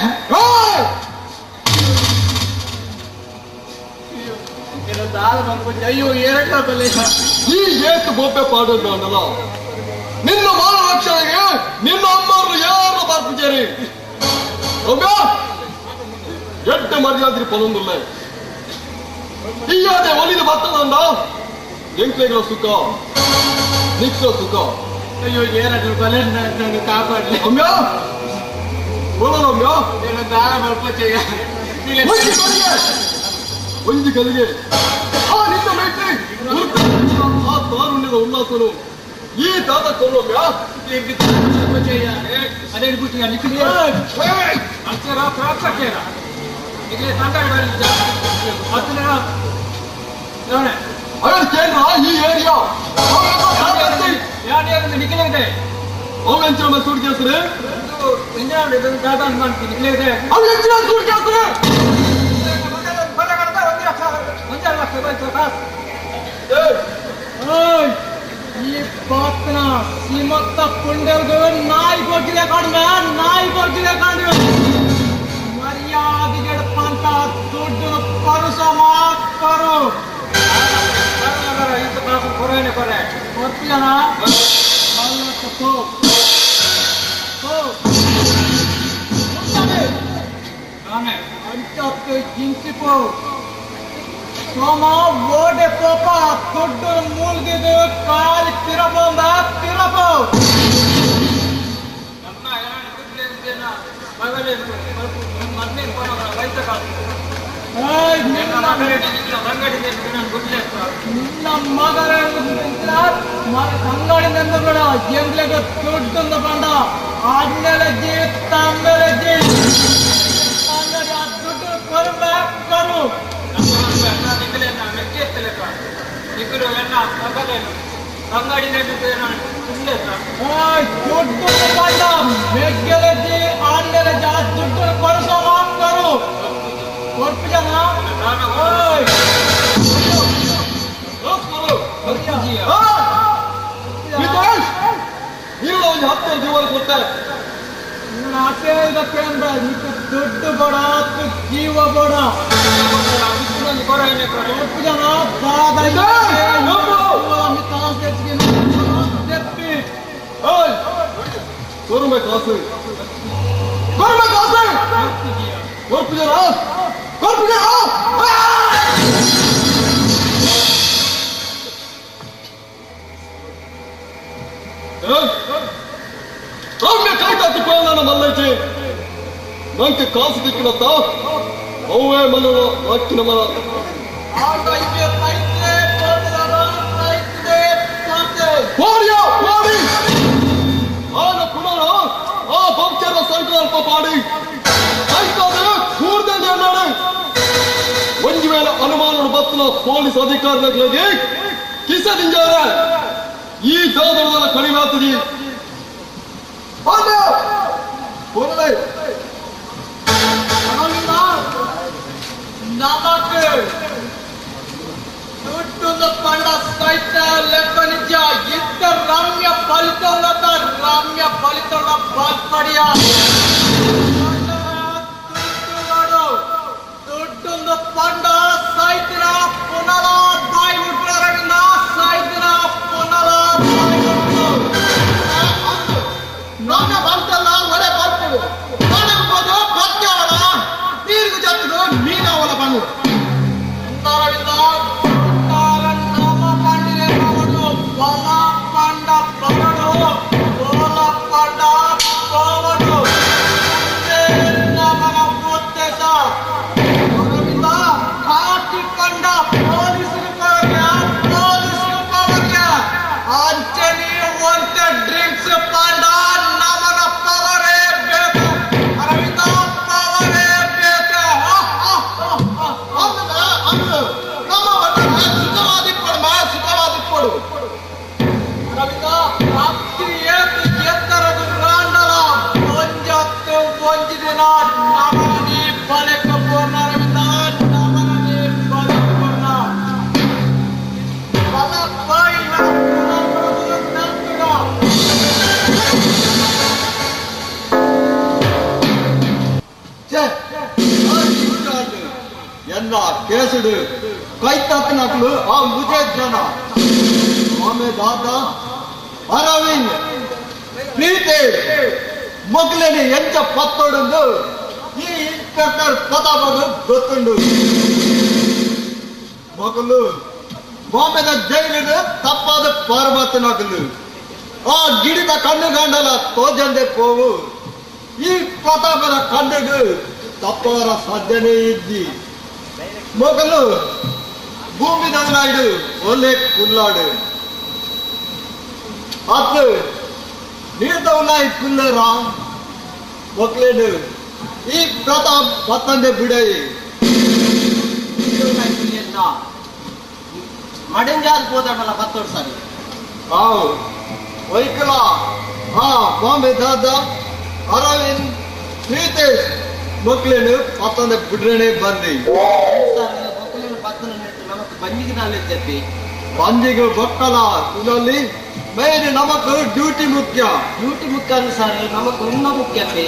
ದಾನ ಬರ್ಬೋದು ಅಯ್ಯೋ ಎರಡ ಬಲ್ಲೆ ಈ ಏತು ಗೋಪೆ ಪಾಡೋದು ಅನ್ನಲ್ಲ ನಿನ್ನ ಮಾನ ರಕ್ಷಣೆಗೆ ನಿನ್ನ ಅಮ್ಮರು ಯಾರು ಬರ್ತಿದ್ದೀರಿ ಎಡ್ಡೆ ಮರ್ಯಾದ್ರಿ ಪಲೊಂದುಲ್ಲ ಈಯಾದೆ ಒಲಿದ ಬರ್ತದಂಡ ಎಂಕ್ಲೆಗಳ ಸುಖ ನಿಕ್ಲ ಸುಖ ಅಯ್ಯೋ ಏನಾದ್ರು ಬಲೆ ನನ್ನ ಕಾಪಾಡಲಿ ರಮ್ಯ ಬೋಲೋ ರಮ್ಯ ದಾನ ಬರ್ಪೋಚೆಯ ಒಂಜಿ ಕಲಿಗೆ ಆ ನಿನ್ನ ಮೈತ್ರಿ ಆ ತಾರುಣ್ಯದ ಉಲ್ಲಾಸನು ಈ ತಾತ ಕೊಲ್ಲೋಮ್ಯಾ ಅದೇ ಬಿಟ್ಟು ನಿಖಿಲ್ ಅಚ್ಚರ ಪ್ರಾಪ್ತಕೇರ ನಿಖಿಲ್ ಕೇಂದ್ರ ಈ ಏರಿಯಾ ನಿಖಿಲ್ ಅವು ಎಂಚಿನ ಮೇಲೆ ಸೂಟ್ ಕೇಸ್ರಿ ಅವು ಎಂಚಿನ ಸೂಟ್ ಕೇಸ್ರಿ ಈ ಪಾತ್ನ ಸೀಮತ್ತ ಪುಂಡರ್ಗಳು ನಾಯಿ ಕೊಟ್ಟಿದೆ ಕಾಣ್ವೆ ನಾಯಿ ಕೊಟ್ಟಿದೆ ಕಾಣ್ವೆ ಮರ್ಯಾದೆಗೆ ಅಂತ ದುಡ್ಡು ಪರುಸ ಮಾತರು ಕೊಡ್ತೀಯನ ಅಂಚತ್ತು ಜಿಂಚಿಪೋ ಸೋಮ ಓಡೆ ಕೋಪ ದುಡ್ಡು ಮೂಲ್ಗಿದು ಕಾಲು ತಿರಬೊಂದ ತಿರಬೋ ನಿನ್ನ ಮಗನ ಅಂಗಡಿನಿಂದ ಬೇಡ ಎಂಗ್ಲಿಗೆ ದುಡ್ಡೊಂದು ಬಂಡ ಆಜ್ಞೆಲಜ್ಜಿ ತಮ್ಮೆಲಜ್ಜಿ ದುಡ್ಡು ಕರು ಕರು ದುಡ್ಡು ಬಂಡ ಮೆಗ್ಗೆಲಜ್ಜಿ ಆಜ್ಞೆಲಜ್ಜಿ ಆ ದುಡ್ಡು ಕೊರಸೋ ಕರು ಕೊರ್ಪು ಜನ ಇಲ್ಲ ಒಂದು ಹತ್ತು ಜೀವನ ಕೊಡ್ತಾರೆ ದುಡ್ಡು ಬೇಡ ಜೀವ ಬೇಡ ಕೊರ್ಪು ಜನ ಕೊರುಮೆ ಕಾಸು ಕೊರುಮೆ ಕಾಸು ಕೊರ್ಪು ಜನ ಕೊರ್ಪು ಜನ ರಮ್ಯ ಕೈತಾತು ಕೋಲನ ಮಲ್ಲೈಚಿ ನಂಗೆ ಕಾಸು ದಿಕ್ಕಿನತ್ತ ಅವೇ ಮಲ್ಲನ ಹಾಕಿನ ಮನ ಪಾಡಿಯ ಪಾಡಿ ಆನ ಪುನರ ಆ ಬಂಚರ ಸಂಕಲ್ಪ ಪಾಡಿ ಕೈತಾದ ಕೂರ್ದಂಡೆ ಅನ್ನಾಡೆ ಒಂಜಿ ವೇಳೆ ಅನುಮಾನದ ಬತ್ತನ ಪೊಲೀಸ್ ಅಧಿಕಾರಿಗಳಿಗೆ ಕಿಸದಿಂಜಾರ ಈ ದಾದರದಲ್ಲ ಕಡಿಮೆ ಆಗ್ತದೆ ನಮಕ್ ದುಡ್ಡು ಪಂಡ ಸಹಿತ ಲೆಕ್ಕ ನಿಜ ಇದ್ದ ರಮ್ಯ ಫಲಿತದ ರಮ್ಯ ಫಲಿತದ ಬಾತ್ಪಡಿಯ ದುಡ್ಡೊಂದು ಪಂಡ ಸಾಯ್ತಿನ ಪುನರ ಬಾಯಿ ಬಿಟ್ಟಾರವಿಂದ ಸಾಯ್ತಿನ ಪುನರ ಬಾಯಿ ಬಿಟ್ಟು ನನ್ನ ಬರ್ತಲ್ಲ ಒಡೆ ಬರ್ತದೆ ಕಾಣಬಹುದು ಬರ್ತೇವಲ್ಲ ನೀರಿಗೂ ಜೊತೆಗೂ ಮೀನಾವಲ್ಲ ಬಂದು ರವಿಂದ. ಅರವಿಂದ ಪೊಲೀಸರು ಪವರ್ಯ ಪೊಲೀಸರು ಪವರ್ಯ ಅಂಚನಿ ಒಂತೆ ಡ್ರಿಂಕ್ಸ್ ಪಾಂಡ ನಮನ ಪವರೇ ಬೇಕು ಅರವಿಂದ ಪವರೇ ಬೇಕು. ನಮ್ಮ ಸುಖವಾದಿಪ್ಪಡು ಮಾ ಸುಖವಾದಿಪ್ಪಡು. ಅರವಿಂದ ರಾತ್ರಿ ಏತು ಎತ್ತರದ ರಾಂಡಲ ಒಂಜತ್ತು ಒಂಜಿ ದಿನ ನಮನಿ ಬಲೆಕ ಪೋರ್ಣ ಅರವಿಂದ ನಮನಿ ಬಲೆಕ ಪೋರ್ಣ ಬಲ ಬಾಯಿನ ಎನ್ನ ಕೇಸುಡು ಕೈತಾತನಕ್ಲು ಆ ಮುಜೆ ಜನ ಆಮೆ ದಾದ ಅರವಿಂದ್ ಪ್ರೀತಿ ಮೊಗ್ಲೇನೆ ಎಂಚ ಪತ್ತೊಡುಂದು ಈ ಇನ್ಸ್ಪೆಕ್ಟರ್ ಪ್ರತಾಪಗ ಗೊತ್ತುಂಡು. ಮೊಗಲು ಬಾಂಬೆದ ಜೈಲಿಡು ತಪ್ಪಾದ ಪಾರ್ವತನಕಲು ಆ ಗಿಡಿದ ಕಣ್ಣು ಗಂಡಲ ತೋಜಂದೆ ಪೋವು. ಈ ಪ್ರತಾಪನ ಕಣ್ಣುಗು ತಪ್ಪಾರ ಸಾಧ್ಯನೇ ಇದ್ದಿ. ಮೊಗಲು ಭೂಮಿ ನಾಯ್ಡು ಒಳ್ಳೆ ಕುಲ್ಲಾಡು ಅತ್ತು ನೀರ್ದವನಾಯ್ ಕುಲ್ಲರ ಒಕ್ಲೇನು ಈ ಪ್ರತಾಪ್ ಪತ್ತಂದೆ ಬಿಡೈ. ಮಡಂಜಾಲ್ ಹೋದಾಡಲ್ಲ ಪತ್ತೋಡು ಸರಿ ಆವ್ ವೈಕಲ ಹಾ ಬಾಂಬೆ ದಾದ ಅರವಿಂದ್ ಪ್ರೀತೇಶ್ ಮಕ್ಳೇನು ಪತ್ತಂದೆ ಬಿಡ್ರೇನೆ ಬಂದಿ. ಮಕ್ಕಳೇನು ಪತ್ತನ ನಮಕ್ ಬಂಜಿಗೆ ನಾಲೆಜ್ ಅಪ್ಪಿ ಬಂಜಿಗೆ ಬೊಕ್ಕಲ ಇದರಲ್ಲಿ ಮೇನ್ ನಮಕ್ ಡ್ಯೂಟಿ ಮುಖ್ಯ. ಡ್ಯೂಟಿ ಮುಖ್ಯ ಅಲ್ಲ ಸರ್, ನಮಕ್ ಉನ್ನ ಮುಖ್ಯ ಅಪ್ಪಿ.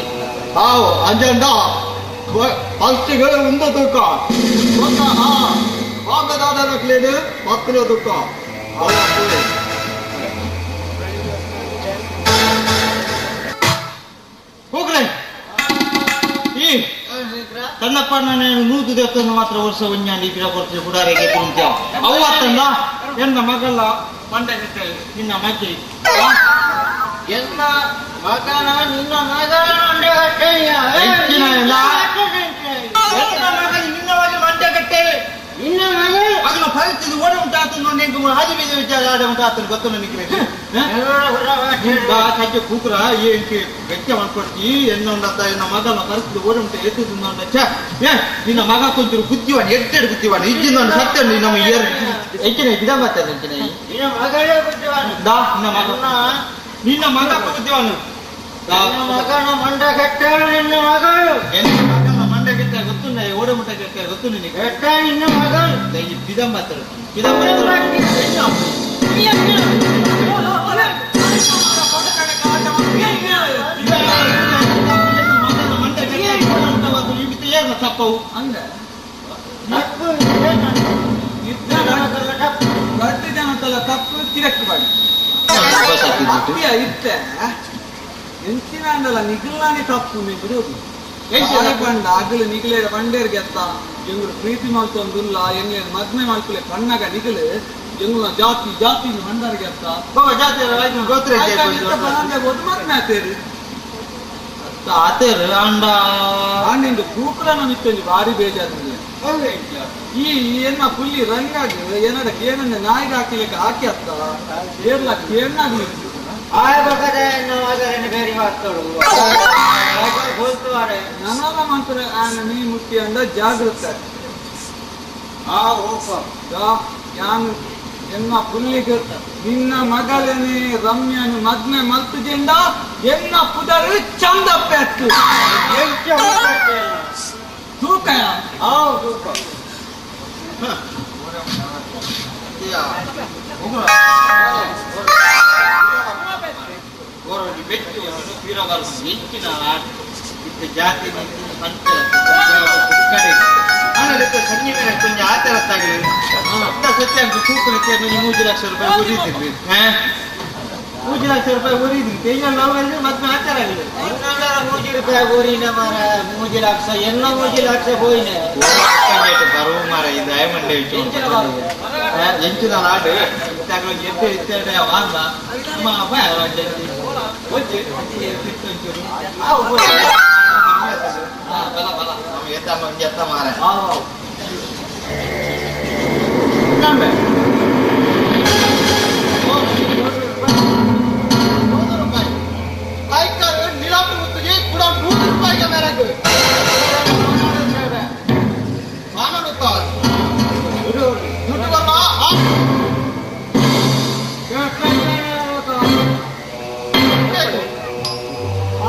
ಹಾವ್ ಅಂಜಂಡ ಫಸ್ಟ್ಗೆ ಉಂದ ತೂಕ ಬಾಂಬೆ ದಾದ ಮಕ್ಳೇನು ಪತ್ತನ ತೂಕ. ಹೋಗ್ರೆ ಈ ತನ್ನಪ್ಪ ನಾನು ನೂದು ದೇವತನ್ನು ಮಾತ್ರ ವರ್ಷ ಒಂಜಾಂಡಿ ಗಿಡ ಕೊಡ್ತೀವಿ ಗುಡಾರಿಗೆ ಕುಂತ ಅವು ಅತ್ತಂದ ಎನ್ನ ಮಗಲ್ಲ ಮಂಡ ನಿನ್ನ ಮಗಿ ಎನ್ನ ಮಗನ ನಿನ್ನ ಮಗನ ಎನ್ನ ಮಗ ನಿನ್ನ ಮಗ ಮಂಡ ಕಟ್ಟೇವೆ ನಿನ್ನ ಮಗ ಮಗನ ಪರಿಸ್ಥಿತಿ ಓಡ ಉಂಟಾತು ನೋಡಿ ಹಾದಿ ಬೀದಿ ವಿಚಾರ ಆಡ ಉಂಟಾತು ಗೊತ್ತು ನನಗೆ. ಸಜ್ಜೆ ಕೂಕ್ರ ఏంటి గట్టి అనుకోటి ఎన్న ఉండత ఎన్న మగ పరిస్థితి ఓడి ఉంటే ఎత్తుతుందంట. ఛే ఏ నిన్న మగ కొంచెం బుద్ధివాణి ఎట్టెడు బుద్ధివాణి ఇచ్చిందని సత్యం నిన్న ఎక్కిన గిదమ్మత్తది ఎక్కిన ನಿನ್ನ ಮಗಳೇ ಬುದ್ಧಿವಾನು దా నిన్న మగ నిన్న మగ బుద్ధివాను ನಿನ್ನ ಮಗನ ಮಂಡ ಕೆಟ್ಟಾಳು ನಿನ್ನ ಮಗಳು ఎన్న మగన మండ గిట్ట ಗೊತ್ತುన్నాయి ఓడముట్ట గిట్ట ಗೊತ್ತು ನಿನಗೆ ಕೆಟ್ಟ ನಿನ್ನ ಮಗಳು ಬಿದಂಬತ್ತರು ಬಿದಂಬತ್ತರು. ತಪ್ಪವು ಗಟ್ಟಿ ಜನತಲ್ಲ ತಪ್ಪು ತಿರಕ್ಕೆ ಬಾಡಿ ಇತ್ತೆ ಎಂಚಿನ ಅಂಡಲ ನಿಗಲಾನಿ ತಪ್ಪು ಬಿಡೋದು ಪಂಡ ಅಗಲು ನಿಗಲೇಡ ಬಂಡೇರ್ಗೆ ಅತ್ತ ಎಂಗುಲು ಪ್ರೀತಿ ಮಾಡ್ತೊಂದುಲ್ಲ ಎಂಗ್ಲೇನ ಮದ್ಮೆ ಮಾಡ್ಕೊಲೆ ಕಣ್ಣಗ ನಿಗಲು ಎಂಗುಲ ಜಾತಿ ಜಾತಿ ಬಂಡಾರಿಗೆ ಅತ್ತ ಜಾತಿ ಮದ್ಮೆ ಆತೇರು ಆತೇರು ಅಂಡ ಆಂಡ ಕೂಕುಲನ ಮಿತ್ತೊಂಜಿ ಭಾರಿ ಬೇಜಾರು. ಈ ಎನ್ನ ಪುಲ್ಲಿ ರಂಗಾಗಿ ಏನಡ ಕೇನನ್ನ ನಾಯಿಗೆ ಹಾಕಿಲಿಕ್ಕೆ ಹಾಕಿ ಅತ್ತ ಏರ್ಲ ಕೇನಾಗ್ಲಿ ನನರ ಮಾತ್ರ ಆನ ನೀ ಮುಟ್ಟಿ ಅಂದ ಜಾಗೃತ ಯಾನು ಎನ್ನ ಪುಲ್ಲಿಗೆ ನಿನ್ನ ಮಗಳನೆ ರಮ್ಯನು ಮದ್ಮೆ ಮಲ್ತು ಜೆಂಡ ಎನ್ನ ಪುದರು ಚಂದಪ್ಪೆ ಅತ್ತು ತೂಕಯ ತೂಕ ಜಾತಿ ಕೊಂಚ ಆತರ ಸತ್ಯ ತೂಕಕ್ಕೆ 3 ಲಕ್ಷ ರೂಪಾಯಿ ಉರಿದಿದ್ವಿ. 3 ಲಕ್ಷ ರೂಪಾಯಿ ಉರಿದ್ವಿ ಮತ್ತೆ ಆಚಾರ ಆಗಿದೆ. 3 ರೂಪಾಯಿ ಊರಿನ ಮಾರ 3 ಲಕ್ಷ ಎನ್ನ 3 ಲಕ್ಷ ಹೋಯಿನ ಬರುವ ಮಾರ ಇದು ಮಂಡೆ ಎಂಚಿನ ನಾಡು ಎತ್ತ ಮಾರ.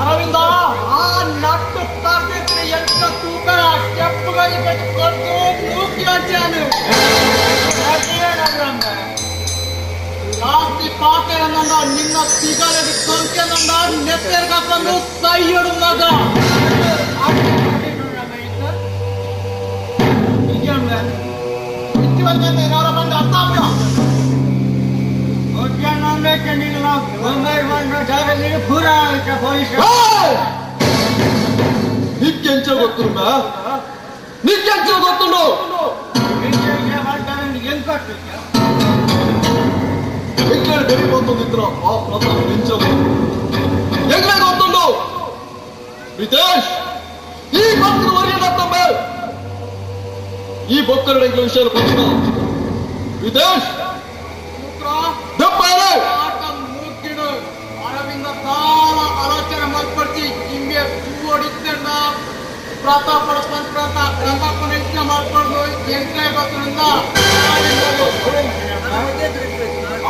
ಅರವಿಂದ ಆ ನಟ್ಟು ತರ್ದಿದ್ರೆ ಎಂತ ತೂಕ ಕೆಪ್ಪುಗಾಗಿ ಕೊಟ್ಟು ನೂಕಿ ಹಚ್ಚಾನು ಜಾಸ್ತಿ ಪಾತೆರನಂದ ನಿನ್ನ ತಿಗಲದ ಕೊಂಕೆನಂದ ನೆತ್ತೆರ್ಗಪ್ಪಂದು ಸೈಯಡು ಮಗ నీకెంచ ಗೊತ್ತುಂಡ నీకెంచ ಗೊತ್ತುಂಡು ಎಂಗ್ಲೇ ಬೆರಿ ಬಂದಿದ್ರ ಆ ಪ್ರತಾಪ್ ನಿಂಚಲು ಎಂಗ್ಲೇ ಗೊತ್ತುಂಡು ರಿತೇಶ್ ಈ ಭಕ್ತರು ಹೊರೆಯದತ್ತಂಬ ಈ ಭಕ್ತರ ಎಂಗ್ಲ ವಿಷಯ ಪಂಚಿನ ರಿತೇಶ್ ದಪ್ಪ ಅರವಿಂದ ಸಾಲ ಆಲೋಚನೆ ಮಾರ್ಪಡಿಸಿ ನಿಮಗೆ ಹೊಡಿತಣ್ಣ ಪ್ರತಾಪ ಪ್ರತಾಪನ ಹೆಚ್ಚಿನ ಮಾಡ್ಕೊಂಡು ಎಂಟನೇ ಗೊತ್ತಿರಿಂದ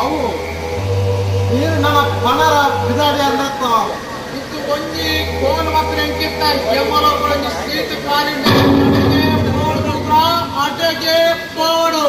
ಅವು ನೀರು ನನ್ನ ಪಣರ ಬಿದಾಡಿ ಅನ್ನತ್ತ ಇದು ಒಂಜಿ ಕೋನ್ ಮಾತ್ರ ಎಂಕಿತ್ತ ಯಮಲ ಒಂಜಿ ಸೀಟ್ ಖಾಲಿ ಅಟಗೆ ಪೋಡು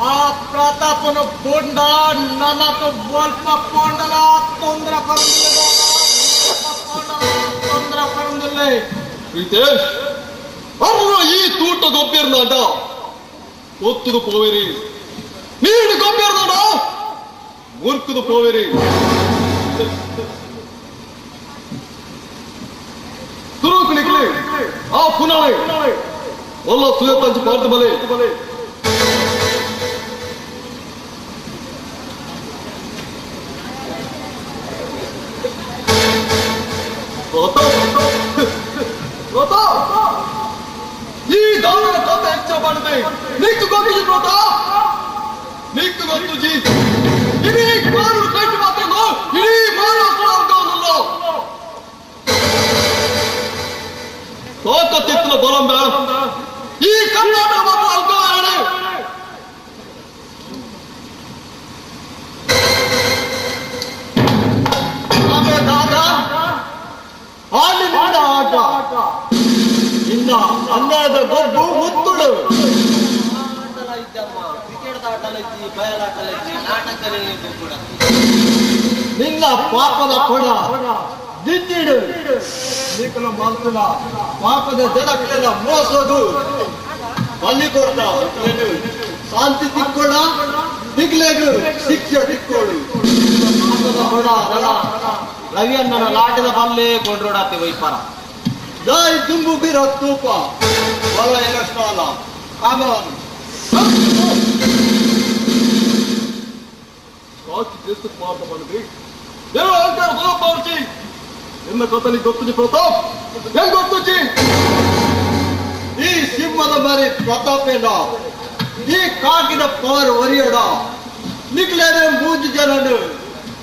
ಆ ಪ್ರತಾಪನ ಬೊಂಡ ನಮಕ ಒಲ್ಪ ಪೊಂಡಲ ತೊಂದರೆ ಪರಂದಿಲ್ಲ ತೊಂದರೆ ಪರಂದಿಲ್ಲ ರಿತೇಶ್ ಅವರು ಈ ತೂಟ ಗೊಬ್ಬಿರ್ನಾಡ ಒತ್ತುದು ಪೋವಿರಿ ನೀನು ಗೊಬ್ಬಿರ್ನಾಡ ಮುರ್ಕುದು ಪೋವಿರಿ ತುರುಕುಲಿಕ್ಲಿ ಆ ಪುನಾಳೆ ಒಲ್ಲ ಸುಯತಂಚು ಪಾರ್ತು ಬಲೆ ಈ ದಾರುಣ ಕಥೆ ಹೆಚ್ಚ ಮಾಡಿದೆ ನಿಕ್ಕು ಗೊತ್ತಿಜಿ ಪ್ರತಾಪ್ ನಿಕ್ಕು ಗೊತ್ತು ಜಿ ಇಡೀ ಕಾನೂನು ಕಟ್ಟಿ ಮಾತ್ರ ಇಡೀ ಮಹಾರಾಷ್ಟ್ರ ಅರ್ಗವನ್ನಲ್ಲ ತಾಕತ್ತಿತ್ತಲ ಬಲಂಬ ಈ ಕರ್ನಾಟಕ ಮಾತ್ರ ಅಲ್ಕೋಣ ಹಾಲಿನಿಂದ ಆಟ ಇನ್ನ ಅನ್ಯಾಯದ ಗೊಬ್ಬು ಮುತ್ತುಡು ನಿನ್ನ ಪಾಪದ ಕೊಡ ದಿದ್ದಿಡು ನೀಕಲು ಮಂತುನ ಪಾಪದ ಜನಕ್ಕೆಲ್ಲ ಮೋಸದು ಬಲಿ ಕೊಡ್ತ ಶಾಂತಿ ತಿಕ್ಕೊಡ ದಿಗ್ಲೇಗು ಶಿಕ್ಷೆ ತಿಕ್ಕೋಡು ಪಾಪದ ಕೊಡ ರವಿಯಣ್ಣನ ಲಾಟದ ಬಲ್ಲೆ ಕೊಂಡ್ರೋಡಾತೆ ವೈಪಾರ ಜೈ ದುಂಬು ಬಿರೋ ತೂಪ ಬಲ ಏನಷ್ಟಲ್ಲ ಆಮೇಲೆ ಕಾಕಿ ದೇಶಕ್ಕೆ ಮಾರ್ತ ಬಂದ್ರಿ ಏನೋ ಹೇಳ್ತಾರೆ ಗೊತ್ತಪ್ಪ ನಿನ್ನ ಕಥಲಿ ಗೊತ್ತುಜಿ ಪ್ರತಾಪ್ ಹೆಂಗ್ ಗೊತ್ತುಜಿ ಈ ಸಿಂಹದ ಮರಿ ಪ್ರತಾಪೇನ ಈ ಕಾಕಿನ ಪವರ್ ಒರಿಯಡ ನಿಕ್ಲೇನೆ ಮೂಜು ಜನನು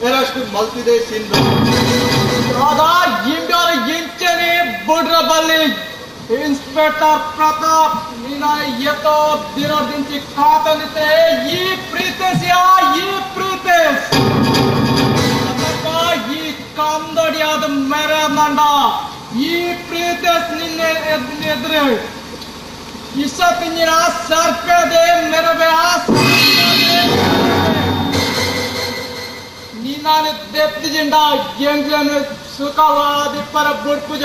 ಎರಷ್ಟು ಮಲ್ತಿದೆ ಸಿಂಧು ರಾಧಾ ಇಂಡೋರ ಇಂಚನೆ ಬುಡ್ರಬಲ್ಲಿ ಇನ್ಸ್ಪೆಕ್ಟರ್ ಪ್ರತಾಪ್ ನೀನ ಎತ್ತೋ ದಿನದಿಂಚಿ ಕಾತನಿತೆ ಈ ಪ್ರೀತಿಸಿಯ ಈ ಪ್ರೀತಿಸ್ ಈ ಕಂದಡಿಯಾದ ಮೆರನಂಡ ಈ ಪ್ರೀತಿಸ್ ನಿನ್ನೆ ಎದುರು ಇಸ ತಿಂಜಿನ ಸರ್ಪದೆ ಮೆರಬೆ ನೀನಾನು ದೆಪ್ತಿಜಿಂಡ ಎಂಗ್ಲನು ಸುಖವಾದಿ ಪರ ಬುಡ್ಪುಜ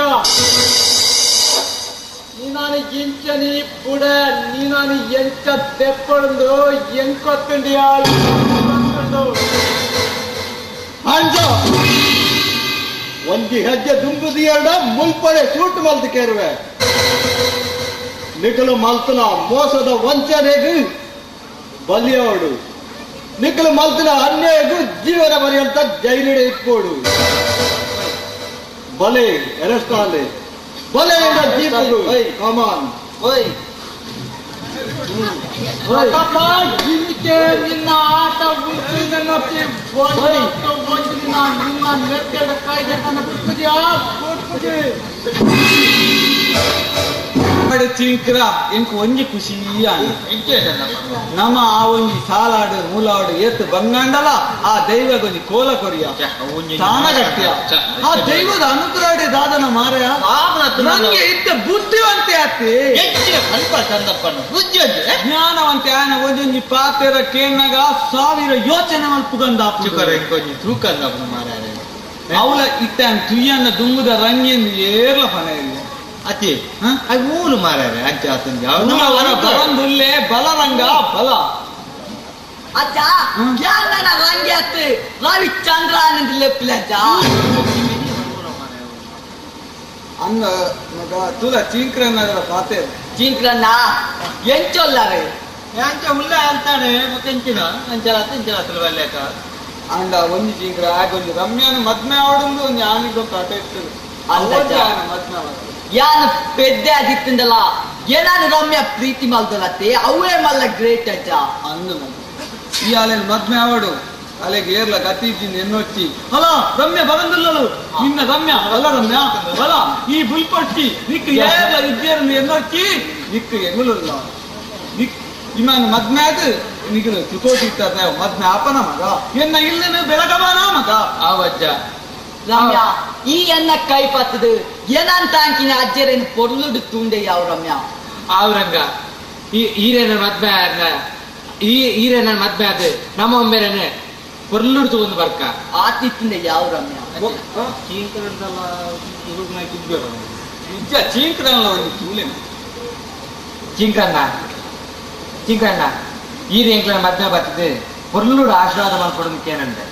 ನೀನಾನು ಇಂಚನಿ ಬುಡ ನೀನಾನು ಎಂಚ ದೆಪ್ಪಡುಂದು ಎಂಕೊತ್ತುಂಡಿಯ ಅಂಜ ಒಂಜಿ ಹೆಜ್ಜೆ ದುಂಬುದಿಯಡ ಮುಲ್ಪಡೆ ಸೂಟ್ ಮಲ್ತು ಕೇರುವೆ ನಿಖಲು ಮಲ್ತನ ಮೋಸದ ವಂಚನೆಗೆ ಬಲಿಯೋಡು ನಿಕ್ಕಲು ಮಲ್ತಿನ ಅನ್ಯಾಯಗೂ ಜೀವನ ಪರ್ಯಂತ ಜೈಲಿಡೆ ಇಪ್ಪೋಡು ಬಲೆ ಅರೆಸ್ಟ್ ಆಲೆ ಬಲೆ ಜೀಪುಗು ಕಮಾನ್ ಓಯ್ ನಿನ್ನ ಆಟ ನಿನ್ನ ನೆತ್ತೆದ ಕಾಯ್ದೆ ಚಿಂಕ್ರ ಎಂಕ್ ಒಂಜಿ ಖುಷಿ ನಮ್ಮ ಆ ಒಂಜಿ ಸಾಲಾಡು ಮೂಲಾಡು ಏತ್ ಬಂಗಾಂಡಲ ಆ ದೈವಗೊಂಜಿ ಕೋಲ ಕೊರಿಯ ತಾನ ಗಟ್ಟಿಯ ಆ ದೈವದ ಅನುಗ್ರಹ ದಾದನ ಮಾರಯ ನಂಗೆ ಇದ್ದ ಬುದ್ಧಿವಂತೆ ಆತಿ ಜ್ಞಾನವಂತೆ ಆಯನ ಒಂಜೊಂಜಿ ಪಾತೆರ ಕೇನಾಗ ಸಾವಿರ ಯೋಚನೆ ಮಲ್ಪುಗಂದ ಅವಳ ಇತ್ತ ತುಯ್ಯನ್ನ ದುಂಗುದ ರಂಗಿಂದು ಏರ್ಲ ಫಲ ಇಲ್ಲ ಅತಿ ಅದು ಮೂಲು ಮಾರಾರೆ ಅಂಚೆ ಆತಂಗೆ ಬಲಂದುಲ್ಲೆ ಬಲರಂಗ ಬಲ ಅಜ್ಜ ಯಾರನ್ನ ರಂಗಿ ಅತ್ತೆ ರವಿಚಂದ್ರಾನಂದ ಲೆಪ್ಪಿಲ್ಲ ಅಜ್ಜ ಅಂಗ ಮಗ ತುಲ ಚೀಂಕ್ರನ್ನದರ ಪಾತೆ ಚೀಂಕ್ರನ್ನ ಎಂಚೊಲ್ಲಾರೆ ಎಂಚ ಉಲ್ಲ ಅಂತಾನೆ ಮತ್ತೆ ಅಂಚಲ ಅಂಚಲ ಬಲ್ಲೇಕ ಅಂಡ ಒಂಜಿ ಚೀಂಕ್ರ ಆಗೊಂಜಿ ರಮ್ಯಾನ ಮದ್ಮೆ ಆವಡೊಂದು ಒಂಜಿ ಆನಿಗೆ ಕಾಟ ಇತ್ತು ಮದ್ಮೆ ಆವಡ ಯಾನು ಪೆದ್ದೆ ಆದಿತ್ತಂದಲ್ಲ ಏನಾನು ರಮ್ಯ ಪ್ರೀತಿ ಮಲ್ದಲತ್ತೆ ಅವೇ ಮಲ್ಲ ಗ್ರೇಟ್ ಅಜ್ಜ ಅಂದು ಈ ಅಲೆ ಮದ್ಮೆ ಆವಡು ಅಲೆಗೆ ಏರ್ಲ ಗತಿ ಇದ್ದೀನಿ ಎನ್ನೊಚ್ಚಿ ಅಲ ರಮ್ಯ ಬರಂದಿಲ್ಲಳು ನಿನ್ನ ರಮ್ಯ ಅಲ್ಲ ರಮ್ಯ ಬಲ ಈ ಬುಲ್ಪಟ್ಟಿ ನಿಕ್ ಏರ್ಲ ಇದ್ದೇರನ್ನು ಎನ್ನೊಚ್ಚಿ ನಿಕ್ ಎಂಗುಲಲ್ಲ ನಿಕ್ ಇಮಾನು ಮದ್ಮೆ ಆದ ನಿಗಲು ತುಕೋಟಿ ಇತ್ತ ಮದ್ಮೆ ಆಪನ ಮಗ ಎನ್ನ ಇಲ್ಲನು ಬೆಳಗಬಾನ ಮಗ ಆವಜ್ಜ ರಮ್ಯ ಈ ಎನ್ನ ಕೈ ಪತ್ತದು ಏನಂತ ಅಂಕಿನ ಅಜ್ಜರೇನು ಪೊರ್ಲುಡು ತೂಂಡೆ ಯಾವ ರಮ್ಯ ಆವ್ರಂಗ ಈ ಈರೇನ ಮದ್ಮೆ ಈ ಈರೇನ ಮದ್ಮೆ ಅದು ನಮ್ಮ ಒಮ್ಮೆರೇನೆ ಪೊರ್ಲುಡು ತಗೊಂಡು ಬರ್ಕ ಆತಿತ್ತಿಂದ ಯಾವ ರಮ್ಯ ನಿಜ ಚೀಂಕ್ರಲ್ಲ ಒಂದು ತೂಲೆ ಚೀಂಕ್ರಣ್ಣ ಚೀಂಕ್ರಣ್ಣ ಈರೆ ಎಂಕ್ಲ ಮದ್ಮೆ ಬರ್ತದೆ ಪೊರ್ಲುಡು ಆಶೀರ್ವಾದ ಮಾಡ್ಕೊಡೋದು ಕೇನಂದೆ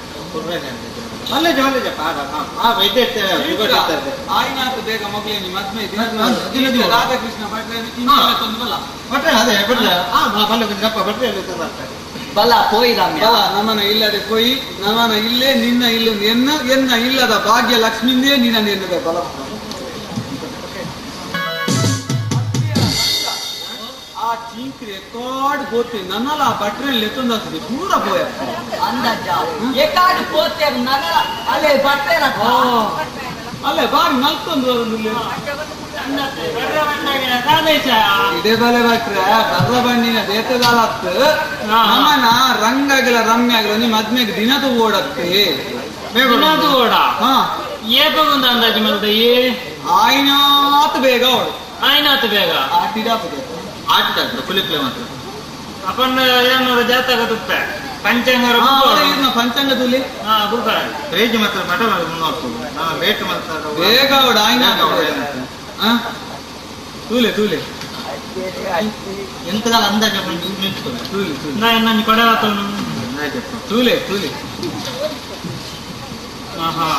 ಆಯ್ನಾತ ಬೇಗ ಮಗಳೇನಿ ಮದ್ಮೆ ರಾಧಾಕೃಷ್ಣ ಬಲ ಪೋಯಿ ರಮ್ಯ ಬಲ ನಮನ ಇಲ್ಲದೆ ಪೋಯಿ ನಮನ ಇಲ್ಲೇ ನಿನ್ನ ಇಲ್ಲ ಎನ್ನ ಎನ್ನ ಇಲ್ಲದ ಭಾಗ್ಯ ಲಕ್ಷ್ಮಿಂದೇ ನಿನ್ನ ಎನ್ನದ ಬಲ ಆ ಚೀಂಕ್ರಿ ಎಕ್ಕಾಡು ಪೋತೆ ನನ್ನಲ ಆ ಬಟ್ರೆಯಲ್ಲಿ ಎತ್ತೊಂದಾಗ್ತದೆ ಪೂರ ಪೋಯ ಅಂದಾಜ ಎಕ್ಕಾಡು ಪೋತೆ ನನ್ನಲ ಅಲ್ಲೇ ಬಟ್ರೆ ಅಲ್ಲೇ ಬಾರಿ ನಲ್ತೊಂದು ಇದೇ ಬಲೆ ಬಟ್ರೆ ಬರ್ರ ಬಣ್ಣಿನ ದೇತದಾಲತ್ತು ನಮನ ರಂಗಾಗಿಲ್ಲ ರಮ್ಯ ಆಗಿಲ್ಲ ನಿಮ್ಮ ಮದ್ಮೆಗೆ ದಿನ ಓಡತ್ತೆ ದಿನದು ಓಡ ಹಾ ಏಪಗೊಂದು ಅಂದಾಜು ಮಲ್ದ ಏ ಆಯ್ನಾತ್ ಬೇಗ ಓಡು ಆಯ್ನಾತ್ ಬೇಗ ಆಟಿಡಾಪದೆ ಆಟಿದ ಕುಲಿಕ್ಲೆ ಮಾತ್ರ ಅಪನ್ನ ಏನೋರ ಜಾತಕ ತುಪ್ಪೆ ಪಂಚಾಂಗ ಪಂಚಾಂಗ ತುಲಿ ರೇಜ್ ಮಾತ್ರ ಮಠ ನೋಡ್ಬೋದು ಲೇಟ್ ಮಾಡ್ತಾರೆ ಬೇಗ ಓಡ ಆಯ್ನಾತ ತೂಲೆ ತೂಲೆ ಎಂತದ ಅಂದಾಜು ತೂಲೆ ತೂಲೆ ನಾನು ಕೊಡವತ್ತವನು ತೂಲೆ ತೂಲೆ ಆಹಾ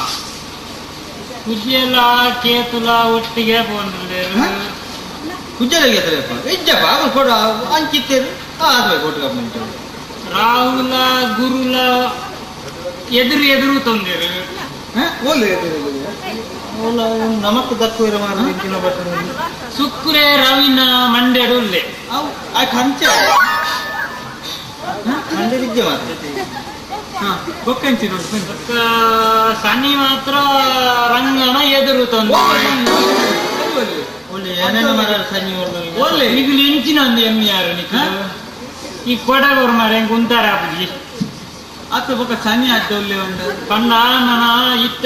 ಕುಜ್ಜೆಲ್ಲ ಕೇತುಲ ಒಟ್ಟಿಗೆ ಬಂದಿದ್ದೇರು ಕುಜ್ಜಲಿಗೆ ಇಜ್ಜಪ್ಪ ಅವನು ಕೊಡ ಅಂಚಿತ್ತೇರು ಅದು ಕೊಟ್ಟು ರಾಹುಲ ಗುರುಲ ಎದುರು ಎದುರು ತಂದಿರು ಓಲೆ ಎದುರು ನಮಕ್ ದಕ್ಕುವಿರ ಸುಕ್ಕುರೆ ರವಿನ ಮಂಡ್ಯಡುಲ್ಲೆ ಆ ಕಂಚ ಮಂಡ್ಯಡಿದ್ದೆ ಮಾತ್ರ ಬೊಕ್ಕಂಚಿ ನೋಡಿ ಶನಿ ಮಾತ್ರ ರಂಗನ ಎದುರು ತಂದು ಈಗಲೂ ಎಂಚಿನ ಒಂದು ಎಮ್ಮೆ ಯಾರು ನಿಕ್ಕ ಈ ಕೊಡಗೋರು ಮಾರ ಹೆಂಗ್ ಉಂತಾರ ಅಪ್ಪಿ ಅತ್ತ ಬೊಕ್ಕ ಶನಿ ಆಯ್ತು ಒಳ್ಳೆ ಉಂಟು ಪಣ್ಣ ನನ್ನ ಇತ್ತ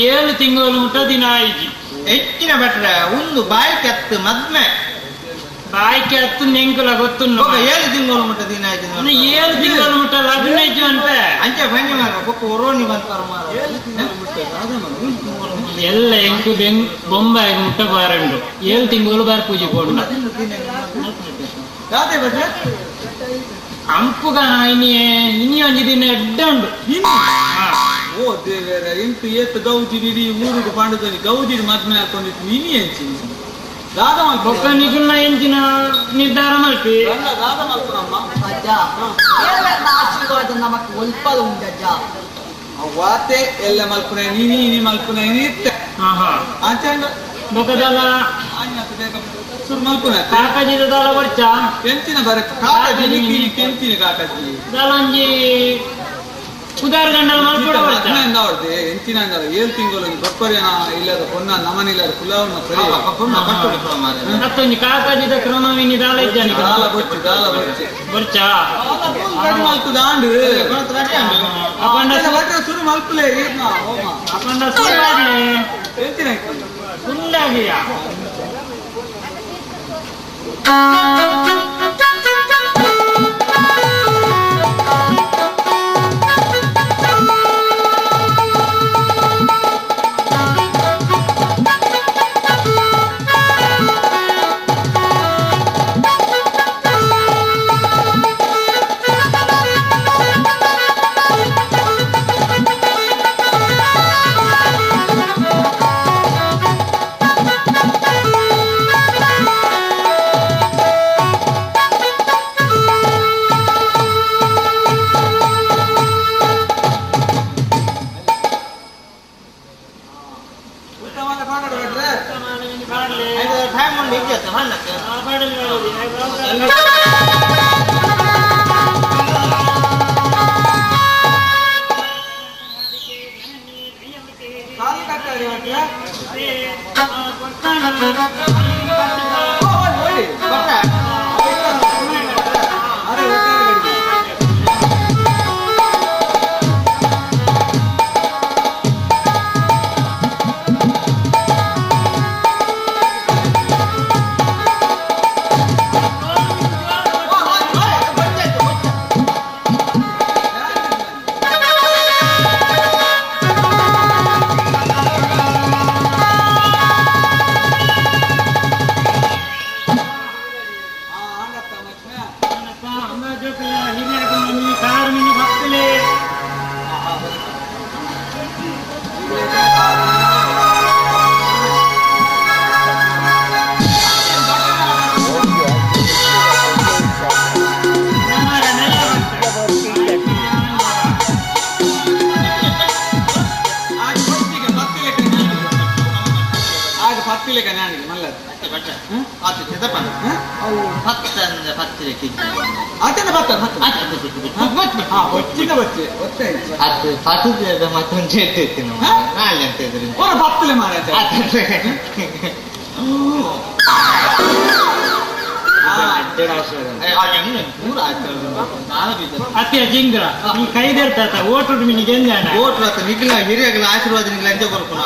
7 ತಿಂಗಳು ಮುಟ್ಟ ದಿನ ಆಯ್ತು ಹೆಚ್ಚಿನ ಭಟ್ರೆ ಒಂದು ಬಾಯ್ಕೆ ಹತ್ತು ಮದ್ಮೆ ಬಾಯ್ಕೆ ಹತ್ತು ನೆಂಕುಲ ಗೊತ್ತುಂಡು 7 ತಿಂಗಳು ಮುಟ್ಟ ದಿನ ಆಯ್ತು 7 ತಿಂಗಳು ಮುಟ್ಟ ಲಗ್ನ ಆಯ್ತು ಅಂತ ಅಂಚೆ ಬನ್ನಿ ಮಾರ ಬೊಕ್ಕ ಒರೋನಿ ಬಂತಾರ ಮಾರ ಎಲ್ಲ ಎಂಕು ಬೆಂಗ್ ಬೊಂಬಾಯಿಗೆ ಮುಟ್ಟ ಬಾರಂಡು 7 ತಿಂಗಳು ಬಾರ್ ಪೂಜೆ ಪೋಂಡ ಯಾತೆ ಭಟ್ರೆ ಅಂಪುಗನ ಇನಿ ಇನಿ ಒಂಜಿ ದಿನ ಎಡ್ಡ ಉಂಡು ಓ ದೇವೇರ ಎಂಟು ಏತ್ ಗೌಜಿ ಇಡೀ ಊರಿಗೆ ಪಾಂಡದಲ್ಲಿ ಗೌಜಿ ಮದ್ಮೆ ಹಾಕೊಂಡಿತ್ತು ಇನಿ ಎಂಚಿ ದಾದ ಮಲ್ಪು ಬೊಕ್ಕ ನಿಗುಲ್ನ ಎಂಚಿನ ನಿರ್ಧಾರ ಮಲ್ಪಿ ದಾದ ಮಲ್ಪುನಮ್ಮ ಅಜ್ಜ ದೇವರ ಆಶೀರ್ವಾದ ನಮಕ್ ಒಲ್ಪದ ಉಂಡಜ್ಜ ವಾತೆ ಎಲ್ಲ ಮಲ್ಪುನೆ ನೀನಿ ನೀ ಮಲ್ಪುನೆ ಇತ್ತೆ ಆಚಂಡ ಬೊಕದಲ ಸುರು ಮಲ್ಪುನೆ ಕಾಕಜಿದ ದಾಲ ಬರ್ಚ ಕೆಂಚಿನ ಬರೆ ಕಾಕಜಿ ನಿಕ್ಕಿ ಕೆಂಚಿನ ಕಾಕಜಿ ದಾಲಂಜಿ ಉದಾರ ಗಂಡಲ ಮಲ್ಪುಡ ಬರ್ಚ ಎಂದವರ್ದೆ ಎಂಚಿನ ಅಂದಲ್ಲ ಏಳು ತಿಂಗಳು ಬಪ್ಪರಿನ ಇಲ್ಲದ ಪೊನ್ನ ನಮನ ಇಲ್ಲದ ಪುಲಾವನ್ನ ಸರಿ ಪೊನ್ನ ಕಟ್ಟುಡಿ ಮಾರೆ ಮತ್ತೊಂದು ಕಾಕಜಿದ ಕ್ರಮವಿನಿ ದಾಲ ಇದ್ದಾನೆ ದಾಲ ಬೊಚ್ಚಿ ದಾಲ ಬೊಚ್ಚಿ ಬರ್ಚ ರೆಡಿ ಮಲ್ತು ದಾಂಡು ಅಪಂಡ ಸುರು ಮಲ್ಪುಲೆ ಈರ್ನ ಹೋಮ ಅಪಂಡ ಸುರುವಾಗ್ಲೆ ಎಂಚಿನ ಸುಂದಾಗಿಯ ಹಿರಿಯಗಳ ಆಶೀರ್ವಾದ ಲಂಚ ಕೊರ್ಪುನ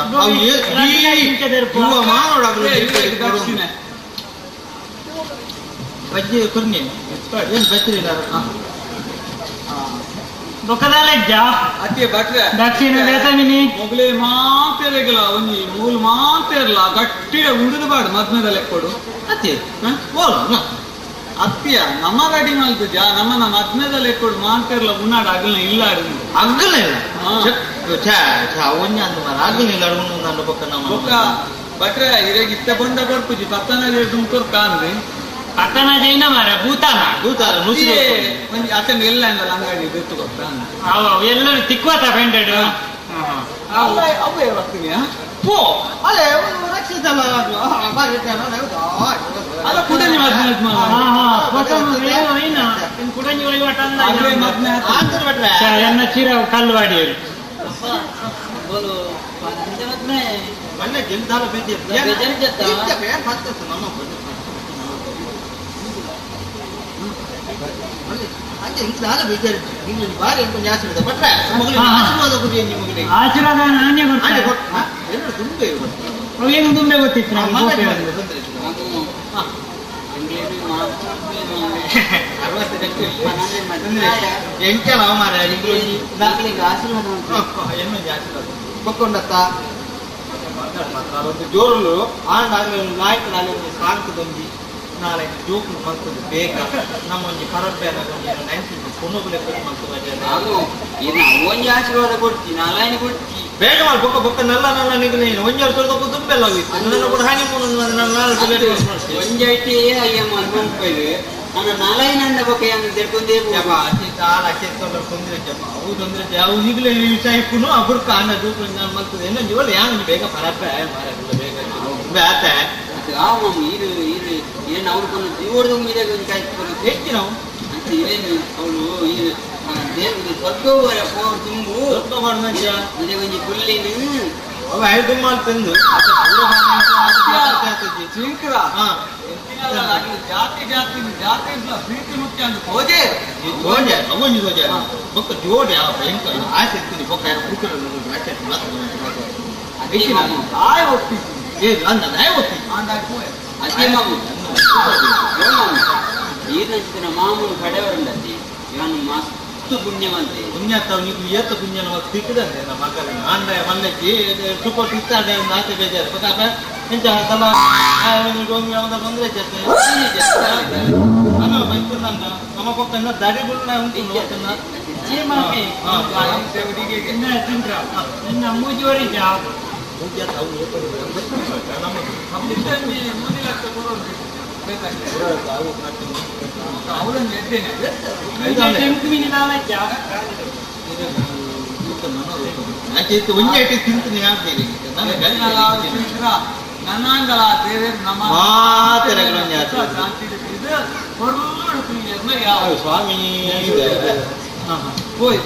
ಬಜ್ಜಿ ಕುರ್ನಿ ಏನ್ ಬಚ್ಚಿರಿ ಬೊಕದಾಲಜ್ಜ ಅತ್ತಿಯ ಭಟ್ರೆ ದಕ್ಷಿಣ ವೇತಮಿನಿ ಮೊಗಲೇ ಮಾತೇರೆಗಲ ಒಂಜಿ ಮೂಲು ಮಾತೇರ್ಲ ಗಟ್ಟಿಡ ಉಂಡುದು ಬಾಡು ಮದ್ಮೆದ ಲೆಕ್ಕೊಡು ಅತ್ತಿ ಓಲು ಅತ್ತಿಯ ನಮ್ಮ ರೆಡಿ ಮಲ್ತುಜ ನಮ್ಮನ ಮದ್ಮೆದ ಲೆಕ್ಕೊಡು ಮಾತೇರ್ಲ ಉನ್ನಾಡ ಅಗಲ್ನ ಇಲ್ಲ ಅಗ್ಗಲ ಇಲ್ಲ ಒಂಜಿ ಅಂದು ಮಾರ ಅಗ್ಗಲ ಇಲ್ಲ ಅಡುಗು ಬೊಕ್ಕ ನಮ್ಮ ಬೊಕ್ಕ ಭಟ್ರೆ ಹಿರಿಯಗೆ ಇತ್ತ ಬಂದ ಕೊರ್ಪುಜಿ ಪತ್ತನ ತುಮಕೂರು ಕಾನ್ರಿ ಪತ್ತನ ಜೈನ ಮಾರ ಭೂತಾನ ಭೂತಾನ ನುಸಿ ಒಂಜಿ ಅತನ ಎಲ್ಲ ಅಂದಲ್ಲ ಅಂಗಡಿ ಗೊತ್ತು ಗೊತ್ತಾ ಅವ ಎಲ್ಲರೂ ತಿಕ್ವಾತ ಪೆಂಡೆಡ್ ಅವೇ ಬರ್ತೀನಿ ಪೋ ಅಲ್ಲೇ ರಕ್ಷಿತಲ್ಲ ಅಲ್ಲ ಕುಡಂಜಿ ಮದ್ಮೆ ಕುಡಂಜಿ ವಹಿವಾಟ ಮದ್ಮೆ ಎನ್ನ ಚೀರ ಕಲ್ವಾಡಿ ಮನ್ನೆ ಗೆಲ್ದಾಲ ಬೇಜಾರು ನಮ್ಮ ಆಶೀರ್ವಾದ ನಾನೇ ಕೊಡ್ತೇನೆ ಏನು ದುಂಬೆ ಗೊತ್ತಿತ್ತು ಆಶೀರ್ವಾದ ಜೋರುಲು ಆಂಡ ನಾಯಕ ಸಾಂತದೊಂಜಿ ನಾಳೆ ಜೋಕು ಮಲ್ತದ್ದು ಬೇಗ ನಮ್ಮೊಂಜಿ ಪರಬ್ಬೆ ನೈನ್ಟೀನ್ ಕೊನೊಗುಲೆ ಮಲ್ತು. ಇದು ಒಂಜಿ ಆಶೀರ್ವಾದ ಕೊಡ್ತಿ ನಾಲಾಯನ ಕೊಡ್ತಿ ಬೇಗ ಮಾಡಿ ಬೊಕ್ಕ ಬೊಕ್ಕ ನಲ್ಲ ನಲ್ಲ ನಿಗಲಿ ಒಂಜಿ ವರ್ಷದ ತುಂಬೆಲ್ಲ ಹೋಗಿತ್ತು ನನ್ನ ಕೂಡ ಹನಿಮೂನ್ ನಾನು ಒಂಜಿ ಐಟಿ ಅಯ್ಯ ಮನ್ಪೈದು ನನ್ನ ನಾಲಾಯನ ಅಂದ ಬೊಕ್ಕ ಏನು ತಿಳ್ಕೊಂಡೇ ತೊಂದರೆ ಅವು ತೊಂದರೆ ಅವು ಈಗಲೇ ವಿಷಯ ಇಪ್ಪುನು ಆ ಬುರ್ಕ ಅನ್ನ ಜೋಕು ಮಲ್ತದೆ ಇನ್ನೊಂದು ಒಳ್ಳೆ ಯಾನು ಬೇಗ ಪರಬ್ಬೆ ಮಾರ ಬೇಗ ಆತ ಆ ಮಾಮು ಇದು ಇದು ಏನು ಅವ್ರು ಕೊನ್ನು ಜೀವದ ಮೇಲೆ ಒಂದು ಕಾಯ್ತು ಹೆಚ್ಚು ನಾವು ಅಂತ ಏನು ಅವಳು ಇದು ದೇವ್ರಿಗೆ ಸ್ವರ್ಗ ಪೋರ್ ತುಂಬು ಅದೇ ಒಂಜಿ ಪುಲ್ಲಿನ ಅವ ಐದು ತಂದು ಚಿಂಕ್ರ ಜಾತಿ ಜಾತಿ ಜಾತಿ ಪ್ರೀತಿ ಮುಖ್ಯ ಅಂತ ಹೋಜೆ ಜೋಡೆ ಅವೊಂಜಿ ಜೋಡೆ ಬೊಕ್ಕ ಜೋಡೆ ಆ ಭಯಂಕರ ಆಸೆ ಇರ್ತೀನಿ ಬೊಕ್ಕ ಯಾರು ಹುಡುಕರು ಅದೇ ಮಾಮು ಆಯ್ ಹೋಗ್ತಿದ್ದೀನಿ ಏ ಅಂದ ನಾಯ ಹೋಗ್ತೀನಿ ಅದೇ ಮಾಮು ಮಾಮು ಈರ್ನಂಚಿನ ಮಾಮೂಲು ಕಡೆಯವರುಂಡತಿ ಇವನು ಮಸ್ತ್ ಪುಣ್ಯವಂತೆ ಪುಣ್ಯ ತಾವು ನೀವು ಏತ ಪುಣ್ಯನ ತಿಕ್ಕದಂತೆ ನಮ್ಮ ಮಕ್ಕಳು ಆಂಡ ಮಲ್ಲಜ್ಜಿ ಸೂಪರ್ ತಿತ್ತಾಂಡೆ ಒಂದು ಆಸೆ ಬೇಜಾರು ಗೊತ್ತಾಪ ಎಂಚ ತಲ ತೊಂದರೆ ನಮ್ಮ ಪಕ್ಕ ದಾರಿ ಉಂಟು ನೋಡ್ತಾನ ಒಂಜಿ ತಿಂತೀನಿ ನನ್ನಾಂಗಲ ಬೇರೆ ನಮ್ಮ ಸ್ವಾಮಿ ಹೋಯ್.